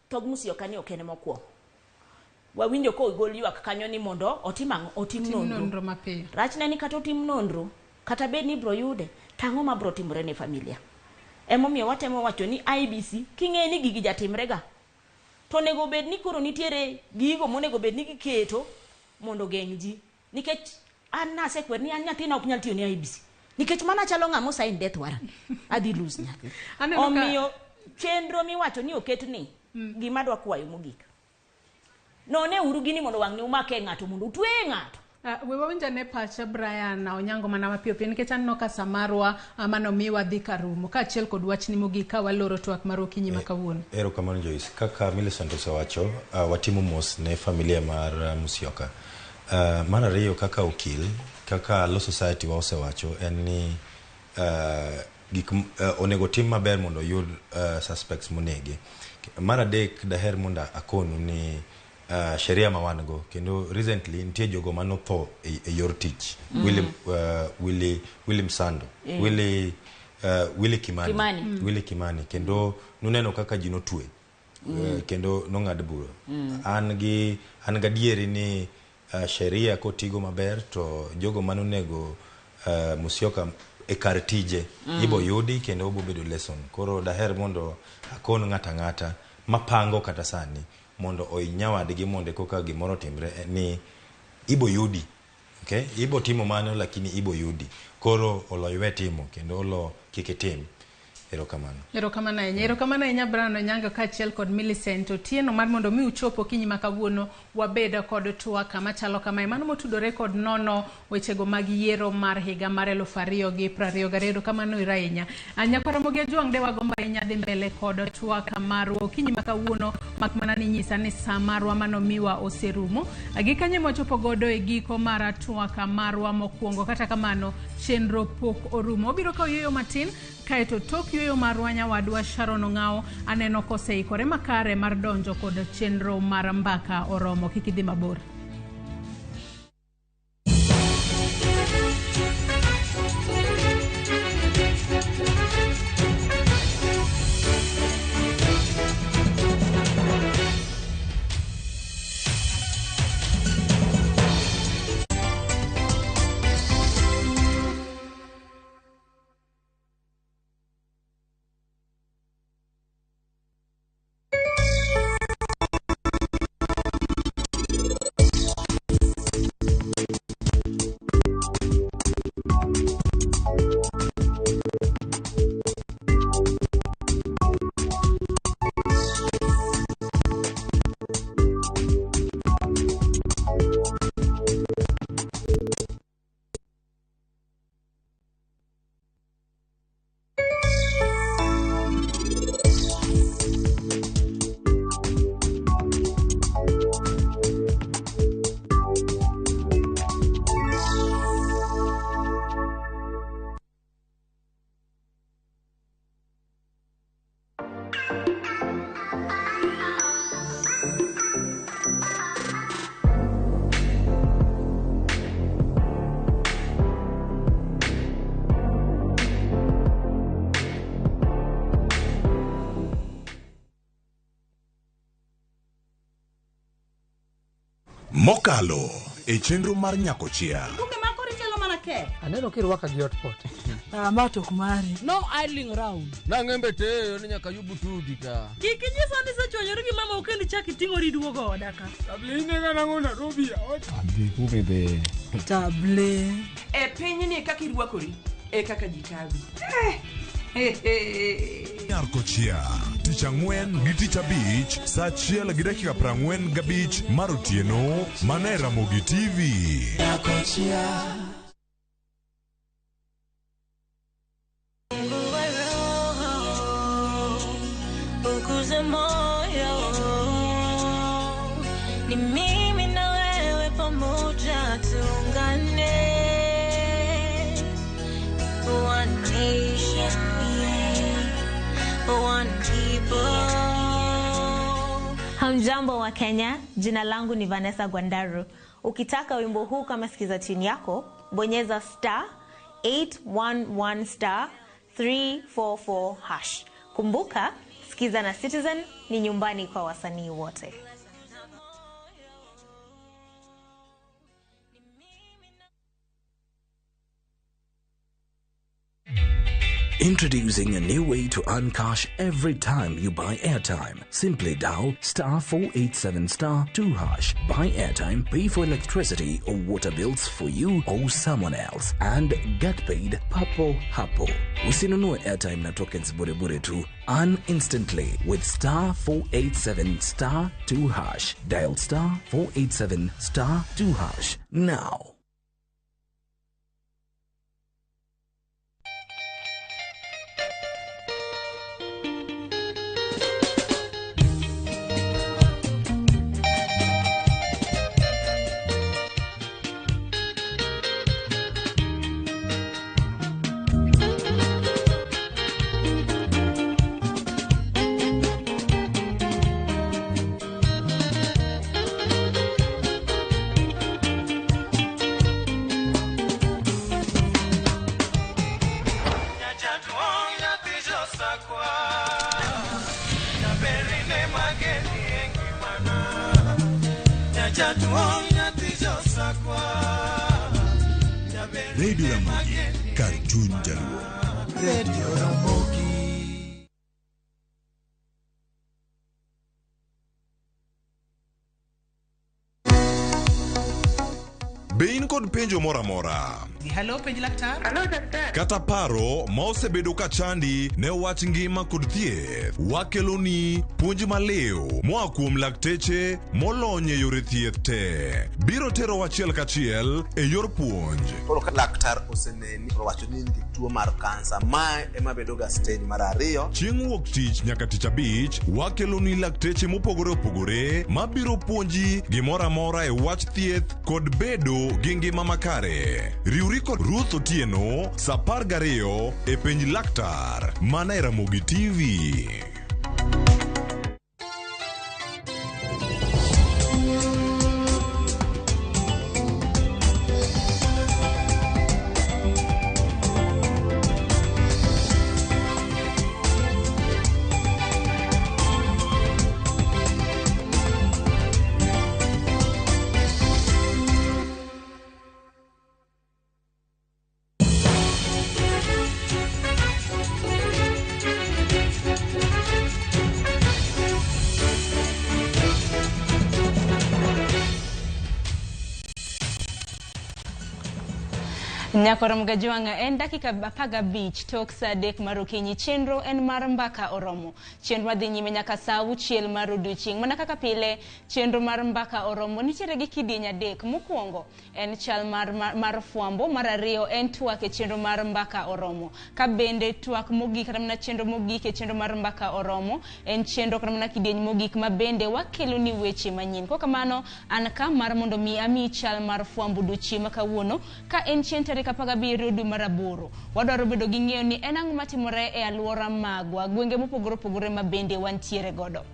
thog Musyoka ni ok en mokwongo. Wawinjo kogol ywak kanyo ni mondo otim ang'o? Otim nonro mapiyo. Rachne ni kata otim nonro, kata bed ni ibro yude, to ang'o mabro timore ne familia? Emomiyo watemo wacho ni IEBC king'e ni gigi jatimre ga, to onego bed ni koro nitiere gigo monego bed ni giketo mondo ogeng' ji. Nikech an nasekwer ni an nyathina ok nyal tiyo ne IEBC. Nikech mana chalo ng'ama osign death warrant. Adhi lose nyathi. Omiyo chenro miwacho ni oket ni, gima adwa kwayo mogik. None uru gini mondo wang'ni umake ng'ato mondo utweye ng'ato. We wawinj ane pacha Brian Onyango mana mapiyo piyo nikech aneno ka samarwa manomiwa dhi karumo kaachiel kod wachni mogik ka waloro twak mar okinyi ma kawuono. Erokamano Joyce. Kaka Millicent osewacho, watimo mos ne familia mar Musyoka. Mar ariyo kaka okil, kaka Law Society wa osewacho en ni gik onego tim maber mondo oyud suspects monege. Mar adek daher mondo akonu ni sheria ma wan go kendo recently nitie jogo manotho e yor tich. Willy Sando, Willy Kimani, Willy Kimani kendo nuneno kaka ji notwe kendo nong'ad bura. An gadieri ni sheria kotigo maber to jogo manonego Musyoka e kar tije ibo yudi kendo obo bedo lesson. Koro daher mondo akon ng'ata ng'ata mapango kata sani mondo oiny nyawadgi mondo koka gimoro timre ni ibo yudi. Okay? Ibo timo mano lakini ibo yudi. Koro olo iwe timo kendo olo kik itim. Erokamano. Erokamano ahinya. Erokamano ahinya Brian Onyango kaachiel kod Millicent Otieno mar mondo mi uchopo okinyi ma kawuono wabed kod twak machalo kamae. Mano motudore kod nono wechego mag yiero mar higa mar 2022. Erokamano ira ahinya. Nyakwar Ramogi Ajwang' de wagombo ahinya dhi mbele kod twak marwa okinyi ma kawuono mak mana ni nyisa ni sa marwa manomiwa oserumo. Gikanyo ema wachopo godo e giko mar twak marwa mokwongo. Kata kamano chenro pok orumo. Obiro kawo yueyo matin kaeto tok yueyo marwa nyawadwa Sharon Ong'ao aneno koseikore makare mar donjo kod chenro mar mbaka oromo. Kik idhi mabor. Mokalo e chenro mar Nyakochia. Kuke ma koro ichalo mana kek. Aneno kirwaka gi hotpot. Ah, ma to ok mari. No idling round. Nang'embe teyo ni nyaka yubu tudi ka. Kik inyisa ni isechwanyori gi mama kendo ichak iting'ori iduogo oda ka. Dhi be. Table. E pinyni kaka irwakori e kaka ji kawi. Nyarkochia tich ang'wen gi tich abich saa 1:45 mar otieno mana e Ramogi TV. Mungu wa roho, ukuze moyo. Ni mimi na wewe pamoja tuungane. One nation, one people. Hamjambo wa Kenya, jina langu ni Vanessa Gwandaru. Ukitaka wimbo huu kama sikiza chini yako, bonyeza star 811 star 344 hash. Kumbuka, sikiza na Citizen ni nyumbani kwa wasanii wote. Introducing a new way to earn cash every time you buy airtime. Simply dial star 487 star 2 hash. Buy airtime, pay for electricity or water bills for you or someone else, and get paid papo hapo. Usinunue airtime na tokens bure bure tu. Earn instantly with star 487 star 2 hash. Dial star 487 star 2 hash now. Radio Ramogi kar chuny jaluo. Radio Ramogi. Be in kod penjo moro amora Hello, penj laktar. Hello, daktari. kata paro ma osebedo ka chandi ne wach ngima kod thieth, wakeloni puonj maliw moa kuom lakteche molony e yore thieth te. Biro tero achiel kachiel e yor puonj. Koro ka laktar oseneni to owacho ni in gi tuo mar kansa, mae ema bedo ga stage mar ariyo. Chieng' wuok tich nyaka tich abich, wakeloni lakteche mopogore opogore mabiro puonji gimoro amora e wach thieth kod bedo gi ngima makare. Riwri kod Ruth Otieno sa 12 e penj laktar mana e Ramogi TV. Nyakoro Mgajwang'a en dakika 15 tok saa 3 mar okinyi. Chenro en mar Mbaka Oromo. Chenro madhi nyime nyaka saa 6 mar odiochieng'. Mana kaka pile, chenro mar Mbaka Oromo nitiere gi kidieny adek. Mokwongo en chal mar fwambo, mar ariyo en twak e chenro mar Mbaka Oromo. Ka bende twak mogik kata mana chenro mogik e chenro mar Mbaka Oromo en chenro kata mana kidieny mogik ma bende wakelo ni weche manyien. Kok kamano, an ka mar mondo mi ami chal mar fwambo odiochieng' ma kawuono ka en chieng' tarik 17 dwe mar aboro. Wadwaro bedo gi ng'eyo ni en ang'o matimore e alwora magwa, gwenge mopogore opogore ma bende wantiere godo.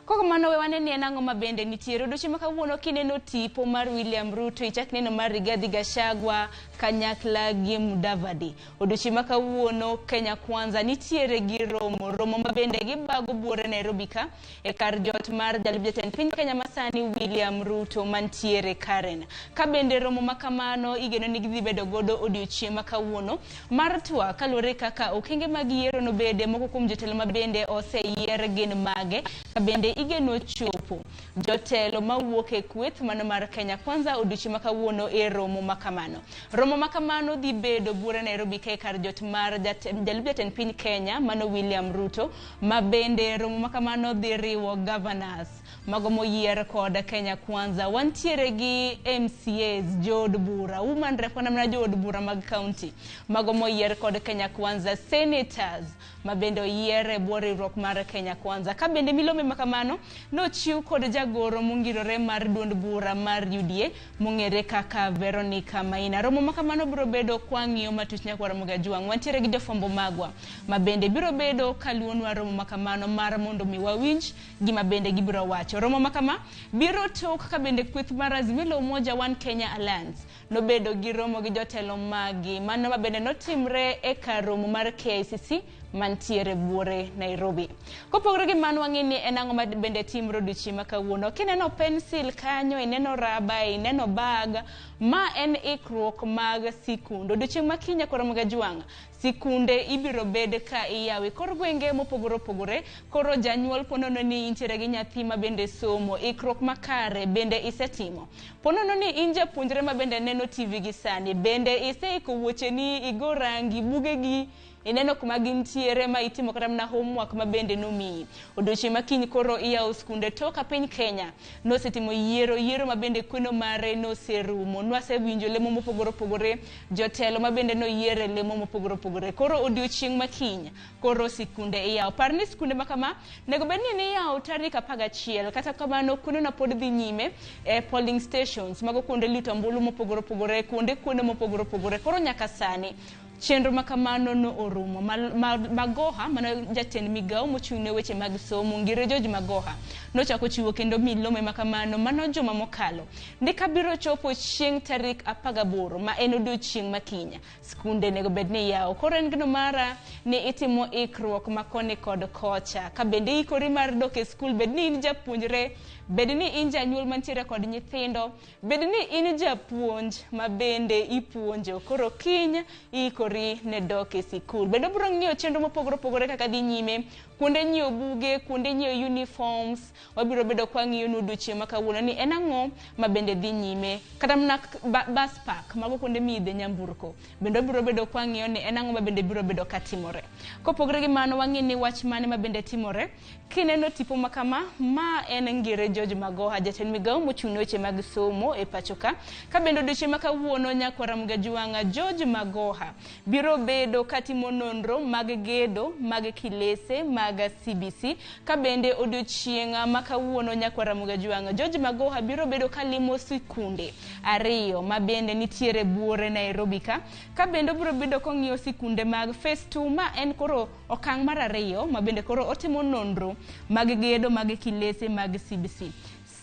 Koko mano we wane ni en ang'o ma bende nitiere odiochieng' ma kawuono kineno tipo mar William Ruto ichak neno mar Rigathi Gachagua kanyakla gi Mudavadi. Odiochieng' ma kawuono Kenya Kwanza nitiere gi romo, romo ma bende gibago buore Nairobi ka e kar jot mar jalup jatend piny Kenya masani William Ruto mantiere Karen. Ka bende romo ma kamano igeno ni gidhi bedo godo odiochieng' ma kawuono mar twak kaluwore kaka okenge mag yiero nobede moko kuom jotelo ma bende oseyier gin mage ka bende igeno chopo jotelo mawuok e kweth mano mar Kenya Kwanza odiochieng' ma kawuono e romo ma kamano. Romo ma kamano dhi bedo buore Nairobi ka e kar jot mar jalup jatend piny Kenya mano William Ruto ma bende romo ma kamano dhi riwo governors mago moyier kod Kenya Kwanza. Wantiere gi MCAs, jood bura, women rep kata mana jood bura mag county mago moyier kod Kenya Kwanza, senators ma bende oyier e bwo riwruok mar Kenya Kwanza. Ka bende milome ma kamano nochiw kod jagoro mongirore mar duond bura mar UDA mong'ere kaka Veronica Maina. Romo ma kamano biro bedo kwang'iyo matut nyakwar Ramogi Ajwang'. Wantiere gi jofwambo magwa ma bende biro bedo kaluonwa romo ma kamano mar mondo mi wawinj gima bende gibiro wacho. Romo ma kama biro tok ka bende kweth mar Azimio la Umoja One Kenya Alliance nobedo gi romo gi jotelo magi mano ma bende notimre e kar romo mar KICC mantiere buore Nairobi. Kopogore gi mano wang'e ni en ang'o ma bende timre odiochieng' ma kawuono. Kineno pencil kanyo, ineno raba, ineno bag, ma en ikruok mag sikund. Odiochieng' ma kiny nyakwar Ramogi Ajwang', sikunde ibiro bed ka iyawo e kor gwenge mopogore opogore. Koro janyuol ponono ni intiere gi nyathi ma bende somo, ikruok makare bende isetimo. Ponono ni in japuonjre ma bende neno TV gi sani, bende iseiko wuocheni, igo rangi, bugegi ineno kuma gintiere ma itimo kata mana homework ma bende nomiyi. Odiochieng' ma kiny koro iyawo skunde to ka piny Kenya nosetimo yiero, yiero ma bende kweno mare noserumo. Nwasewinjo lemo mopogore opogore, jotelo ma bende noyier e lemo mopogore opogore. Koro odiochieng' ma kiny koro sikunde iyawo. Par ni sikunde ma kama nego bed ni niyawo tarik 11, kata kamano kweno no pod dhi nyime e polling stations mago kuonde luto ombulu mopogore opogore, kuonde kweno mopogore opogore. Koro nyaka sani chenro ma kamano no orumo. Magoha mano jatend migawo mochung' ne weche mag somo Ngire George Magoha nochako chiwo kendo milome ma kamano mano juma mokalo ni kabiro chopo chieng' tarik 18 ma en odiochieng' ma kiny skunde nego bed ni iyawo. Koro en gino mara ni itimo ikruok ma koni kod kocha ka bende ikori mar dok e skul, bed ni in japuonjre, bed ni in janyuol mantiere kod nyithindo, bed ni in japuonj ma bende ipuonjo. Koro kiny ikori ne dok e sikul. Bende obiro ng'iyo chenro mopogore opogore kaka dhi nyime, kuonde nyiewo buge, kuonde nyiewo uniforms. Wabiro bedo kwa ng'iyo nu odiochieng' ma kawuono ni en ang'o ma bende dhi nyime, kata mana bus park mago kuonde miidhe nyamburko bende wabiro bedo kwa ng'iyo ni en ang'o ma bende biro bedo katimore. Kopogore gi mano wang'i ni wach mane ma bende timore. Kineno tipo ma kama, ma en Ngire George Magoha, jatend migawo mochung' ne weche mag somo e pacho ka. Ka bende odiochieng' ma kawuono nyakwar Ramogi Ajwang' George Magoha biro bedo katimo nonro mag gedo mag kilese mag CBC. Ka bende odiochieng' ma kawuono nyakwar Ramogi Ajwang' George Magoha biro bedo kalimo sikunde ariyo ma bende nitiere buore Nairobi ka. Ka bende obiro bedo kong'iyo sikunde mag phase 2 ma en koro okang' mar 2 ma bende koro otimo nonro mag gedo mag kilese mag CBC.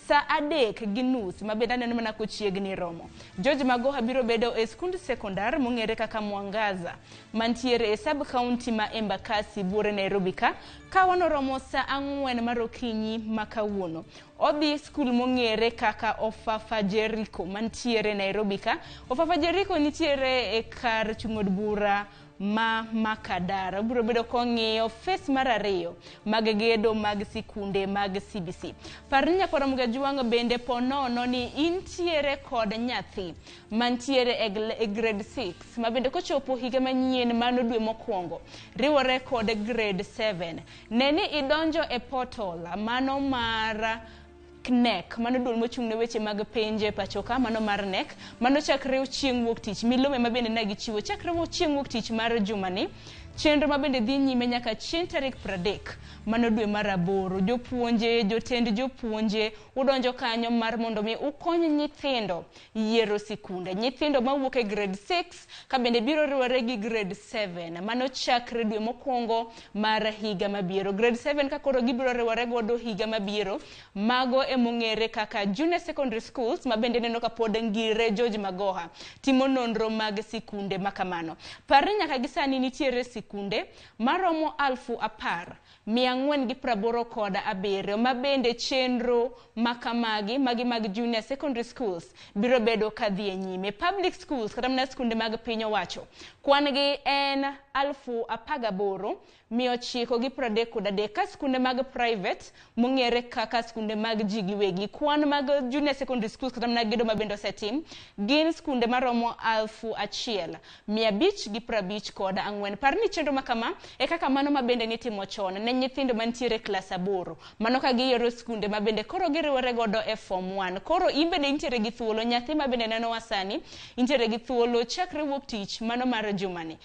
Sa 3:30 ma bende aneno mana kochiegni romo, George Magoha biro bedo e skund sekondar mong'ere kaka Mwangaza mantiere e sub county ma Embakasi buore Nairobi ka. Ka wanoromo sa 4 mar okinyi ma kawuono, odhi skul mong'ere kaka Ofafa Jericho mantiere Nairobi ka. Ofafa Jericho nitiere e kar chung' od bura ma Makadara. Obiro bedo kong'iyo phase mar 2 mag gedo mag sikunde mag CBC. Par ni nyakwar Ramogi Ajwang' bende po nono ni intiere kod nyathi mantiere e grade 6 ma bende kochopo higa manyien mano dwe mokwongo riwore kod grade 7. Ne ni idonjo e portal mano mar KNEC, mano duol mochung' ne weche mag penj e pacho ka, mano mar KNEC, mano chakre chieng' wuok tich. Milome ma bende ne gichiwo chakre chieng' wuok tich mar jumani Chenro ma bende dhi nyime nyaka chieng' tarik 30 mano dwe mar 8. Jopuonje, jotend jopuonje udonjo kanyo mar mondo mi ukony nyithindo yiero sikunde. Nyithindo mawuok e grade 6 ka bende biro riwore gi grade 7 mano chakre dwe mokwongo mar higa mabiro. Grade 7 ka koro gibiro riwore godo higa mabiro, mago emong'ere kaka junior secondary schools ma bende neno ka pod Ngire George Magoha timo nonro mag sikunde makamano. Par ni nyaka gi sani nitiere sikunde maromo 10,487 ma bende chenro makamagi magi mag junior secondary schools biro bedo kadhi e nyime. Public schools kata mana sikunde mag piny owacho kwan gi en 18,933 ka sikunde mag private mong'ere kaka sikunde mag ji giwegi kwan mag junior secondary schools kata mana gedo ma bende osetim gin sikunde maromo 1,554. Par ni chenro makama e kaka mano ma bende nitimo chon ne nyithindo mantiere klas 8 mano ka giyiero sikunde ma bende koro giriwore godo e form 1. Koro in bende intiere gi thuolo, nyathi ma bende nenowa sani intiere gi thuolo chakre wuok tich mano mar jumani.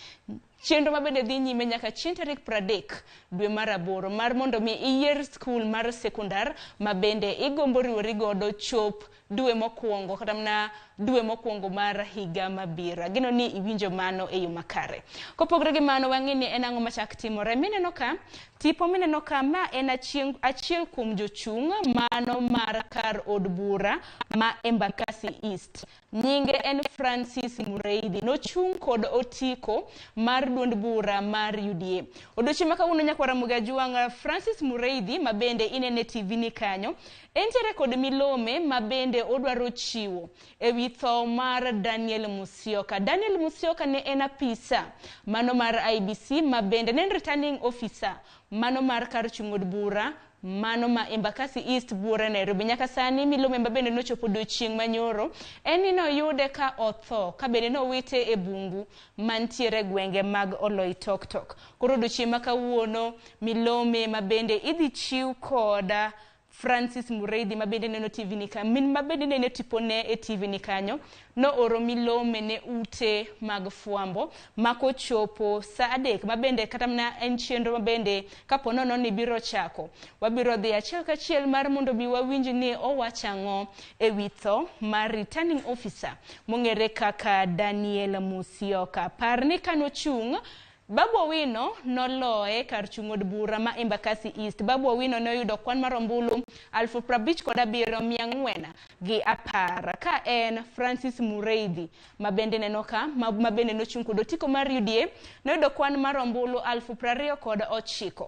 Chenro ma bende dhi nyime nyaka chieng' tarik 30 dwe mar 8 mar mondo mi iyier skul mar sekondar ma bende igombo riwori godo chop dwe mokwongo kata mana dwe mokwongo mar higa mabiro. Ageno ni iwinjo mano e yo makare. Kopogore gi mano, wang'e ni en ang'o machak timore. Mineno ka, tipo mineno ka ma en achiel kuom jochung' mano mar kar od bura ma Embakasi East. Nyinge en Francis Mureithi. Nochung' kod otiko mar duond bura mar UDA. Odiochieng' ma kawuono nyakwar Ramogi Ajwang', Francis Mureithi ma bende inene TV ni kanyo, entiere kod milome ma bende odwaro chiwo ewi tho mar Daniel Musyoka. Daniel Musyoka ne en apisa mano mar IEBC ma bende ne en returning officer mano mar kar chung' od bura mano ma Embakasi East buore Nairobi. Nyaka sani milome ma bende nochopo odiochieng' manyoro en ni noyude ka otho ka bende nowite e bungu mantiere gwenge mag Oloitoktok. Koro odiochieng' ma kawuono milome ma bende idhi chiw koda Francis Mureithi ma bende neno TV ni ka, min ma bende neno tipone e TV ni kanyo, nooro milome ne ute mag fwambo ma kochopo saa 3 ma bende kata mana en chenro ma bende kapo nono ni biro chako. Wabiro dhi achiel kachiel mar mondo mi wawinj ni owacho ang'o ewi tho mar returning officer mong'ere kaka Daniel Musyoka. Par ni kanochung' Babu Owino noloye kar chung' od bura ma Embakasi East. Babu Owino noyudo kwan mar ombulu 55,410 ka en Francis Mureithi ma bende neno ka ma bende nochung' kod otiko mar UDA noyudo kwan mar ombulu 29,104.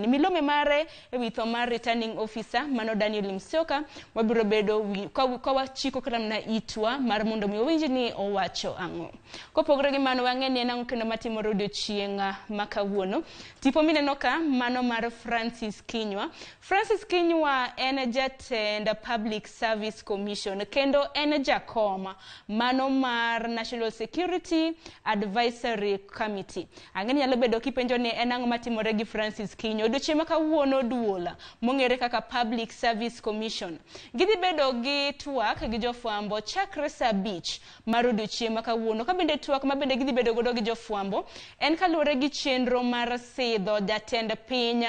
Milome mare ewi tho mar returning officer mano Daniel Musyoka wabiro bedo ka wachiko kata mana itwa mar mondo mi wawinj ni owacho ang'o. Kopogore gi mano, wang'e ni en ang'o kendo matimore odiochieng' ma kawuono. Tipo mineno ka mano mar Francis Kinyua. Francis Kinyua en jatend Public Service Commission kendo en jakom mano mar National Security Advisory Committee. Ang'e ni nyalo bedo kipenjo ni en ang'o matimore gi Francis Kinyua. Odiochieng' ma kawuono duol mong'ere kaka Public Service Commission gidhi bedo gi twak gi jofwambo chakre saa 5 mar odiochieng' ma kawuono. Ka bende twak ma bende gidhi bedo godo gi jofwambo en kaluwore gi chenro mar sidho jatend piny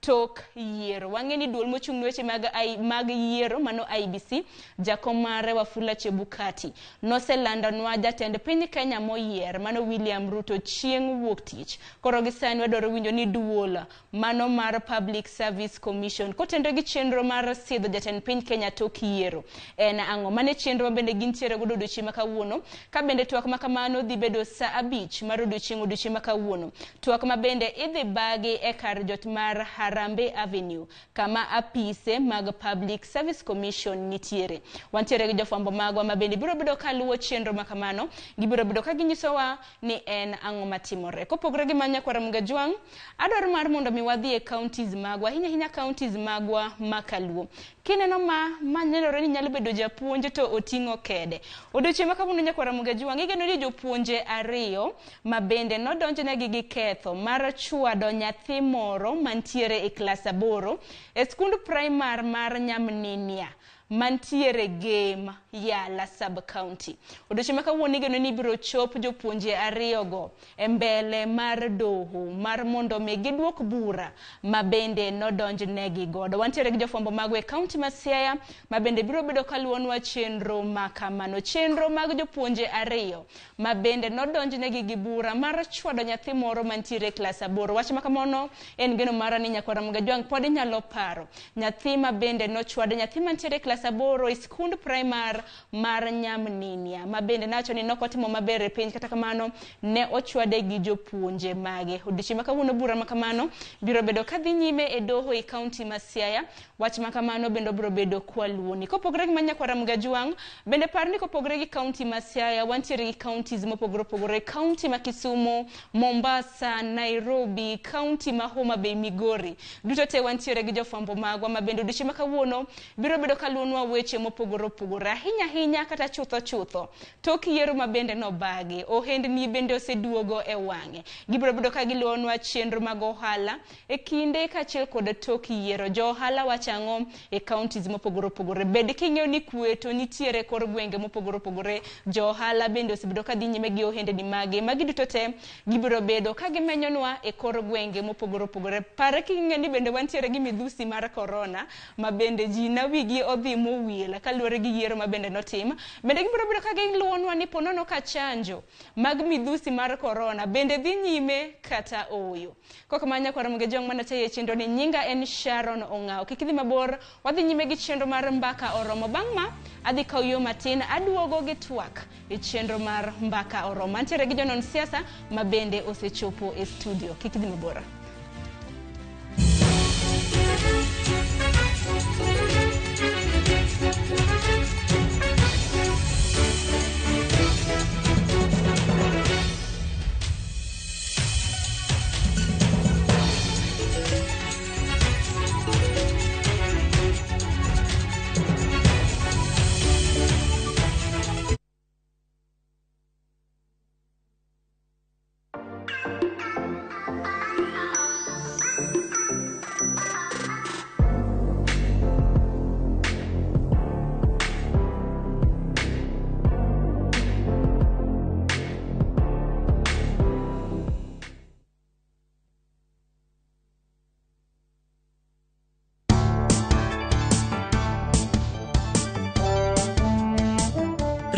tok yiero. Wang'e ni duol mochung' ne weche mag yiero mano IEBC, jakom mare Wafula Chebukati noselandonwa jatend piny Kenya moyier mano William Ruto chieng' wuok tich. Koro gi sani wadwaro winjo ni duol mano mar Public Service Commission kotenore gi chenro mar sidho jatend piny Kenya tok yiero en ang'o. Mane chenro ma bende gintiere godo odiochieng' ma kawuono. Ka bende twak ma kamano dhi bedo saa 5 mar odiochieng' ma kawuono. Twak ma bende idhi bagi e kar jot mar Harambee Avenue kama apise mag Public Service Commission nitiere. Wantiere gi jofwambo magwa ma bende biro bedo kaluwo chenro ma kamano, gibiro bedo ka ginyisowa ni en ang'o matimore. Kopogore gi mano, nyakwar Ramogi Ajwang', adwaro mar mondo mi wadhi e counties magwa, ahinya ahinya counties magwa ma kaluo. Kineno ma nenore ni nyalo bedo japuonj to oting'o kede. Odiochieng' ma kawuono nyakwar Ramogi Ajwang', igeno ni jopuonje 2 ma bende nodonjnegi gi ketho mar chwado nyathi moro mantiere e klas 8 e skund primar mar Nyamninia. mantiere Gem Yala sub county. Odiochieng' ma kawuono igeno ni ibiro chop jopuonje ariyogo e mbele mar doho mar mondo mi giduok bura ma bende nodonjnegi godo. Wantiere gi jofwambo magwa e kaunti ma Siaya ma bende biro bedo kaluwonwa chenro ma kamano. Chenro mag jopuonje ariyo ma bende nodonjnegi gi bura mar chwado nyathi moro mantiere e klas 8. Wach ma kamano en geno mara ni nyakwar Ramogi Ajwang' pod inyalo paro nyathi ma bende nochwado nyathi mantiere e klas 8 e skund primar mar Nyamninia ma bende nawacho ni nokotimo maber e penj, kata kamano ne ochwade gi jopuonje mage. Odiochieng' ma kawuono bura ma kamano biro bedo kadhi nyime e doho e kaunti ma Siaya. Wach ma kamano bende biro bedo kwaluoni. Kopogore gi ma nyakwar Ramogi Ajwang', bende par ni kopogore gi kaunti ma Siaya, wantiere gi counties mopogore opogore, kaunti ma Kisumu, Mombasa, Nairobi, kaunti ma Homa Bay, Migori. Duto te wantiere gi jofwambo magwa ma bende odiochieng' ma kawuono biro bedo kaluwonwa weche mopogore opogore, ahinya ahinya kata chutho chutho tok yiero ma bende nobagi, ohendni bende oseduogo e wang'e. Gibiro bedo ka giluwonwa chenro mag ohala e kinde kaachiel kod tok yiero. Jo ohala wacho ang'o e counties mopogore opogore? Bed king'eyo ni kwe to nitiere e kor gwenge mopogore opogore. Jo ohala bende osebedo ka dhi nyime gi ohendni mage. Magi duto te gibiro bedo ka gimenyonwa e kor gwenge mopogore opogore. Par king'eyo ni bende wantiere gi midhusi mar korona ma bende ji na wigi odhi mowil kaluwore gi yiero ma bende notim. Bende gibiro bedo ka giluwonwa ni ponono ka chanjo mag midhusi mar korona bende dhi nyime kata ooyo. Kokamano nyakwar Ramogi Ajwang' mana tayo e chenro ni nyinga en Sharon Ong'awo. Kik idhi mabor, wadhi nyime gi chenro mar Mbaka Oromo. Bang' ma adhi kawo yo matin aduogo gi twak e chenro mar Mbaka Oromo. Antiere gi jonon siasa ma bende osechopo e studio. Kik idhi mabor.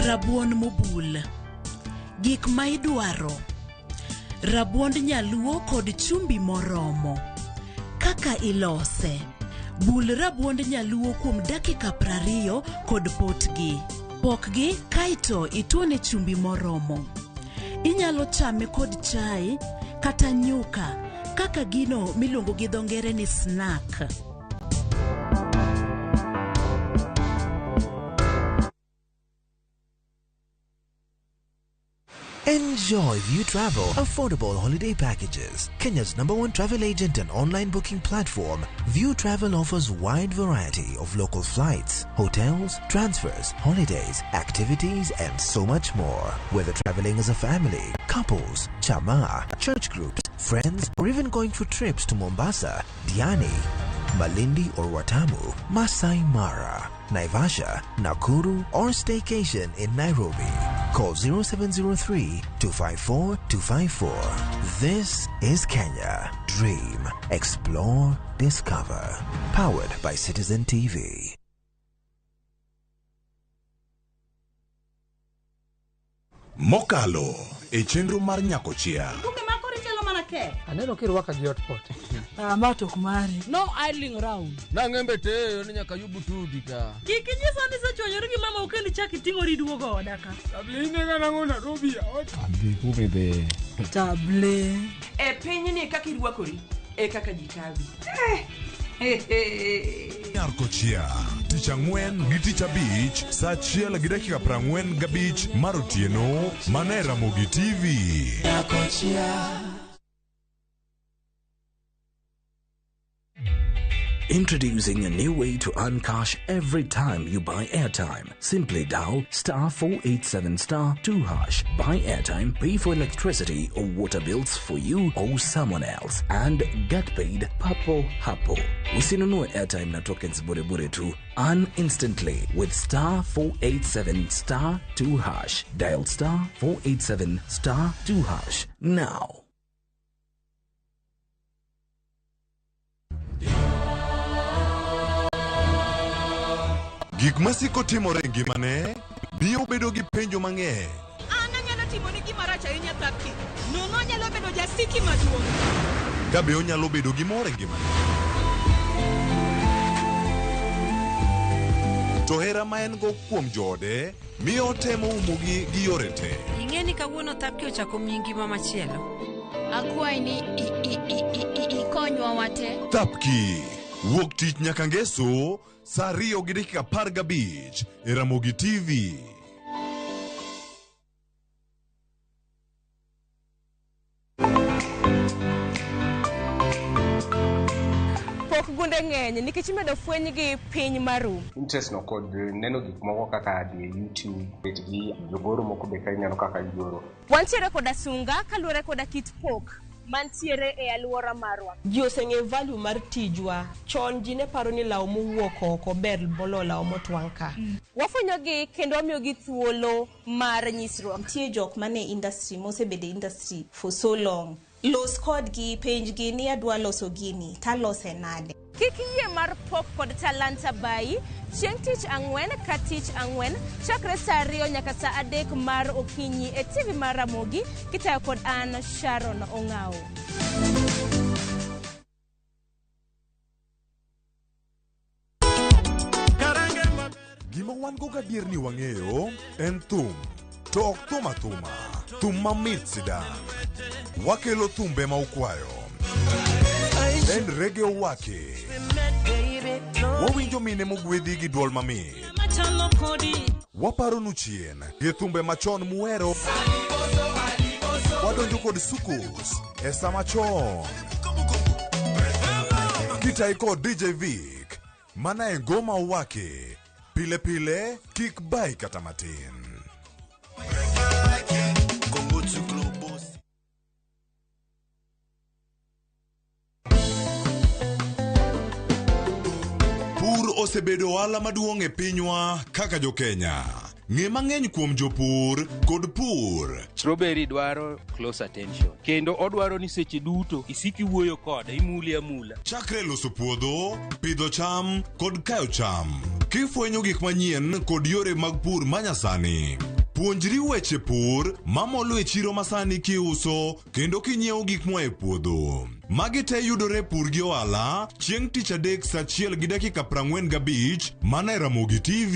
Rabuon mobul. Gik ma idwaro: rabuond nyaluo kod chumbi moromo. Kaka ilose: bul rabuond nyaluo kuom dakika 20 kod potgi. Pokgi kaeto ituone chumbi moromo. Inyalo chame kod chai kata nyuka kaka gino miluongo gi dho ngere ni snack. Enjoy View Travel affordable holiday packages. Kenya's #1 travel agent and online booking platform, View Travel offers wide variety of local flights, hotels, transfers, holidays, activities, and so much more. Whether traveling as a family, couples, chama, church groups, friends, or even going for trips to Mombasa, Diani, Malindi or Watamu, Masai Mara, Naivasha, Nakuru, or staycation in Nairobi. Call 0703 254 254. This is Kenya. Dream, explore, discover. Powered by Citizen TV. Mokalo e chenro mar Nyakochia. Buge ma koro ichalo mana kek. Aneno kirwaka gi hotpot. Ah, ma to ok mari. No idling round. Nang'embe teyo ni nyaka yubu tudi ka. Kik inyisa ni isechwanyori gi mama kendo ichak iting'ori iduogo oda ka. Adhi kumbe. Table. E pinyni kaka irwakori e kaka ji kawi. Nyarkochia tich ang'wen gi tich abich saa 1:45 mar otieno mana e Ramogi TV. Introducing a new way to earn cash every time you buy airtime. Simply dial star 487 star 2 hash. Buy airtime, pay for electricity or water bills for you or someone else, and get paid papo hapo. Usinunue airtime na tokens bure bure tu. Earn instantly with star 487 star 2 hash. Dial star 487 star 2 hash now. Gik masiko timore e ngimane miyo obedo gi penjo mang'eny. An anyalo timoni gima rach ahinya Thapki. Nono anyalo bedo jasiki maduong'. Ka be onyalo bedo gi mor e ngimane. To hera ma en go kuom joode miyo otemo umogi gi yore te. Ing'e ni kawuono Thapki ochako miyi ngima machielo. Akwayi ni ikonywa wate. Thapki wuok tich nyaka ngeso saa 2:15 e Ramogi TV. Pok gunde ng'eny nikech imedo fweny gi piny maru. Interest no kod neno gik moko kaka dhi e YouTube, bet gi jogoro moko be ka ineno kaka gigoro. Wantiere koda sunga kaluwore koda kit pok mantiere e alwora marwa. Ji oseng'eyo value mar tijwa. Chon ji ne paro ni law mowuok oko ber moloyo law motwang' ka. Wafwenyogi kendo wamiyogi thuolo mar nyisruok. Nitie jok mane industry mosebedo e industry for so long. Los kodgi, penjgi ni adwa loso gini, talose nade. Kik yie mar pok kod talanta bayi chieng' tich ang'wen ka tich ang'wen chakre saa 2 nyaka saa 3 mar okinyi e TV mar Ramogi kitayo kod an Sharon Ong'awo. Gima wan go gadier ni wang'eyo en thum. To ok thum athuma, thum mamit sidang'. Wakelo thumbe ma ukwayo. En reggae owake. Wawinjo mine mogwedhi gi duol mamit. Waparonu chien gi thumbe machon muhero. Wadonjo kod sukus e sama chon. Kitayi kod DJ Vic, mana e ngoma owake. Pile pile kik bai kata matin. Pur osebedo ohala maduong' e pinywa kaka jo-Kenya. Ng'e mang'eny kuom jopur kod pur. Strawberry dwaro close attention. Kendo odwaro ni seche duto isik iwuoyo kode, imule amula. Chakre loso puodho, pidho cham kod kayo cham. Kifwenyo gik manyien kod yore mag pur manyasani. Puonjri weche pur mamolo e chiro masani kiuso kendo kinyiewo gik moa e puodho. Magi te yudore pur gi ohala chieng' tich adek saa 1:45 mana e Ramogi TV.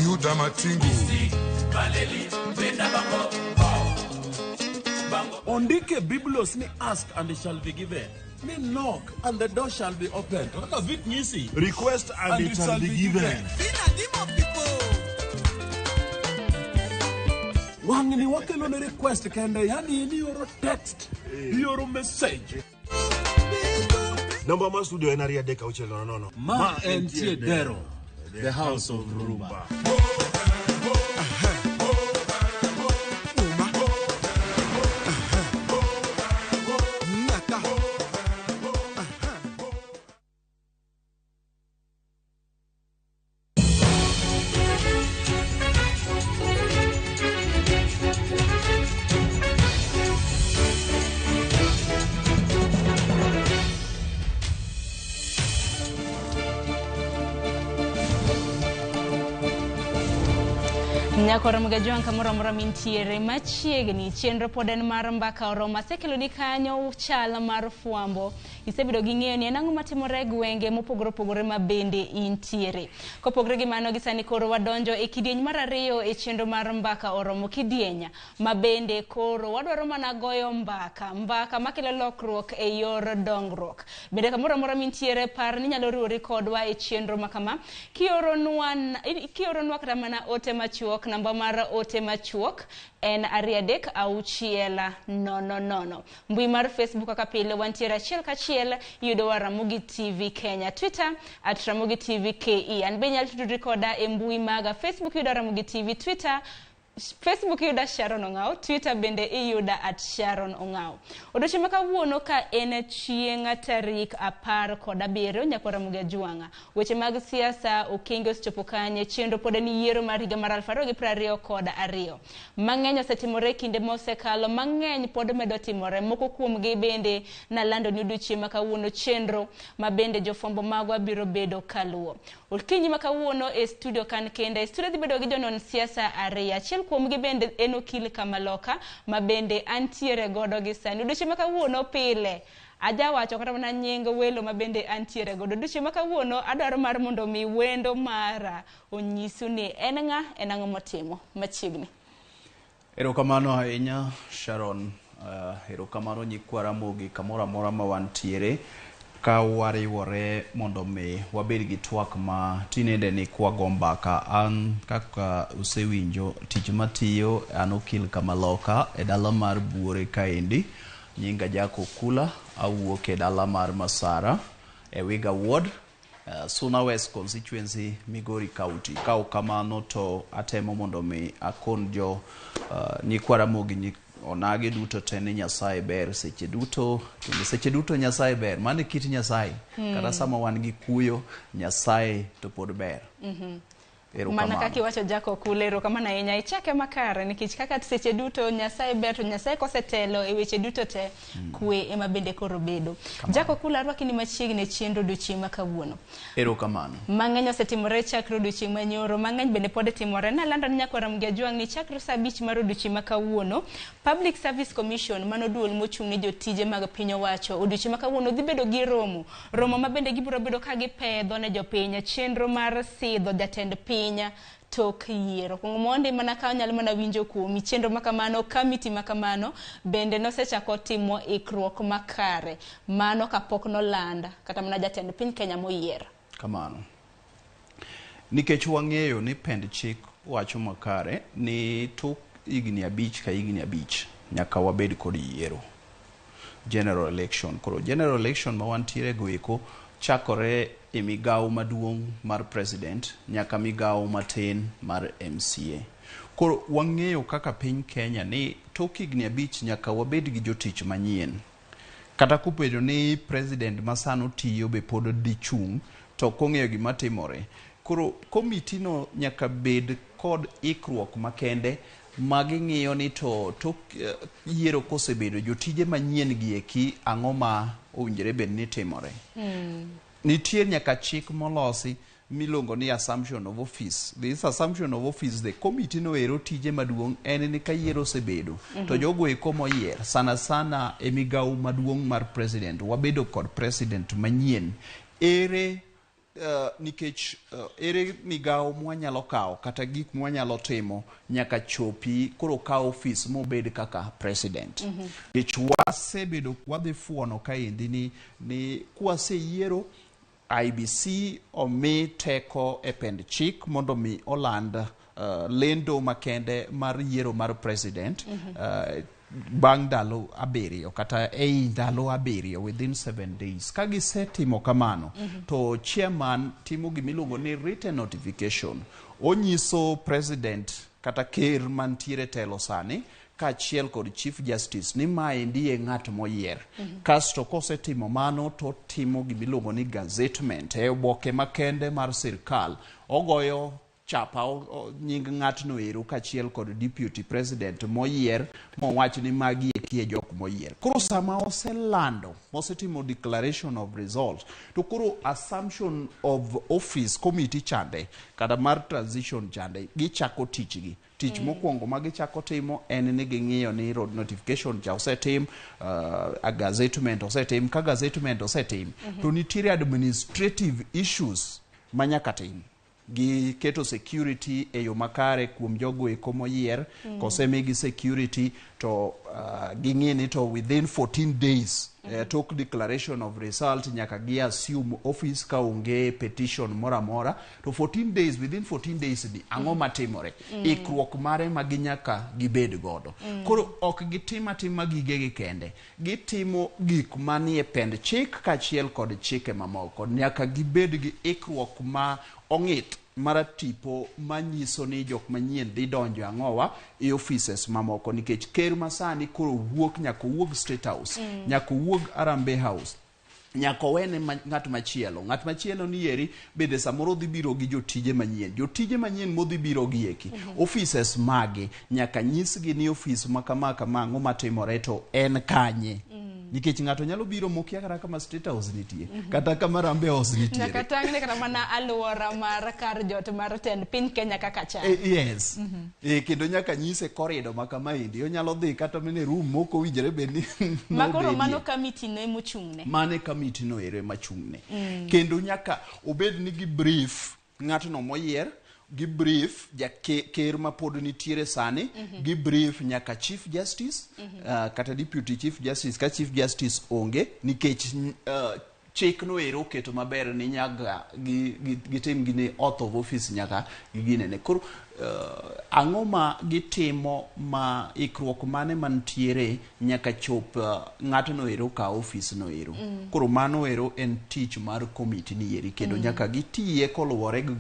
Yuda Matingu. Ondike Biblos ni ask and it shall be given. Ni knock and the door shall be opened. Kaka Vic nyisi. Request and it shall be given. Wang'ni wakelo ne request kende, yani in ioro text, ioro message. Namba mar studio en 23600. Ma entie Dero, the house of Rumba. Nyakoro Mgajwang' kamoro amora mintiere machiegni chenro pod en mar mbaka oromo asekeloni kanyo chal mar fwambo isebedo gi ng'eyo ni en ang'o matimore e gwenge mopogore opogore ma bende intiere kopogore gi mano gi sani koro wadonjo e kidieny mar ariyo e chenro mar mbaka oromo kidieny ma bende koro wadwaro mana goyo mbaka mbaka makelo lokruok e yor dongruok bende kamoro amora mintiere par ni inyalo riwori kodwa e chenro ma kama kioronwa kioronwa kata mana ote machuok namba mar ote machuok en 236 00. Mbui mar Facebook kaka pile wantiere achiel kachiel iyudowa Ramogi TV Kenya, Twitter at Ramogi TV KE. An be inyalo tudri koda e mbui maga Facebook iyuda Ramogi TV, Twitter Facebook iyuda Sharon Ong'aw, Twitter bende iyuda at Sharon Ong'aw. Odiochieng' ma kawuono ka en chieng' tarik 17 nyakwa Ramogi Ajwang'a. Weche mag siasa okenge osechopo kanye, chenro pod en yiero mar higa mar 2022. Mang'eny osetimore e kinde mosekalo, mang'eny pod medo timore. Moko kuomgi bende nalando ni odiochieng' ma kawuono chenro ma bende jofwambo magwa biro bedo kaluwo. Okinyi ma kawuono e studio kan kenda, e studio dhi bedo gi jonon siasa ariyo. Achiel kuomgi bende en okil Kamaloka ma bende antiere godo gi sani. Odiochieng' ma kawuono pile ajawacho kata mana nying welo ma bende antiere godo. Odiochieng' ma kawuono adwaro mar mondo mi wendo mara onyisu ni en ng'a, en ang'o motimo machiegni. Erokamano ahinya Sharon. Erokamano nyikwa Ramogi kamoro amora ma wantiere ka wariwore mondo mi wabed gi twak ma tinende ni kwago mbaka. An kaka usewinjo tich matiyo an okil Kamaloka e dala mar Buore kaendi. Nyinga Jack Okula, awuok e dala mar Masara e Wiga Ward, Suna West Constituency, Migori County. Ka ok kamano to atemo mondo mi akon jo nyikwa Ramogi onagi duto te ni Nyasaye ber seche duto kendo seche duto Nyasaye ber. Mano e kit Nyasaye. Kata sama wan gi kuyo, Nyasaye to pod ber. Mana kaka iwacho Jack Okula, erokamano ahinya. Ichake makare nikech kaka seche duto Nyasaye ber to Nyasaye kosetelo e weche duto te, kwe ema bende koro bedo. Jack Okula, arwaki ni machiegni e chenro odiochieng' ma kawuono. Erokamano. Mang'eny osetimore chakre odiochieng' manyoro, mang'eny bende pod timore. Nalando ni nyakwa Ramogi Ajwang' ni chakre saa 5 mar odiochieng' ma kawuono, Public Service Commission mano duol mochung' ne jotije mag piny owacho odiochieng' ma kawuono dhi bedo gi romo. Romo ma bende gibiro bedo ka gipedho ne jopiny chenro mar sidho jatend piny tok yiero. Kuong mondi mana ka onyalo mana winjo kuomi chenro ma kamano, kamiti ma kamano bende nosechako timo ikruok makare. Mano kapok nolanda kata mana jatend piny Kenya moyier. Kamano. Nikech wang'eyo ni pend chik wacho makare ni tok higni 5 ka higni 5 nyaka wabed kod yiero. General election. Koro general election ma wantiere go eko chakore e migawo maduong' mar president nyaka migawo matin mar MCA. Koro wang'eyo kaka piny Kenya ni tok higni 5 nyaka wabed gi jotich manyien. Kata kobedo ni president ma sano tiyo be pod dhi chung' to ok ong'eyo gima timore. Koro komiti no nyaka bed kod ikruok makende ma ging'iyo ni to tok yiero kosebedo jotije manyien gi eki ang'o ma owinjore bed ni timore. Nitie nyaka chik molosi miluongo ni assumption of office. This assumption of office, the committee no ero tije maduong' en ni ka yiero osebedo to jogo eko moyier sana sana e migawo maduong' mar president wabedo kod president manyien ere nikech ere migawo mwanyalo kawo kata gik mwanyalo timo nyaka chopi koro kawo ofis mobed kaka president. Nikech wasebedo wadhi fuono kaendi ni kwaseyiero IBC omi teko e pend chik mondo mi oland lendo makende mar yiero mar president bang' ndalo 7 kata ei ndalo 7 within 7 days. Ka gisetimo kamano to chairman timo gimiluongo ni written notification. Onyiso president kata ker mantiere telo sani kaachiel kod chief justice ni maendi e ng'at moyier. Kasto kosetimo mano to timo gimiluongo ni gazettement e oboke makende mar sirkal. Ogoyo chapa nying ng'atno ero kaachiel kod deputy president moyier mowach ni magi eki e jok moyier. Koro sama oselando mosetimo declaration of result to koro assumption of office committee chande kata mar transition chande gichako tichgi. Tich mokwongo ma gichako timo en ni ging'iyo ni road notification cha osetim, gazettement osetim. Ka gazettement osetim, to nitiere administrative issues ma nyaka tim. Giketo security e yo makare kuom jogo eko moyier. Kosemigi security to ging'i ni to within 14 days tok declaration of result nyaka gi assume office ka onge petition moro amora. To 14 days, within 14 days ni ang'o matimore? Ikruok mare ma ginyaka gibed godo. Koro ok gitim atima gigegi kende, gitimo gik manie pend chik kaachiel kod chike mamoko. Nyaka gibed gi ikruok ma ong'ith maratipo manyiso ni jok manyien dhi donjo ang'owa e offices mamoko, nikech ker masani koro wuok, nyaka owuog State House, nyaka owuog Harambee House, nyaka owene ng'at machielo. Ng'at machielo ni eri bende samoro dhi biro gi jotije manyien, jotije manyien modhi biro gi eki. Offices magi nyaka nyisgi ni ofis ma kama kama ang'o matimore to en kanye, nikech ng'ato nyalo biro mokia kata kama State House nitie, kata kama Harambee House nitiere. Nyaka tang'ne kata mana alwora mar kar jot mar tend piny Kenya kaka chal. Yes. Kendo nyaka nyise corridor ma kama endi onyalo dhi kata mana e room mok owinjore bed ni Ma koro nobedie. Mano kamiti no emochung'ne. Mane kamiti no ero ema chung'ne. Kendo nyaka obed ni gi brief ng'atno moyier, gi brief ker ma pod nitiere sani, gi brief nyaka chief justice, kata deputy chief justice ka chief justice onge, nikech chik no ero oketo maber ni nyaka gitim gini oath of office, nyaka giginene. Koro ang'o ma gitimo, ma ikruok mane mantiere nyaka chop ng'atno ero kaw ofis no ero? Koro mano ero en tich mar komiti ni eri, kendo nyaka gitiye koluwore gi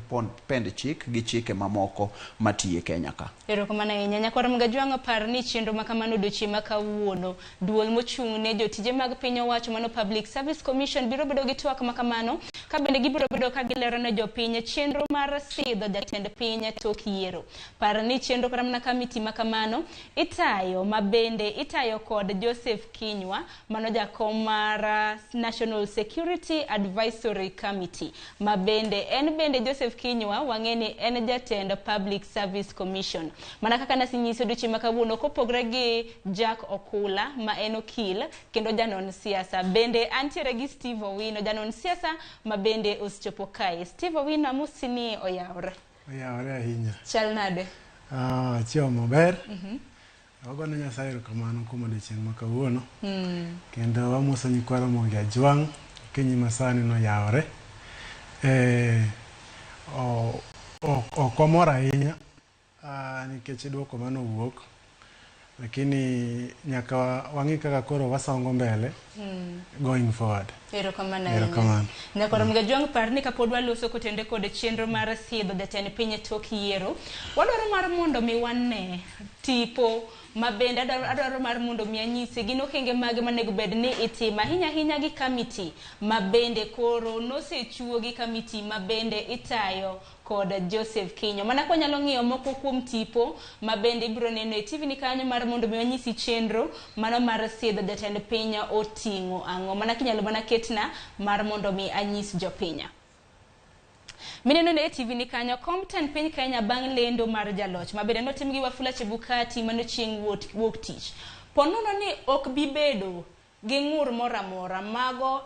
pend chik gi chike mamoko matiye Kenya ka. Erokamano ahinya. Nyakwar Mgajwang', par ni chenro ma kamano odiochieng' ma kawuono, duol mochung' ne jotije mag piny owacho, mano Public Service Commission, biro bedo gi twak ma kamano, ka bende gibiro bedo ka gilero ne jopiny chenro mar sidho jatend piny tok yiero. Par ni chenro kata mana kamiti ma kamano itayo, ma bende itayo kod Joseph Kinyua, mano jakom mar National Security Advisory Committee, ma bende en bende Joseph Kinyua wang'e ni en jatend Public Service Commission. Mana kaka nasenyiso odiochieng' ma kawuono, kopogre gi Jack Okula ma en okil kendo janon siasa, bende antiere gi Steve Owino, janon siasa ma bende osechopo kae. Steve Owino, amosi ni oyawre. Oyawore ahinya. Chal nade? Ah, chiemo maber. Wagone Nyasaye erokamano kuom odiochieng' ma kawuono. Kendo wamoso nyikwa Ramogi Ajwang' okinyi masani noyawore. Ok wamor ahinya nikech duoko manowuok, lakini nyaka wang'i kaka koro wasongo mbele going forward. Erokamano ahinya. Erokamano. Nyakwar Mgajwang', par ni kapod waloso kotende kod chenro mar sidho jatend piny tok yiero, wadwaro mar mondo mi wane tipo ma bende adwaro mar mondo mi anyisi gin okenge mage manego bed ni itimo, ahinya ahinya gi kamiti ma bende koro nosechuo gi kamiti ma bende itayo kod Joseph Kinyua. Mana ka wanyalo ng'iyo moko kuom tipo ma bende ibiro neno e TV ni kanyo mar mondo mi wanyisi chenro mano mar sidho jatend piny oting'o ang'o. Mana kinyalo mana ketna mar mondo mi anyis jopinya. Mineno e TV ni kanyo, kom tend piny Kenya bang' lendo mar jaloch ma bende notim gi Wafula Chebukati mano chieng' wuok tich. Po nono ni ok bi bedo gi ng'ur moro amora, mago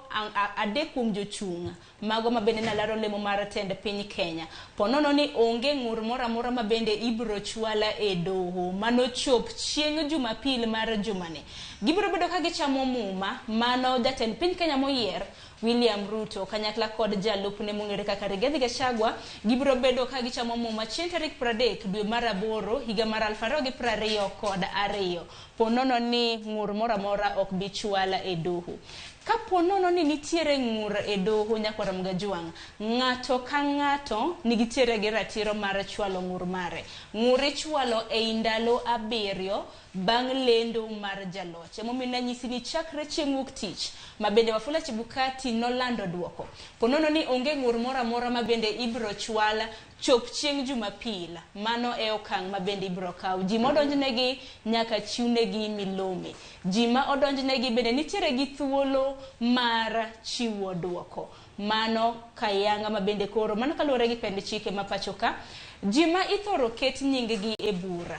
adek kuom jochung' mago ma bende nalaro lemo mar tend piny Kenya. Po nono ni onge ng'ur moro amora ma bende ibiro chwala e doho mano chop chieng' Jumapil mar jumani. Gibiro bedo ka gichamo muma mano jatend piny Kenya moyier William Ruto kanyakla kod jalupne mong'ere kaka Rigathi Gachagua gibiro bedo ka gichamo muma chieng' tarik 30 dwe mar aboro higa mar 2022, po nono ni ng'ur moro amora ok bi chwal e doho. Kapo nono ni nitiere ng'ur e doho nyakwar Mgajwang', ng'ato ka ng'ato nigitiere gi ratiro mar chwalo ng'ur mare. Ng'ur ichwalo ei ndalo 7 bang' lendo mar jaloch. Emomiyo nanyisi ni chakre chieng' wuok tich ma bende Wafula Chebukati nolando duoko. Po nono ni onge ng'ur moro amora ma bende ibiro chwal chop chieng' Jumapil, mano e okang' ma bende ibiro kaw. Ji modonjnegi nyaka chiwnegi milome. Ji ma odonjnegi bende nitiere gi thuolo mar chiwo duoko. Mano kayanga ma bende koro, mano kaluwore gi pend chike ma pacho ka, ji ma ithoro ket nying-gi e bura.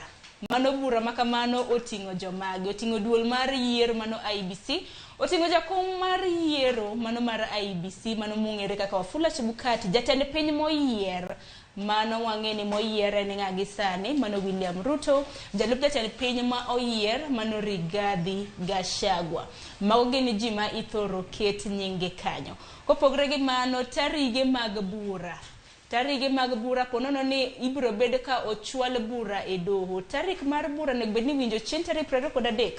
Mano bura ma kamano oting'o jomage, oting'o duol mar yiero mano IEBC, oting'o jakom mar yiero mano mar IEBC mano mong'ere kaka Wafula Chebukati, jatend piny moyier mano wang'e ni moyier en ng'a gi sani mano William Ruto, jalup jatend piny ma oyier mano Rigathi Gachagua. Mago gin ji ma ithoro ket nyinge kanyo. Kopogre gi mano, tarige mag bura. Tarige mag bura ponono ni ibiro bed ka ochwal bura e doho. Tarik mar bura onego bed ni iwinjo chieng' tarik 23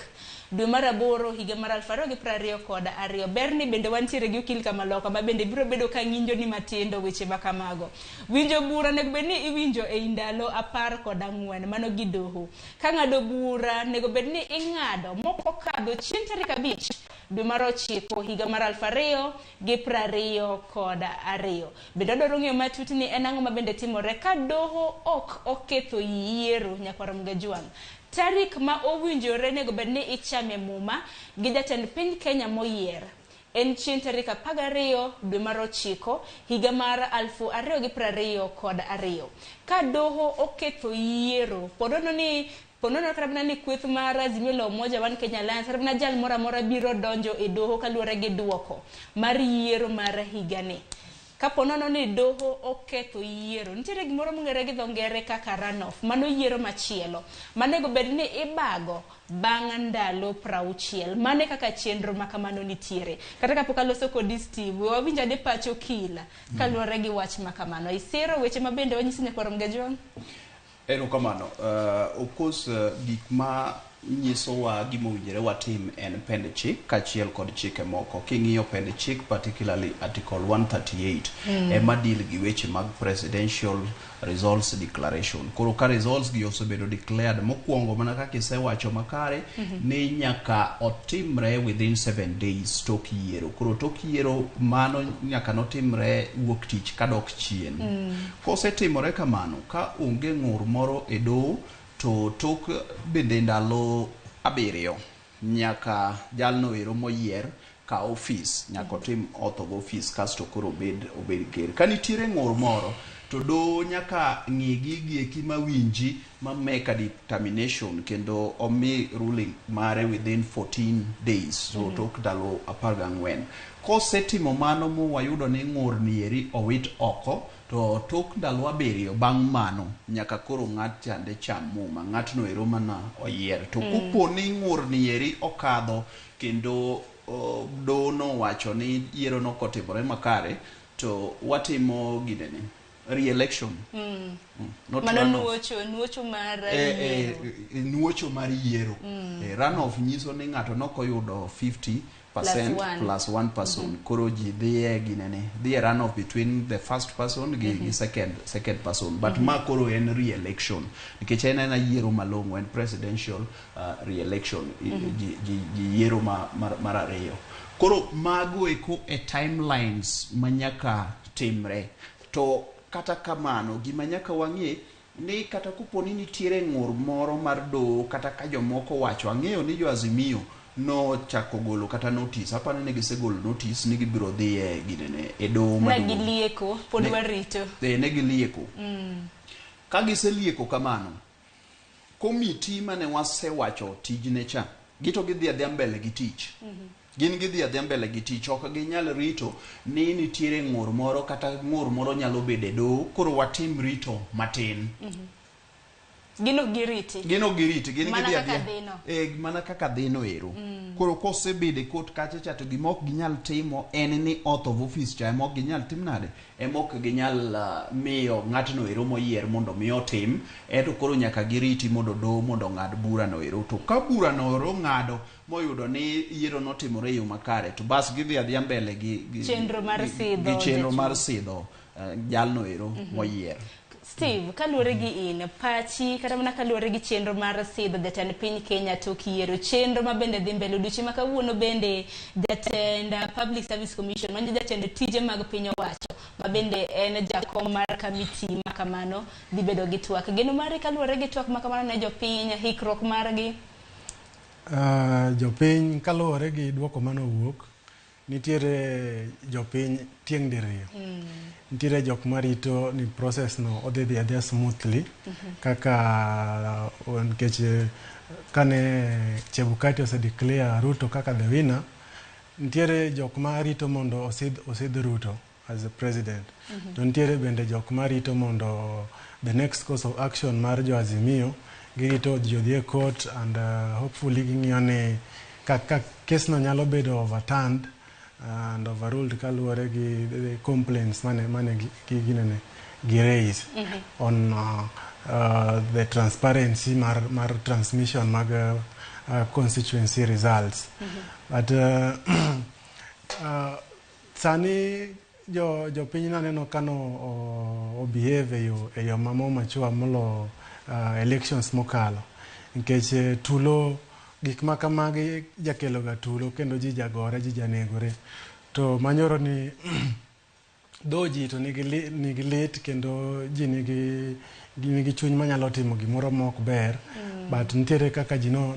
dwe mar 8 higa mar 2022. Ber ni bende wantiere gi okil kamaloka ma bende biro bedo ka ng'injo ni matindo weche ma kamago. Winjo bura onego bed ni iwinjo ei ndalo 14 mano gi doho. Ka ng'ado bura onego bed ni ing'ado mokokadho chieng' tarik 5 dwe mar 9 higa mar 2022. Bende adwaro ng'eyo matut ni en ang'o ma bende timore ka doho ok oketho yiero nyakwar Mgajwang'. Tarik ma owinjore nego bed ni ichame muma gi jatend piny Kenya moyier en chieng' tarik 12 dwe mar 9 higa mar 2022. Ka doho oketho yiero, ponono ni ponono kata mana ni kweth mar Azimio la Umoja One Kenya Alliance kata mana jal moro amora biro donjo e doho kaluwore gi duoko mar yiero mar higani. Kapo nono ni doho oketho yiero, nitiere gimoro mong'ere gi dho ngere kaka runoff, mano yiero machielo manego bed ni ibago bang' ndalo 60. Mano e kaka chenro ma kamano nitiere. Kata kapok aloso kodi Steve, we wawinj ane pach okila kaluwore gi wach ma kamano. Isiro weche ma bende wanyisi nyakwar Mgajwang'? Erokamano. Of course gik ma nyisowa gima owinjore watim en pend chik kaachiel kod chike moko. King'iyo pend chik particularly article 138 ema deal gi weche mag presidential results declaration. Koro ka results gi osebedo declared mokwongo mana kaka isewacho makare ni nyaka otimre within 7 days tok yiero. Koro tok yiero mano nyaka notimre wuok tich kadok chien. Kosetimore kamano, ka onge ng'ur moro e doho, to tok bende ndalo 7 nyaka jalno ero moyier ka ofis nyaka otim oath of office kasto koro obed ker. Ka nitiere ng'ur moro to doho nyaka ng'i gigi eki mawinji ma make a determination kendo omi ruling mare within 14 days, so tok ndalo 14. Kosetimo mano mowayudo ni ng'ur ni eri owit oko, to tok ndalo 7 bang' mano nyaka koro ng'at chande cham muma, ng'atno ero mana oyier. To kopo ni ng'ur ni eri okadho kendo doho nowacho ni yiero no kotimore makare, to watimo ginene re-election. Not Mano runoff. nuocho mar yiero. Nuocho mar yiero. Runoff nyiso ni ng'ato nokoyudo 50% Plus one. plus one person. Koro ji dhiye ginene, dhiye runoff between the first person gi second person. But ma koro en re-election nikech en ena yiero malong'o, en presidential re-election. Ji yiero mar ariyo. Koro mago eko e timelines ma nyaka timre. To kata kamano gima nyaka wang'e ni kata kopo ni nitiere ng'ur moro mar doho kata ka jomoko wacho, ang'eyo ni jo Azimio nochako golo kata notice, aparo ni gisegolo notice ni gibiro dhi e ginene e doho Ne maduong'. gilieko, pod warito. Ne gilieko. Ka giselieko kamano, komiti mane wasewacho tijne cha, gito gidhi adhiya mbele gi tich. Gin gidhi adhiya mbele gi tich, ok ginyal rito ni nitiere ng'ur moro kata ng'ur moro nyalo bedo e doho, koro watim rito matin. Gin ok giriti. Gin ok giriti, gin Mana gidhi kaka adhiya. dhino. Eh, mana kaka dhino ero. Koro kosebedo e court kacha cha to gima ok ginyal timo en ni oath of office cha ema ok ginyal tim nade? Ema ok ginyal miyo ng'atno ero moyier mondo mi otim. Ento koro nyaka giriti mondo doho mondo ong'ad burano ero. To ka burano ero ong'ado moyudo ni yiero notimore e yo makare to bas gidhi adhiya mbele gi Chenro mar sidho gi chenro jachung'. mar sidho jalno ero moyier. Steve, kaluwore gi in, pachi kata mana kaluwore gi chenro mar sidho jatend piny Kenya tok yiero, chenro ma bende dhi mbele odiochieng' ma kawuono bende jatend Public Service Commission, mano jatend tije mag piny owacho, ma bende en jakom mar kamiti ma kamano dhi bedo gi twak. Geno mari kaluwore gi twak ma kamano ne jopiny, hikruok margi? Jopiny kaluwore gi duoko manowuok, nitiere jopiny tieng' diriyo. Nitiere jok marito ni process no odhi dhi adhiya smoothly kaka nikech kane Chebukati ose declare Ruto kaka the winner, nitiere jok marito mondo osidh Ruto as a president. To nitiere bende jok marito mondo the next course of action mar jo Azimio, girito ji odhi e court and hopefully ging'iyo ni ka case no nyalo bedo overturned and overruled kaluwore gi the complaints mane gi ginene gi raise on the transparency mar transmission mag constituency results. But sani jopiny naneno ka no o behave e yo mamo machua molo elections mokalo nikech tulo gik ma kamagi jakelo ga tulo kendo ji jagore ji janegore to manyoro ni dho ji to nigi lit kendo ji nigi chuny manyalo timo gimoro mok ber. But nitiere kaka ji no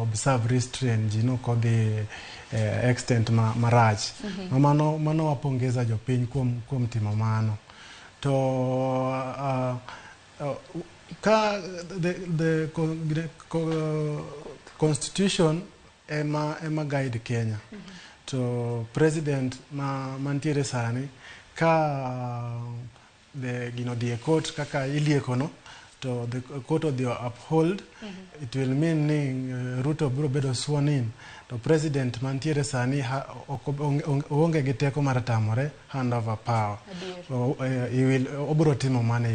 observe restraint, ji nokodhi extent marach. Ma mano wapongeza jopiny kuom timo mano. To ka the constitution ema guide Kenya. To president ma mantiere sani ka the gino dhi e court kaka ilieko no to the court odhi uphold, it will mean ni Ruto biro bedo sworn in to president mantiere sani oonge gi teko mar tamore hand over power. He will obiro timo mano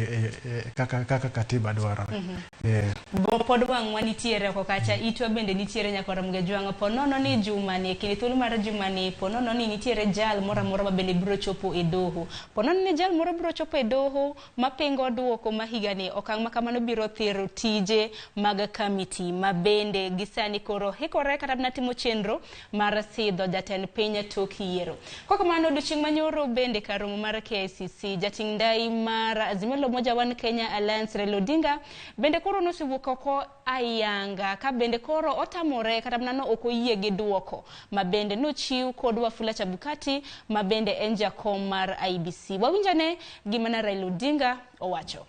kaka katiba dwarore. Yeah. Bo pod wang'wa nitiere oko kacha, itwa bende nitiere nyakora Mgejwang'o. Po nono ni jumani, e kinde thuolo mar jumani, po nono ni nitiere jal moro amora ma bende biro chopo e doho. Po nono ni jal moro biro chopo e doho mapingo duoko ma higani, okang' ma kamano biro thiro tije mag kamiti ma bende gisani koro hikore kata mana timo chenro mar sidho jatend piny tok yiero. Kokamano odiochieng' manyoro bende kar romo mar KICC, jating' ndai mar Azimio la Umoja One Kenya Alliance Raila Odinga bende koro nosewuok oko ayanga ka bende koro otamore kata mana no ok oyie gi duoko ma bende nochiw kod Wafula Chebukati ma bende en jakom mar IEBC. Wawinjane gima na Raila Odinga owacho.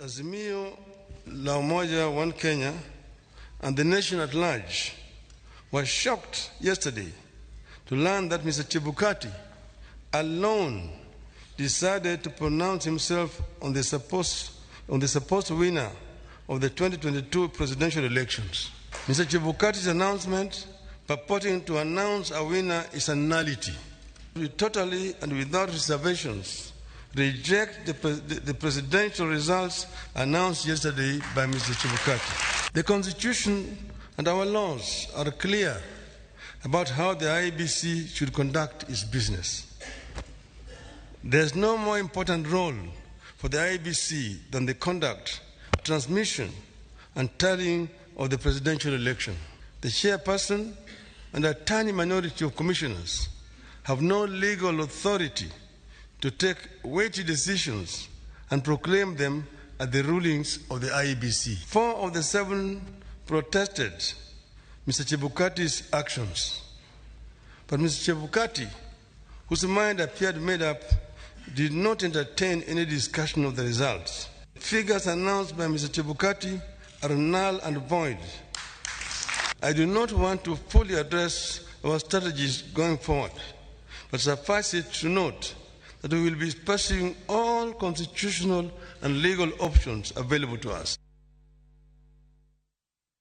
Azimio la Umoja One Kenya and the nation at large was shocked yesterday to learn that Mr. Chebukati alone decided to pronounce himself on the supposed winner of the 2022 presidential elections. Mr. Chebukati's announcement purporting to announce a winner is a nullity. We totally and without reservations reject the presidential results announced yesterday by Mr. Chebukati. The Constitution and our laws are clear about how the IEBC should conduct its business. There's no more important role for the IEBC than the conduct, transmission, and tallying of the presidential election. The chairperson and a tiny minority of commissioners have no legal authority to take weighty decisions and proclaim them at the rulings of the IEBC. 4 of the 7 protested Mr. Chebukati's actions. But Mr. Chebukati, whose mind appeared made up, did not entertain any discussion of the results. Figures announced by Mr. Chebukati are null and void. I do not want to fully address our strategies going forward, but suffice it to note that we will be pursuing all constitutional and legal options available to us.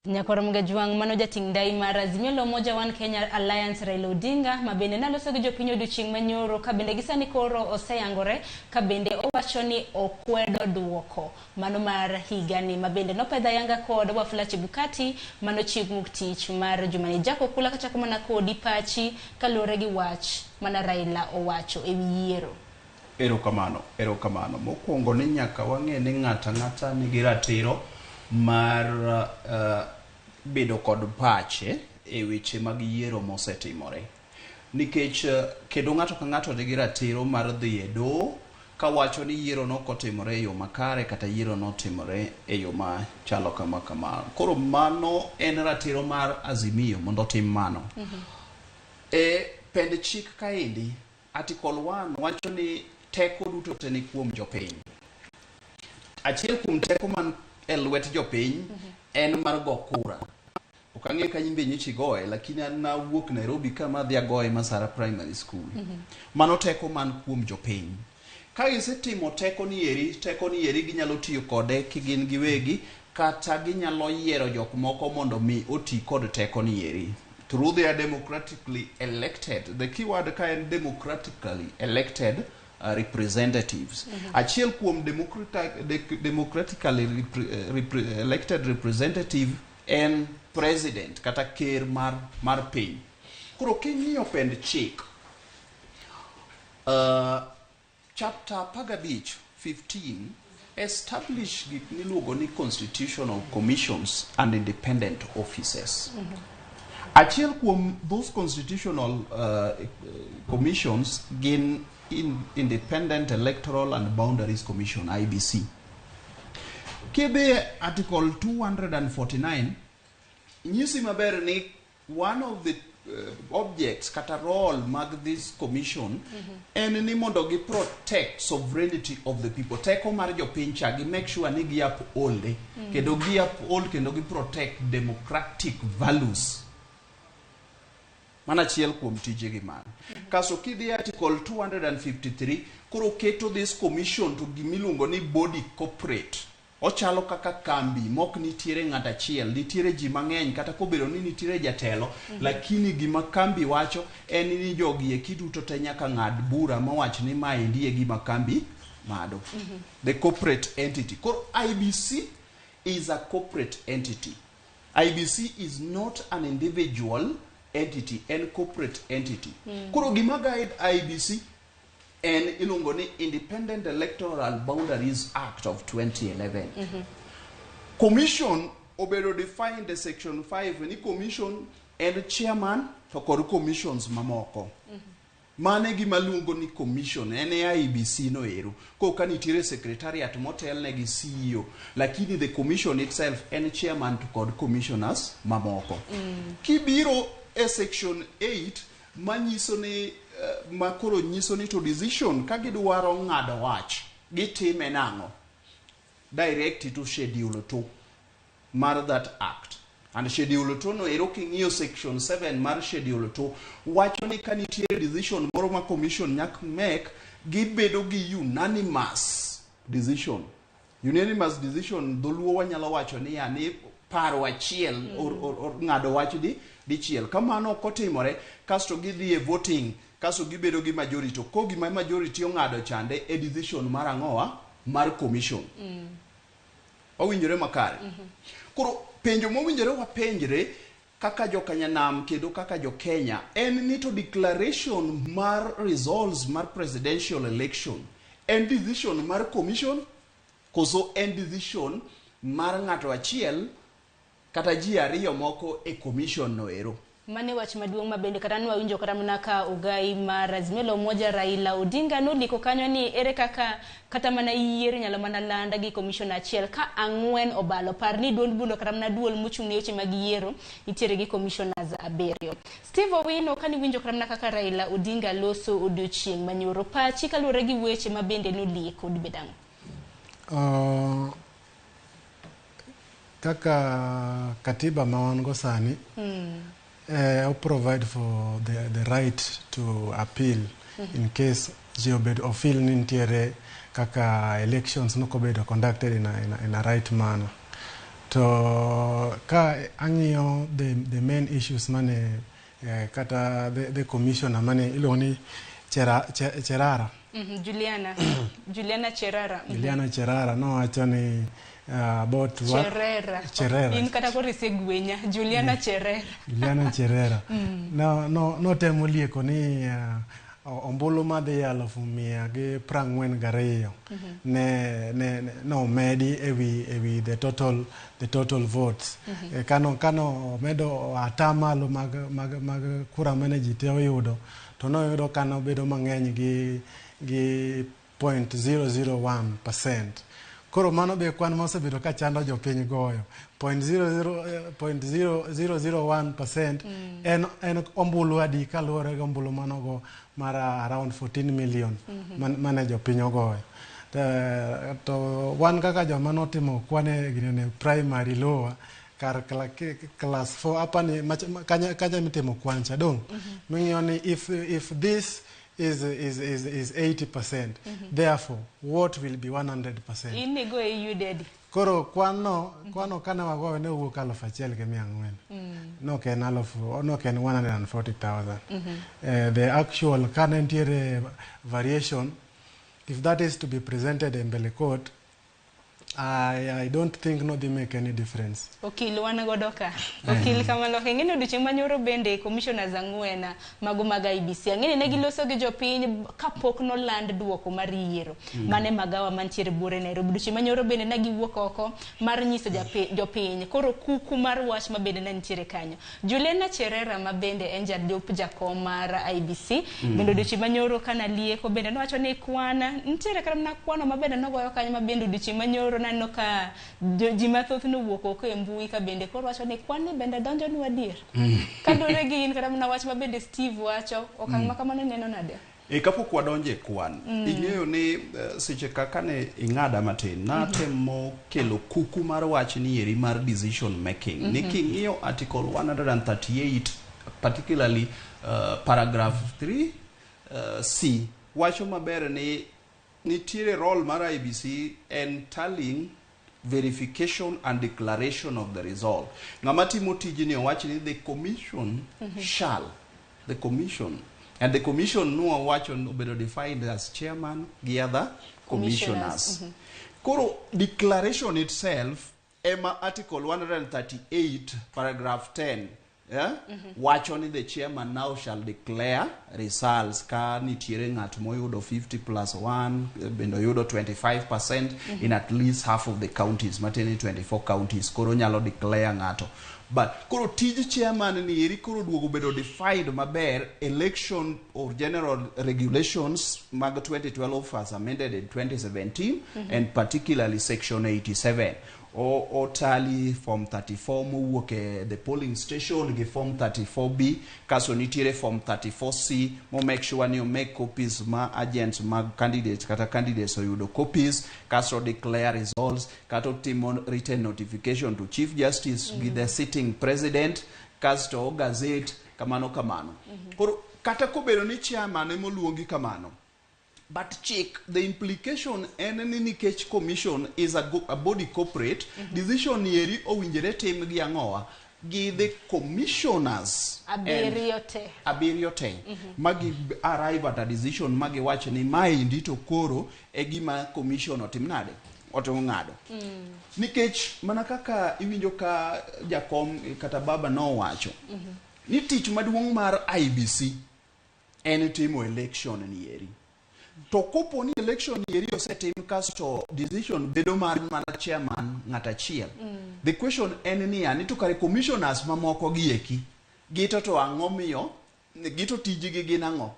Nyakwar Mgajwang' mano jating' ndai mar Azimio la Umoja One Kenya Alliance Raila Odinga ma bende naloso gi jopiny odiochieng' manyoro ka bende gisani koro oseyangore ka bende owacho ni okwedo duoko mano mar higani ma bende nopedho ayanga kod Wafula Chebukati mano chieng' wuok tich mar jumani. Jack Okula kachako mana kodi pachi kaluwore gi wach mana Raila owacho ewi yiero. Erokamano, erokamano. Mokwongo ni nyaka wang'e ni ng'ato ang'ata nigi ratiro mar bedo kod pache e weche mag yiero mosetimore. Nikech kendo ng'ato ka ng'ato nigi ratiro mar dhi e doho kawacho ni yiero nok otimore e yo makare kata yiero notimore e yo machalo kama kama. Koro mano en ratiro mar Azimio mondo otim mano. E pend chik kaendi, Article 1 wacho ni teko duto te ni kuom jopiny. Achiel kuom teko man e lwet jopiny en mar go kura. Ok ang'eyo ka in be nyocha igoye, lakini an nawuok Nairobi ka madhi agoye Masara Primary School. Mano teko man kuom jopiny. Ka gisetimo teko ni eri, teko ni eri ginyalo tiyo kode kigin giwegi kata ginyalo yiero jok moko mondo mi oti kod teko ni eri. Through their democratically elected, the keyword ka en democratically elected representatives. Achiel kuom democratically elected representative en president kata ker mar piny. Koro king'iyo pend chik, chapter 15 15 establish gik miluongo ni constitutional commissions and independent offices. Achiel kuom those constitutional commissions gin Independent Electoral and Boundaries Commission, IEBC. Kidhi e Article 249 nyisi maber ni one of the objects kata role mag this commission en ni mondo gi protect sovereignty of the people. Teko mar jopiny cha gi make sure ni gi uphold kendo gi uphold kendo gi protect democratic values. Mano achiel kuom tijegi mano. Kasto kidhi e Article 253 koro keto this commission to gimiluongo ni body corporate. Ochalo kaka kambi mok nitiere ng'ato achiel, nitiere ji mang'eny kata kobedo ni nitiere jatelo, lakini gima kambi wacho en ni jogi eki duto te nyaka ng'ad bura mawach ni maendi e gima kambi mado. The corporate entity. Koro IEBC is a corporate entity. IEBC is not an individual entity, en corporate entity. Koro gima guide IEBC en iluongo ni Independent Electoral Boundaries Act of 2011. Commission obedo defined e section 5 ni commission en chairman to kod commissions mamoko. Mano e gima luongo ni commission, en e IEBC no ero. Koro ka nitiere secretariat motelne gi CEO, lakini the commission itself en chairman to kod commissioners mamoko. Kibiro e section 8 manyiso ni ma koro nyiso ni to decision ka gidwaro ng'ado wach gitime nang'o, direct to schedule 2 mar that act. And schedule 2 no ero king'iyo section 7 mar schedule 2 wacho ni ka nitiere decision moro ma commission nyaka make, gibedo gi unanimous decision. Unanimous decision dholuo wanyalo wacho ni yani paro achiel or ng'ado wach di dichiel. Kamano ok otimore kasto gidhi e voting kasto gibedo gi majority. To ko gima majority ong'ado chande e decision mar ang'owa mar commission. Owinjore makare. Koro penjo mowinjore wapenjre kaka jokanyanam kendo kaka jo-Kenya en ni to declaration mar results mar presidential election en decision mar commission koso en decision mar ng'ato achiel kata ji ariyo moko e commission no ero. Mane wach maduong' ma bende kata nwawinjo kata mana ka ogai mar Azimio la Umoja Raila Odinga nondiko kanyo ni ere kaka kata mana yiero inyalo mana landa gi commission achiel ka ang'wen obalo. Par ni duond bulo kata mana duol mochung' ne weche mag yiero nitiere gi commissioners 7. Steve Owino kaniwinjo kata mana kaka Raila Odinga loso odiochieng' manyoro, pachi kaluwore gi weche ma bende nolieko dibed ang'o? Kaka katiba ma wan go sani provide for the right to appeal in case ji obed ofeel ni nitiere kaka elections nokobedo conducted in a right manner. To ka ang'iyo the main issues mane kata the commissioner mane iluongo ni Cherara. Juliana Cherara. Juliana Cherara nowacho ni about what? Cherera. Cherera. In kata koro isegwenya. Juliana Cherera. Juliana Cherera. No, notemo lieko ni ombulu madhi 142,000 ne nomedi ewi the total votes. Kano omedo atamalo mag kura mane ji te oyudo, to noyudo kano bedo mang'eny gi 0.001%. Koro mano be kwan mosebedo ka chando jopiny goyo. 0.0001% en ombulu adi kaluwore gi ombulu manogo mar around 14 million mane jopiny ogoyo. To wan kaka joma notimo kwan e ginene primary lower kar class 4 apani kanya mitimo kwan cha dong', ming'iyo ni if this is 80%, therefore what will be 100%? In igo e UDED. Koro kwano kane wagoyo ne owuok 1,400. Nok en alufu, nok en 140,000. The actual kane nitiere variation, if that is to be presented e mbele court, I don't think no dhi make any difference. Okil wan godo ka. Okil kamano ok ing'eni odiochieng' manyoro bende commissioners ang'wen mago mag IEBC ang'eni ne giloso gi jopiny kapok noland duoko mar yiero. Mane magawa mantiere buore Nairobi. Odiochieng' manyoro bende ne giwuok oko mar nyiso jopiny koro kuku mar wach ma bende ne nitiere kanyo. Juliana Cherera ma bende en jalup jakom mar IEBC bende odiochieng' manyoro kana lieko bende nowacho ni kwan nitiere kata mana kwano ma bende nogoyo kanyo ma bende odiochieng' manyoro naneno ka ji mathoth nowuok oko e mbui ka bende koro wacho ni kwan ni bende donjonwa adier. Kaluwore gi in kata mana wach ma bende Steve wacho okang' ma kamano ineno nade? Kapok wadonjo e kwan, ing'eyo ni seche kaka ne ing'ada matin, natemo kelo kuku mar wach ni eri mar decision making. Ni king'iyo article 138, particularly paragraph 3 C, wacho maber ni nitiere role mar IEBC en tallying, verification and declaration of the result. Ng'ama timo tijni owach ni the commission shall, the commission, and the commission no wacho obedo defined as chairman gi other commissioners. Koro declaration itself ema article 138 paragraph 10, yeah? Wacho ni the chairman now shall declare results ka nitiere ng'at moyudo 50 plus 1 bende oyudo 25% in at least half of the counties, matiende ni 24 counties, koro nyalo declare ng'ato. But koro tij chairman ni eri koro duogo bedo defined maber election or general regulations mag 2012 as amended in 2017, and particularly section 87 o tally form 34 mowuok e the polling station gi form 34B, kaso nitiere form 34C mo make sure ni o make copies ma agents mag candidates kata candidates oyudo copies, kaso declare results kata otimo written notification to Chief Justice gi the sitting president, kasto o gazette kamano kamano. Koro kata kobedo ni chairman emoluongi kamano, but chik, the implication en ni nikech commission is a body corporate, decision eri owinjore tim gi ang'owa gi the commissioners and Abiriyo te. Abiriyo te magi arrive at a decision magiwacho ni maendi to koro e gima commission otim nade otimo ng'ado. Nikech mana kaka iwinjo ka jakom kata baba nowacho ni tich maduong' mar IEBC en timo election ni eri, to kopo ni election ni eri osetim kasto decision bedo mar mana chairman ng'at achiel, the question en niya ni to kare commissioners mamoko gi eki gito to ang'o miyo gito tijgi gin ang'o?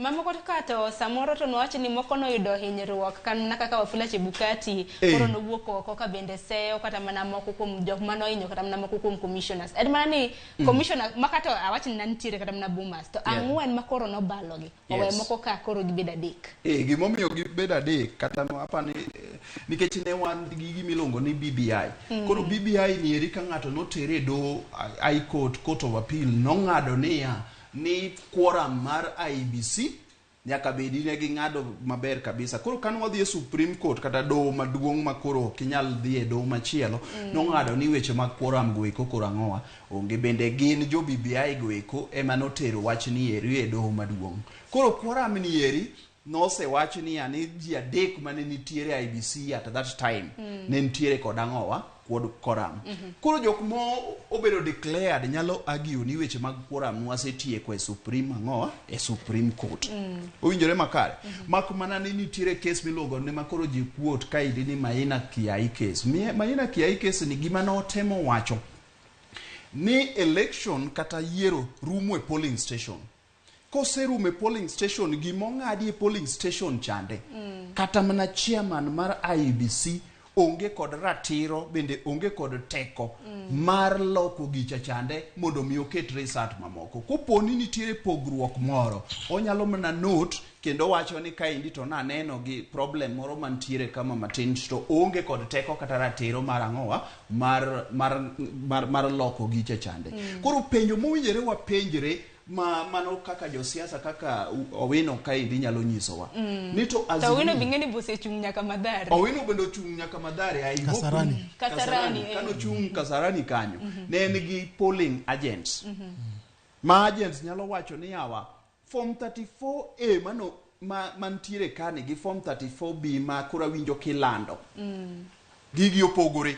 Mamoko to ka to samoro to nwach ni moko noyudo hinyruok mana kaka Wafula Chebukati koro nowuok oko ka bende seyo kata mana moko kuom jok manohinyo kata mana moko kuom commissioners en mana ni commissioner makato awach ni nitiere kata mana Bomas to ang'wen ma koro nobalogi owe moko ka koro gibedo adek. Gimomiyo gibedo adek kata apani nikech ne wan gi gimiluongo ni BBI. Koro BBI ni eri ka ng'ato notere e doho High Court, Court of Appeal nong'ado niya ni quorum mar IEBC Nyaka bedi ne ging'ado maber kabisa. Koro kane wadhi e Supreme Court kata doho maduong' ma koro ok inyal dhi e doho machielo, nong'ado ni weche mag quorum go eko koro ang'owa onge. Bende gin jo BBI go eko ema notero wach ni eri e doho maduong'. Koro quorum ni eri nosewach niya ni ji adek mane nitiere IEBC at that time ne nitiere kod ang'owa kod quorum. Koro jok mo obedo declared nyalo argue ni weche mag quorum nwasetieko e Supreme ang'owa e Supreme Court. Owinjore makare. Mak mana ni nitiere case miluongo ni makoro ji quote kaendi ni Maina Kiai case. Maina Kiai case ni gima notemo wacho ni election kata yiero rumo e polling station. Koserumo e polling station, gimong'adi e polling station chande. Kata mana chairman mar IEBC onge kod ratiro bende onge kod teko mar loko gicha chande mondo mi oket result mamoko. Kopo ni nitiere pogruok moro, onyalo mana note kendo wacho ni kaendi to naneno gi problem moro mantiere kama matin to oonge kod teko kata ratiro mar ang'owa mar loko gicha chande. Koro penjo mowinjore wapenjre ma mano kaka josiasa kaka Owino kaendi nyalo nyisowa. Ni to To Owino Azimio- bing'e ni bosechung' nyaka Mathare. Owino bende ochung' nyaka Mathare. I hope- Kasarani. Kasarani, eh. Kanochung' Kasarani kanyo ne en gi polling agents. Ma agents nyalo wacho ni yawa form 34A mano ma mantiere kani gi form 34B ma koro awinjo kilando. Gigi opogore.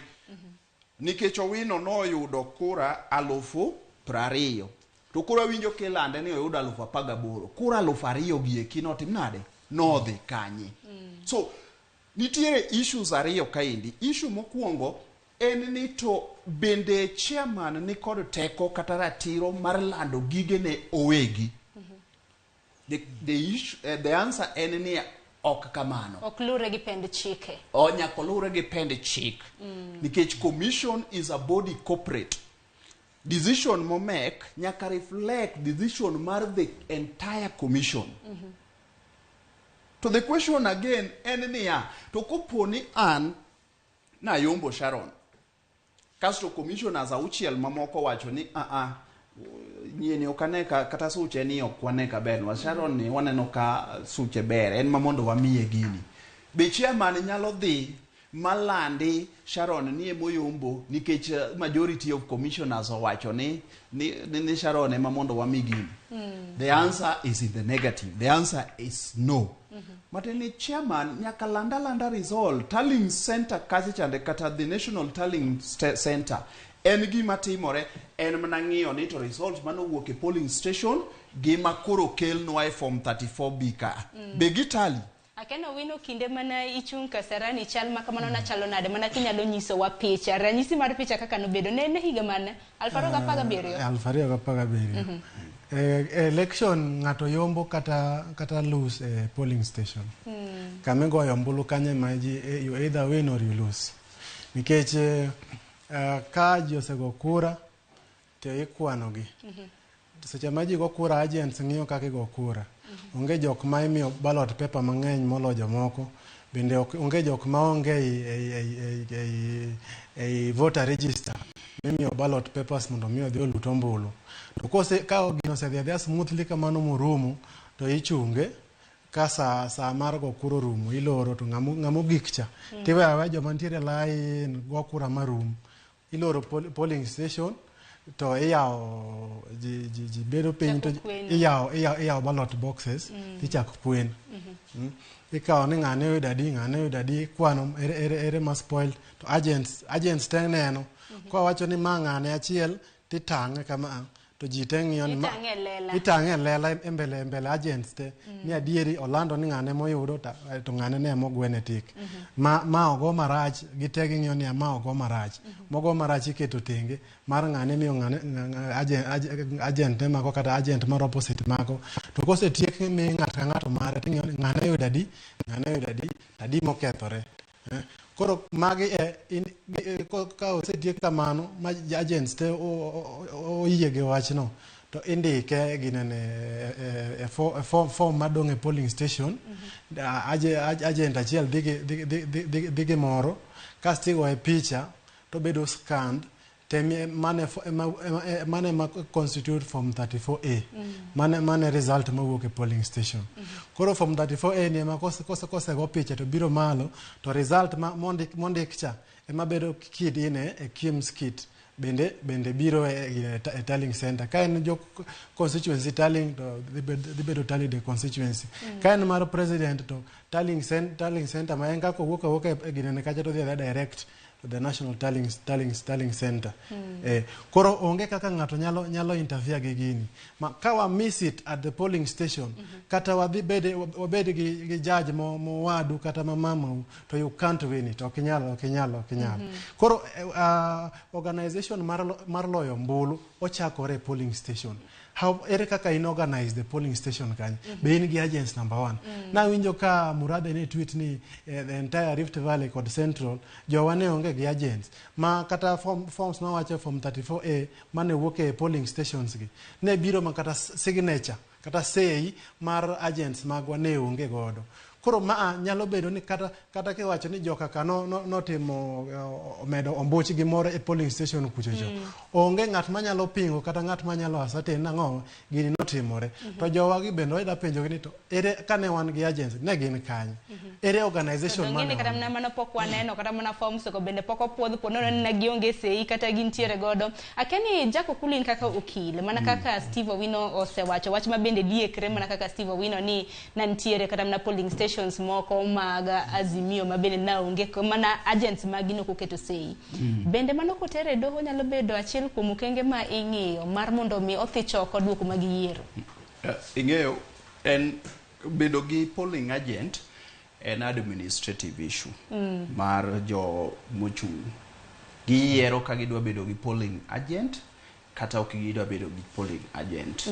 Nikech Owino noyudo kura 20,000. To koro awinjo kilande ni oyudo 18,000. Kura 2,000 gi eki notim nade? Nodhi kanye? So, nitiere issues ariyo kaendi. Issue mokwongo en ni to bende chairman ni kod teko kata ratiro mar lando gigene owegi. The answer en ni ok kamano. Ok lure gi pend chike. O nyaka luwre gi pend chik. Nikech commission is a body corporate. Decision momek nyaka reflect decision mar the entire commission. To the question again en niya, to kopo ni an nayombo Sharon, kasto commissioners auchiel mamoko wacho ni a nyieni ok ane ka kata suche ni ok wane ka ber Sharon ni waneno ka suche ber en ma mondo wamiye gini. Be chairman nyalo dhi malandi Sharon ni emoyombo nikech majority of commissioners owacho ni Sharon ema mondo wami gini. The answer is in the negative. The answer is no. Matiende ni chairman nyaka landa landa result. Tallying center kacha chande kata the National Tallying Center en gima timore en mana ng'iyo ni to result manowuok e polling station gi ma koro kelnwa e form 34B ka. Be gitally? Akeno Owino kinde mana ichung' Kasarani chal ma kamano nachalo nade mana kinyalo nyisowa picha ranyisi mar picha kaka nobedo ne en higa mane 2017. 2017. Election ng'ato yombo kata lose e polling station. Kama igoyo ombulu kanyo ema ji you either win or you lose. Nikech ka ji osego kura to ikwanogi. Seche ma ji go kura agents ng'iyo kaka igo kura. Onge jok ma imiyo ballot paper mang'eny molo jomoko. Bende onge jok ma onge ei voter register mimiyo ballot papers mondo mi odhi olut ombulu. To ka gino osedhi adhiya smoothly kamano morumo to ichunge ka sa mar go kura orumo iloro to ng'amo gik cha tiweyo aweya joma nitiere line go kura marum. Iloro polling station to iyawo ji bedo piny to Chako kweno. iyawo ballot boxes tichako kwen. Ikawo ni ng'ane oyudo adi, ng'ane oyudo adi, ikwano ere ma spoiled to agents te neno. Kowacho ni ma ng'ane achiel titang'e kama a, to ji te ng'iyo ni ma Itang'e e lela. Itang'e e lela e mbele agents te. Ni adieri olando ni ng'ane moyudo to ng'ane ne mogwene tik. Ma ogo marach, gite ging'iyo ni ma ogo marach. Mogo marach iketo tenge mar ng'ane miyo ng'ane, agent ne mako kata agent mar opposite mako. To kosetiek mi ng'ato ka ng'ato mare ting'iyo ni ng'ane oyudo adi, ng'ane oyudo adi, adi mokethore. Koro magi e, in, e, ko, ka osetiek kamano ma agents te oyie gi wachno to indike ginene e form madong' e polling station. Agent achiel dhi gi moro kasto igoye picha to bedo scanned. Tem mane mane ma constitute form 34A. Mane result mawuok e polling station. Koro form 34A ni ema kose go picha to biro malo to result ma mondik cha ema bedo keyed in e KIEMS kit. Bende biro e tallying center. Ka en jo constituency tallying to dhi bedo tallied e constituency. Ka en mar president to tallying center ma en kaka owuok awuoka e ginene kacha to dhi adhiya direct to the national tallying center. Koro onge kaka ng'ato nyalo interfere gi gini. Ma ka wa miss it at the polling station, kata wadhi wabed gi judge mowadu kata mamamau, to you can't win it. Ok inyal. Koro organization mar loyo ombulu ochakore e polling station. How ere kaka in organize the polling station kanyo? Be in gi agents number 1. Nawinjo ka Murathe ne tweet ni the entire Rift Valley kod Central jowa ne onge gi agents ma kata forms mawacho form 34A mane wuok e polling stations gi ne biro ma kata signature kata sei mar agents magwa ne onge godo. Koro maa nyalo bedo ni kata kiwacho ni joka ka notimo omedo ombuch gi moro e polling station kuchocho. Onge ng'at manyalo pingo kata ng'at manyalo ascertain nang'o gini notimore. To jowa gi bende wayudo penjo gi ni to ere kane wan gi agents ne gin kanye? Ere organization mane? Kata mana mano pok waneno kata mana forms go bende pok opuodh po nono ni gionge sei kata gintiere godo. Akeni Jack Okulin kaka okil mana kaka Steve Owino osewacho wach ma bende diekre mana kaka Steve Owino ni nantiere kata mana polling station moko mag Azimio ma bende na onge mana agents magi no koketo sei. Bende mano kotere doho nyalo bedo achiel kuom okenge ma ing'iyo mar mondo mi othi choko duoko mag yiero. Ing'eyo en bedo gi polling agent en administrative issue mar jo mochung'. Giyiero ka gidwa bedo gi polling agent kata ok gidwa bedo gi polling agent.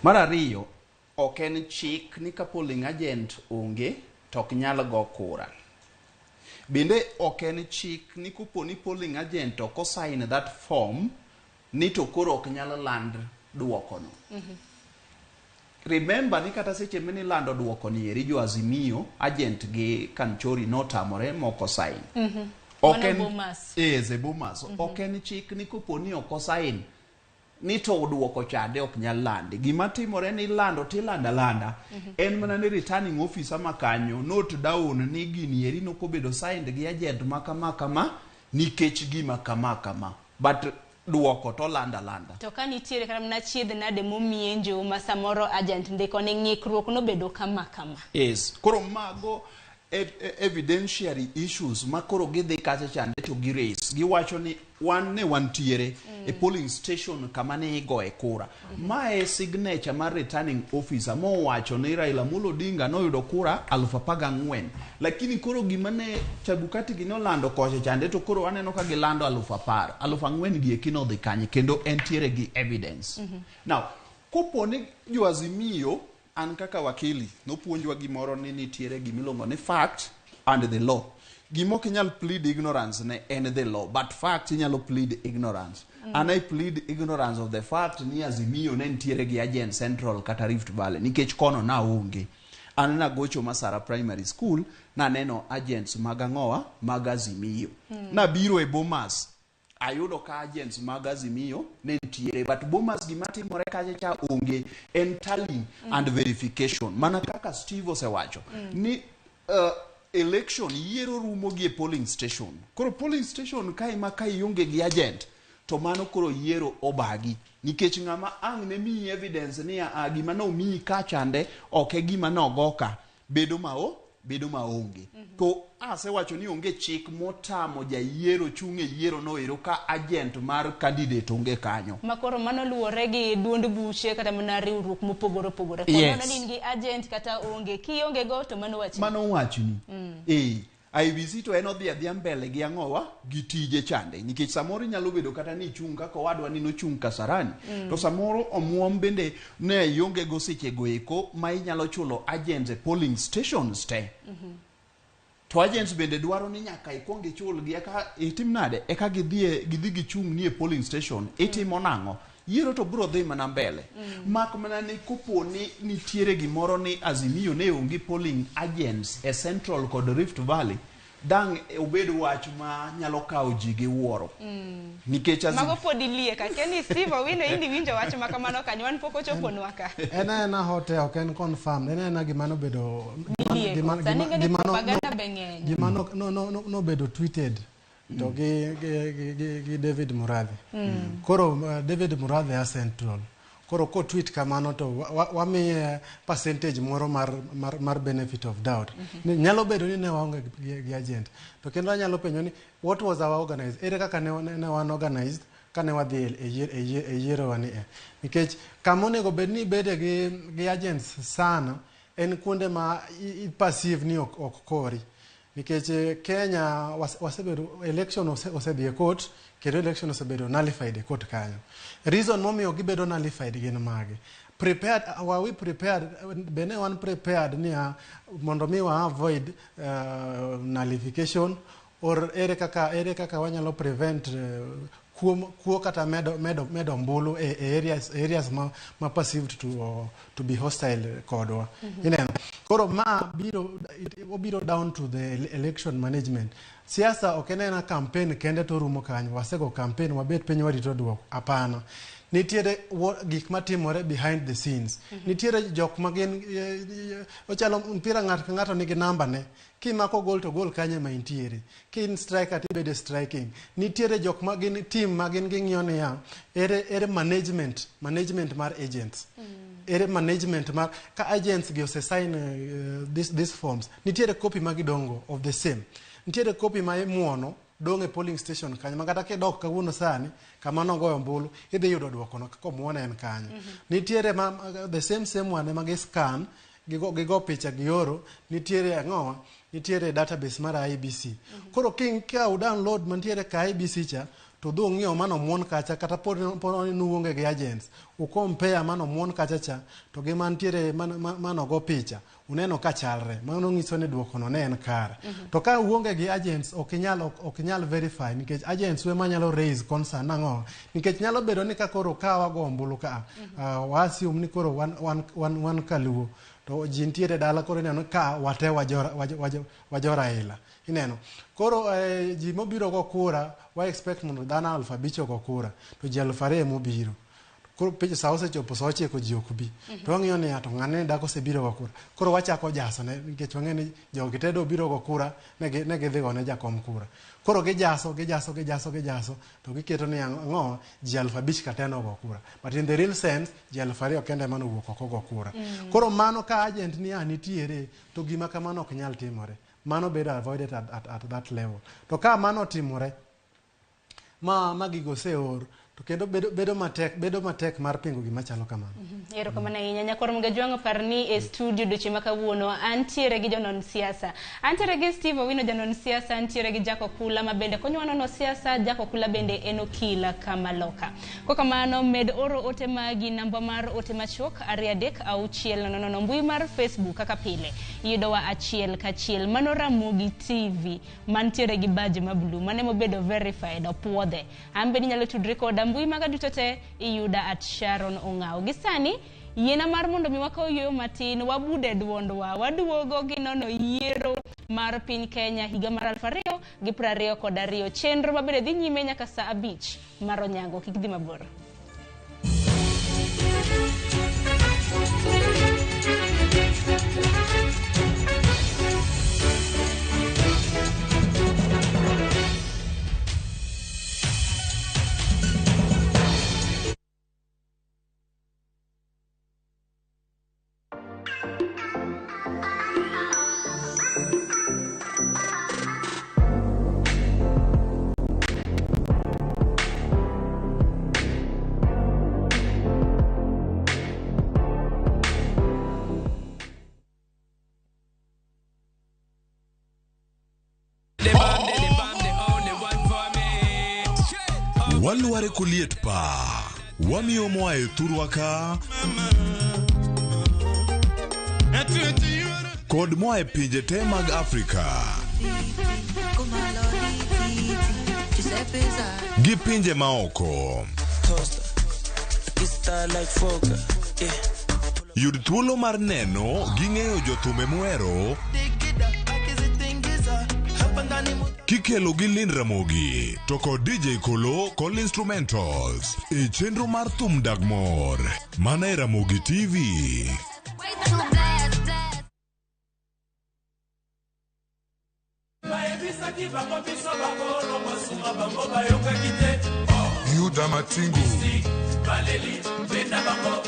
Mar ariyo, ok en chik ni ka polling agent onge to ok nyal go kura. Bende ok en chik ni kopo ni polling agent ok osign that form ni to koro ok nyal land duokono. Remember ni kata seche minilando duoko ni eri jo Azimio agent gi Kanchori notamore moko sign. Ok en Bomas. Ok en chik ni kopo ni ok osign ni to duoko chande ok nyal landi. Gima timore ni lando tilanda landa. En mana ni returning officer makanyo note down ni gini eri nokobedo signed gi agent makama kama nikech gima kama kama. But duoko to landa landa. To ka nitiere kata mana chiedh nade momienjo ma samoro agent ndiko ni ng'ikruok nobedo kama kama. Yes. Koro mago evidentiary issues ma koro gidhi kacha chande to gi raise. Giwacho ni wan ne wantiere e polling station kama ne igoye kura. Mae signature mar returning officer mowacho ni Raila Amolo Odinga noyudo kura 14,000. Lakini koro gima ne Chebukati gi nolando kocha chande to koro aneno ka gilando 10,000. 4,000 gi eki nodhi kanye kendo entiere gi evidence. Now, kopo ni jo Azimio an kaka wakili nopuonjwa gimoro ni nitiere gimiluongo ni fact and the law. Gima ok inyal plead ignorance ne en the law, but fact inyalo plead ignorance. And I plead ignorance of the fact ni Azimio ne nitiere gi agent Central kata Rift Valley nikech kono na onge. An nagocho Masara Primary School naneno agents mag ang'owa mag Azimio. Nabiro e Bomas ayudo ka agents mag Azimio ne nitiere, but Bomas gima timore kacha cha onge en tallying and verification. Mana kaka Steve osewacho ni election yiero rumo gi e polling station. Koro polling station ka ema ka ionge gi agent to mano koro yiero obagi nikech ng'ama ang' ne miyi evidence ni a gima nomiyi kachande ok e gima nogo ka bedo maonge. To asewacho ni onge chik motamo jayiero chung' e yiero no ero ka agent mar candidate onge kanyo. Ma koro mano luwore gi duond buche kata mana riwruok mopogore opogore. Yes. Kono ni in gi agent kata onge, kionge go to mano wachni. Mano wachni. IEBC to en odhi adhiya mbele gi ang'owa gi tije chande nikech samoro inyalo bedo kata ni ichung' kaka owadwa ni nochung' Kasarani. To samoro omuom bende ne ionge go seche go eko ma inyalo chulo agents e polling stations te. To agents bende dwaro ni nyaka ikuong ichulgi eka itim nade eka gidhi gichung' ni e polling station itimo nang'o. Yiero to biro dhi mana mbele. Mak mana ni kopo ni nitiere gimoro ni Azimio ne onge polling agents e Central kod Rift Valley Dang' obed wach ma nyalo kawo ji gi wuoro. Nikech as Mago pod ilie ka keni Steve Owino indi winjo wach ma kamano kanyo wan pok ochoponwa ka. En aena hot air, ok en confirmed. En aena gima nobedo Ilieko. Sani ing'e ni propaganda be ng'eny. Gima nobedo tweeted to gi David Murathe. Koro David Murathe a Central. Koro ko tweet kamano to wamiye percentage moro mar benefit of doubt. Nyalo bedo ni ne waonge gi agent. To kendo anyalo penjo ni what was our organized? Ere kaka ne wan organized kane wadhi e yiero wani e. Nikech kama onego bed ni ibede gi agents sana en kuonde ma i perceive ni ok kori. Nikech Kenya wasebedo election osedhi e court kendo election osebedo nullified e court kanyo. Reason momiyo gibedo nullified gin mage? Prepared, were we prepared? Bene wan prepared ni mondo mi wa avoid nullification or ere kaka wanyalo prevent kuo kata medo ombulu e areas ma perceived to be hostile kodwa. Ineno. Koro ma obiro down to the election management. Siasa ok en ena campaign kende to rumo kanyo. Wasego campaign wabet piny warito duoko. Hapana. Nitiere gik matimore behind the scenes. Nitiere jok ma gin ochalo mpira ng'ato ka ng'ato nigi namba ne. Kimako goal to goal kanye ma intiere. Ki in striker tibede striking. Nitiere jok ma gin team ma gin ging'iyo niya ere management mar agents. Ere management mar ka agents gi ose sign these forms. Nitiere copy ma gidongo of the same. Nitiere copy ma imuono dong' e polling station kanyo ma kata kidok kawuono sani kama nogoyo ombulu idhi yudo duoko no komuone en kanyo. Nitiere ma the same one ema gi scan gigo picha gioro nitiere ang'owa nitiere database mar IEBC. Koro ka u download mantiere ka IEBC cha to dhi ung'iew mano muon kacha kata pod nuonge gi agents u compare mano muon kacha cha to gi mantiere mano go picha uneno ka chalre mano nyiso ni duoko no ne en kare. To ka uonge gi agents ok inyal verify nikech agents we manyalo raise concern nang'o nikech nyalo bedo ni ka koro ka wago ombulu ka wa assume ni koro wan kaluo to ji nitiere dala koro ineno ka wate wajo Raila ineno koro ji mobiro go kura wa expect mondo dhano 5,000 go kura to ji 2,000 mobiro koro sa osechopo sa 9 ji ok bi to wang'iyo ni to ng'ane dak osebiro go kura koro wachako jaso ne nikech wang'e ni jogi te do biro go kura ne gidhi go ne jakom kura koro gijaso to giketo ni ang'o ji 5,000 kata en ogo kura but in the real sense ji 2,000 kende ema nowuok oko go kura. Koro mano ka agent ni nitiere to gima kamano ok nyal timore mano bedo avoided at that level. To ka mano otimore ma gigo oseor to kendo bedo matek mar pingo gima chalo kamano. Erokamano ahinya Nyakwar Mugajwang' par ni e studio doche ma kawuono antiere gi jonon siasa. Antiere gi Steve Owino janon siasa, antiere gi Jack Okula ma bende konyowa nono siasa, Jack Okula bende en okila kamaloka. Kokamano med oro ote magi namba mar ote machuok 2 3 6 0 0 mbui mar Facebook kaka pile. Iyudowa 1 ka 1 mano Ramogi TV mantiere gi badge ma blue mane mobedo verified opuodhe. An bende inyalo tudri koda mbui maga duto te iyuda at Sharon Ong'aw. Gi sani yiena mar mondo mi wakaw yueyo matin wabude duondwa waduogo gi nono yiero mar piny Kenya higa mar 2022 chenro mabende dhi nyime nyaka saa 5 mar onyango kik dhi mabor. Walware koliet pa wamiyo moa e thurwa ka kod moa e pinje te mag Afrika gi pinje maoko. Yud thuolo mar neno gi ng'eyo jothume muhero Kikelo gi Lynn Ramogi to kod DJ Kolo kod Instrumentals e chenro mar Thum Dag Mor mana e Ramogi TV. Bayebisaki bango biso bakolo masuka bango bayokaki te. Yuda Matingu. Baleli benda bango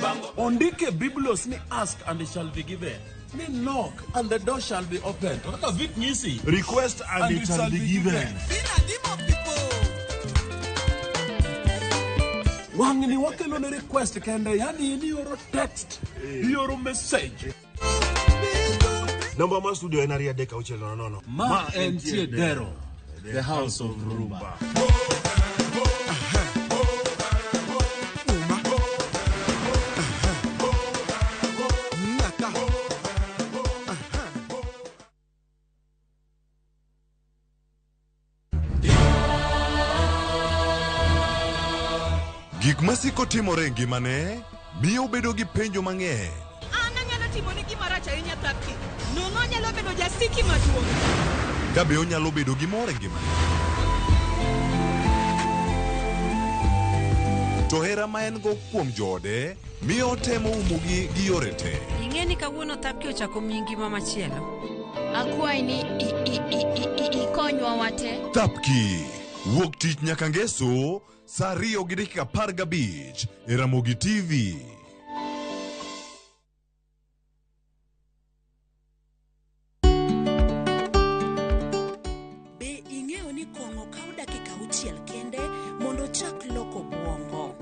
bango. Ondike Biblos ni ask and it shall be given. Ni knock and the door shall be opened. Kaka Vic Nyisi. Request and it shall be given. Wang'ni wakelo ne request kende, yani in ioro text, ioro message. Namba mar studio en 23600. Ma entie Dero, the house of Rumba. Gik masiko timore e ngimane miyo obedo gi penjo mang'eny. An anyalo timoni gima rach ahinya Thapki. Nono anyalo bedo jasiki maduong'. Ka be onyalo bedo gi mor e ngimane. To hera ma en go kuom joode miyo otemo umogi gi yore te. Ing'e ni kawuono Thapki ochako miyi ngima machielo. Akwayi ni ikonywa wate. Thapki wuok tich nyaka ngeso saa 2:15 e Ramogi TV. Be ing'eyo ni kong'o kawo dakika auchiel kende mondo ochak loko obwongo?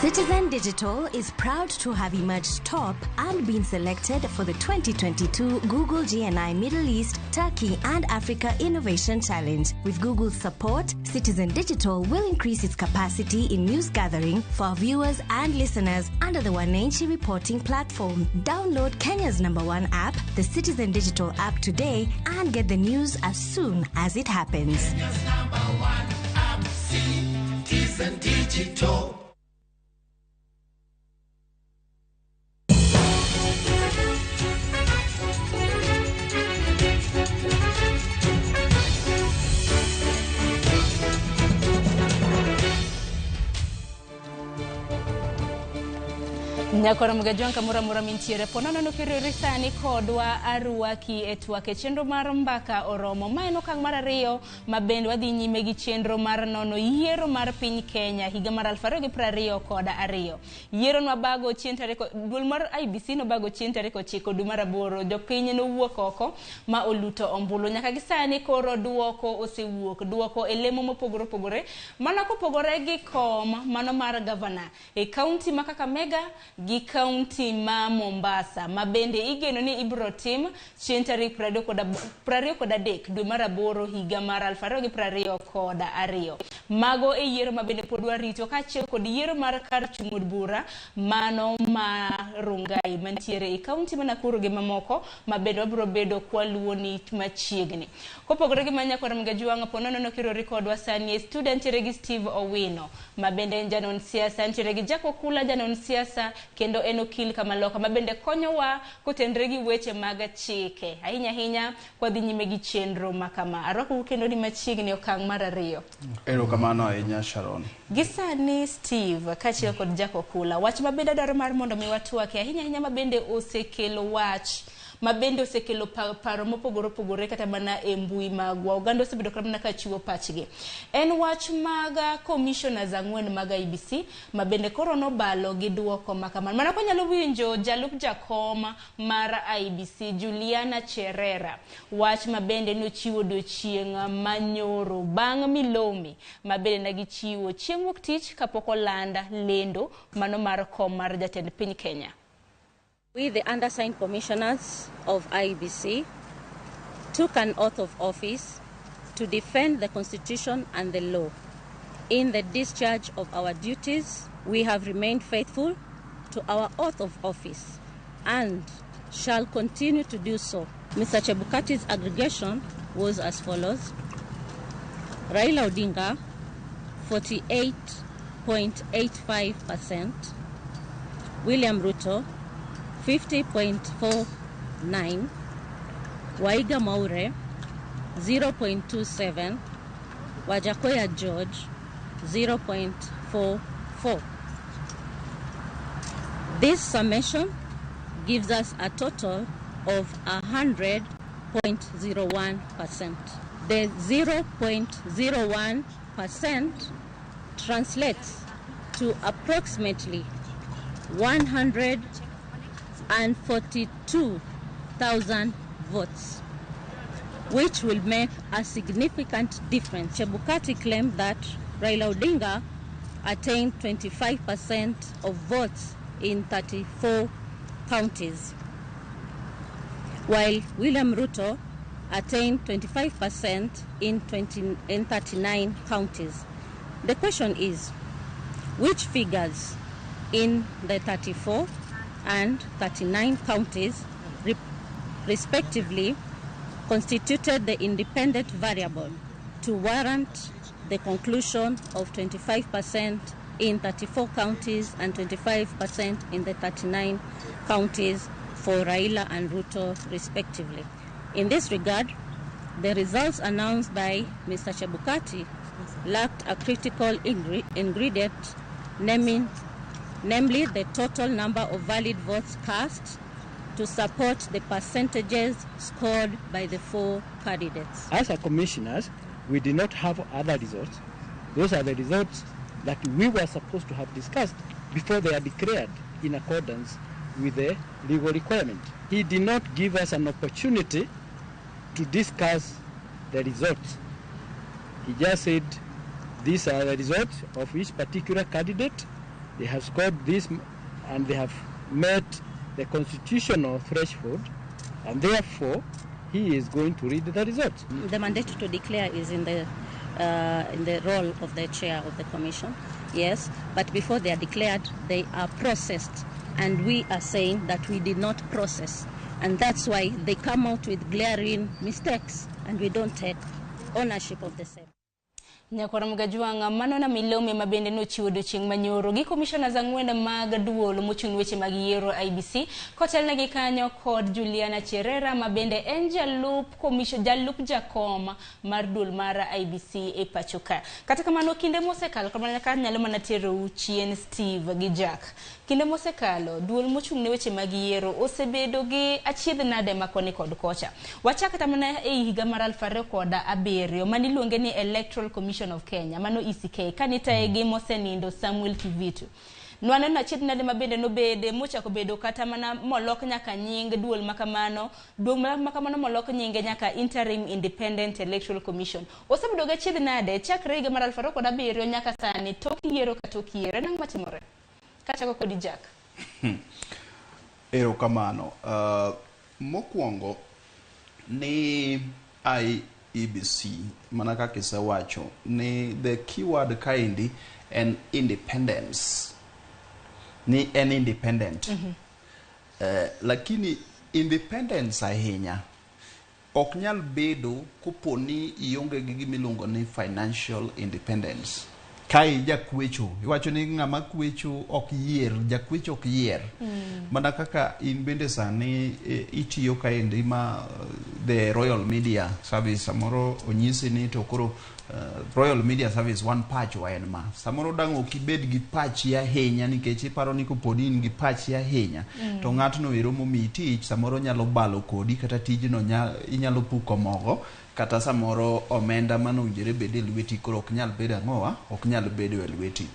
Citizen Digital is proud to have emerged top and been selected for the 2022 Google GNI Middle East, Turkey and Africa Innovation Challenge. With Google's support, Citizen Digital will increase its capacity in news gathering for our viewers and listeners under the Wananchi reporting platform. Download Kenya's #1 app, the Citizen Digital app today, and get the news as soon as it happens. Kenya's #1 app, Citizen Digital. Nyakoro Mgajwang' kamoro amora mintiere po nono kiriwri sani kodwa arwaki e twak e chenro mar mbaka oromo. Ma en okang' mar ariyo ma bende wadhi nyime gi chenro mar nono yiero mar piny Kenya higa mar 2022. Yiero nwabago chieng' tarik duol mar IEBC nobago chieng' tarik 9 dwe mar 8. Jopiny nowuok oko ma oluto ombulu. Nyaka gi sani koro duoko osewuok. Duoko e lemo mopogore opogore. Mano kopogore gi kom mano mar gavana e kaunti ma Kakamega gi kaunti ma Mombasa ma bende igeno ni ibiro tim chieng' tarik 23 dwe mar 8 higa mar 2022. Mago e yiero ma bende pod warito kaachiel kod yiero mar kar chung' od bura mano ma Rongai mantiere e kaunti ma Nakuru gi mamoko ma bende wabiro bedo kwaluwo ni machiegni. Kopogore gi manya kod Mgajwang' po nono kirori kodwa sani e studio ntiere gi Steve Owino ma bende en janon siasa, ntiere gi Jack Okula janon siasa kendo en okil kamaloka ma bende konyowa kotenre gi weche mag chike ahinya ahinya kwadhi nyime gi chenro ma kama. Arwakou kendo ni machiegni okang' mar ariyo. Erokamano ahinya Sharon. Gi sani Steve kaachiel kod Jack Okula, wach ma bende adwaro mar mondo mi watwake ahinya ahinya ma bende osekelo wach ma bende osekelo paro mopogore opogore kata mana e mbui magwa. Oganda osebedo kata mana ka chiwo pachgi. En wach mag commissioners 4 mag IEBC ma bende koro nobalo gi duoko ma kamano. Mana kwanyalo winjo jalup jakom mar IEBC Juliana Cherera, wach ma bende nochiwo odiochieng' manyoro bang' milome ma bende ne gichiwo chieng' wuok tich kapok oland lendo mano mar kom mar jatend piny Kenya. We, the undersigned commissioners of IEBC, took an oath of office to defend the Constitution and the law. In the discharge of our duties, we have remained faithful to our oath of office and shall continue to do so. Mr. Chebukati's aggregation was as follows. Raila Odinga, 48 50.85%, William Ruto 50.49, Waiga Mwaure 0.27, Wajackoyah George 0.44. This summation gives us a total of 100.01%. The 0.01% translates to approximately 142,000 votes, which will make a significant difference. Chebukati claimed that Raila Odinga attained 25% of votes in 34 counties, while William Ruto attained 25% in 39 counties. The question is, which figures in the 34 and 39 counties respectively constituted the independent variable to warrant the conclusion of 25% in 34 counties and 25% in the 39 counties for Raila and Ruto respectively? In this regard, the results announced by Mr. Chebukati lacked a critical ingredient, namely the total number of valid votes cast to support the percentages scored by the four candidates. As a commissioners, we did not have other results. Those are the results that we were supposed to have discussed before they are declared in accordance with the legal requirement. He did not give us an opportunity to discuss the results. He just said, these are the results of each particular candidate. They have scored this and they have met the constitutional threshold, and therefore he is going to read the results. The mandate to declare is in the role of the chair of the commission, yes, but before they are declared, they are processed, and we are saying that we did not process, and that's why they come out with glaring mistakes, and we don't take ownership of the same. Nyakwar Mgajwang' mano na milome ma bende nochiwo odiochieng' manyoro gi commissioners ang'wen mag duol mochung' weche mag yiero IEBC kotelnegi kanyo kod Juliana Cherera ma bende en jalup commission jalup jakom mar duol mar IEBC e pacho ka. Kata kamano kinde mosekalo kamano ka nyalo mana terou chien Steve gi Jack. Kinde mosekalo duol mochung' ne weche mag yiero osebedo gi achiedh nade ma koni kod kocha. Wachak kata mana e higa mar 2007 maniluonge ni Electoral Commission of Kenya, mano ECK, kanitaye gi mosenindo Samuel Kivitu. Nwaneno achiedh nade ma bende nobede mochako bedo kata mana molok nyaka nying duol makamano, duol makamano molok nyinge nyaka Interim Independent Electoral Commission. Osebedo gi achiedh nade chakre higa mar 2007 nyaka sani tok yiero ka tok yiero. En ang'o matimore? Kachako kodi Jack. Erokamano. Mokwongo ni IEBC mana kaka isewacho ni the keyword kaendi en independence, ni en independent. Lakini independence ahinya ok nyal bedo kopo ni ionge gi gimiluongo ni financial independence. Ka ijakwecho, iwacho ni ng'ama kwecho ok yier, jakwecho ok yier. Mana kaka in bende sani itiyo kaendi ma the Royal Media Service, samoro onyisi ni to koro Royal Media Service wan pachwa en ma. Samoro dang' ok ibed gi pachi ahinya nikech iparo ni kopo ni in gi pachi ahinya to ng'atno ero momiyi tich samoro nyalo balo kodi kata tijno inyalo puko mogo kata samoro omenda manowinjore bed e lweti koro ok nyal bedo ang'owa, ok nyal bedo e lweti.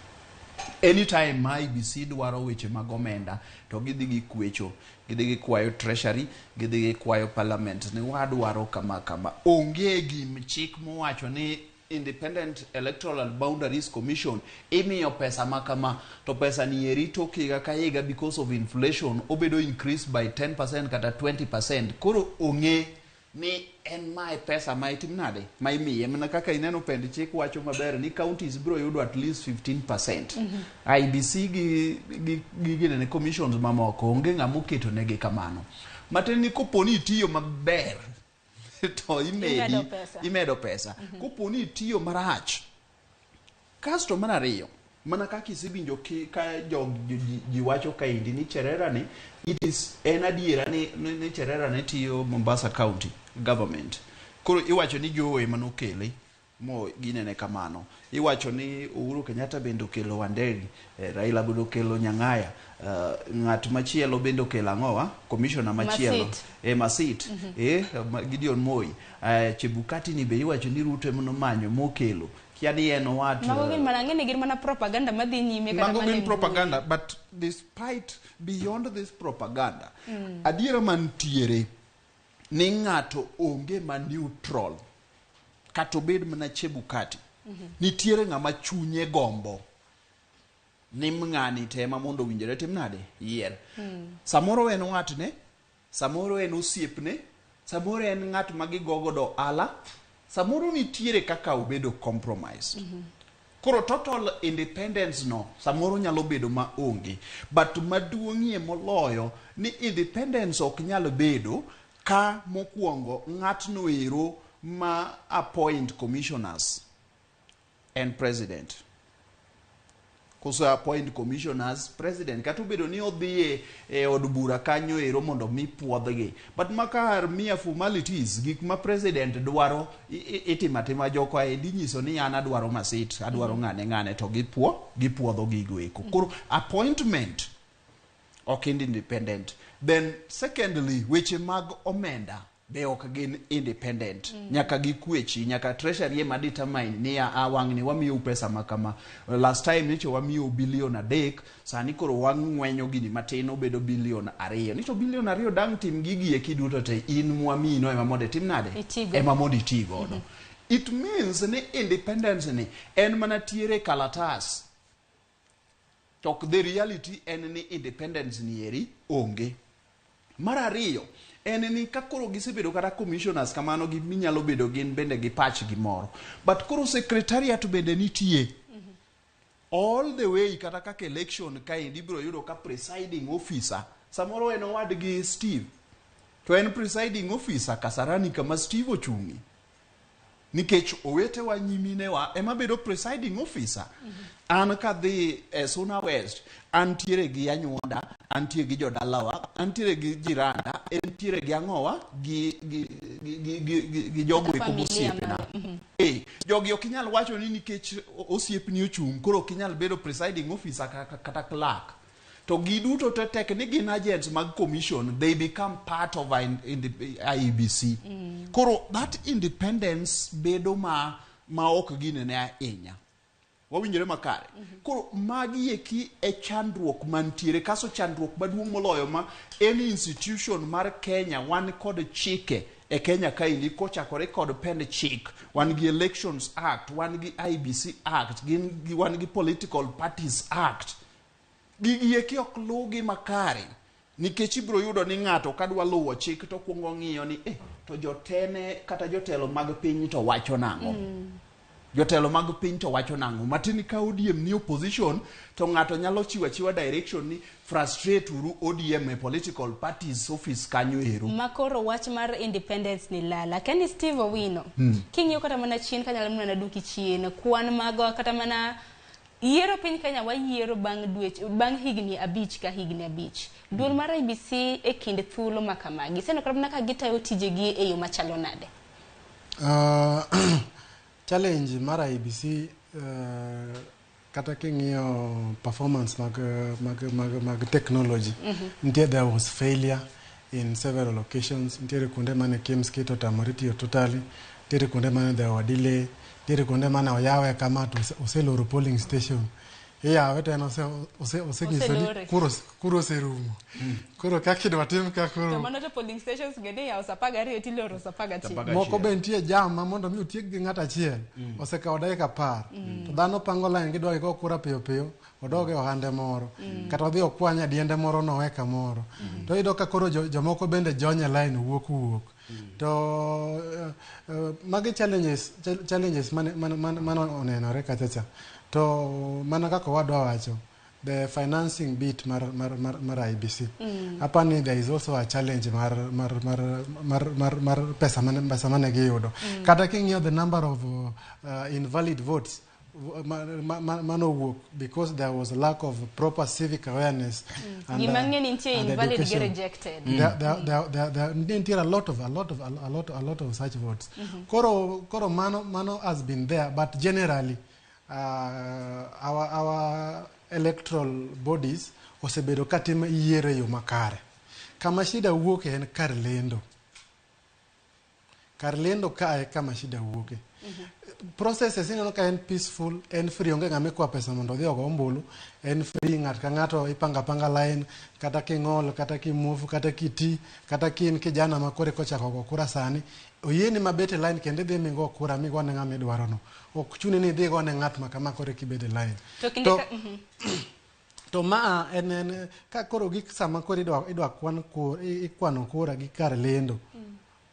Anytime ma IEBC dwaro weche mag omenda to gidhi gikwecho, gidhi gikwayo treasury, gidhi gikwayo parliament ni wadwaro kama kama. Onge gim chik mowacho ni Independent Electoral Boundaries Commission imiyo pesa ma kama to pesa ni eri tok higa ka higa because of inflation obedo increase by 10% kata 20%. Koro ong'e ni en mae pesa ma itim nade ma imiye. Mana kaka ineno pend chik wacho maber ni counties biro yudo at least 15%. IEBC gi ginene commissions mamoko onge ng'ama oketo negi kamano. Matiende ni kopo ni itiyo maber to imedo pesa. Kopo ni itiyo marach. Kasto mar ariyo, Mana kaka isewinjo ka ji wacho kaendi ni Cherera ni it is en adiera ni Cherera ne tiyo Mombasa County government. Koro iwacho ni Joho ema nokele mo ginene kamano. Iwacho ni Uhuru Kenyatta bende okelo Wanderi, Raila bende okelo Nyang'aya, ng'at machielo bende okelo ang'owa, commissioner machielo. Masit. Masit. Gideon Moi. Chebukati ni be iwacho ni Ruto ema nomanyo mokelo. Kia ni en owat. Mago gin mana ng'eni gin mana propaganda madhi nyime kata Mago mana gin e mbui. propaganda, but despite beyond this propaganda, adiera mantiere ni ng'ato onge ma neutral kata obed mana Chebukati. Nitiere ng'ama chunye gombo ni ng'ani to ema mondo owinjore tim nade yier. Samoro en watne, samoro en osiepne, samoro en ng'at ma gigo godo ohala, samoro nitiere kaka obedo compromised. Koro total independence no samoro nyalo bedo ma onge, but maduong'ie moloyo ni independence ok nyal bedo ka mokwongo ng'atno ero ma appoint commissioners en president. Koso appoint commissioners president kata obedo ni odhi e od bura kanyo ero mondo mi puodhgi, but maka mere formalities, gik ma president dwaro itimo atima. Joko aendi nyiso ni an adwaro Masit, adwaro ng'ane ng'ane, to gipuodho gigo eko. Koro appointment ok independent. Then secondly, weche mag omenda be ok gin independent. Nyaka gikwechi, nyaka treasury ema determine ni a wang'ni wamiyou pesa ma kama. Last time nyocha wamiyou bilion 3, sani koro wang'wenyo gini matin obedo bilion 2. Ni to bilion 2 dang' tim gigi eki duto te, in mwamiyino ema mondo itim nade? Itigo. Ema mondo iti godo. It means ni independence ni en mana tiere kalatas. To ok the reality en ni independence ni eri onge. Mar ariyo, en ni ka koro gisebedo kata commissioners kamano, giminyalo bedo gin bende gi pachgi moro. But koro secretariat bende nitie. All the way kata kaka election kaendi ibiro yudo ka presiding officer samoro en owadgi Steve. To en presiding officer Kasarani kama Steve ochung'e. Nikech owetewa nyiminewa ema bedo presiding officer. An kadhi e Suna West, antiere gi anyuonda, antie gi jodalawa, antiere gi jiranda, entiere gi ang'owa, gi jogo eko Familia mosiepena. Jogi ok inyal wacho ni nikech osiepni ochung', koro ok inyal bedo presiding officer kata clerk. To giduto te tek ni gin agents mag commission, they become part of IEBC. Koro that independence bedo ma ok ginene ahinya. Wawinjore makare. Koro magi eki e chandruok mantiere, kaso chandruok maduong' moloyo ma any institution mar Kenya wan kod chike e Kenya kaendi kochakore kod pend chik. Wan gi Elections Act, wan gi IEBC Act, wan gi Political Parties Act. Gigi eki ok luwgi makare. Nikech ibiro yudo ni ng'ato kadwa luwo chik to kuongo ng'iyo ni to jotene kata jotelo mag piny to wacho nang'o. Jotelo mag piny to wacho nang'o. Matin ka ODM ni opposition to ng'ato nyalo chiwo achiwa direction ni frustrate uru ODM e political parties office kanyo ero. Makoro wach mar independence ni lala. Kani Steve Owino, king'iyo kata mana chien kanyalo mana duki chien, kwan mag kata mana yiero piny Kenya wayiero bang' dweche, bang' higni 5 ka higni 5. Duol mar IEBC e kind thuolo ma kamagi, iseneno kata mana ka gitayo tijegi e yo machalo nade? Challenge mar IEBC, kata king'iyo performance mag technology, nitie there was failure in several occasions. Nitiere kuonde mane KIEMS kit otamore tiyo totally, nitiere kuonde mane there were delay, nitiere kuonde mane oyawe kama to oseloro polling station, iyawe to en osenyiso ni Oselore. kuro oserumo. Koro kaka idwa tim ka koro To mano to polling stations bende iyawo sa 12 tiloro sa 11. Moko be nitie jam ma mondo mi otiek gi ng'ato achiel osekawo dakika 10. To dhano pango line gidwa gigo kura piyo piyo, odog e ohande moro, kata odhi okwany adiende moro nowe kamoro. To iyudo ka koro jomoko bende jony e line wuok. To magi challenges mane onenore kacha cha. To mana kaka owadwa wacho, the financing bit mar IEBC. Apani there is also a challenge mar pesa mane giyudo. Kata king'iyo the number of invalid votes Manowuok because there was a lack of proper civic awareness and, Gima ng'e ni nitie and invalid gi education. rejected. There nitie a lot of such votes. Koro mano has been there, but generally our electoral bodies osebedo katimo yiero e yo makare. Kama shida wuoke en kar lendo. Kar lendo kae kama shida wuoke. Processes ineno ka en peaceful, en free, onge ng'ama ikwa pesa mondo odhi ogo ombulu, en free, ng'at ka ng'ato ipanga panga line, kata king'ol, kata kimuofu, kata kiti, kata kin kijana ma kore kochako go kura sani, oyieni mabet e line kendo idhi migo kura migone ng'ama idwaro no. Ok chuni ni idhi gone ng'at ma kama kore kibet e line. To kinde To- ka. To ma en ka koro gik sama koro idwa kwan kura, ikwano kura gi kar lendo.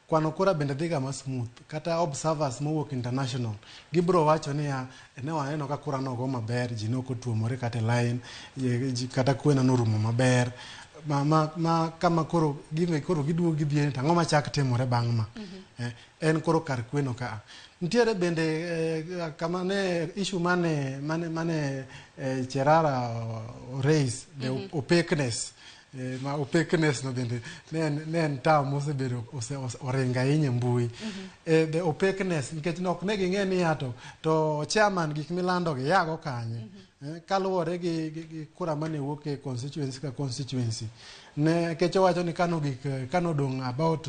Kwano kura bende dhiga ma smooth. Kata observers mowuok international gibiro wacho niya, ne waneno ka kura nogo maber, ji ne ok otuomore kata e line, kata kweno norumo maber. Ma kama koro gime koro giduogo gidhieni to ang'o machak timore bang' ma? En koro kar kweno ka. Nitiere bende kama ne issue mane Cherara raise the opaqueness. Ma opaqueness no bende ne en term mosebedo oringo ahinya e mbui. The opaqueness nikech ok ne ging'e niya to chairman gik milando gi yago kanye. Kaluwore gi kura mane wuok e constituency ka constituency. Ne kech owacho ni kano gik kanodong' about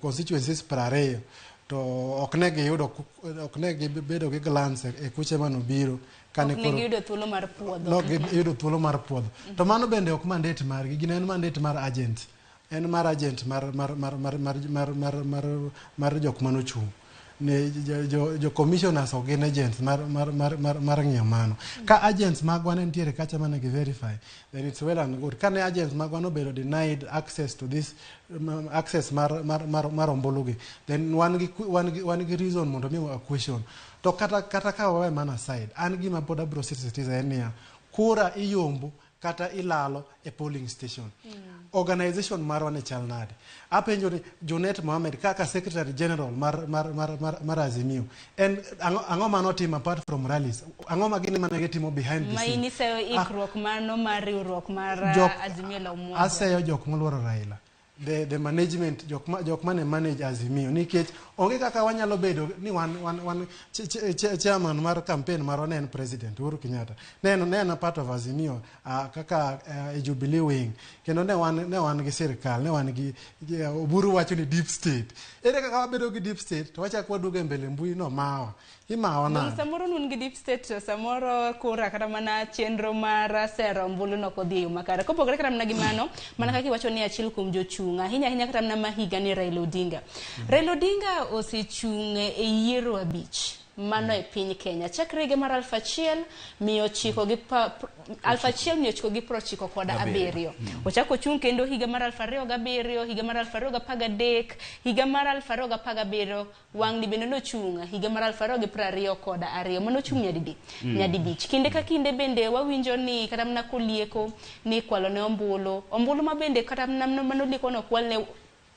constituencies 20 to ok ne giyudo ok ne gibedo gi glance e kuche manobiro kane Ok ne giyudo thuolo mar puodho. No giyudo thuolo mar puodho. To mano bende ok mandate margi, gino en mandate mar agent. En mar agent mar jok manochung'. Ne jo commissioners ok gin agents mar ng'iyo mano. Ka agents magwa ne nitiere kacha mane gi verify, then it's well and good. Ka ne agents magwa nobedo denied access to this access mar ombulu gi, then wan gi reason mondo mi wa question. To kata ka wawe mana aside, an gima pod abiro sisitiza en niya, kura iyombo kata ilalo e polling station. Organization marwa ne chal nade? Apenjo ni Junet Mohamed kaka Secretary General mar Azimio, en ang'o manotimo apart from rallies? Ang'o ma gini mane gitimo behind the Ma scene? in iseyo ikruok mano mar riwruok mar Azimio la Umoja. Aseyo jok moluoro Raila. The management, jok mane manage Azimio, nikech onge kaka wanyalo bedo ni wan chairman mar campaign marwa ne en President Uhuru Kenyatta. Ne en a part of Azimio kaka e Jubilee wing kendo ne wan gi sirikal, ne wan gi Oburu wacho ni deep state. Ere kaka wabedo gi deep state to wachako waduogo e mbele mbui no mawa imawa Dong' nade? Samoro un gi deep state to samoro kura kata mana chenro mar sero ombulu no ok odhi e yo makare. Kopogore kata mana gi mano, mana kaka iwacho ni achiel kuom jochung' ahinya ahinya kata mana ma higa ni Raila Odinga. Raila Odinga osechung' e yiero 5 mano e piny Kenya chakre higa mar 1900 gi 1997. Ochako ochung' kendo higa mar 2007, higa mar 2013, higa mar 2017, wang'ni bende nochung' higa mar 2022. Mano ochung' nyadidi? Nyadibich. Kinde ka kinde bende wawinjo ni kata mana kolieko ni ikwalo ne ombulu, ombulu ma bende kata mana manolieko nokwal ne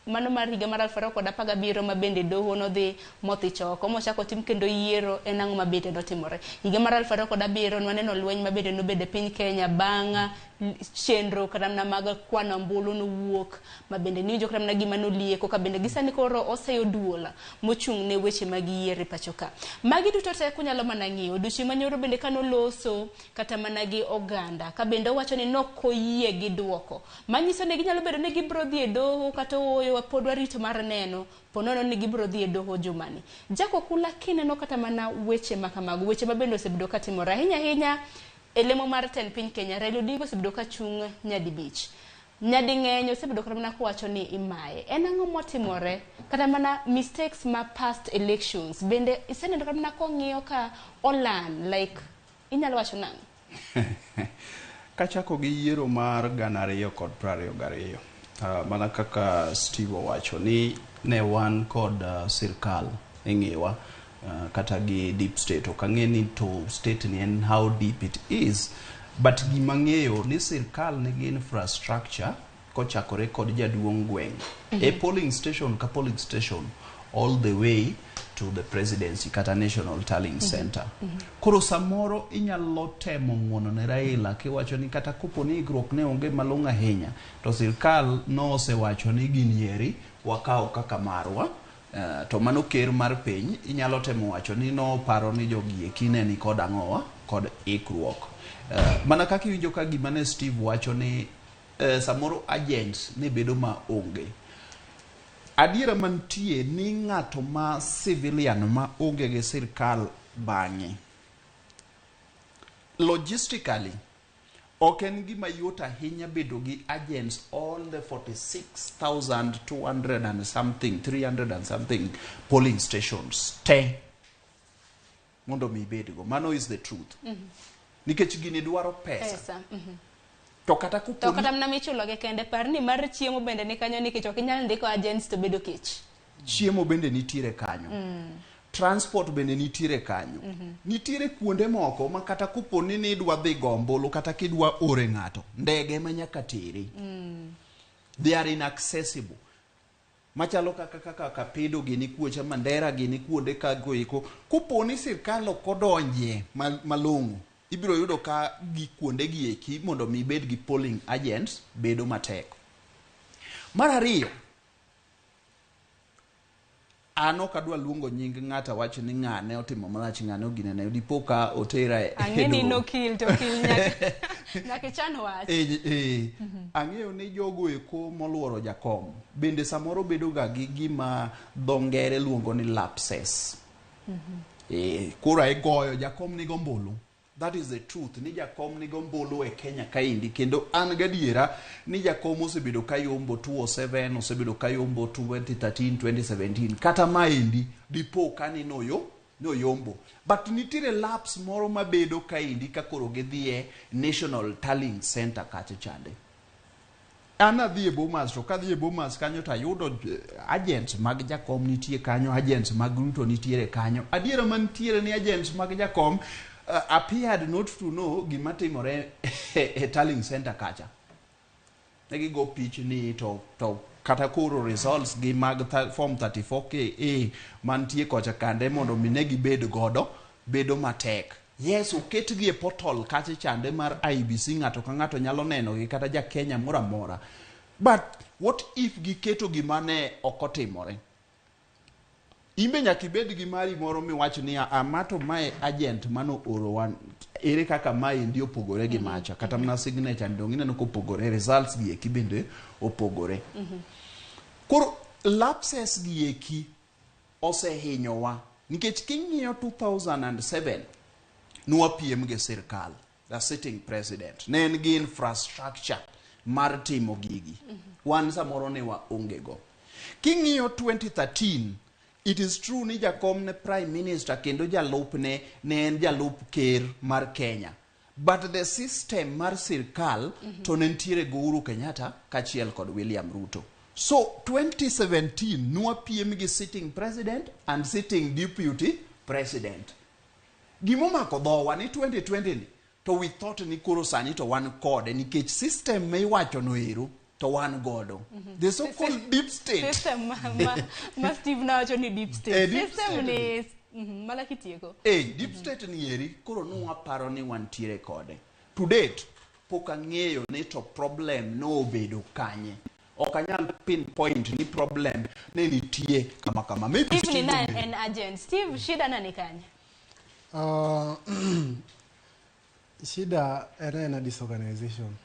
mano mar higa mar 2017 ma bende doho nodhi mothicho oko mochako tim kendo yiero. En ang'o ma bende notimore higa mar 2007? Nwaneno lweny ma bende nobedo e piny Kenya bang' chenro kata mana mag kwano ombulu nowuok ma bende niwinjo kata mana gima nolieko ka bende gisani koro oseyo duol mochung' ne weche mag yiero e pacho ka. Magi duto te kunyalo mana ng'iyo odiochieng' manyoro bende kanoloso kata mana gi oganda ka bende owacho ni nokoyie gi duoko manyiso ni ginyalo bedo ni gibiro dhi e doho kata ooyo. Pod warito mar neno ponono ni gibiro dhi e doho jumani. Jack Okula, kineno kata mana weche ma kamago, weche ma bende osebedo katimore ahinya ahinya e lemo mar tend piny Kenya, Raila Odinga osebedo ka chung' nyadibich, nyading'eny osebedo kata mana kowacho ni imaye. En ang'o motimore? Kata mana mistakes ma past elections bende iseneno kata mana kong'iyo ka olan like inyalo wacho nang'o? Kachako gi yiero mar 2022, mana kaka Steve owacho ni ne wan kod sirkal e ng'iwa kata gi deep state. Ok ang'e ni to state ni en how deep it is, but gima ng'eyo ni sirkal nigi infrastructure kochakore kod jaduong' gweng' e polling station ka polling station all the way to to the presidency kata National Tallying Center. Koro samoro inyalo temo ng'uono ne Raila kiwacho ni kata kopo ni ikruok ne onge malong'o ahinya, to sirkal nosewacho ni gini eri wakawo kaka marwa. To mano ker mar piny inyalo temo wacho ni noparo ni jogi eki ne ni kod ang'owa kod ikruok. Mana kaka iwinjo ka gima ne Steve wacho ni samoro agents ne bedo ma onge. Adiera mantie ni ng'ato ma civilian ma onge gi sirkal bang'e, logistically ok en gima yot ahinya bedo gi agents all the 46,200 and something, 300 and something polling stations te mondo mi ibedgo. Mano is the truth. Nikech gini dwaro pesa. Pesa. To kata kopo To ni kata mana michulo gi kende, par ni mar chiemo bende ni kanyo, nikech ok inyal ndiko agents to bedo kech. Chiemo bende nitiere kanyo. Transport bende nitiere kanyo. Nitiere kuonde moko ma kata kopo ni nidwa dhi go ombulu kata kidwa ore ng'ato, ndege ema nyaka teri. They are inaccessible. Machalo kaka Kapedo gini kuocha, Mandera gini kuonde kago eko. Kopo ni sirkal ok odonje malong'o, ibiro yudo ka gi kuonde gi eki mondo mi ibed gi polling agents bedo matek. Mar ariyo, an ok adwa luongo nying ng'ato awach ni ng'ane otimo marach, ng'ane oginene, dipo ka otera e Ang'e ni doho. Nokil to okil nyaka ichan wach. Ang'eyo ni jogo eko moluoro jakom bende samoro bedo ga gi gima dho ngere luongo ni lapses. Kura igoyo, jakom nigo ombulu. That is the truth, ni jakom nigo ombulu e Kenya kaendi, kendo an gadiera ni jakom osebedo ka yombo 2007, osebedo ka yombo 2013, 2017, kata maendi dipo ka ni noyombo. But nitiere lapse moro mabedo kaendi ka koro gidhiye National Tallying Center kacha chande. An adhi e Bomas, to kadhi e Bomas kanyo to ayudo agents mag jakom nitie kanyo, agents mag Ruto nitiere kanyo. Adiera mantiere ni agents mag jakom appeared not to know gima timore e tallying center kacha. Ne gigo pichni to kata koro results gi mag form 34KA mantie kocha kande mondo mi ne gibed godo bedo matek. Yes, oketgi e portal kacha chande mar IEBC, ng'ato ka ng'ato nyalo nenogi kata ja Kenya moro amora. But what if giketo gima ne ok otimore? Imbe nyaka ibed gi mari moro miwach ni ama to mae agent mano orowa, ere kaka maendi opogore gi macha, kata mana signature dong ineno kopogore, results gi eki bende opogore. Koro lapses gi eki osehinyowa nikech king'iyo 2007 nwapiem gi sirkal, the sitting president ne en gi infrastructure mar timo gigi, wan samoro ne waonge go. King'iyo 2013, it is true ni jakom ne prime minister kendo jalupne ne en jalup ker mar Kenya, but the system mar sirkal to ne nitiere go Uhuru Kenyatta kaachiel kod William Ruto. So 2017 nwapiem gi sitting president and sitting deputy president. Gimomako dhowa ni 2020 ni to we thought ni koro sani to wan kode nikech system ma iwacho no ero to wan godo, the so called deep state. System ma Steve nowacho ni deep state. Deep System state. Ni mana kitieko. Deep state ni eri koro nwaparo ni wantiere kode. To date pok ang'eyo ni to problem nobedo kanye. Ok anyal pinpoint ni problem ne nitie kama kama. Maybe Steve ni Steve na ong'eyo. en agent. Steve, shida na ni kanye? Shida en ena disorganization.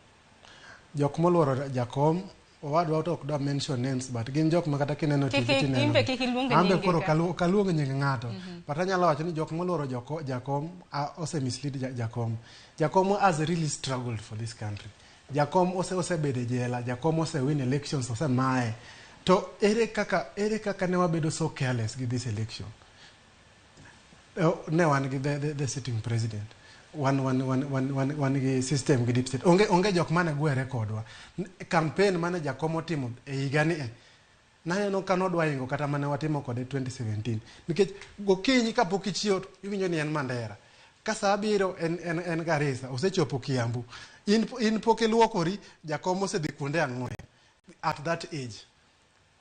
Jok moluoro jakom, owadwa to ok dwa mention names, but gin jok ma kata kineno TV tineno. Imbe kik iluong Ambe nyinge koro ka. ok aluong nying ng'ato. But anyalo wacho ni jok moluoro jakom ose mislead jakom. Jakom has really struggled for this country. Jakom osebedo e jela, jakom ose win elections, osemaye. To ere kaka ne wabedo so careless gi this election? Ne wan gi the sitting president, wan gi system gi deep state, onge jok mane gwere kodwa. Campaign mane jakom otimo e higa ni e naneno ka nodwa hingo kata mane watimo kode 2017, nikech gokinyi kapok ichiewo to iwinjo ni en Mandera ka saa abiriyo en Garissa, osechopo Kiambu, in pok iluokori, jakom osedhi kuonde 4 at that age.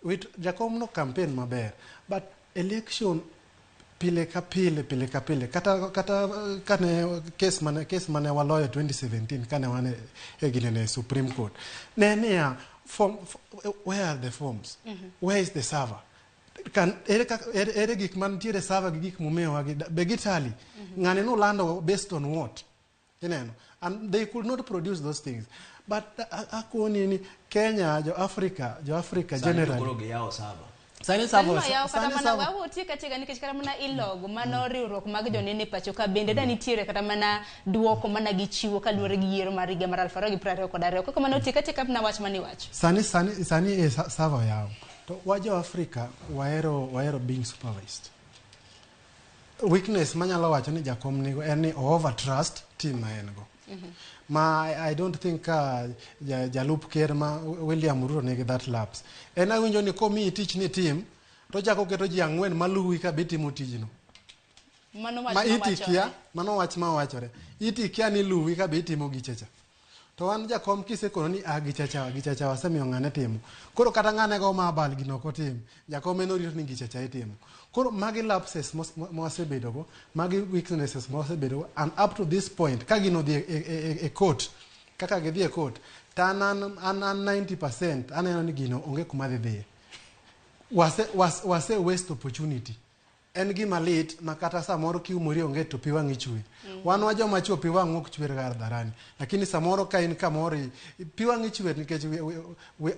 Wit jakom no campaign maber, but election Pile ka pile, pile ka pile, kata kane case mane waloyo 2017, kane wan e ginene Supreme Court, ne niya form, where are the forms? Where is the server? Kan ere, ere gik mantiere server gi gik mumiyowa gi be gitali? Ng'ani nolando based on what? Ineno, and they could not produce those things. But akoni ni Kenya, jo Africa, jo Africa Sani to generally koro giyawo server. Sani Sani server oyaw kata sani mana server wawotie katiega nikech kata mana ilogo mano riwruok mag joneno e pacho ka bende da nitiere kata mana duoko mana gichiwo kaluwore gi yiero mar higa mar 2022. Kaka mano otiek atieka mana wach maniwacho. Sani e server oyaw, to wa jo Africa wahero being supervised. Weakness manyalo wacho ni jakom nigo en ni over trust team ma en go, ma I don't think ka jalup ker ma William Ruto nigi that lapse. En awinjo ni komiyi tich ni tim, to chako keto ji ang'wen maluwi ka be timo tijno. Mano wach ma mawachore. itikia, mano wach ma wachore. Itikia ni luwi ka be itimo gichacha. To wan jakom kisekono ni a gichacha gichacha wasemiyo ng'ane timo. Koro kata ng'ane go ma abal gino ok otim. Jakom en orito ni gichacha itimo. Koro magi lapses mwasebedogo, magi weaknesses mwasebedogo, and up to this point ka gino odhi e court, kaka gidhi e court, to an 90% aneno ni gino onge kuma dhi dhiye. Wase waste opportunity. En gima lit ma kata samoro kiumori onge to pi wang'i chwer. Wan wa joma chuo, pi wang' ok chwer ga hadharani, lakini samoro ka in kamoro pi wang'i chwer nikech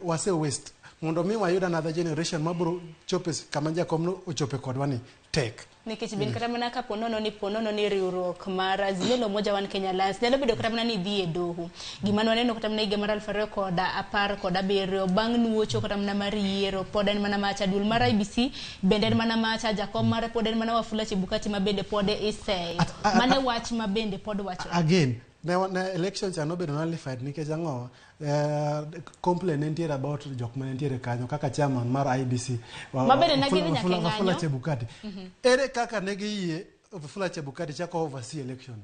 wase waste mondo mi wayud another generation mabiro chope kama jakom no ochope kodwa ni tek. Nikech bin kata mana ka ponono ni riwruok mar Azimio la Umoja One Kenya Alliance nyalo bedo kata mana ni dhi e doho. Gima ne waneno kata mana higa mar 2017 bang' nuocho kata mana mar yiero, pod en mana macha. Duol mar IEBC bende en mana macha. Jakom mare pod en mana Wafula Chebukati, ma bende pod iseyo. Mane wach ma bende pod wachore. Again, ne election cha nobedo nullified nikech ang'o? Complaint ne nitiere about jok mane nitiere kanyo kaka chairman mar IEBC Ma bende ne gidhi nyaka e Wafula ng'anyo. Chebukati. Ere kaka ne giyie Wafula Chebukati chako oversee election?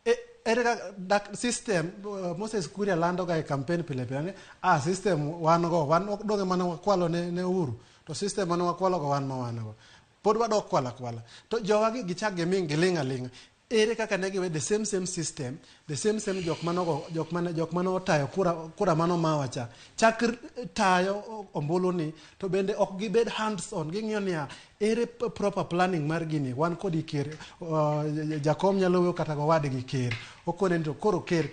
Ere kaka dak system Moses Kuria lando ga e campaign pile pile ni system wan go, wan ok donge mane wakwalo ne Uhuru, to system mane wakwalo go wan ma wan go pod wadok kwala kwala, to jowagi gichak giming giling' aling'a. Ere kaka ne giwe the same same system, the same same jok manogo, jok mane otayo kura mano mawa cha chak tayo ombulu ni, to bende ok gibed hands on, ging'iyo niya ere proper planning mar gini. Wan kodi ker, jakom nyalo wuoyo kata gowadgi ker, okone ni to koro ker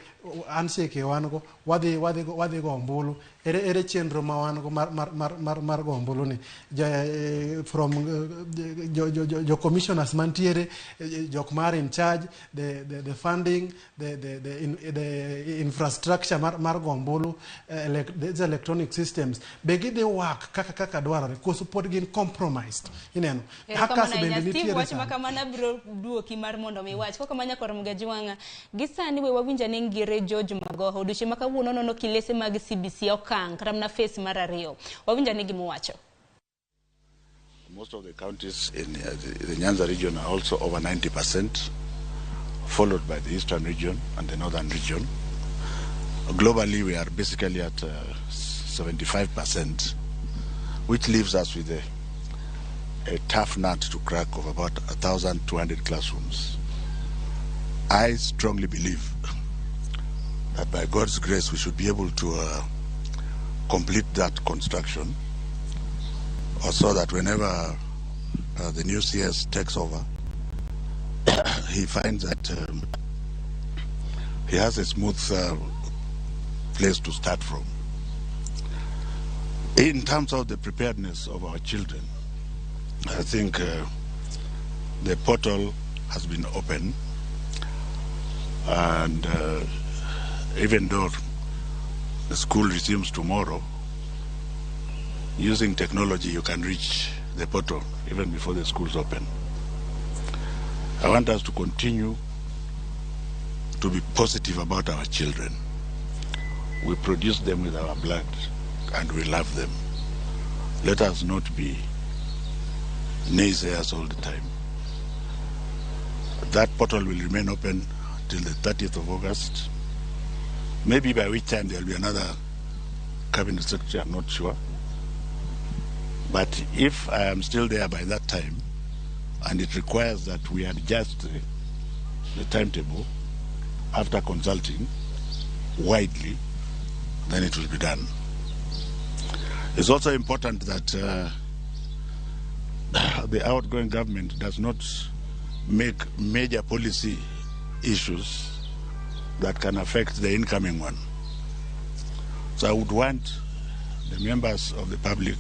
handshake wan go, wadhi go ombulu. Ere chenro ma wan go mar go ombulu ni? From jo commissioners mantiere, jok mar in charge the funding, the infrastructure mar go ombulu, these electronic systems be gidhi work kaka dwarore, koso pod gin compromised? Ineno, hackers Erokamano ahinya bende Steve. nitiere Wach sani. ma kamano biro duoki mar mondo mi wach koko manya kor Mgajwang'a. Gi sani we wawinj ane ngire George Magoha odiochieng' ma kawuono nono kilese mag CBC okang' kata mana phase mar ariyo. Wawinj ane gimowacho. Most of the counties in the Nyanza region are also over 90%, followed by the Eastern region and the Northern region. Globally, we are basically at 75%, which leaves us with a tough nut to crack of about 1,200 classrooms. I strongly believe that by God's grace, we should be able to complete that construction, or so that whenever the new CS takes over, he finds that he has a smooth place to start from. In terms of the preparedness of our children, I think the portal has been open, and even though the school resumes tomorrow, using technology you can reach the portal even before the schools open. I want us to continue to be positive about our children. We produce them with our blood and we love them. Let us not be naysayers all the time. That portal will remain open till the 30th of August. Maybe by which time there will be another cabinet secretary, I'm not sure. But if I am still there by that time, and it requires that we adjust the timetable after consulting widely, then it will be done. It's also important that the outgoing government does not make major policy issues that can affect the incoming one. So I would want the members of the public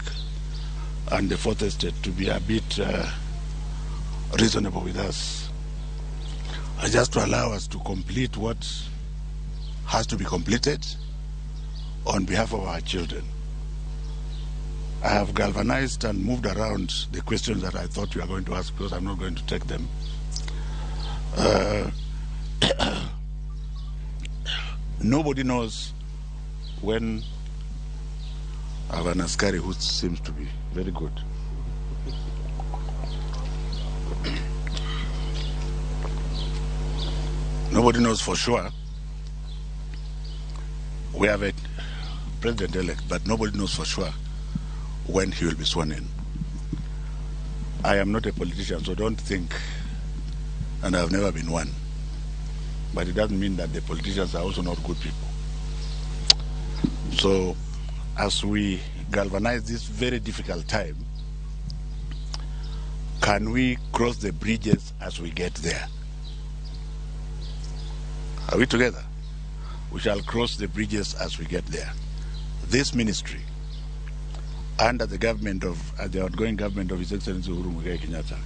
and the fourth estate to be a bit reasonable with us, just to allow us to complete what has to be completed on behalf of our children. I have galvanized and moved around the questions that I thought you were going to ask, because I'm not going to take them. Nobody knows when I have an askari who seems to be very good. Nobody knows for sure. We have a president-elect, but nobody knows for sure when he will be sworn in. I am not a politician, so don't think, and I've never been one. But it doesn't mean that the politicians are also not good people. So as we galvanize this very difficult time, can we cross the bridges as we get there? Are we together? We shall cross the bridges as we get there. This ministry, under the government of the outgoing government of His Excellency Uhuru Muigai Kenyatta,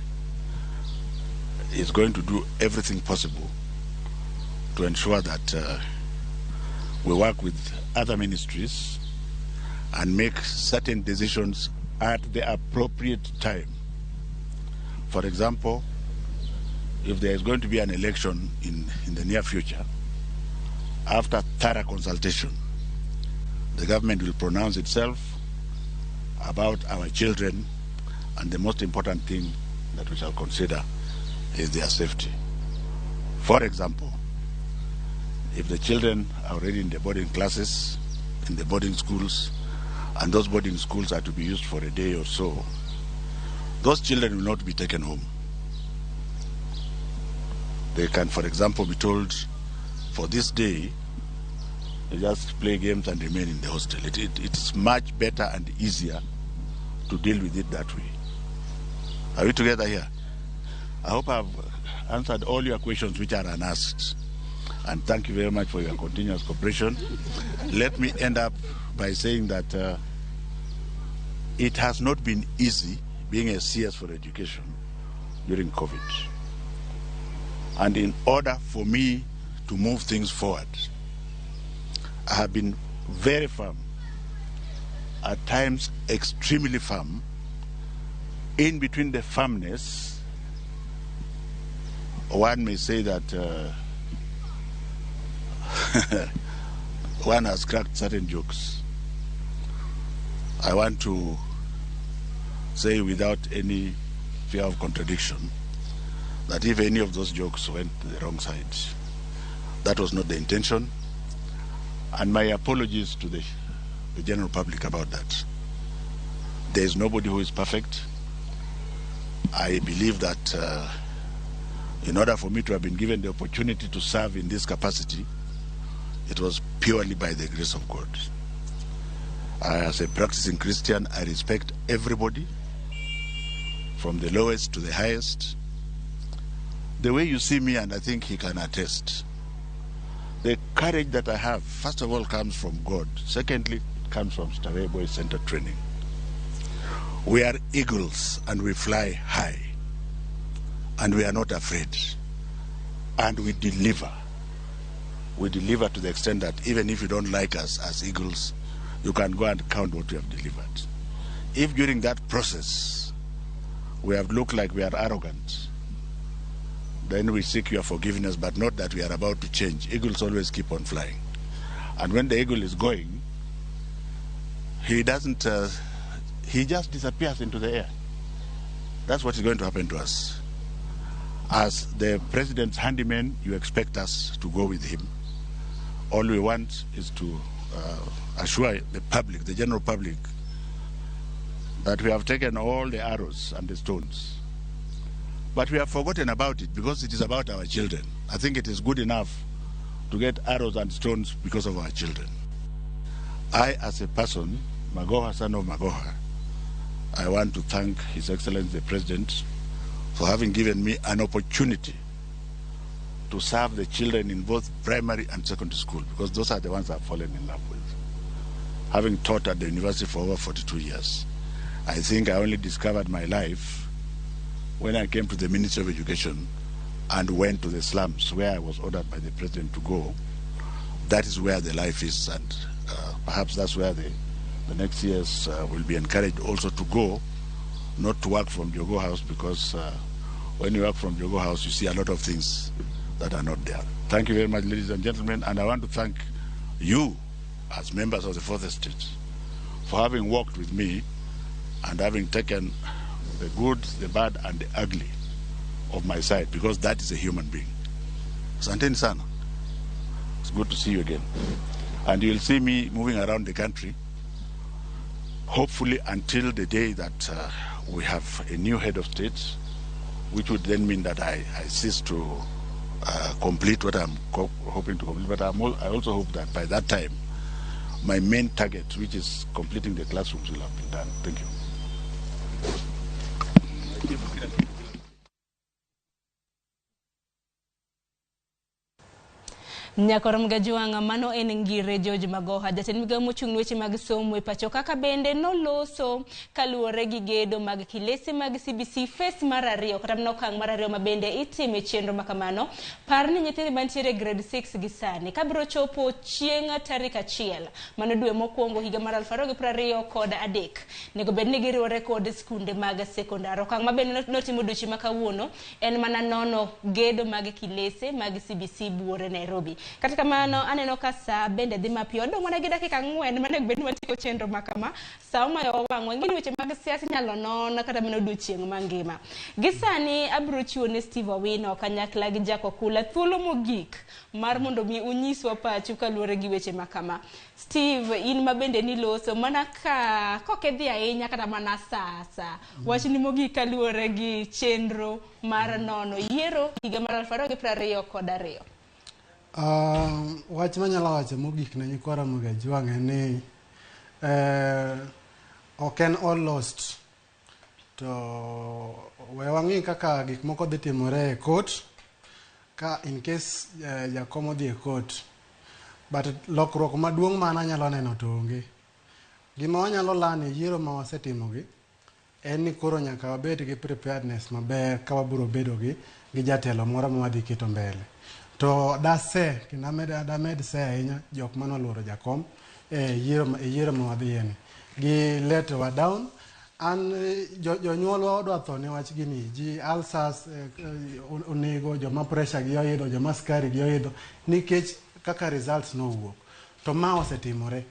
is going to do everything possible to ensure that we work with other ministries and make certain decisions at the appropriate time. For example, if there is going to be an election in the near future, after thorough consultation, the government will pronounce itself about our children, and the most important thing that we shall consider is their safety. For example, if the children are already in the boarding classes, in the boarding schools, and those boarding schools are to be used for a day or so, those children will not be taken home. They can, for example, be told, for this day, they just play games and remain in the hostel. It's much better and easier to deal with it that way. Are we together here? I hope I've answered all your questions which are unasked. And thank you very much for your continuous cooperation. Let me end up by saying that it has not been easy being a CS for education during COVID. And in order for me to move things forward, I have been very firm, at times extremely firm. In between the firmness, one may say that one has cracked certain jokes. I want to say without any fear of contradiction that if any of those jokes went to the wrong side, that was not the intention. And my apologies to the general public about that. There is nobody who is perfect. I believe that in order for me to have been given the opportunity to serve in this capacity, it was purely by the grace of God. As a practicing Christian, I respect everybody, from the lowest to the highest. The way you see me, and I think he can attest, the courage that I have, first of all, comes from God. Secondly, it comes from Starehe Boys Center training. We are eagles and we fly high. And we are not afraid. And we deliver. We deliver to the extent that even if you don't like us as eagles, you can go and count what we have delivered. If during that process we have looked like we are arrogant, then we seek your forgiveness, but not that we are about to change. Eagles always keep on flying. And when the eagle is going, he doesn't, he just disappears into the air. That's what is going to happen to us. As the president's handyman, you expect us to go with him. All we want is to assure the public, the general public, that we have taken all the arrows and the stones. But we have forgotten about it because it is about our children. I think it is good enough to get arrows and stones because of our children. I, as a person, Magoha, son of Magoha, I want to thank His Excellency the President for having given me an opportunity to serve the children in both primary and secondary school, because those are the ones I've fallen in love with. Having taught at the university for over 42 years, I think I only discovered my life when I came to the Ministry of Education and went to the slums where I was ordered by the president to go. That is where the life is, and perhaps that's where the next years will be encouraged also to go, not to work from Jogoo House, because when you work from Jogoo House, you see a lot of things that are not there. Thank you very much, ladies and gentlemen, and I want to thank you as members of the Fourth Estate for having worked with me and having taken the good, the bad, and the ugly of my side, because that is a human being. Asanteni sana. It's good to see you again. And you'll see me moving around the country, hopefully until the day that we have a new head of state, which would then mean that I cease to complete what I'm hoping to complete. But I also hope that by that time, my main target, which is completing the classrooms, will have been done. Thank you. Nyakoro Mgajuanga mano en Ngire George Magoha jatend migawo mochung' ne weche mag somo e pacho kaka bende noloso kaluwore gi gedo mag kilese mag CBC phase mar 2 kata mana okang' mar 2 ma bende itime chenro makamano. Par ni nyithindo mantiere grade 6 gi sani kabiro chopo chieng' tarik 1 mano dwe mokwongo higa mar 2023 nego bed ni giriwore kod skunde mag sekondar. Okang' ma bende notimo odiochieng' ma kawuono en mana nono gedo mag kilese mag CBC Buore Nairobi. Kata kamano aneno ka saa bende dhi mapiyo, odong' mana gi dakika 4 manego bed ni watieko chenro makama. Saa omayo wang'wa, ing'e ni weche mag siasa inyalo non kata mana odiochieng' mangima. Gi sani abiro chiwo ne Steve Owino kanyakla gi Jack Okula thuolo mogik mar mondo mi unyiswa pachu kaluwore gi weche makama. Steve, in ma bende niloso mana ka kokedhi ahinya kata mana sasa, wachni mogik kaluwore gi chenro mar nono yiero higa mar 2022. Wach manyalo wacho mogik ne nyikwa Ramogi Ajwang' en ni ok en all lost, to we wang'i kaka gik moko dhi timore e court ka in case jakom odhi e court, but lokruok maduong' ma an anyalo neno to onge. Gima wanyalo lano e yiero ma wasetimogi en ni koro nyaka wabed gi preparedness maber ka wabiro bedo gi jatelo moro ma wadhi keto mbele. To dase kendo damed se ahinya jok manoluoro jakom e yiero ma wadhiyeni gi let wa down. An jonyuolwa odwa tho ne wach gini, ji ulcers onego, joma pressure gi oidho, joma sukari gi oidho, nikech kaka results nowuok. To ma osetimore,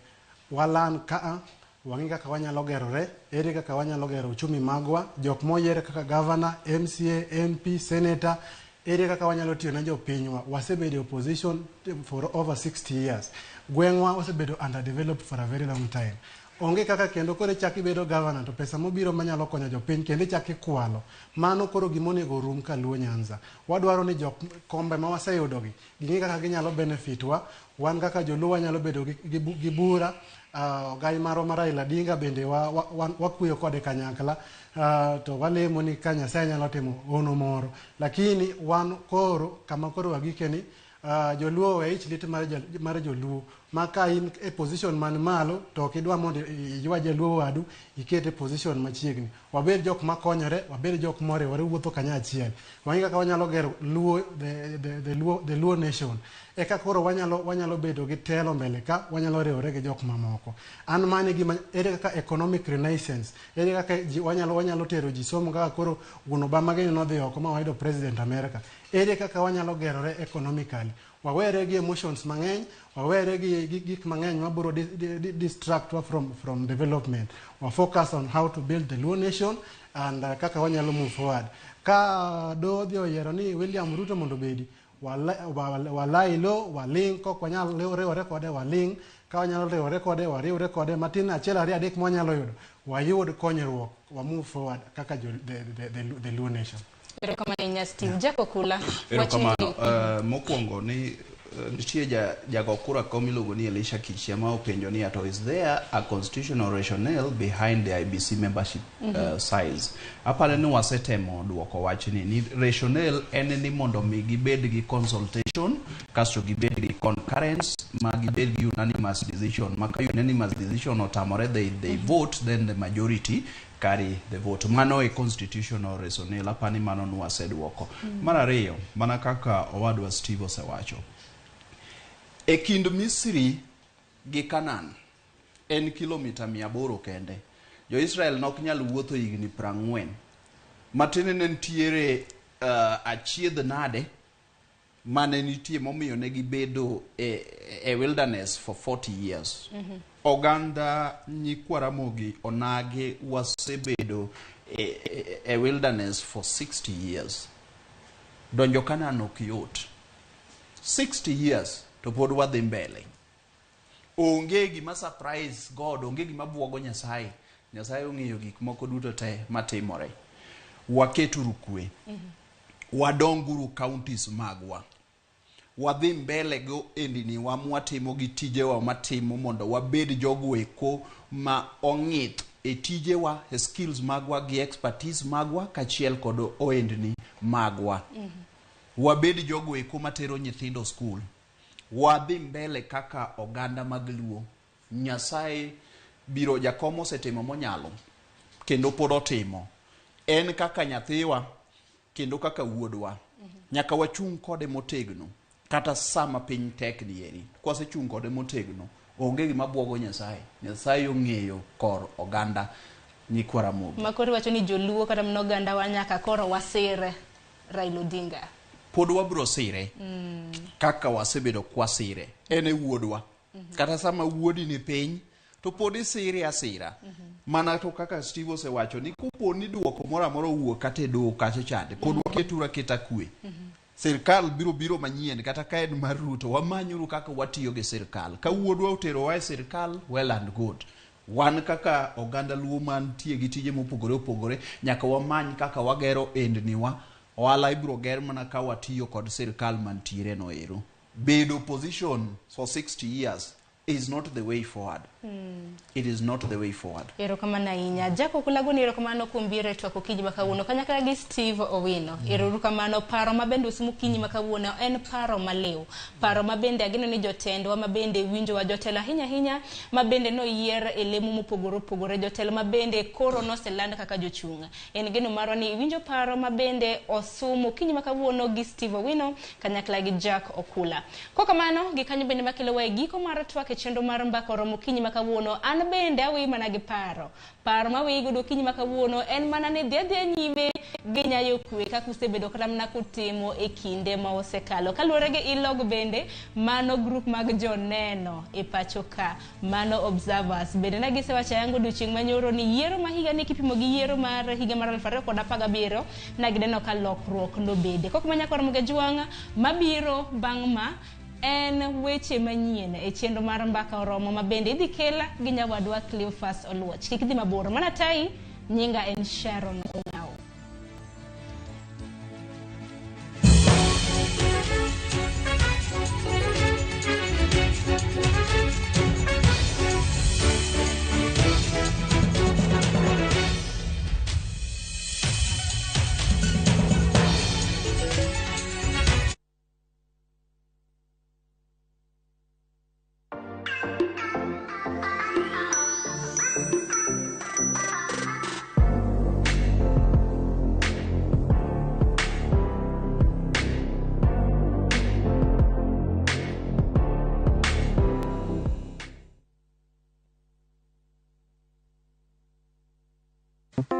walan kaa, wang'i kaka wanyalo gerore, ere kaka wanyalo gero uchumi magwa, jok moyier kaka governor, MCA, MP, senator, ere kaka wanyalo tiyo ne jopinywa. Wasebedo opposition for over 60 years. Gweng'wa osebedo underdeveloped for a very long time. Onge kaka kendo koro ichak ibedo governor to pesa mobiro manyalo konyo jopiny kendo ichak ikwalo. Mano koro gimonego rum ka Luo Nyanza. Wadwaro ni jok kombe ma waseyudogi ging'e kaka ginyalo benefit wa. Wan kaka joluo wanyalo bedo gi bura. Ogai marwa mar Raila Odinga bende wakweyo kode kanyakla, to walemo ni ka Nyasaye nyalo timo hono moro. Lakini wan koro kama koro wagike ni joluo owe ich lit mar joluo ma ka in e position man malo to ok idwa mondo iywa jaluo wadu iket e position machiegni. Wabed jok makonyore, wabed jok moriwore wuotho kanyachiel. Wang'i kaka wanyalo gero Luo, the Luo nation. Eka koro wanyalo bedo gi telo mbele ka wanyalo riwore gi jok mamoko. An mane gima ere kaka economic renaissance, ere kaka ji wanyalo tero ji somo kaka koro wuon Obama gini nodhi oko ma wayudo president America. Ere kaka wanyalo gerore economically. Wawere gi emotions mang'eny, wawere gi gik mang'eny mabiro distract wa from development. Wa focus on how to build the Luo nation and kaka wanyalo move forward. Ka do odhi oyiero ni William Ruto mondo obedi, walai lo, waling, kok wanyal riwore kode waling, ka wanyalo riwore kode wariwre kode matin 1 2 3 mwanyalo yudo, wayud konyruok, wa move forward kaka the Luo nation. Erokamano ahinya Steve. Jack Okula. Erokamano. Mokwongo ni nitie jago kura kom miluongo ni Elisha Kichia ma openjo ni ato is there a constitutional rationale behind the IEBC membership size? Aparo ni wasetemo duoko wachni ni rationale en ni mondo mi gibed gi consultation, kasto gibed gi concurrence, ma gibed gi unanimous decision, ma ka unanimous decision otamore they vote, then the majority carry the vote. Mano e constitutional rationale. Apani mano nwaseduoko. Mar ariyo, mana kaka owadwa Steve osewacho, e kind Misri gi Canaan en kilomita 800 kende. Jo-Israel nok nyal wuotho higni 40. Matin ne nitiere achiedh nade mane nitie momiyo ne gibedo e wilderness for 40 years. Oganda nyikwa Ramogi onagi wasebedo e wilderness for 60 years. Donjo Canaan ok yot. 60 years to pod wadhi mbele. Onge gima surprise God, onge gima buogo Nyasaye. Nyasaye ong'eyo gik moko duto te matimore. Waketuru kwe. Wadonguru counties magwa. Wadhi mbele go endini wa mwatimo gi tijewa matimo mondo wabed jogo eko ma ong'ith e tijewa, e skills magwa gi expertise magwa kachiel kod oendni magwa. Wabed jogo eko matero nyithindo skul. Wadhi mbele kaka oganda mag Luo. Nyasaye biro. Jakom osetimo monyalo kendo pod otimo. En kaka nyathiwa kendo kaka wuodwa. Nyaka wachung' kode motegno kata sama piny tek ni eri. Kwasechung' kode motegno, onge gima buogo Nyasaye. Nyasaye ong'eyo kor oganda nyikwa Ramogi. Makoro wacho ni joluo kata mana oganda wa nyaka koro wasir Raila Odinga. Pod wabro sire kaka wasebedo kwasire. En e wuodwa. Kata sama wuodi ni piny to pod isire asira. Mana to kaka Steve osewacho ni kopo ni duoko moro amora owuok kata e doho kacha chande, pod waketuru aketa kwe. Sirkal biro biro manyien kata ka en mar Ruto, wamanyuru kaka watiyo gi sirkal. Ka wuodwa oterowa e sirkal, well and good. Wan kaka oganda Luo mantie gi tije mopogore opogore, nyaka wamany kaka wagero endniwa. Ohala ibiro ger mana ka watiyo kod sirkal mantiere no ero. Bedo opposition for 60 years is not the way forward. It is not the way forward. Erokamano ahinya. Jack Okula, goni erokamano kuom biro e twak okinyi ma kawuono kanyakla gi Steve Owino. Ero kamano. Paro ma bende usumo okinyi ma kawuono en paro maliw. Paro ma bende ageno ni jotendwa ma bende winjowa, jotelo ahinya ahinya ma bende noyier e lemo mopogore opogore, jotelo ma bende koro noseland kaka jochung'. En geno marwa ni iwinjo paro ma bende osumo okinyi ma kawuono gi Steve Owino kanyakla gi Jack Okula. Kokamano, gikanyo bende makelowa e giko mar twak e chenro mar mbaka oromo okinyi ma kawuono. An bende aweyi mana gi paro. Paro maweyi godo okinyi ma kawuono en mana ni dhi adhiya nyime gi nyayo kwe kaka usebedo kata mana kutimo e kinde ma osekalo. Kaluwore gi ilog bende, mano group mag joneno e pacho ka, mano observers. Bende ne gisewacho ayango odiochieng' manyoro ni yiero ma higa ni kipimo gi yiero mar higa mar 2017 ne gineno ka lokruok nobede. Kok ma nyakwar Mugajwang' mabiro bang' ma en weche manyien e chenro mar mbaka oromo ma bende idhi kela gi nyawadwa Cleophas Oluoch. Kik idhi mabor. Mana tai, nyinga en Sharon Ong'awo.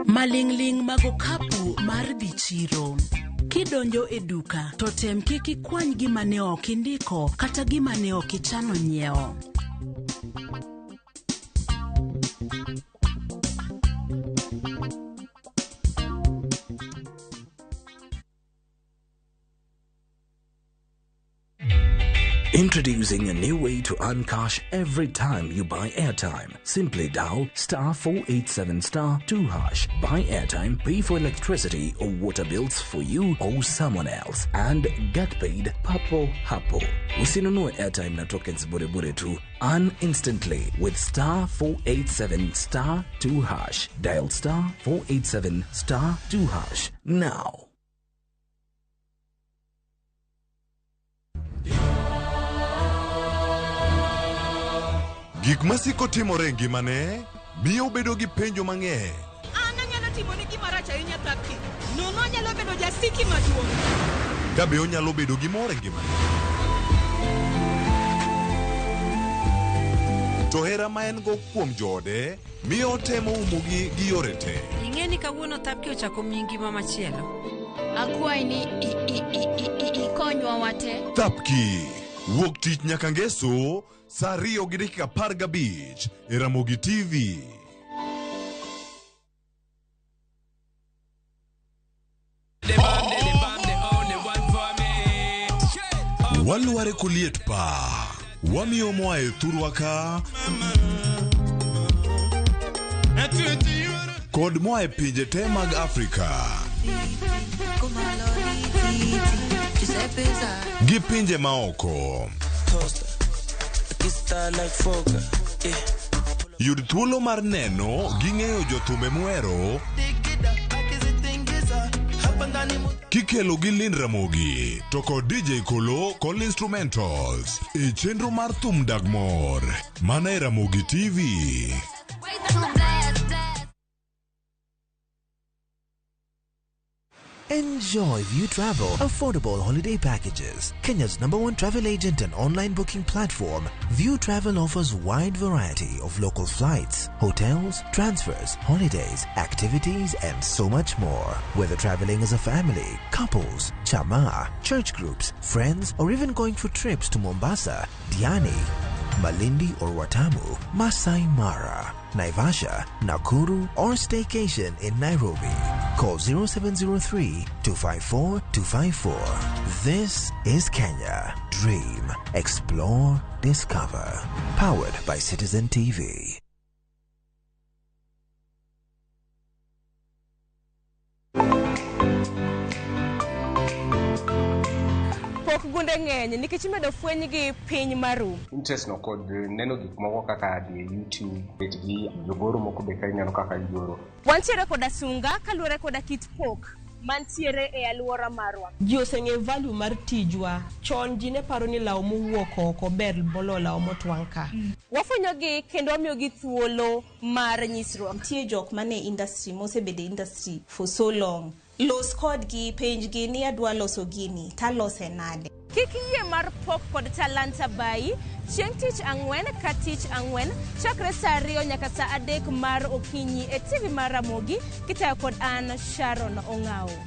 Maling'ling' mag okapu mar dhi chiro. Kidonjo e duka to tem kik ikwany gima ne ok indiko kata gima ne ok ichano nyiewo. Introducing a new way to earn cash every time you buy airtime. Simply dial star 487 star 2 hash. Buy airtime, pay for electricity or water bills for you or someone else, and get paid papo hapo. Usinunue airtime na tokens bure bure tu. Earn instantly with star 487 star 2 hash. Dial star 487 star 2 hash now. Gik masiko timore e ngimane miyo obedo gi penjo mang'eny. An anyalo timoni gima rach ahinya Thapki. Nono anyalo bedo jasiki maduong'. Ka be onyalo bedo gi mor e ngimane. To hera ma en go kuom joode miyo otemo umogi gi yore te. Ing'e ni kawuono Thapki ochako miyi ngima machielo. Akwayi ni ikonywa wate. Thapki wuok tich nyaka ngeso saa 2:15 e Ramogi TV. Walware koliet pa wamiyo moa e thurwa ka kod moa e pinje te mag Afrika gi pinje maoko. Yud thuolo mar neno gi ng'eyo jothumbe muhero kikelo gi Lynn Ramogi to kod DJ Kolo kod instrumentals e chenro mar thum dag mor mana e Ramogi TV. Enjoy View Travel affordable holiday packages. Kenya's #1 travel agent and online booking platform, View Travel offers wide variety of local flights, hotels, transfers, holidays, activities, and so much more. Whether traveling as a family, couples, chama, church groups, friends, or even going for trips to Mombasa, Diani, Malindi or Watamu, Masai Mara, Naivasha, Nakuru, or staycation in Nairobi. Call 0703 254 254. This is Kenya. Dream, explore, discover. Powered by Citizen TV. Pok gunde ng'eny nikech imedo fweny gi piny maru. Interest no kod neno gik moko kaka dhi e YouTube, bet gi jogoro moko be ka ineno kaka gigoro. Wantiere koda sunga kaluwore koda kit pok mantiere e alwora marwa. Ji oseng'eyo value mar tijwa. Chon ji ne paro ni law mowuok oko ber moloyo law motwang' ka. Wafwenyogi kendo wamiyogi thuolo mar nyisruok. Nitie jok mane industry mosebedo e industry for so long. Los kodgi, penjgi ni adwa loso gini, talose nade. Kik iyie mar pok kod talanta bayi chieng' tich ang'wen ka tich ang'wen chakre saa 2 nyaka saa 3 mar okinyi e TV mar Ramogi kitayo kod an Sharon Ong'awo.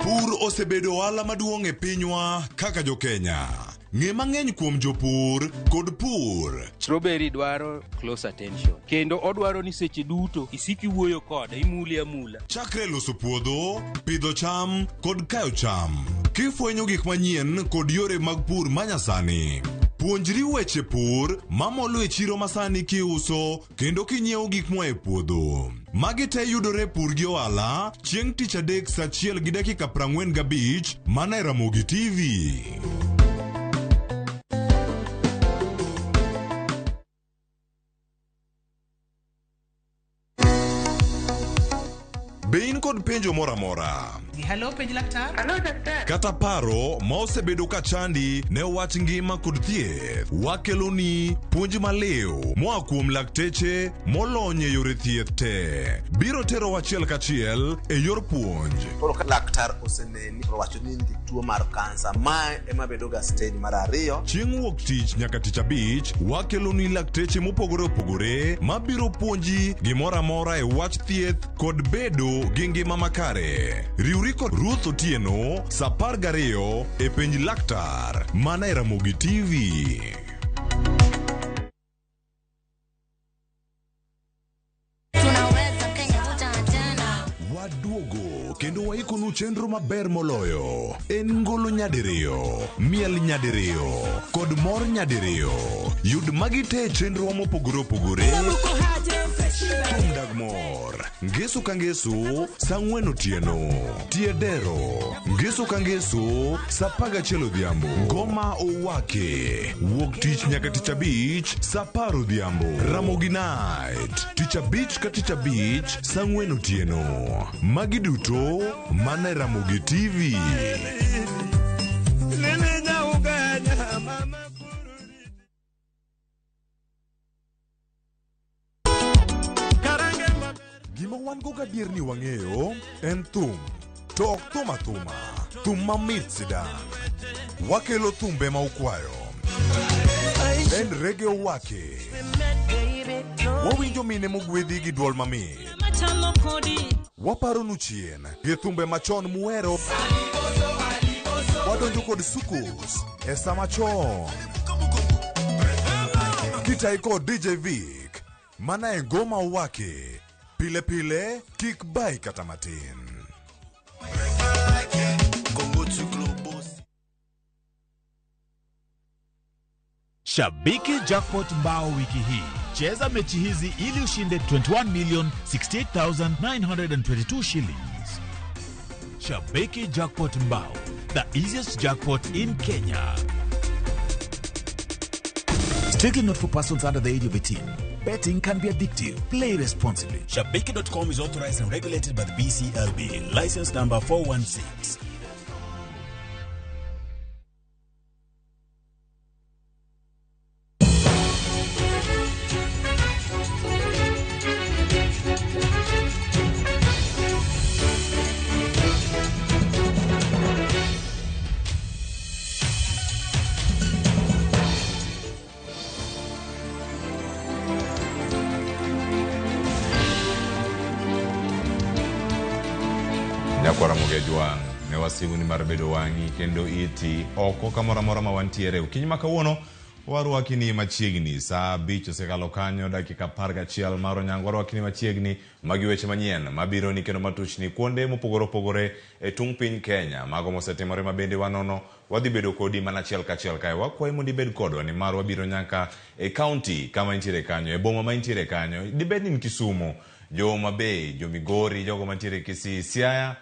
Pur osebedo ohala maduong' e pinywa kaka jo-Kenya. Ng'e mang'eny kuom jopur kod pur. Strawberry dwaro close attention. Kendo odwaro ni seche duto isik iwuoyo kode, imule amula. Chakre loso puodho, pidho cham kod kayo cham. Kifwenyo gik manyien kod yore mag pur manyasani. Puonjri weche pur mamolo e chiro masani kiuso kendo kinyiewo gik moa e puodho. Magi te yudore pur gi ohala chieng' tich adek saa 1:45 mana e Ramogi TV. Be in kod penjo moro amora? Hello, penj laktar. Hello, daktari. Kata paro ma osebedo ka chandi ne wach ngima kod thieth, wakeloni puonj maliw moa kuom lakteche molony e yore thieth te. Biro tero achiel kachiel e yor puonj. Koro ka laktar oseneni to owacho ni in gi tuo mar kansa, mae ema bedo ga stage mar ariyo. Chieng' wuok tich nyaka tich abich, wakeloni lakteche mopogore opogore mabiro puonji gimoro amora e wach thieth kod bedo gi ngima makare. Riwri kod Ruth Otieno saa 12 e penj laktar mana e Ramogi TV. Waduogo kendo waikonu chenro maber moloyo. En ngolo nyadiriyo, miel nyadiriyo, kod mor nyadiriyo. Yud magi te e chenrowa mopogore opogore. Thum dag mor. Ngeso ka ngeso, saa ang'wen otieno. Tie dero. Ngeso ka ngeso, saa 11 odhiambo. Ngoma owake. Wuok tich nyaka tich abich, saa 10 odhiambo. Ramogi Night. Tich abich ka tich abich, saa 4 otieno. Magi duto, mana e Ramogi TV. Gima wan go gadier ni wang'eyo en thum. To ok thum athuma, thum mamit sidang'. Wakelo thumbe ma ukwayo. En reggae owake. Wawinjo mine mogwedhi gi duol mamit. Waparonu chien gi thumbe machon muhero. Wadonjo kod sukus e sama chon. Kitai kod DJ Vic, mana e ngoma owake. Pile pile, kik bai kata matin. Shabiki Jackpot mbao wiki hii. Cheza mechi hizi ili ushinde 21,068,922 shillings. Shabiki Jackpot mbao, the easiest jackpot in Kenya. Strictly not for persons under the age of 18. Betting can be addictive. Play responsibly. Shabiki.com is authorized and regulated by the BCLB. License number 416. Nyakwara Mogejwang' ne wasigu ni mar bedo wang'i kendo iti oko kamoro amora ma wantiere. Okinyi ma kawuono warwaki ni machiegni saa 5 osekalo kanyo dakika 11 mar onyango. Warwaki ni machiegni magi weche manyien mabiro ni kendo matuchni kuonde mopogore opogore e tung' piny Kenya. Mago mosetimore ma bende wanono wadhi bedo kodi mana achiel kachiel kae. Wakwayi mondo ibed kodwa nimar wabiro nyaka e county kama intiere kanyo, e boma ma intiere kanyo. Dibed ni in Kisumu, jo Homa Bay, jo Migori, jogo mantiere Kisii, Siaya,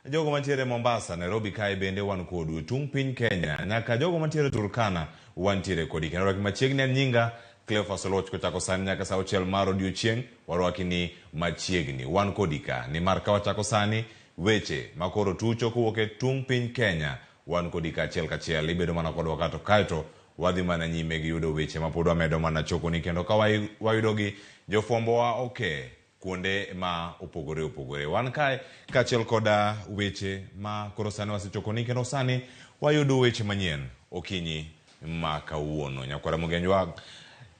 jogo mantiere Mombasa, Nairobi kae bende wan kodu, tung' piny Kenya, nyaka jogo mantiere Turkana wantiere kodi. Kendo rwaki machiegni en nyinga Cleophas Oluoch kochako sani nyaka saa 6 mar odiochieng' warwaki ni machiegni. Wan kodi ka nimar ka wachako sani weche makoro tucho kowuok e tung' piny Kenya wan kodi ka achiel kachiel. Ibedo mana kodwa kato kaeto wadhi mana nyime gi yudo weche mapod wamedo mana chokoni kendo ka wayudogi jofwambowa oke kuonde ma opogore opogore. Wan kae kaachiel koda weche ma koro sani wasechokoni kendo sani wayudo weche manyien okinyi ma kawuono. Nyakwara Mugenjwa,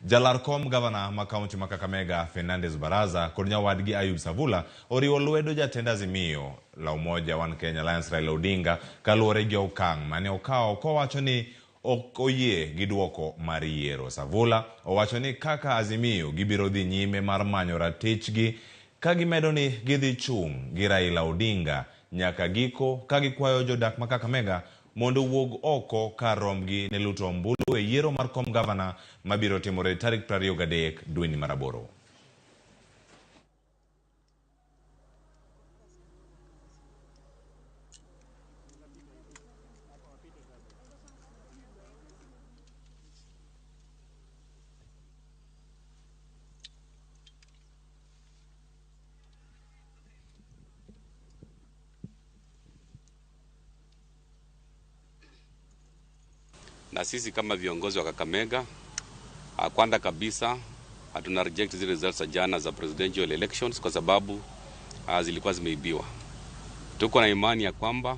jalar kom gavana ma kaunti ma Kakamega Fernandez Baraza kod nyawadgi Ayub Savula oriwo lwedo jatend Azimio la Umoja One Kenya Alliance Raila Odinga kaluwore gi okang' mane okawo kowacho ni ok oyie gi duoko mar yiero. Savula owacho ni kaka Azimio gibiro dhi nyime mar manyo ratichgi ka gimedo ni gidhi chung' gi Raila Odinga nyaka giko ka gikwayo jodak ma Kakamega mondo owuog oko kar romgi ne luto ombulu e yiero mar kom gavana mabiro timore tarik 23 dweni mar 8. Na sisi kama viongozi wa Kakamega, kwanza kabisa hatuna reject zile results za jana za presidential elections kwa sababu zilikuwa zimeibiwa. Tuko na imani ya kwamba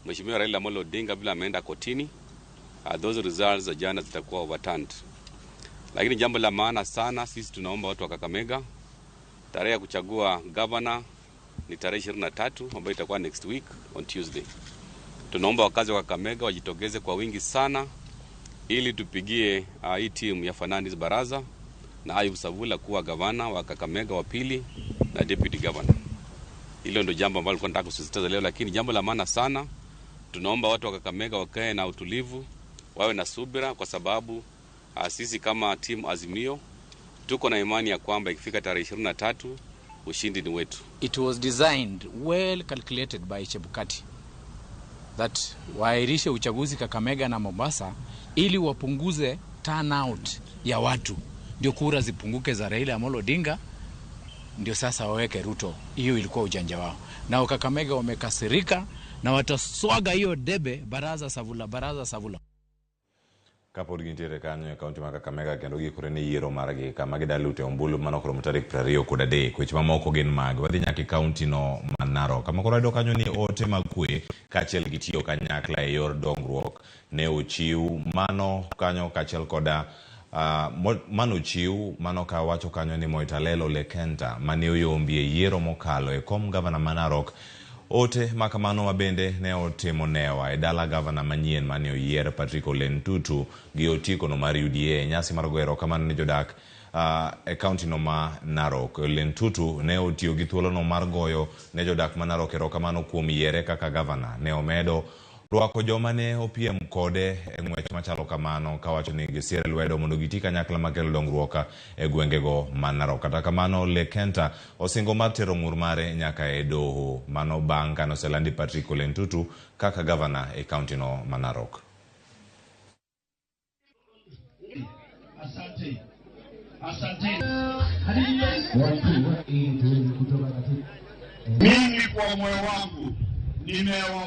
Mheshimiwa Raila Amolo Odinga bila ameenda kotini, those results za jana zitakuwa overturned. Lakini jambo la maana sana, sisi tunaomba watu wa Kakamega, tarehe ya kuchagua governor ni tarehe 23 ambayo itakuwa next week on Tuesday. Tunaomba wakazi wa Kakamega wajitokeze kwa wingi sana ili tupigie hii timu ya Fernandez Baraza na Ayub Savula kuwa gavana wa Kakamega wa pili na deputy governor. Hilo ndio jambo ambalo nilikuwa nataka kusisitiza leo, lakini jambo la maana sana, tunaomba watu wa Kakamega wakae na utulivu, wawe na subira, kwa sababu sisi kama timu Azimio tuko na imani ya kwamba ikifika tarehe 23 ushindi ni wetu. It was designed, well calculated by Chebukati that waahirishe uchaguzi Kakamega na Mombasa ili wapunguze turnout ya watu, ndio kura zipunguke za Raila Amolo Odinga, ndio sasa waweke Ruto. Hiyo ilikuwa ujanja wao, na Kakamega wamekasirika na wataswaga hiyo debe baraza savula, baraza savula. Kapod gintiere kanyo e kaunti ma Kakamega kendo giikore ne yiero margi kama gida lute ombulu mano koromo tarik 23. Weche mamoko gin mag wadhi nyaka e kaunti no ma Narok kama koro wayudo kanyo ni ote mag kwe kaachiel gi tiyo kanyakla e yor dongruok ne ochiw mano kanyo kaachiel koda mano ochiw mano ka wacho kanyo ni Moitalel Ole Kenta mane oyombi e yiero mokalo e kom gavana ma Narok. Ote makamano mabende ne otimo newa e dala gavana manyien mane oyier Patrick Ole Ntutu gi otiko no mar UDA e nyasi mar goyo erokamano ne jodak e kaunti no ma Narok. Ole Ntutu ne otiyo gi thuolono mar goyo ne jodak ma Narok erokamano kuom yiere kaka gavana. Ne omedo rwako joma ne opiem kode e ng'wech machalo kamano kawacho ni gisire lwedo mondo giti kanyakla makelo dongruok e gwengego ma Narok. Kata kamano, Ole Kenta osingo mar tero ng'ur mare nyaka e doho mano bang' kane oselandi Patrick Ole Ntutu kaka gavana e kaunti no ma Narok. Asante. Asante. Mimi kwa moyo wangu nimesema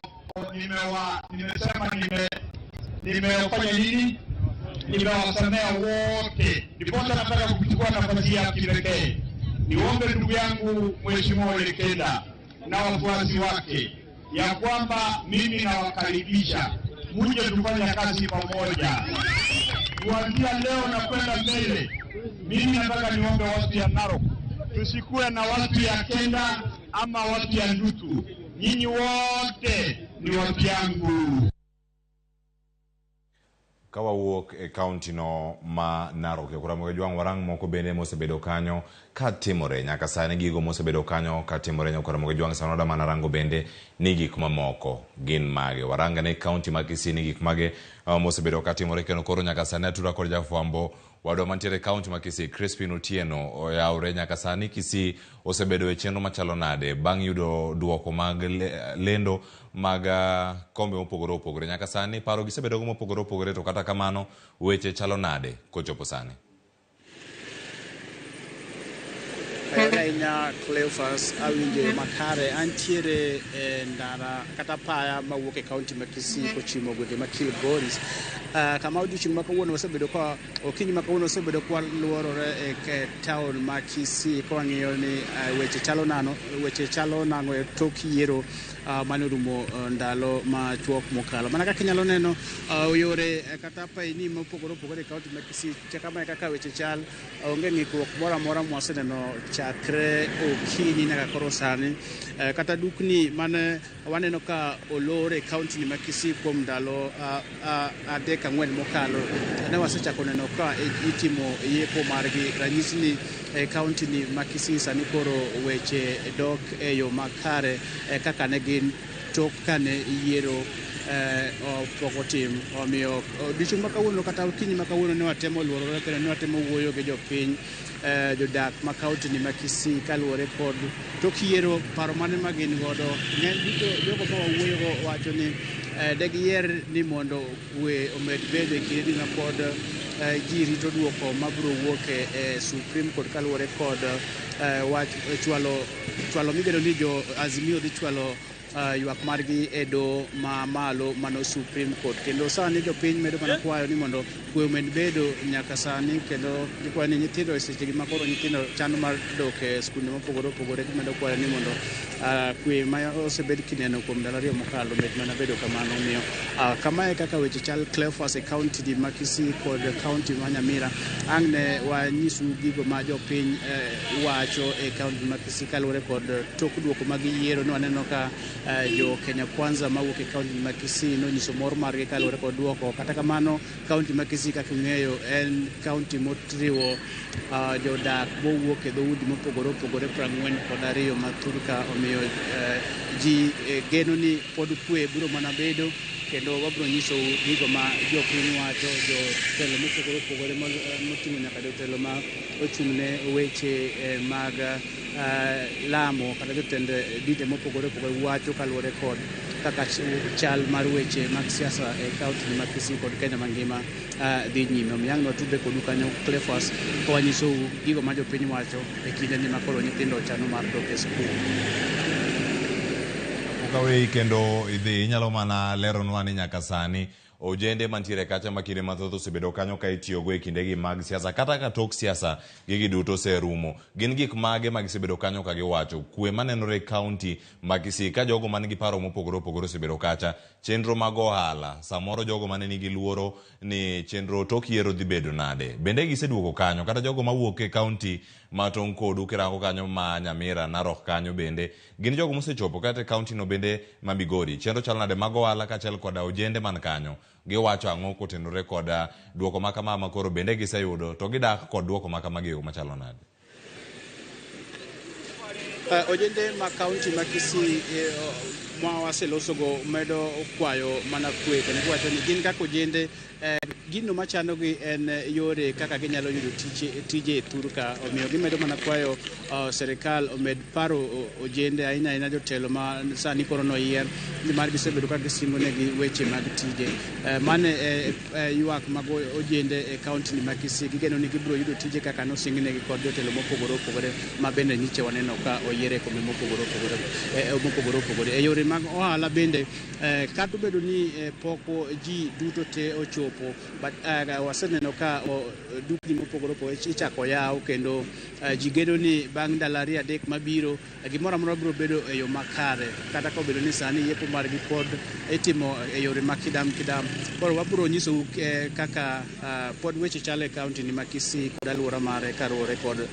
nimefanya nini? Nimewasamea wote. Ndiposa nataka kuchukua nafasi ya kipekee niombe ndugu yangu Mheshimiwa Ole Kenta na wafuasi wake ya kwamba mimi nawakaribisha muje tufanye kazi pamoja kuanzia leo na kwenda mbele. Mimi nataka niombe watu ya Narok, tusikuwe na watu ya Kenda ama watu ya Ndutu. Nyinyi wote ni watu yangu. Ka wawuok e kaunti no ma Narok, Ramogi Jwang' warang moko bende mosebedo kanyo katimore nyaka sani, gigo mosebedo kanyo katimore nyaka Ramogi Jwang' sano da mana rango bende ni gik mamoko gin mage. Warang ne kaunti ma Kisii ni gik mage mosebedo katimore kendo koro nyaka sani atura kod jafwambo wadwa mantiere e kaunti ma Kisii Crispin Otieno oyawre nyaka sani Kisii osebedo e chenro machalo nade bang' yudo duoko mag lendo mag kombe mopogore opogore. Nyaka sani paro gisebedo go mopogore opogore, to kata kamano weche chalo nade kochopo sani? Ahinya Cleophas, awinjo makare. Antiere e ndara kata paya mawuok e kaunti ma Kisii kochimo gwenge ma Kilgoris, kama odiochieng' ma kawuono wasebedo ka okinyi ma kawuono wasebedo ka waluorore e town ma Kisii ka wang'iyo ni weche chalo nano, weche chalo nang'o e tok yiero mane orumo ndalo machuok mokalo. Mana kaka inyalo neno yore kata paini mopogore opogore e kaunti ma Kisii, kama e kaka weche chal, onge ng'ikruok moro amora mwaseneno chakre okinyi nyaka koro sani. Kata dukni mane waneno ka olor e kaunti ni ma Kisii kuom ndalo 3-4 mokalo, ne wasechako neno ka itimo yepo margi. Ranyisi ni e kaunti ni ma Kisii sani koro weche dok e yo makare kaka ne gin tok kane yiero pok otim. Omiyo odiochieng' ma kawuono kata okinyi ma kawuono ne watemo luorore kendo ne watemo wuoyo gi jopiny, jodak ma kaunti ni ma Kisii kaluwore kod tok yiero, paro mane ma gin godo. Ng'eny duto jogo ma wawuoyogo wacho ni degiyier ni mondo kwe omed bedo e kindeni ma pod ji rito duoko mabiro wuok e Supreme Court kaluwore kod wach chwalo migeno ni jo Azimio dhi chwalo ywak margi e doho ma malo mano Supreme Court. Kendo sani jopiny medo mana kwayo ni mondo kwe omed bedo nyaka sani, kendo gikwayo ni nyithindo e sechegi ma koro nyithindo chano mar dok e skunde mopogore opogore, gimedo kwayo ni mondo kwe ma osebed kineno kuom ndalo 2 mokalo med mana bedo kamano. Omiyo kamae kaka weche chal Cleophas e kaunti ma Kisii kod kaunti ma Nyamira. Ang' ne wanyisu gigo ma jopiny wacho e kaunti ma Kisii kaluwore kod tok duoko mag yiero. Ne waneno ka jo Kenya Kwanza mawuok e kaunti ma Kisii nonyiso mor margi kaluwore kod duoko. Kata kamano kaunti ma Kisii Kisii kaka ung'eyo en kaunti motriwo jodak mowuok e dhoudi mopogore opogore 42 ma thurka, omiyo ji geno ni pod kwe biro mana bedo kendo wabiro nyisou gigo ma jopiny wacho, jotelo mopogore opogore moting'o nyaka jotelo ma ochung' ne weche mag lamo kata jotend dinde mopogore opogore wacho kaluwore kod kaka chal mar weche mag siasa e kaunti ma Kisii kod Kenya mangima dhi nyime. Omiyo ang' watudre kodu kanyo Cleophas ka wanyisou gigo ma jopiny wacho e kindeni ma koro nyithindo chano mar dok e skul. Kapok aweyi kendo idhi, inyalo mana leronwa ni nyaka sani ojende mantiere kacha ma kinde mathoth osebedo kanyo ka itiyogo e kindegi mag siasa kata ka tok siasa gigi duto oserumo. Gin gik mage ma gisebedo kanyo ka giwacho? Kwe manenore e kaunti ma Kisii ka jogo man gi paro mopogore opogore osebedo kacha, chenro mag ohala, samoro jogo mane nigi luoro ni chenro tok yiero dhi bedo nade, bende giseduogo kanyo? Kata jogo mawuok e kaunti ma tong' kodu kirango kanyo ma Nyamira, Narok kanyo bende gin jogo mosechopo kata e kaunti no bende ma Migori. Chenro chalo nade mag ohala kaachiel koda ojende man kanyo? Giwacho ang'o kotenore koda duoko ma kama ma koro bende giseyudo to gidak kod duoko ma kamagi e yo machalo nade? Ojende ma kaunti ma Kisii ma waselosogo medo kwayo mana kwe kendo giwacho ni gin kaka ojende gino machanogi en yore kaka ginyalo yudo tije e thurka, omiyo gimedo mana kwayo serikal omed paro ojende ahinya ahinya jotelo ma sani koro noyier nimar gisebedo ka gisingo negi weche mag tije. Mano e ywak mag ojende e kaunti ma Kisii, gigeno ni gibiro yudo tije kaka nosingnegi kod jotelo mopogore opogore ma bende nyiche waneno ka oyier e kombe mopogore opogore. E yore mag ohala bende kata obedo ni pok ji duto te ochopo, but waseneno ka dukni mopogore opogore ichako yaw kendo ji geno ni bang' ndalo 2-3 mabiro gimoro amora biro bedo e yo makare, kata ka obedo ni sani yepo margi pod itimo e yore ma kidam kidam. Koro wabiro nyisou kaka pod weche chalo e kaunti ni ma Kisii kod alwora mare kaluwore kod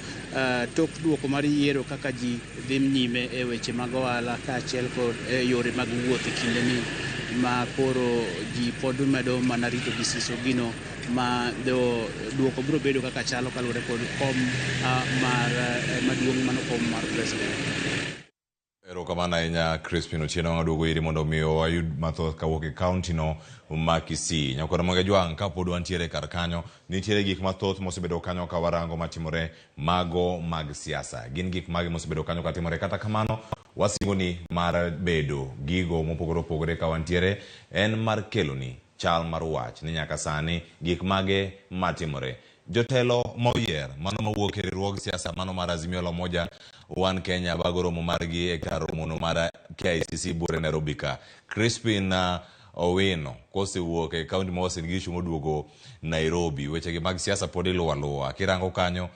tok duoko mar yiero kaka ji dhi nyime e weche mag ohala kaachiel kod yore mag wuoth e kindeni ma koro ji pod medo mana rito gi siso gino ma duoko biro bedo kaka chalo kaluwore kod kom mar maduong' mano kom mar president. Erokamano ahinya Crispin Otieno, waduogo iri mondo mi wayud mathoth kawuok e kaunti no ma Kisii. Nyakwar Ramogi Ajwang', kapod wantiere kar kanyo, nitiere gik mathoth mosebedo kanyo ka warango matimore mago mag siasa. Gin gik mage mosebedo kanyo katimore? Kata kamano, wasingo ni mar bedo gigo mopogore opogore ka wantiere en mar keloni chal mar wach ni nyaka sani gik mage matimore. Jotelo moyier mano mawuok e riwruog siasa mano mar Azimio la Umoja One Kenya bago romo margi e kar romono mar KICC buore Nairobi ka. Crispin Owino kosewuok e kaunti ma Uasin Gishu moduogo Nairobi. Wechegi mag siasa pod iluwo aluwa. Kirango kanyo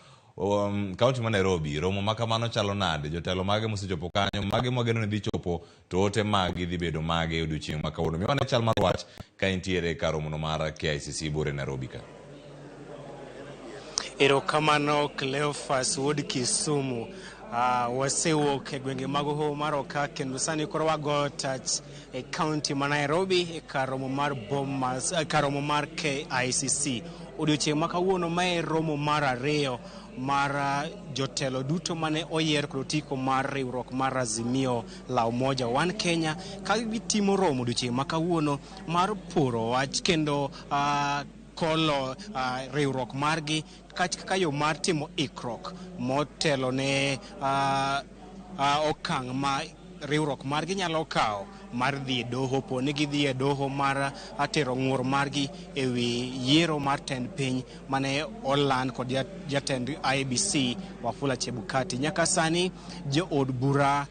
kaunti ma Nairobi, romo ma kamano chalo nade? Jotelo mage mosechopo kanyo, mage mwageno ni dhi chopo, to ote magi dhi bedo mage e odiochieng' ma kawuono. Miwa ane chal mar wach ka intiere e kar romono mar KICC buore Nairobi ka. Erokamano Cleophas wuod Kisumu. Wasewuok e gwenge mag Hoho mar Oka kendo sani koro wago tach e kaunti ma Nairobi e kar romo mar Bomas, kar romo mar KICC. Odiochieng' ma kawuono mae romo mar 2 mar jotelo duto mane oyier kod otiko mar riwruok mar Azimio la Umoja One Kenya ka gitimo romo odiochieng' ma kawuono mar puro wach kendo kolo riwruok margi kaka yo mar timo ikruok motelo ne okang' ma riwruok margi nyalo kawo mar dhi e doho, po ni gidhi e doho mar tero ng'ur margi e wi yiero mar tend piny mane oland kod jatend IEBC Wafula Chebukati. Nyaka sani jood bura,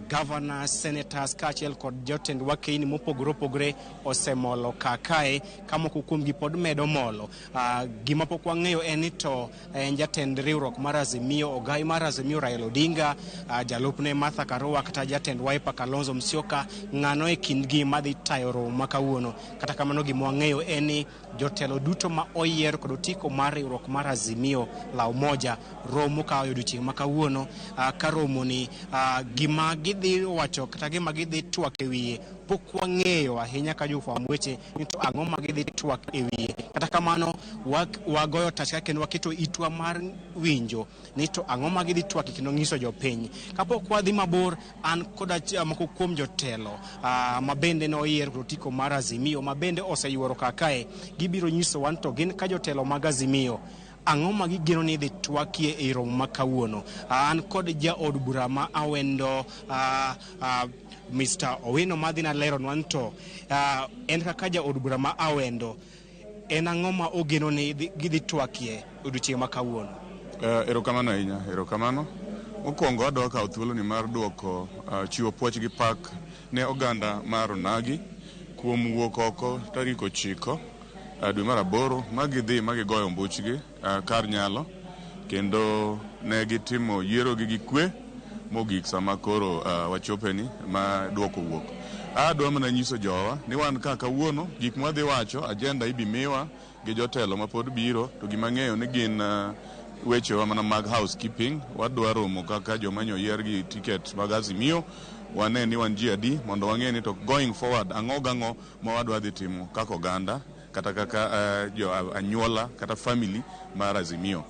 governors, senators kaachiel kod jotend wakeini mopogore opogore osemolo kakae ka moko kuomgi pod medo molo. Gima pok wang'eyo en ni to en jatend riwruok mar Azimio, ogai mar Azimio Raila Odinga, jalupne Martha Karua kata jatend Wiper Kalonzo Musyoka ng'ano e kindgi madhi tayo romo ma kawuono. Kata kamano gima wang'eyo en ni jotelo duto ma oyier kod otiko mar riwruok mar Azimio la Umoja romo ka odiochieng' ma kawuono. Ka romo ni gima gidhi wacho kata gima gidhi twak e wiye pok wang'eyo ahinya ka jofwamb weche ni to ang'o ma gidhi twak e wiye. Kata kamano wagoyo tach ka kendo waketo itwa mar winjo ni to ang'o ma gidhi twak kendo nyiso jopiny. Kapok wadhi mabor, an koda moko kuom jotelo ma bende noyier kod otiko mar Azimio ma bende oseyuoro kakae, gibiro nyiso wan to gin ka jotelo mag Azimio ang'o ma gigeno ni idhi twakie e romo ma kawuono. An kod jaod bura ma Awendo Mr. Owino madhi naleronwa ni to en kaka jaod bura ma Awendo en ang'o ma ogeno ni gidhi twakie odiochieng' ma kawuono. Erokamano ahinya, erokamano. Mokwongo adwa kawo thuoloni mar duoko chiwo puoch gi pak ne oganda mar Onagi kuom wuok oko tarik 9 dwe mar 8 ma gidhi ma gigoyo ombuchgi kar nyalo, kendo ne gitimo yiero gi kwe mogik sama koro wachopeni ma duoko wuok. Adwa mana nyiso jowa ni wan ka kawuono gik mwadhi wacho agenda ibi miwa gi jotelo mapod biro, to gima ang'eyo ni gin wechewa mana mag housekeeping. Wadwa romo kaka joma nyoyier gi ticket mag Azimio, wane ni wan ji adi mondo wang'e ni to going forward ang'o gang'o ma wadwa dhi timo kaka oganda kata kaka jo anyuola kata family mar Azimio.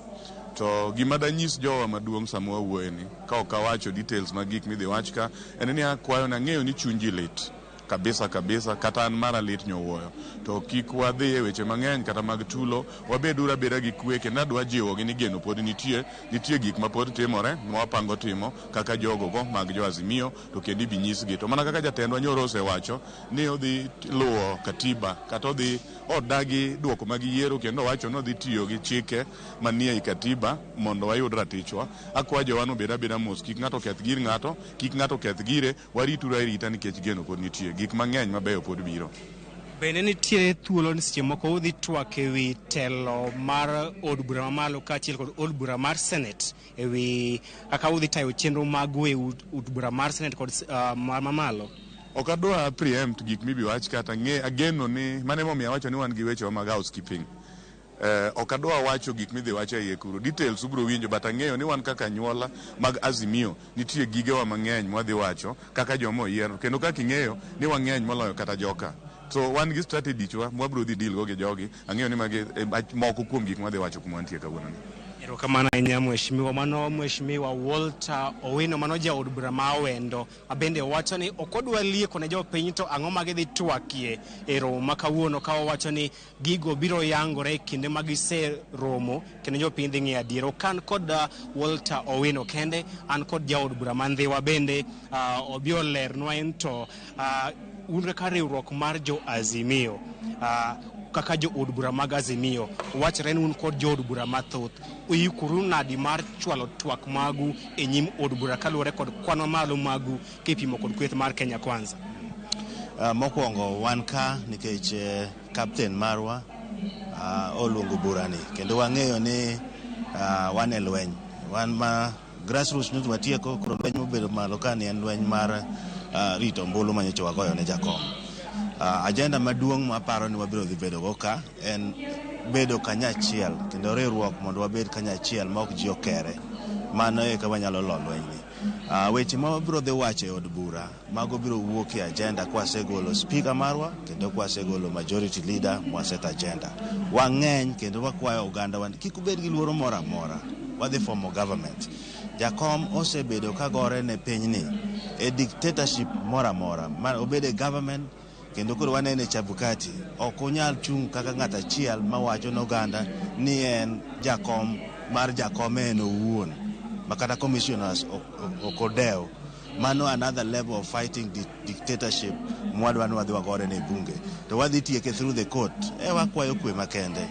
To gima danyis jowa maduong' sama wawuoye ni ka ok awacho details mag gik midhi wach ka en ni akwayo ni ang'eyo ni chuny ji lit kabisa kabisa, kata an mara lit nyowuoyo, to kik wadhi e weche mang'eny kata mag tulo, wabeduru abeda gi kwe, kendo adwa jiwogi ni geno pod nitie, nitie gik ma pod timore ma wapango timo kaka jogo go mag jo Azimio, to kendo ibi nyisgi. To mana kaka jatendwa nyoro osewacho ni odhi luwo katiba kata odhi odagi duoko mag yiero, kendo owacho ni odhi tiyo gi chike manie ei katiba mondo wayud ratichwa. Akwa jowa ni obed abeda mos, kik ng'ato keth gir ng'ato, kik ng'ato keth gire, warituru arita nikech geno pod nitie, gik mang'eny mabeyo pod biro. Bende nitie thuolo ni seche moko udhi twak ewi telo mar od bura mamalo kaachiel kod od bura mar Senate, ewi kaka udhi tayo chenro magu e od bura mar Senate kod mamalo? Ok adwa preempt gik mibi wach kata ng'e ageno ni mano emomiyo awacho ni wan gi wechewa mag housekeeping. Ok adwa wacho gik midhi wach e iye kuro, details ubiro winjo, but ang'eyo ni wan kaka anyuola mag Azimio nitie gigewa mang'eny mwadhi wacho kaka joma oyier, kendo kaka ing'eyo ni wang'eny moloyo kata joka. So wan gi strategy wa mwabiro dhi deal go gi jogi. Ang'eyo ni magi moko kuom gik mwadhi wacho kuma wantie kawuono ni. Erokamano ahinya mheshimiwa. Mano mheshimiwa Walter Owino, mano jaod bura ma Awendo, ma bende wacho ni ok odwa lieko ne jopiny to ang'o ma gidhi twakie e romo ma kawuono, ka owacho ni gigo biro yangore e kinde ma giseromo kendo jopiny dhi ng'eyo adiera. Ok an kod Walter Owino kende, an kod jaod bura ma Ndhiwa bende obi olernwa en to un kaka riwruok mar jo Azimio, kaka jood bura mag Azimio, wachre ni un kod jood bura mathoth, uikoru nadi mar chwalo twak magu e nyim od bura kaluwore kod kwan mamalo magu kipimo kod kweth mar Kenya Kwanza? Mokwongo wan ka nikech captain marwa oluongo burani, kendo wang'eyo ni wan e lweny, wan ma grassroots nyocha watieko, koro lweny mobedo malo ka ni en lweny mar rito ombulu manyocha wagoyo ne jakom. Agenda maduong' maparo ni wabiro dhi bedo go ka en bedo kanyachiel kendo riwruok mondo wabed kanyachiel ma ok ji okere. Mano eka wanyalo lo lwenyni. Weche ma wabiro dhi wacho e od bura mago biro wuok e agenda kwasegolo speaker marwa kendo kwasegolo majority leader mwaset agenda. Wang'eny kendo wakwayo oganda wa kik ubed gi luoro moro amora. Wadhi formo government. Jakom osebedo ka gore ne pinyni e dictatorship moro amora, ma obed e government kendo koro wanene Chebukati. Ok onyal chung' kaka ng'at achiel mawacho ne oganda ni en jakom mar jakom en owuon, ma kata commissioners ok odew. Mano another level of fighting dictatorship mwadwa ni wadhi wagore ne bunge. To wadhi tieke through the court. E wakwayo kwe makende.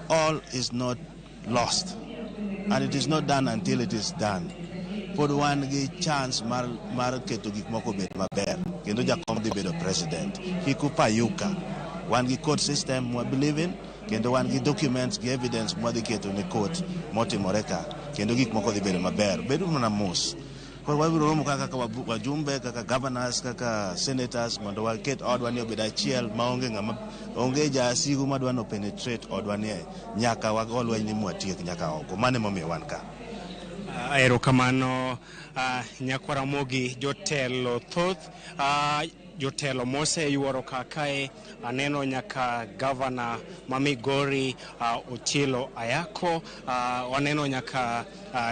All is not lost. And it is not done until it is done. Pod wan gi chance mar keto gik moko obed maber. Kendo jakom dhi bedo president. Kik upayuka. Wan gi court system mwa believe in, kendo wan gi documents gi evidence mwadhi keto ne court motimore ka. Kendo gik moko dhi bedo maber. Bedo mana mos. Koro wabiro romo kaka wajumbe, kaka governors, kaka senators mondo waket odwa ni obed achiel maonge ng'ama onge jasigu madwa no penetrate odwa ni nyaka wago lweny ni mwatiek nyaka oko. Mano emomiyo wan ka. Erokamano nyakwar Ramogi. Jotelo thoth, jotelo moseyuoro ka kae, aneno nyaka gavana ma Migori, Ochilo Ayako, waneno nyaka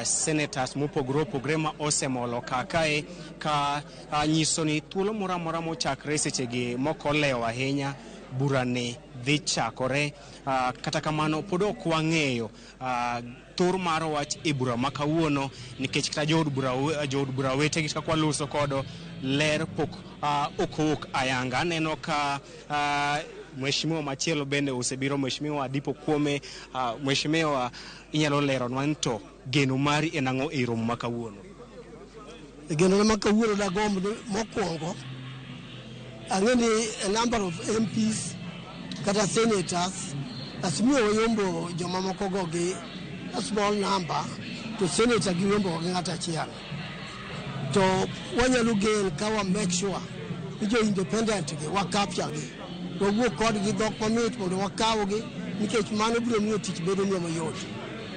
senators mopogore opogore ma osemolo ka kae ka nyiso ni thuolo moro amora mochakre sechegi mokolewo ahinya burani dhi chakore. Kata kamano pod ok wang'eyo thor mar wach e bura ma kawuono, nikech kata jood bura wetegi kaka waloso kodo ler pok ok owuok ayanga. Aneno ka mheshimiwa machielo bende osebiro, Mheshimiwa Adipo Kuome. Mheshimiwa, inyalo leronwa ni to geno mari en ang'o e romo ma kawuono? Geno ma kawuono dagomb ni mokwongo ang'e ni a number of MPs kata senators Azimio wayombo joma moko go gi a small number, to senator giwembo gi ng'ato achiel, to wanyalo gain ka wa make sure ni jo independent gi wa capture gi, wawuok kodgi dhok mamit mondo wakawgi, nikech mano biro miyo tich bedo nwa mayot.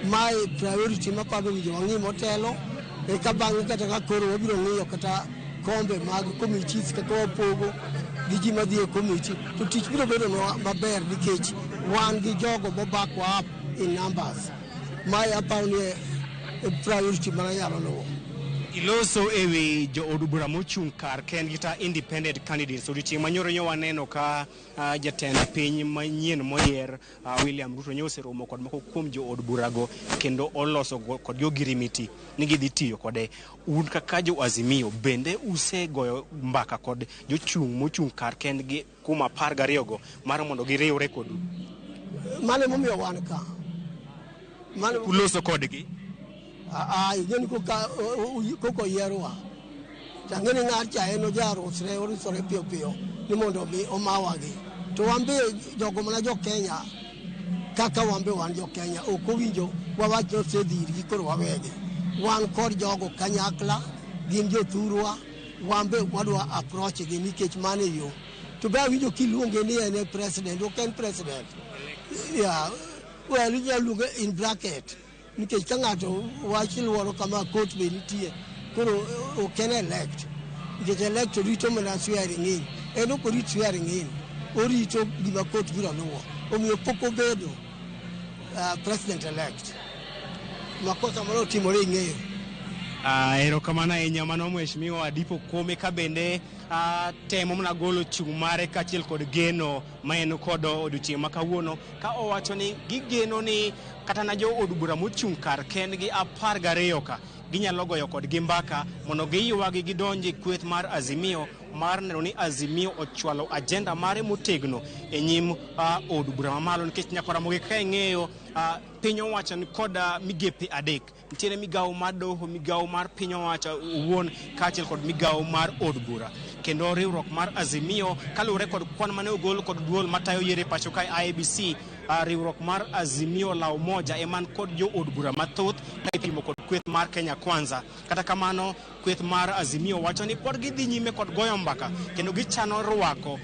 Mae priority maparo winjo wang'i motelo, eka bang'e kata ka koro wabiro ng'iyo kata kombe mag committees kaka wapogo gi ji madhi e committee, to tich biro bedo maber nikech wan gi jogo mobakwa up in numbers. Mae aparo ni e priority mana nyalo luwo. Iloso ewi jood bura mochung' kar kendgi ta independent candidates. Odiochieng' manyoro nyo waneno ka jatend piny manyien moyier, William Ruto, nyo oseromo kod moko kuom jood burago kendo oloso kodgi ogirimiti ni gidhi tiyo kode. Un kaka jo Azimio bende usegoyo mbaka kod jochung' mochung' kar kendgi kuom 12 go mar mondo giriwre kodu? Mano emomiyo wan ka. Mano uloso kodgi? Ing'e ni koka oyierwa, to ang'e ni ng'at cha en ojarusre, orusore piyo piyo ni mondo mi omawagi. To wan be jogo mana jo Kenya, kaka wan be wan jo Kenya, ok owinjo wawach ni osedhi irgi koro wawegi. Wan kod jogo kanyakla, gin jothurwa, wan be wadwa approach gi nikech mano e yo. To be awinjo kiluonge ni en e president, ok en president. Yeah, well, inyalo luonge in bracket, nikech ka ng'ato wach luoro kama court be nitie, koro ok en elect, nikech elect rito mana swearing in. En ok orit swearing in, orito gima court biro luwo. Omiyo pok obedo president elect. Makosa mano otimore ing'eyo. Erokamano ahinya. Mano Mheshimiwa Adipo Kuome ka bende temo mana golo chung' mare kaachiel kod geno ma en kodo odiochieng' ma kawuono, ka owacho ni gigeno ni kata na jo od bura mochung' kar kendgi 12 ka ginyalo goyo kodgi mbaka mondo giywagi gidonj e kweth mar Azimio mar neno ni Azimio ochwalo agenda mare motegno e nyim od bura mamalo, nikech nyaka Ramogi ka ing'eyo, piny owacho ni kod migepe adek. Nitiere migawo mar doho, migawo mar piny owacho owuon, kaachiel kod migawo mar od bura. Kendo riwruok mar Azimio, kaluwore kod kwan mane ogol kod duol matayo yiero e pacho kae, IEBC, riwruok mar Azimio la Umoja eman kod jo od bura mathoth ka ipimo kod kweth mar Kenya Kwanza. Kata kamano kweth mar Azimio wacho ni pod gidhi nyime kod goyo mbaka kendo gichano rwako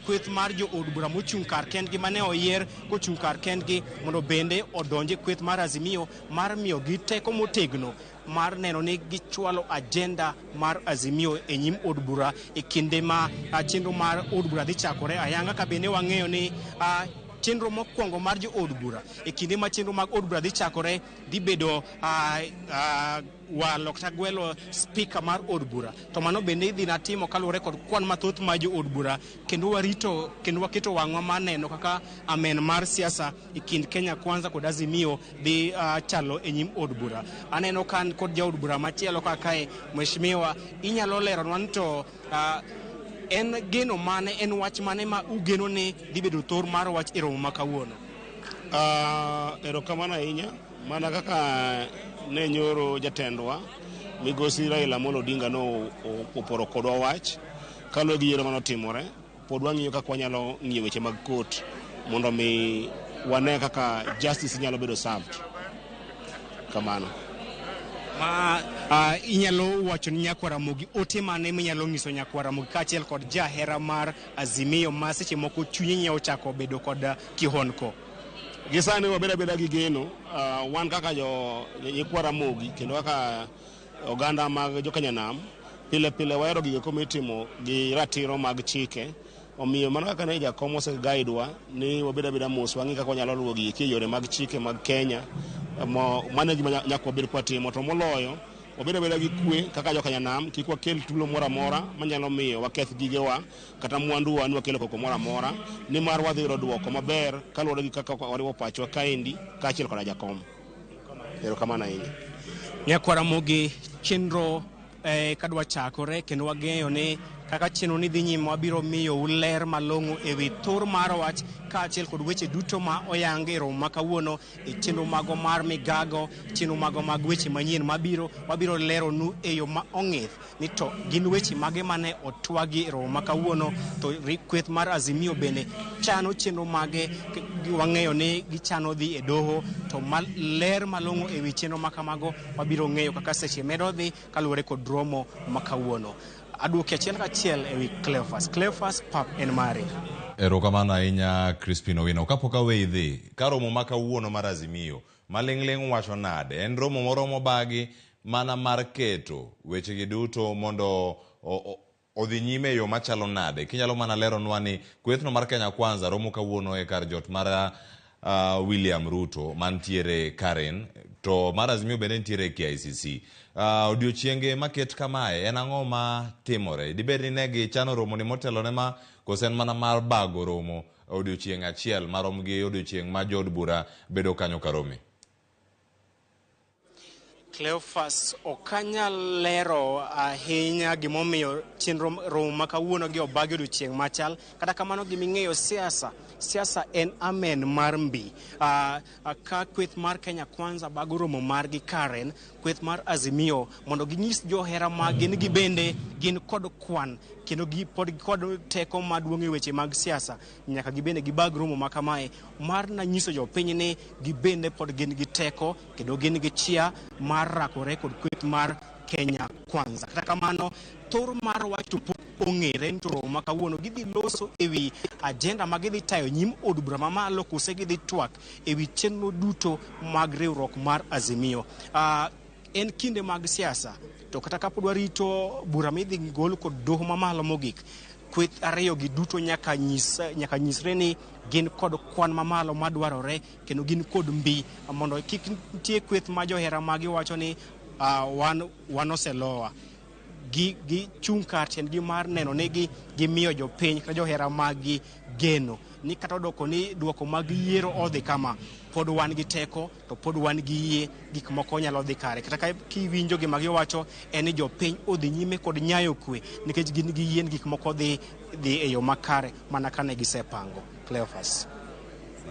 kweth mar jo od bura mochung' kar kendgi mane oyier kochung' kar kendgi mondo bende odonj e kweth mar Azimio mar miyogi teko motegno mar neno ni gichwalo agenda mar Azimio e nyim od bura e kinde ma chenro mar od bura dhi chakore ayanga. Ka bende wang'eyo ni chenro mokwongo mar jo od bura e kinde ma chenro mag od bura dhi chakore dhi bedo walo kata gwelo spika mar od bura, to mano bende idhi na timo kaluwore kod kwan mathoth mar jo od bura. Kendo warito kendo waketo wang'wa mar neno kaka amen mar siasa e kind Kenya Kwanza kod Azimio dhi chalo e nyim od bura. Aneno ka an kod jaod bura machielo ka kae. Mheshimiwa, inyalo leronwa ni to en geno mane, en wach mane ma ugeno ni dhi bedo thor mar wach e romo ma kawuono? Erokamano ahinya. Mana kaka ne nyoro jatendwa migosi Raila Amolo Odinga no oporo kodwa wach kaluwore gi yiero manotimore, pod wang'iyo kaka wanyalo ng'iyo weche mag court mondo mi wane kaka justice nyalo bedo served. Kamano. Ma inyalo wacho ni nyakwar Ramogi ote mane minyalo nyiso nyakwar Ramogi kaachiel kod jahera mar Azimio ma seche moko chunye nyalo chako bedo kod kihondko? Gi sani wabedo abeda gi geno, wan kaka jo nyikwa Ramogi kendo kaka oganda mag jo Kenya Nam, pile pile wahero gigo mitimo gi ratiro mag chike. Omiyo mano kaka ne jakom osegaidwa ni wabed abeda mos, wang'i kaka wanyalo luwo gigi e yore mag chike mag Kenya. Mano e gima nyaka wabed kwatimo. To moloyo, wabed abeda gi kwe kaka jo Kenya Nam, kik wakel tulo moro amora manyalo miyo waketh gigewa kata mwanduwa ni wakelo koko moro amora, nimar wadhi yudo duoko maber kaluwore gi kaka wariwo pachwa kaendi kaachiel koda jakom. Erokamano ahinya. Nyakwar Ramogi, chenro kadwa chakore kendo wageng'o ni kaka chenro ni dhi nyime, wabiro miyo ler malong'o ewi thur mar wach kaachiel kod weche duto ma oyang e romo ma kawuono e chenro mago mar migago, chenro mago mag weche manyien mabiro. Wabiro leronu e yo ma ong'ith ni to gin weche mage mane otwagi e romo ma kawuono, to kweth mar Azimio bende chano chenro mage. Wang'eyo ni gichano dhi e doho, to ler malong'o ewi chenro ma kamago wabiro ng'eyo kaka seche medo dhi kaluwore kod romo ma kawuono. Aduoki achiel kachiel ewi Cleophas. Cleophas, pap en mari. Erokamano ahinya, Crispin Owino. Kapok aweyi dhi, ka romo ma kawuono mar Azimio, maling'ling' wacho nade? En romo moromo bagi mana mar keto wechegi duto mondo odhi nyime e yo machalo nade? Kinyalo mana leronwa ni kwethno mar Kenya Kwanza romo kawuono e kar jot mar William Ruto mantiere Karen, to mar Azimio bende nitiere KICC. Odiochienge maket kamae en ang'o ma timore? Dibed ni ne gichano romo ni motelo ne ma, koso en mana mar bago romo odiochieng' achiel marom gi odiochieng' ma jood bura bedo kanyo karome? Cleophas, ok anyal lero ahinya gimomiyo chenro romo ma kawuono gi obagi odiochieng' machal. Kata kamano, giming'eyo siasa, siasa en amen mar mbi. Ka kweth mar Kenya Kwanza bago romo margi Karen, kweth mar Azimio mondo ginyis johera maggi ni gibende gin kod kwan kendo gi pod kod teko maduong' e weche mag siasa, nyaka gibende gibag romo ma kamae mar nanyiso jopiny ni gibende pod gin gi teko kendo gin gi chia mar rakore kod kweth mar Kenya Kwanza. Kata kamano, thor mar wach to pok ong'ere ni to romo ma kawuono gidhi loso ewi agenda ma gidhi tayo nyim od bura mamalo, kose gidhi twak ewi chenro duto mag riwruok mar Azimio. En kinde mag siasa, to kata kapod warito bura midhi gol kod doho mamalo mogik, kweth ariyo gi duto nyaka nyisre ni gin kod kwan mamalo madwarore kendo gin kod mbi mondo kik nitie kweth ma johera magi wacho ni wan oselowa. Gi chung' kar tiendgi mar neno ni gimiyo jopiny kata johera maggi geno ni kata odoko ni duoko mag yiero odhi kama, pod wan gi teko to pod wan gi yie gik moko nyalo dhi kare. Kata ka kiwinjo gima giwacho en ni jopiny odhi nyime kod nyayo kwe nikech gin gi yie ni gik moko dhi e yo makare mana kane gisepango. Cleophas.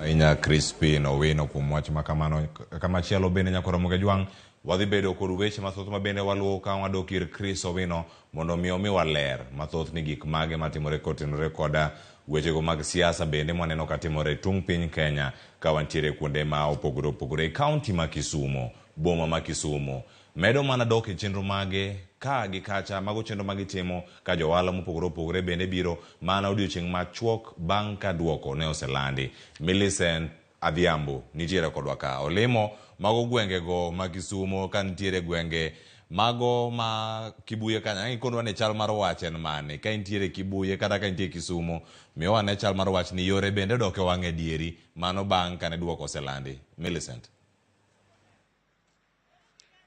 Ahinya Crispin Owino kuom wach ma kamano. Kamachielo bende, nyakwar Ramogi Ajwang', wadhi bedo kod weche mathoth ma bende waluwo ka wadok ir Chris Owino mondo mi omiwa ler mathoth ni gik mage matimore kotenore koda wechego mag siasa bende mwaneno katimore e tung' piny Kenya ka wantiere kuonde ma opogore opogore e kaunti ma Kisumo, boma ma Kisumo. Medo mana dok e chenro mage ka gi kacha, mago chenro ma gitimo ka johala mopogore opogore bende biro mana odiochieng' machuok bang' ka duoko ne oselandi. Millicent Adhiambo nitiere kodwa ka. Olimo mago gwengego ma Kisumo ka nitiere gwenge mago ma Kibuye kanyo. Ang' ikonwa ni chal mar wach en mane? Ka intiere Kibuye kata ka intie Kisumo, miwa ane chal mar wach ni yore bende odok e wang' adieri mano bang' kane duoko oselandi. Millicent.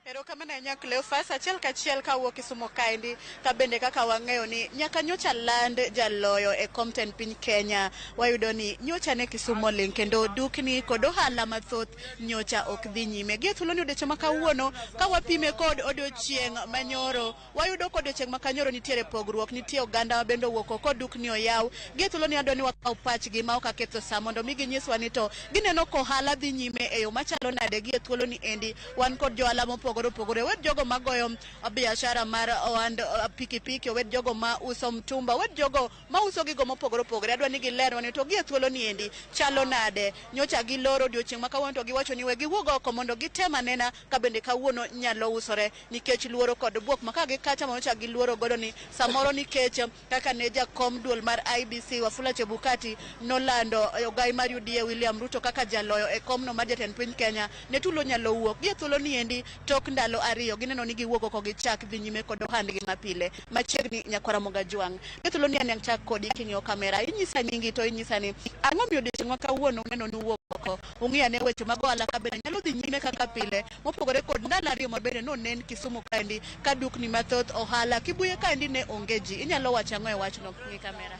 Erokamano ahinya, Cleophas. Achiel kachiel kawuok Kisumo kaendi, ka bende kaka wang'eyo ni nyaka nyocha land jaloyo e kom tend piny Kenya, wayudo ni nyocha ne Kisumo ling' kendo dukni kod ohala mathoth nyocha ok dhi nyime. Gie thuolo ni odiochieng' ma kawuono ka wapime kod odiochieng' manyoro, wayudo ka odiochieng' ma kanyoro nitiere pogruok, nitie oganda ma bende owuok oko, dukni oyaw. Gie thuolo ni adwa ni wakaw pachgi ma ok aketho sa mondo mi ginyiswa ni to gineno ka ohala dhi nyime e yo machalo nade. Gie thuolo ni endi wan kod johala mopogore. mopogore opogore. Owed jogo magoyo biashara mar ohand pikipiki, owed jogo ma uso mtumba, owed jogo ma uso gigo mopogore opogore. Adwa ni gilerwa ni to gi e thuolo ni endi chalo nade. Nyocha giloro odiochieng' ma kawuono to giwacho ni we giwuog oko mondo gitem anena ka bende kawuono nyalo usore, nikech luoro kod bwok ma ka gikacha manyocha giluoro godo ni samoro nikech kaka ne jakom duol mar IEBC Wafula Chebukati nolando ogai mar UDA William Ruto kaka jaloyo e komno mar jatend piny Kenya, ne tulo nyalo wuok. Gi e thuolo ni endi tok ndalo 2 gineno ni giwuok oko gichak dhi nyime kod ohandgi mapile. Machiegni nyakwara Mogajwang'. Gi e thuolo ni an chak kodi king'iyo kamera, inyisa nyingi to inyisa ni ang'o miyo odiochieng' ma kawuono uneno ni uwuok oko. Ung'i ane weche mag ohala ka bende nyalo dhi nyime kaka pile, mopogore kod ndalo 2 mabende nonen Kisumu kaendi ka dukni mathoth ohala Kibuye kaendi ne onge ji. Inyalo wacho ang'o e wachno? Ng'i kamera.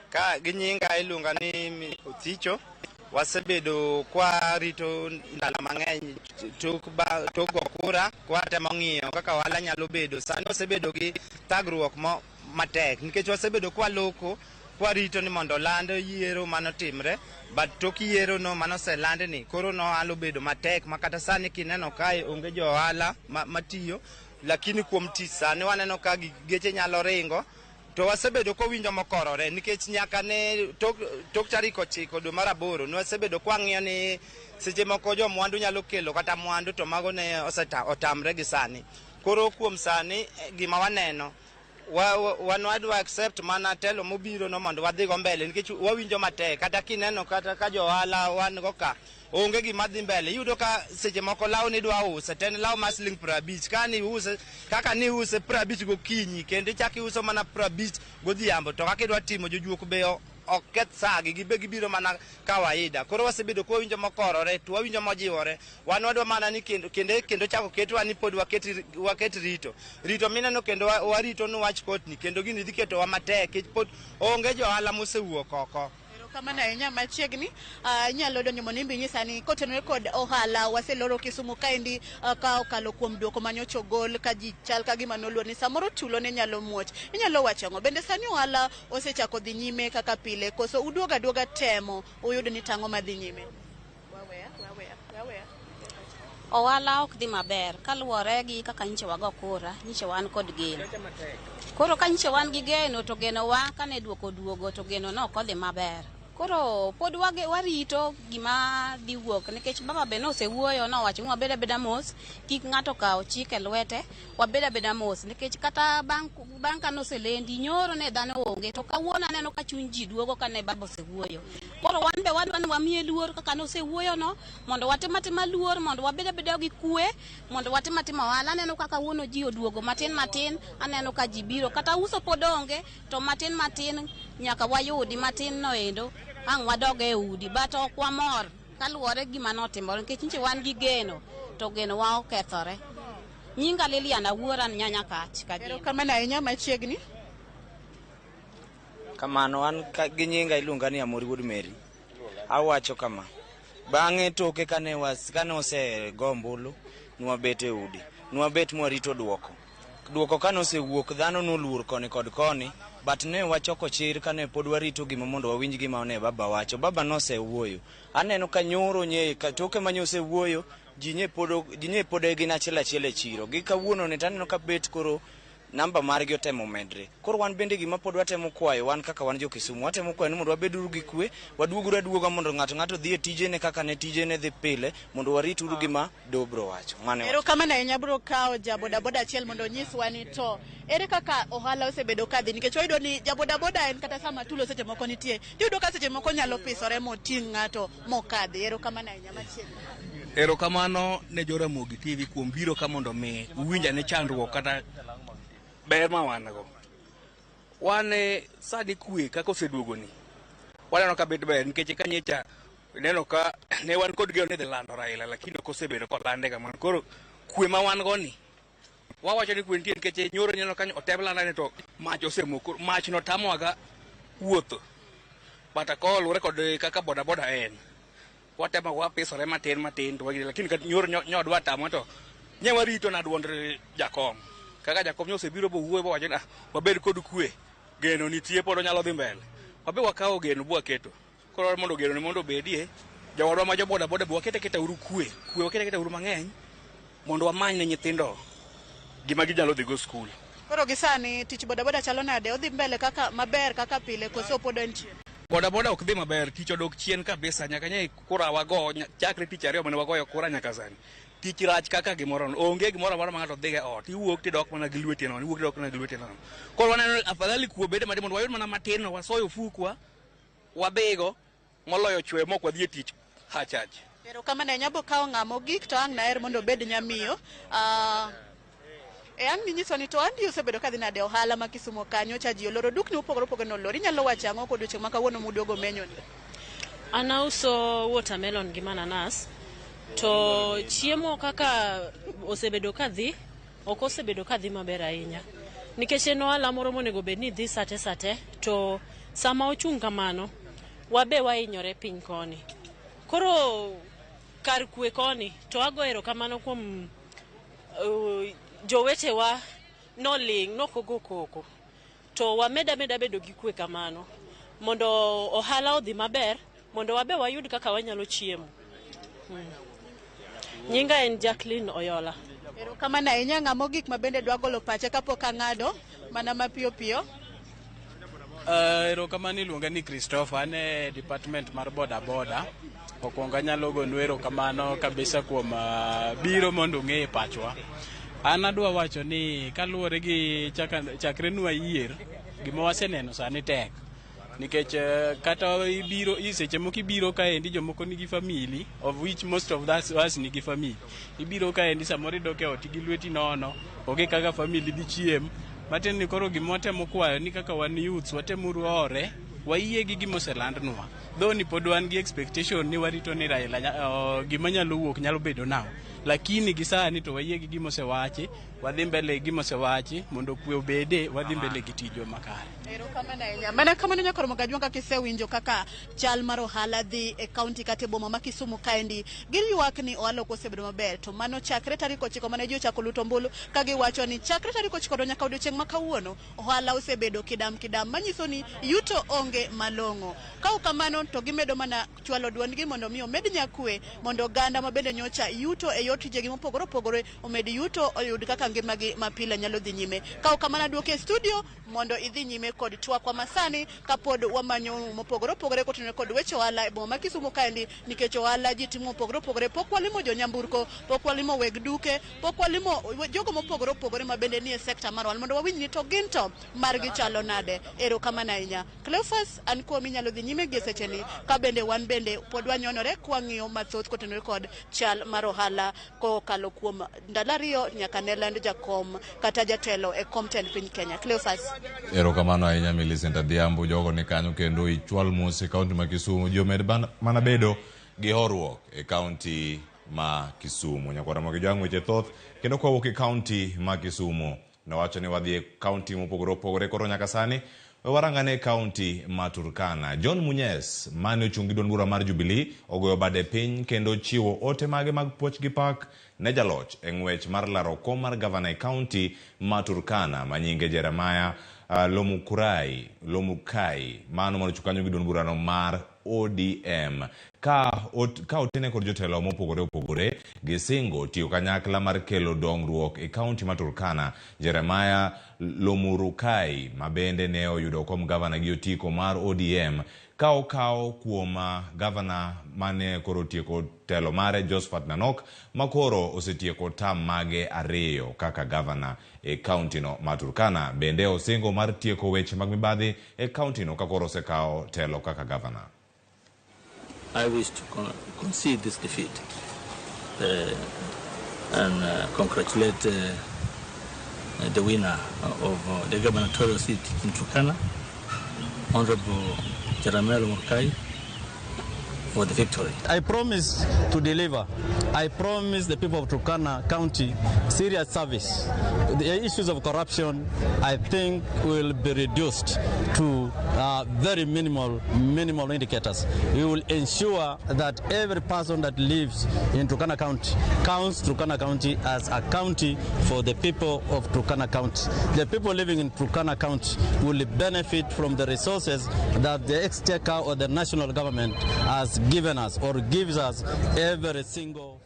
Ka gi nyinga iluonga ni Othicho. Wasebedo kwa rito ndalo mang'eny tok go kura, kwa temo ng'iyo kaka ohala nyalo bedo. Sani wasebedo gi thagruok matek nikech wasebedo kwa loko kwa rito ni mondo oland yiero manotimre, but tok yiero no manoseland ni koro no ohala obedo matek ma kata sani kineno kae onge jo ohala matiyo, lakini kuom tich sani waneno ka geche nyalo ringo. To wasebedo kowinjo mokorore nikech nyaka ne tok tarik 9 dwe mar 8 ne wasebedo kwang'iyo ni seche moko jo mwandu nyalo kelo kata mwandu to mago ne otamre gi sani. Koro kuom sani gima waneno wan wadwa accept mana telo mobiro no mondo wadhi go mbele nikech wawinjo matek. Kata kineno kata ka jo ohala wan go ka onge gima dhi mbele. Iyudo ka seche moko law ni dwa use to en law mar siling 50, ka ni use kaka ni use 50 gokinyi kendo ichak iuso mana 50 godhiambo, to kaka idwa timo jojuok be ok keth sagi, gibe gibiro mana kawaida. Koro wasebedo kwa winjo mokorore to wawinjo mojiwore. Wan wadwa mana ni kendo chako ketwa ni pod waket rito rito mineno kendo warito ni wach kotni kendo gini dhi ketowa matek nikech pod onge jo ohala mosewuok oko. Kamano ahinya machiegni. Inyalo donjo mondo imbi inyisa ni kotenore kod ohala waseloro Kisumu kaendi ka okalo kuom duoko manyocha ogol ka ji chal ka gima noluor ni samoro tulo ne nyalo muoch. Inyalo wacho ang'o? Bende sani ohala osechako dhi nyime kaka pile koso uduoga aduoga temo uyud ni tang'o madhi nyime? Ohala ok dhi maber kaluwore gi kaka nyiche wago kura, nyiche wan kod geno. Koro ka nyiche wan gi geno to genowa kane duoko duogo to geno no ok odhi maber. Koro pod warito gima dhi wuok nikech baba be nosewuoyo nowacho ni wabed abeda mos, kik ng'ato kaw chik e lwete, wabed abeda mos nikech kata bang' ka noselendi nyoro ne dhano onge to kawuono aneno ka chuny ji duogo kane baba osewuoyo. Koro wan be wadwa ni wamiye luor kaka nosewuoyo no mondo watim atima luor, mondo wabed abeda gi kwe, mondo watim atima ohala. Aneno ka kawuono ji oduogo matin matin, aneno ka ji biro kata uso pod onge to matin matin nyaka wayudi matin no endo ang' wadog e udi. But ok wamor kaluwore gi gima notimore nikech nyiche wan gi geno to geno wa okethore. Nyinga Lilian Awuora Nyanyakach Kageno. Erokamano ahinya machiegni. Kamano an gi nyinga iluonga ni Amori Wuod Mary. Awacho kama. Bang'e toke kane osego ombulu nwabet e udi. Nwabet mwarito duoko. Duoko kane osewuok dhano noluor koni kod koni, but ne wachoko chir kane pod warito gima mondo wawinj gima ne baba wacho. Baba nosewuoyo. Aneno ka nyoro nye toke manye osewuoyo ji nye pod gin achiel achiel e chiro. Gi kawuono ne taneno ka bet koro namba margi otemo medre. Koro wan bende gima pod watemo kwayo wan kaka wan jo Kisumu, watemo kwayo ni mondo wabeduru gi kwe, waduoguru aduoga mondo ng'ato dhi e tijene kaka ne tijene dhi pile, mondo warituru gima dobro wacho. Mano e wach. Erokamano ahinya. Bro kawo ja bodaboda achiel mondo onyiswa ni to ere kaka ohala osebedo kadhi, nikech wayudo ni ja bodaboda en kata sama tulo seche moko nitie, iyudo ka seche moko nyalo pisore moting' ng'ato mokadhi. Erokamano ahinya machiegni. Erokamano ne jo Ramogi TV kuom biro ka mondo mi uwinj ane chandruok kata ber ma wan go. Wan sani kwe kaka oseduogo ni waneno ka bet ber nikech kanyecha neno ka ne wan kod geno ni dhi lando Raila, lakini ok osebedo kolande kamano. Koro kwe ma wan go ni wawacho ni kwe nitie nikech nyoro neno kanyo otem landane to mach osemoko, mach no tamowaga wuotho. But koluwore kod kaka bodaboda en watemo wapisore matin matin to wagine, lakini kat nyoro nyodwa tamo to nye warito na duond jakom. Kaka jakom nyosebiro bowuoyo bowacho ni wabed kod kwe, geno nitie pod onyalo dhi mbele. Wabe wakawo geno bwaketo. Koro mondo geno ni mondo obedie, Jowadwa ma jo boda boda be wakete keta uru kwe, kwe wakete keta uru mang'eny mondo wamany ne nyithindo gima ginyalo dhigo skul. Koro gi sani tich bodaboda chalo nade? Odhi mbele kaka maber kaka pile koso pod en chien? Bodaboda ok dhi maber, tich odok chien kabisa nyaka nye kura wago chakre tich ariyo mane wagoyo kura nyaka sani. Tich rach kaka gimoro no, onge gimoro amora ma ng'ato dhigo e ot, iwuok tidok mana gi lweti nono, iwuok tidok mana gi lweti nono. Koro waneno afadhali kuo bede matin mondo wayud mana matin no, wasoyo ofukwa, wadhigo moloyo chwe mok wadhi e tich hachach. Erokamano ahinya, abo kawo ng'ama ogik to ang' naher mondo obed nyamiyo. E ang' ninyiso ni to andi osebedo kadhi nade ohala ma Kisumo kanyo cha ji oloro dukni mopogore opogore nolor. Inyalo wacho ang'o kod odiochieng' ma kawuono muduogo menyo ni? An auso watermelon gi mananas to chiemo kaka osebedo kadhi ok osebedo kadhi maber ahinya nikech en ohala moro monego bed ni dhi sate sate to sama ochung' kamano wabe wahinyore piny koni. Koro kar kwe koni to ago erokamano kuom jowetewa noling' nokogo koko to wamed ameda bedo gi kwe kamano mondo ohala odhi maber mondo wabe wayud kaka wanyalo chiemo. Nyinga en Jacqueline Oyola. Erokamano ahinya. Ng'ama ogik ma bende dwa golo pache kapok ang'ado mana mapiyo piyo. Erokamano, iluonga ni Christopher, an e department mar boda boda. Okwongo anyalo gonu erokamano kabisa kuom biro mondo ung'e pachwa. An adwa wacho ni kaluwore gi chakre nwa yier, gima waseneno sani tek. Nikech kata ibiro, seche moko ibiro kaendi jomoko nigi family, of which most of us nigi family. Ibiro kaendi samoro idok e ot gi lweti nono, onge kaka family dhi chiem. Matiende ni koro gima watemo kwayo ni kaka wan youths watemuru ore, wayie gi gima oselandnwa. Though ni pod wan gi expectation ni warito ni Raila gima nyalo wuok nyalo bedo now. Lakini gi sani to wayie gi gima osewachi, wadhi mbele gi gima osewachi mondo kwe obede, wadhi mbele gi tijwa makare. Erokamano ahinya. Mana kamano nyakoro Mogajwang' kaka isewinjo kaka chal mar ohala dhi e kaunti kata e boma ma Kisumu kaendi. Giywak ni ohala ok osebedo maber to mano chakre tarik 9 mane ji ochako luto ombulu ka giwacho ni chakre tarik 9 to nyaka odiochieng' ma kawuono ohala osebedo kidam kidam manyiso ni yuto onge malong'o. Ka ok kamano to gimedo mana chwalo duondgi mondo mi omed nyakwe mondo oganda ma bende nyocha yuto e yor tijegi mopogore opogore omed yuto oyud kaka ngimagi mapile nyalo dhi nyime. Ka ok kamano aduoki e studio mondo idhi nyime kod twakwa masani kapod wamanyo mopogore opogore kotenore kod weche ohala e boma ma Kisumu kaendi nikech ohala ji timo mopogore opogore. Pok walimo jonyamburko, pok walimo weg duke, pok walimo jogo mopogore opogore ma bende nie sekta mar ohala mondo wawinj ni to gin to margi chalo nade. Erokamano ahinya. Cleophas, an kuom inyalo dhi nyime gi secheni ka bende wan bende pod wanyonore kwang'iyo mathoth kotenore kod chal mar ohala kokalo kuom ndalo ariyo nyaka ne land jakom kata jatelo e kom tend piny Kenya. Cleophas. Erokamano ahinya Millicent Adhiambo, jogo ni kanyo kendo ichwal mos e kaunti ma Kisumu. Ji omed mana bedo gi horuok e kaunti ma Kisumu. Nyakwara Ramogi Jwang' weche thoth kendo kwawuok e kaunti ma Kisumu. Nowacho ni wadhi e kaunti mopogore opogore koro nyaka sani we warangane e kaunti ma Turkana. John Munyes mane ochung' gi duond bura mar Jubilee ogoyo bade piny kendo chiwo ote mage mag puoch gi pak ne jaloch e ng'wech mar laro kom mar gavana e kaunti ma Turkana ma nyinge Jeremiah Lomukai mano manochung' kanyo gi duond burano mar ODM ka otene kod jotelo mopogore opogore gisingo tiyo kanyakla mar kelo dongruok e kaunti ma Turkana. Jeremiah Lomurukai ma bende ne oyudo kom gavana gi otiko mar ODM ka okawo kuom gavana mane koro otieko telo mare Josephat Nanok ma koro osetieko tam mage ariyo kaka gavana e kaunti no ma Turkana. Bende osingo mar tieko weche mag mibadhi e kaunti no ka koro osekawo telo kaka gavana. I wish to concede this defeat and congratulate the winner of the gubernatorial seat in Turkana, Honorable Jeremiah Lomorukai, for the victory. I promise to deliver. I promise the people of Turkana County serious service. The issues of corruption, I think, will be reduced to very minimal indicators. We will ensure that every person that lives in Turkana County counts Turkana County as a county for the people of Turkana County. The people living in Turkana County will benefit from the resources that the exchequer or the national government has given us or gives us every single.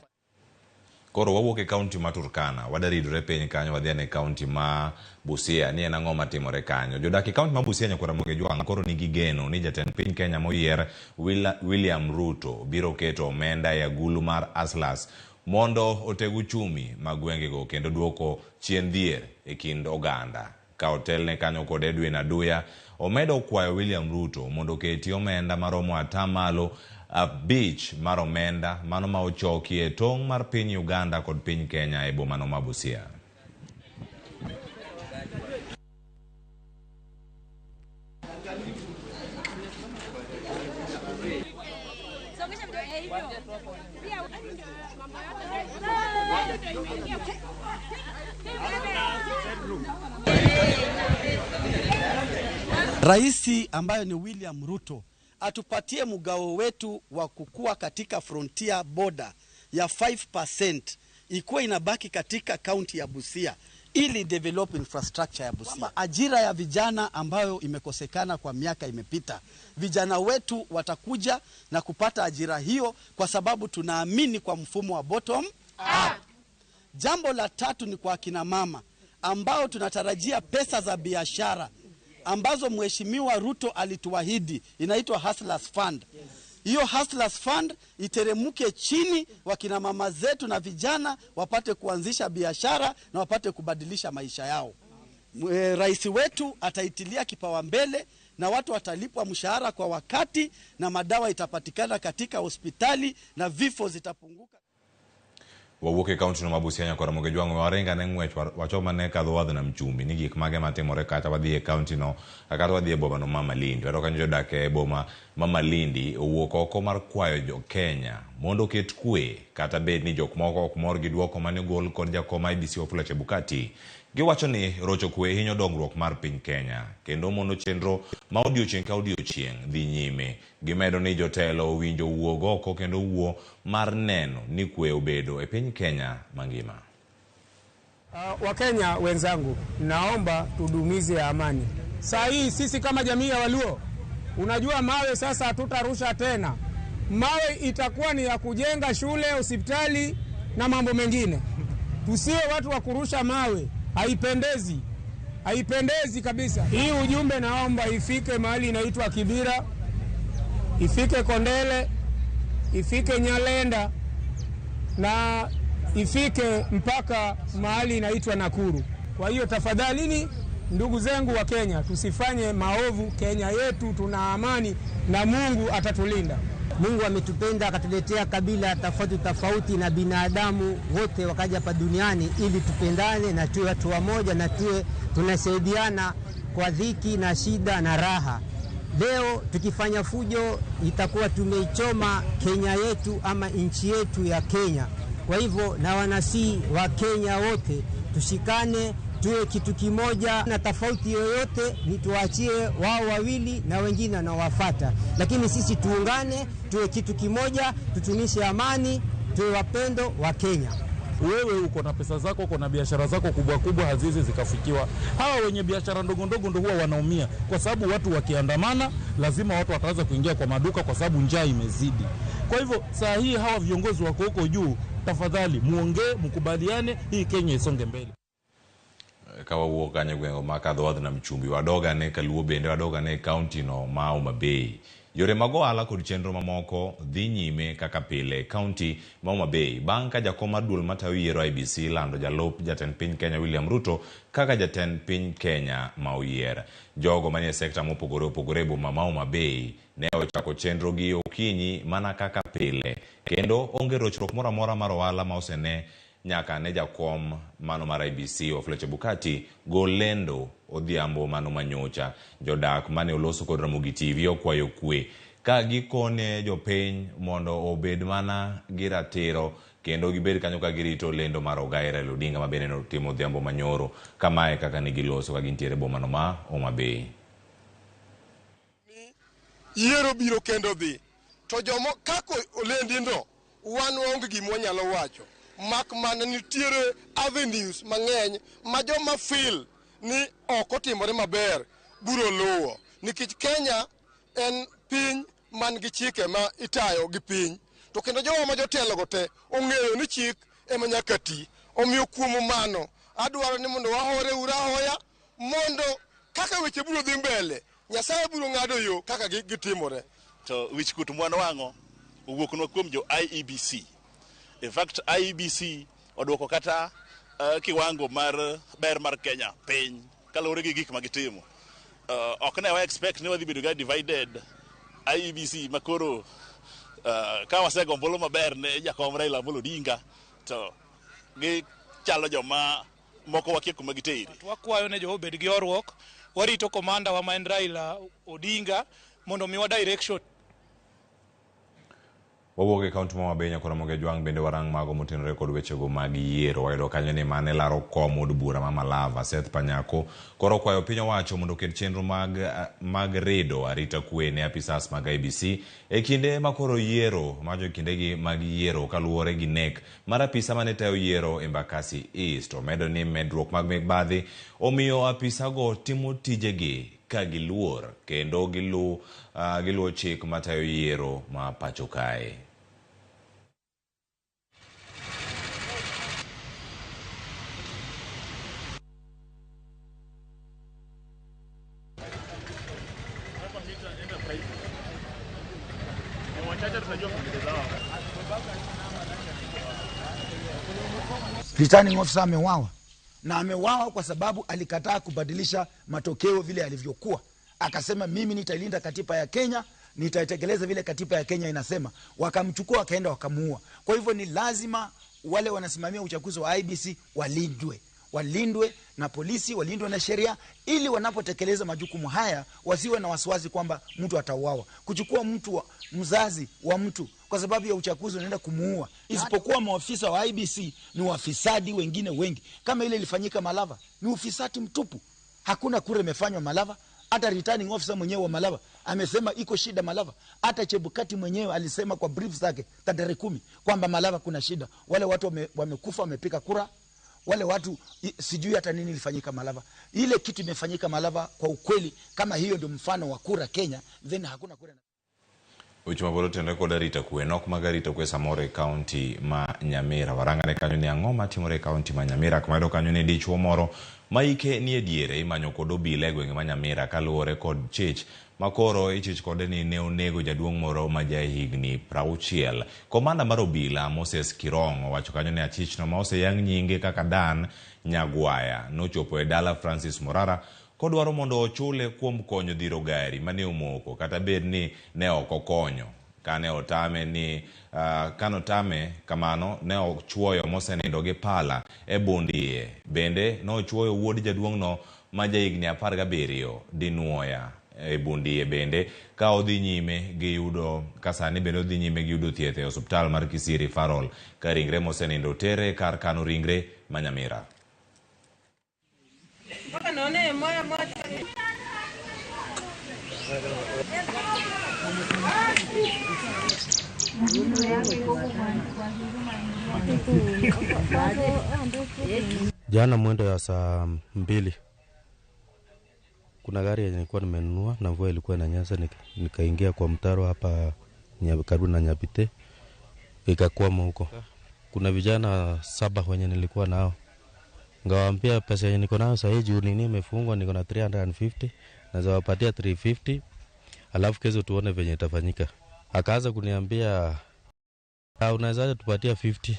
Koro wawuok e kaunti ma Turkana, wadaridore piny kanyo wadhi ane kaunti ma Busia ni en ang'o matimore kanyo. Jodak e kaunti ma Busia nyakwar Ramogi Ojwang' koro nigi geno ni jatend piny Kenya moyier William Ruto biro keto omenda e agulu mar Hustlers mondo oteg uchumi ma gwengego kendo duoko chien dhier e kind oganda. Ka otelne kanyo kod Edwin Aduya, omedo kwayo William Ruto mondo oketi omenda maromo 5% mar omenda mano ma ochoki e tong' mar piny Uganda kod piny Kenya e bomano ma Busia. Raisi ambayo ni William Ruto atupatie mgao wetu wa kukua katika frontier border ya 5% ikuwe inabaki katika kaunti ya Busia ili develop infrastructure ya Busia. Ajira ya vijana ambayo imekosekana kwa miaka imepita, vijana wetu watakuja na kupata ajira hiyo kwa sababu tunaamini kwa mfumo wa bottom up. Jambo la tatu ni kwa akina mama ambao tunatarajia pesa za biashara ambazo Mheshimiwa Ruto alituahidi, inaitwa Hustlers Fund. Hiyo Hustlers Fund iteremuke chini, wakina mama zetu na vijana wapate kuanzisha biashara na wapate kubadilisha maisha yao. Rais wetu ataitilia kipawa mbele na watu watalipwa mshahara kwa wakati na madawa itapatikana katika hospitali na vifo zitapunguka. Wawuok e kaunti no ma Busia nyakwar Ramogi Ojwang' waringo ane ng'wech wachom ane kadho wadh nam chumbi ni gik mage matimore kata wadhi e kaunti no kata wadhi e boma no ma Malindi. Wayudo kanyo jodak e boma ma Malindi owuok oko mar kwayo jo Kenya mondo oket kwe kata bed ni jok moko ok mor gi duoko mane ogol kod jakom IEBC Wafula Chebukati. Giwacho ni rocho kwe hinyo dongruok mar piny Kenya kendo mono chenro ma odiochieng' ka odiochieng' dhi nyime. Gimedo ni jotelo owinjo wuog oko kendo wuo mar neno ni kwe obedo e piny Kenya mangima. Wakenya wenzangu, naomba tudumize amani. Saa hii sisi kama jamii ya Waluo, unajua mawe sasa hatutarusha tena. Mawe itakuwa ni ya kujenga shule, hospitali na mambo mengine. Tusiwe watu wa kurusha mawe. Haipendezi. Haipendezi kabisa. Hii ujumbe naomba ifike mahali inaitwa Kibira, ifike Kondele, ifike Nyalenda na ifike mpaka mahali inaitwa Nakuru. Kwa hiyo tafadhalini ndugu zangu wa Kenya, tusifanye maovu. Kenya yetu tuna amani na Mungu atatulinda. Mungu ametupenda akatuletea kabila tofauti tofauti na binadamu wote wakaja hapa duniani ili tupendane na tuwe watu wamoja na tuwe tunasaidiana kwa dhiki na shida na raha. Leo tukifanya fujo itakuwa tumeichoma Kenya yetu ama nchi yetu ya Kenya. Kwa hivyo na wanasi wa Kenya wote tushikane, tuwe kitu kimoja, na tofauti yoyote ni tuachie wao wawili na wengine wanaowafuata. Lakini sisi tuungane, tuwe kitu kimoja, tutumishe amani, tuwe wapendo wa Kenya. Wewe uko na pesa zako, uko na biashara zako kubwa kubwa, haziwezi zikafikiwa. Hawa wenye biashara ndogo ndogo ndio huwa wanaumia, kwa sababu watu wakiandamana lazima watu wataanza kuingia kwa maduka kwa sababu njaa imezidi. Kwa hivyo saa hii hawa viongozi wako huko juu, tafadhali muongee, mkubaliane, hii Kenya isonge mbele. Ka wawuok kanyo gweng' ma kadho wadh nam chumbi, wadog ane kaluo bende, wadog ane kaunti no ma Homa Bay. Yore mag ohala kod chenro mamoko dhi nyime kaka pile e kaunti ma Homa Bay bang' ka jakom mar duol matayo yiero IEBC lando jalup jatend piny Kenya William Ruto kaka jatend piny Kenya ma oyier. Jogo manie sekta mopogore opogore e boma ma Homa Bay ne ochako chenro gi okinyi mana kaka pile, kendo onge rochruok moro amora mar ohala ma osene nyaka ne jakom mano mar IEBC Wafula Chebukati gol lendo odhiambo mano manyocha. Jodak mane oloso kod Ramogi TV okwayo kwe ka gikone jopiny mondo obed mana gi ratiro Kendo gibed kanyo ka girito lendo mar Ogai Raila Odinga ma bende notimo odhiambo manyoro. Kamae kaka ne giloso ka gintiere e bomano ma Homa Bay. Yiero biro kendo dhi. To jomo kako olendi no, wan waonge gima wanyalo wacho. Mak mana nitiere avenues mang'eny ma joma feel ni ok otimore maber biro luwo. Nikech Kenya en piny man gi chike ma itayo gi piny. To kendo jowa ma jotelo go te ong'eyo ni chik ema nyaka ti. Omiyo kuom mano, adwaro ni mondo wahore uru ahoya mondo kaka weche biro dhi mbele, Nyasaye biro ng'ado yo kaka gitimore. To wich kuot mwanwang'o owuoknwa kuom jo IEBC. In fact, IEBC oduoko kata kiwango mar ber mar Kenya piny kaluwore gi gik ma gitimo. Ok ne wa expect ni wadhi bedo ga divided IEBC makoro ka wasego ombulu maber ne jakom Raila Amolo Odinga to gichalo joma moko wakia kuma gitere. Wakwayo ne jo obed gi horuok, warito komanda wa ma en Raila Odinga mondo omiwa direction. Wawuok e kaunti ma Homa Bay nyaka Ramogi Ajwang' bende warang mago motenore kod wechego mag yiero. Wayudo kanyo ni mane laro kom od bura ma Malava, Seth Panyako, koro okwayo piny owacho mondo oket chenro mag redo arita kwe ne apisas mag IEBC e kinde ma koro yiero majo kindegi mag yiero kaluwore gi nek mar apisa mane tayo yiero Embakasi East. Omedo ni medruok mag mibadhi omiyo apisago timo tijegi ka giluor kendo giluwo chik matayo yiero ma pacho kae. Returning officer ameuawa, na ameuawa kwa sababu alikataa kubadilisha matokeo vile alivyokuwa. Akasema mimi nitailinda katiba ya Kenya, nitaitekeleza vile katiba ya Kenya inasema. Wakamchukua wakaenda wakamuua. Kwa hivyo ni lazima wale wanasimamia uchaguzi wa IEBC walindwe. Walindwe na polisi, walindwe na sheria, ili wanapotekeleza majukumu haya wasiwe na wasiwasi kwamba mtu atauawa. Kuchukua mtu wa, mzazi wa mtu kwa sababu ya uchaguzi unaenda kumuua. Isipokuwa maafisa wa IEBC ni wafisadi wengine wengi. Kama ile ilifanyika Malava, ni ufisadi mtupu. Hakuna kura imefanywa Malava. Hata returning officer mwenyewe wa Malava amesema iko shida Malava. Hata Chebukati mwenyewe alisema kwa brief zake tarehe 10 kwamba Malava kuna shida. Wale watu wamekufa wamepiga kura. Wale watu sijui hata nini ilifanyika Malava. Ile kitu imefanyika Malava kwa ukweli, kama hiyo ndio mfano wa kura Kenya, then hakuna kura. Weche maboro tenore kod arita kwe nok mag arita kwe samoro e kaunti ma Nyamira. Warangane kanyo ni ang'o matimore e kaunti ma Nyamira. Kuma yudo kanyo ni dichuo moro ma ike ni e diere imanyo kod obila e gwenge ma Nyamira kaluwore kod chich makoro ichich kode ni ne onego jaduong' moro ma jahigni 60. Komanda mar obila Moses Kirong owacho kanyo ni achichno ma oseyang nyinge kaka Dan Nyagwaya nochopo e dala Francis Morara kodwaro mondo ochule kuom konyo dhiro gari mane omoko kata bed ni ne ok okonyo. Kane otame ni kane otame kamano ne ochuoyo mosenindo gi pala e bund iye. Bende nochuoyo wuod jaduong'no ma jahigni 17 dinuoya e bund iye bende ka odhi nyime gi yudo ka sani bende odhi nyime gi yudo thieth e osiptal mar Kisii Referral ka ringre mosenindo tere kar kano ringre ma Nyamira. Jana mwendo ya saa 2 kuna gari yenye nilikuwa nimenunua na mvua ilikuwa inanyesha, nikaingia kwa mtaro hapa karibu na Nyapite, ikakwama huko. Kuna vijana 7 wenye nilikuwa nao, ngawaambia pesa yenye niko nayo sasa juu nini imefungwa, niko na 350 naweza wapatia 350 alafu kesho tuone venye itafanyika. Akaanza kuniambia unaweza tupatia 50.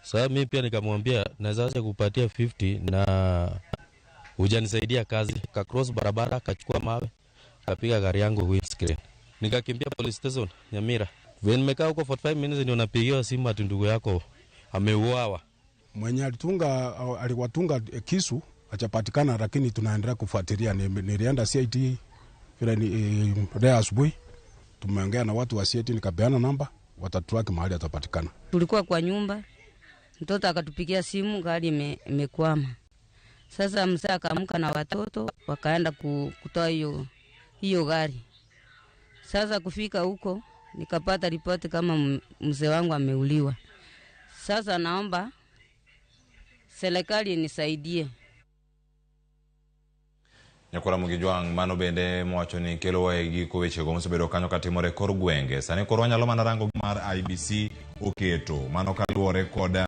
Sasa mimi pia nikamwambia naweza kupatia 50 na hujanisaidia kazi. Ka cross barabara, kachukua mawe, kapiga gari yangu windscreen. Nikakimbia police station Nyamira. When nimekaa huko 45 minutes ndio napigiwa simu ati ndugu yako ameuawa. Mwenye aliwatunga kisu hajapatikana, lakini tunaendelea kufuatilia. Nilienda CID vile ni leo asubuhi, tumeongea na watu wa CID, nikapeana namba, watatrack mahali atapatikana. Tulikuwa kwa nyumba, mtoto akatupigia simu gari imekwama. Sasa mzee akaamka na watoto wakaenda kutoa hiyo gari. Sasa kufika huko nikapata ripoti kama mzee wangu ameuliwa. Sasa naomba serikali nisaidie. Nyakwara Mugijwang' mano bende mowacho ni kelo e giko wechego mosebedo kanyo katimore kor gwenge. Sani koro wanyalo mana rango mar IBC oketo mano kaluwore kod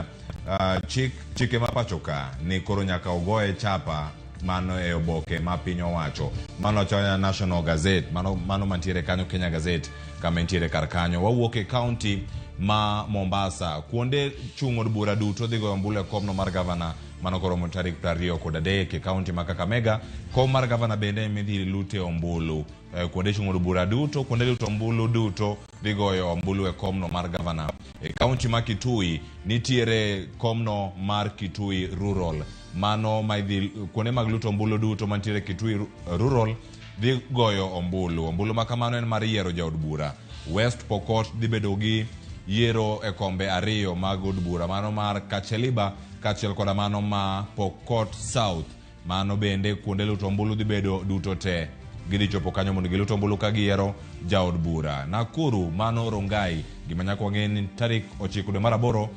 chike ma pacho ka ni koro nyaka ogoye chapa mano e oboke ma piny owacho. Mano wacho National Gazette, mano mantiere kanyo Kenya Gazette kama entiere kar kanyo. Wawuok e county ma Mombasa, kuonde chung' od bura duto dhi goyo ombulu e komno mar gavana mano koromo tarik 23 e county ma Kakamega. Kom mar gavana bende midhi lute ombulu kuonde chung' od bura duto, kuonde luto ombulu duto dhi goyo ombulu e komno mar gavana. E county ma Kitui nitiere komno mar Kitui Rural, mano ma idhi kuonde mag luto ombulu duto mantiere Kitui Rural dhi goyo ombulu. Ombulu ma kamano en mar yiero jaod bura. West Pokot dhi bedo gi yiero e kombe ariyo mag od bura, mano mar Kacheliba kaachiel koda mano ma Pokot South. Mano bende kuonde luto ombulu dhi bedo duto te gidhi chopo kanyo mondo gilut ombulu ka giyiero jaod bura. Nakuru mano Rongai, gima nyaka wang'e ni tarik 9 dwe mar 8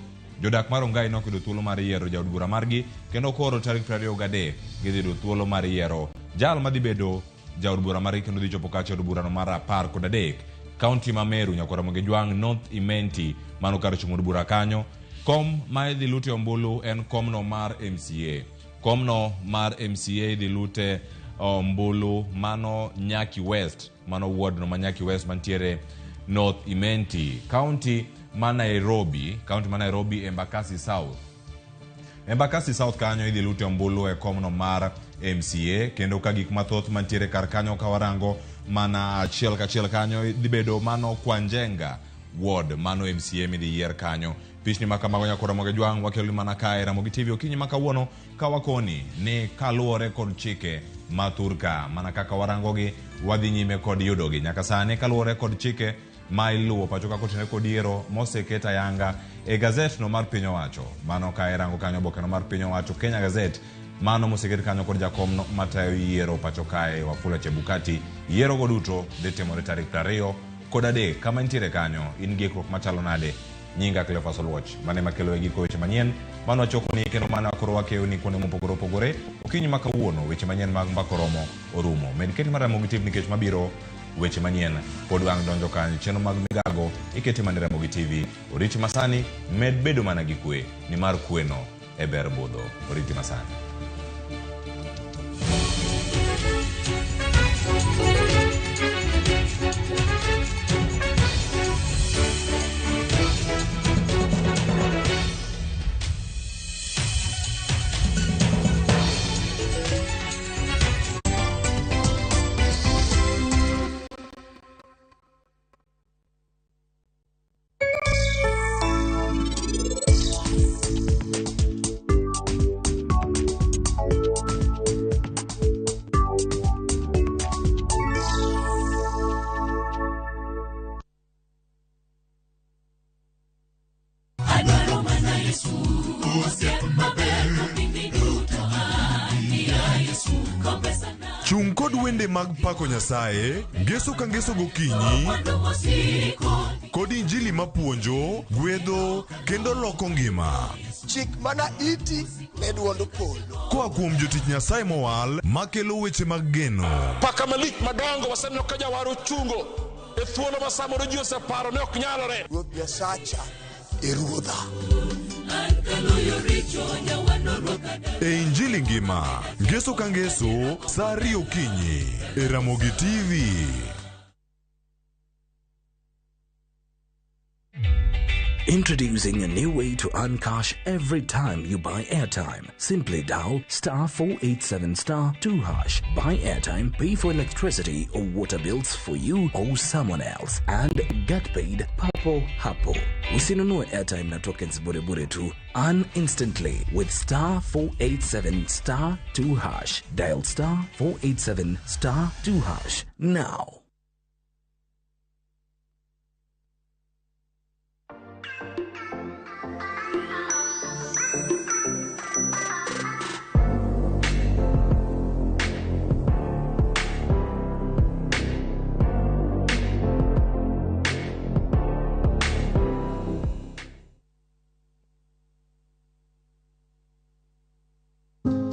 jodak mar Rongai noyudo thuolo mar yiero jaod bura margi, kendo koro tarik 23 gidhi yudo thuolo mar yiero jal madhi bedo jaod bura margi kendo dhi chopo kacha od burano mar 13. County ma Meru, Nyakwara Mugijwang', North Imenti, mano kar chung' od bura kanyo. Kom ma idhi lute ombulu en komno mar MCA. Komno mar MCA idhi lute ombulu mano Nyaki West, mano ward no ma Nyaki West mantiere North Imenti. County ma Nairobi, county ma Nairobi Embakasi South. Embakasi South kanyo idhi lute ombulu e komno mar MCA, kendo ka gik mathoth mantiere kar kanyo ka warango mana achiel kachiel kanyo dhi bedo mano Kwanjenga ward, mano MCA midhi yier kanyo. Pichni ma kamago Nyakwara Mugijwang' wakelo mana kae Ramogi TV okinyi ma kawuono ka wakoni ni kaluwore kod chike ma thurka mana kaka warangogi wadhi nyime kod yudogi nyaka sani kaluwore kod chike ma iluwo pacho ka kotenore kod yiero moseket ayanga e gazet no mar piny owacho. Mano ka irango kanyo oboke no mar piny owacho Kenya Gazette, mano moseket kanyo kod jakom matayo yiero pacho kae Wafula Chebukati. Yiero go duto dhi timore tarik 23 kama nitiere kanyo in gi ikruok machalo nade? Nyinga Cleophas Oluoch, mane makelo e giko weche manyien mano wachokoni kendo mana koro wakeyoni kuonde mopogore opogore okinyi ma kawuono. Weche manyien mag Mbaka Oromo orumo. Med keti mar Ramogi TV nikech mabiro weche manyien pod wang' donjo kanyo. Chenro mag migago ikete mana Ramogi TV. Oriti masani med bedo mana gi kwe, nimar kweno e ber budho. Oriti masani. Chung kod wende mag pako Nyasaye, ngeso ka ngeso gokinyi, kod injili mapuonjo, gwedho, kendo loko ngima. Chik mana iti ne duond polo. Koa kuom jotich Nyasaye mowal makelo weche mag geno. Paka malich madongo waseneno ka jawar ochungo e thuolo ma samoro ji oseparo ne ok nyalore. Ruoth Nyasacha e ruodha. E injili ngima, ngeso ka ngeso, saa 2 okinyi, e Ramogi TV. Introducing a new way to earn cash every time you buy airtime. Simply dial *487*2#. Buy airtime, pay for electricity or water bills for you or someone else, and get paid papo hapo. Usinunue airtime na tokens bure bure tu. Earn instantly with *487*2#. Dial *487*2# now.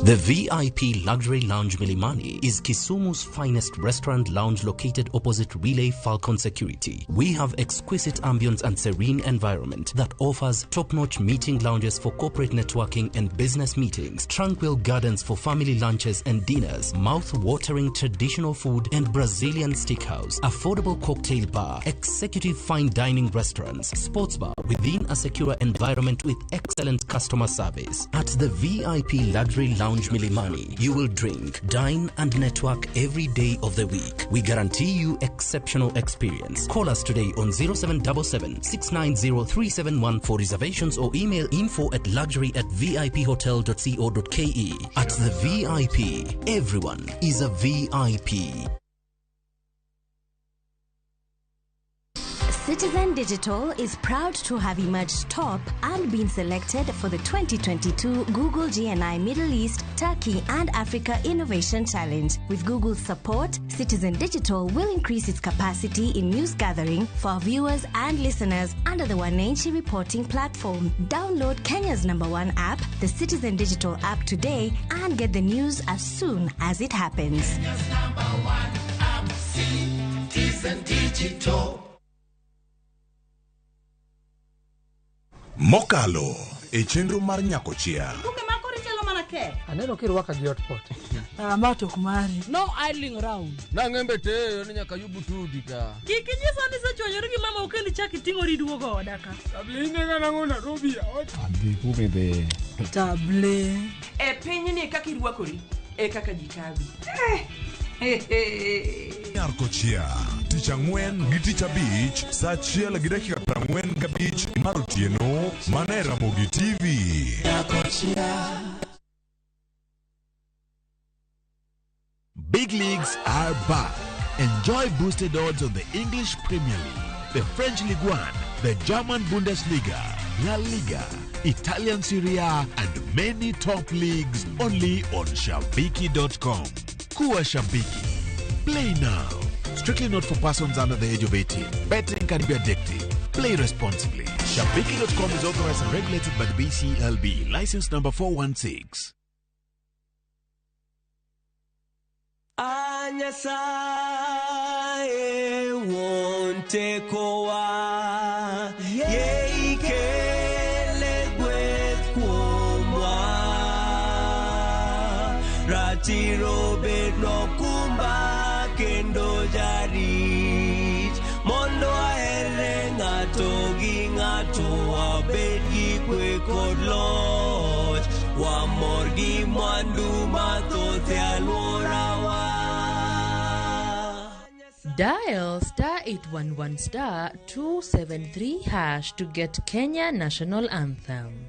The VIP Luxury Lounge Milimani is Kisumu's finest restaurant lounge located opposite Relay Falcon Security. We have exquisite ambience and serene environment that offers top-notch meeting lounges for corporate networking and business meetings, tranquil gardens for family lunches and dinners, mouth-watering traditional food and Brazilian steakhouse, affordable cocktail bar, executive fine dining restaurants, sports bar within a secure environment with excellent customer service. At the VIP Luxury Lounge Milimani, you will drink, dine and network every day of the week. We guarantee you exceptional experience. Call us today on 0777 690 371 for reservations or email info at luxury@viphotel.co.ke. At the VIP, everyone is a VIP. Citizen Digital is proud to have emerged top and been selected for the 2022 Google GNI Middle East, Turkey and Africa Innovation Challenge. With Google's support, Citizen Digital will increase its capacity in news gathering for our viewers and listeners under the Wananchi reporting platform. Download Kenya's #1 app, the Citizen Digital app today, and get the news as soon as it happens. Kenya's #1 app, Citizen Digital. Mokalo e chenro mar Nyakochia. Duke makori chalo mana ke. Aneno kirwaka gi hotpot. Ah, ma to ok mari. No idling round. Nang'embe teyo ni nyaka yubu tudi ka. Kik inyisa ni isechwanyori gi mama okendi chak iting'ori iduogo oda ka. Table inega nang'o Nairobi ot. Adhi kume be. Table. E pinyni kaka irwakori e kaka ji kawi. Nyakochia tich ang'wen gi tich abich saa 1:45 mar otieno mana e Ramogi TV. Big leagues are back. Enjoy boosted odds on the English Premier League, the French Ligue 1, the German Bundesliga, La Liga, Italian Serie A, and many top leagues only on Shabiki.com. Kuwa Shabiki. Play now. Strictly not for persons under the age of 18. Betting can be addictive. Play responsibly. Shabiki.com is authorized and regulated by the BCLB. License number 416. Anyasaye wonte kowa yeikele gweth kuomwa ratiro bedno kumba kendo jarit mondo ahere ng'ato gi ng'ato wabed gi kwe kod loch wamor gi mwandu mathoth e alworawa. Dial *811 *273# to get Kenya National Anthem.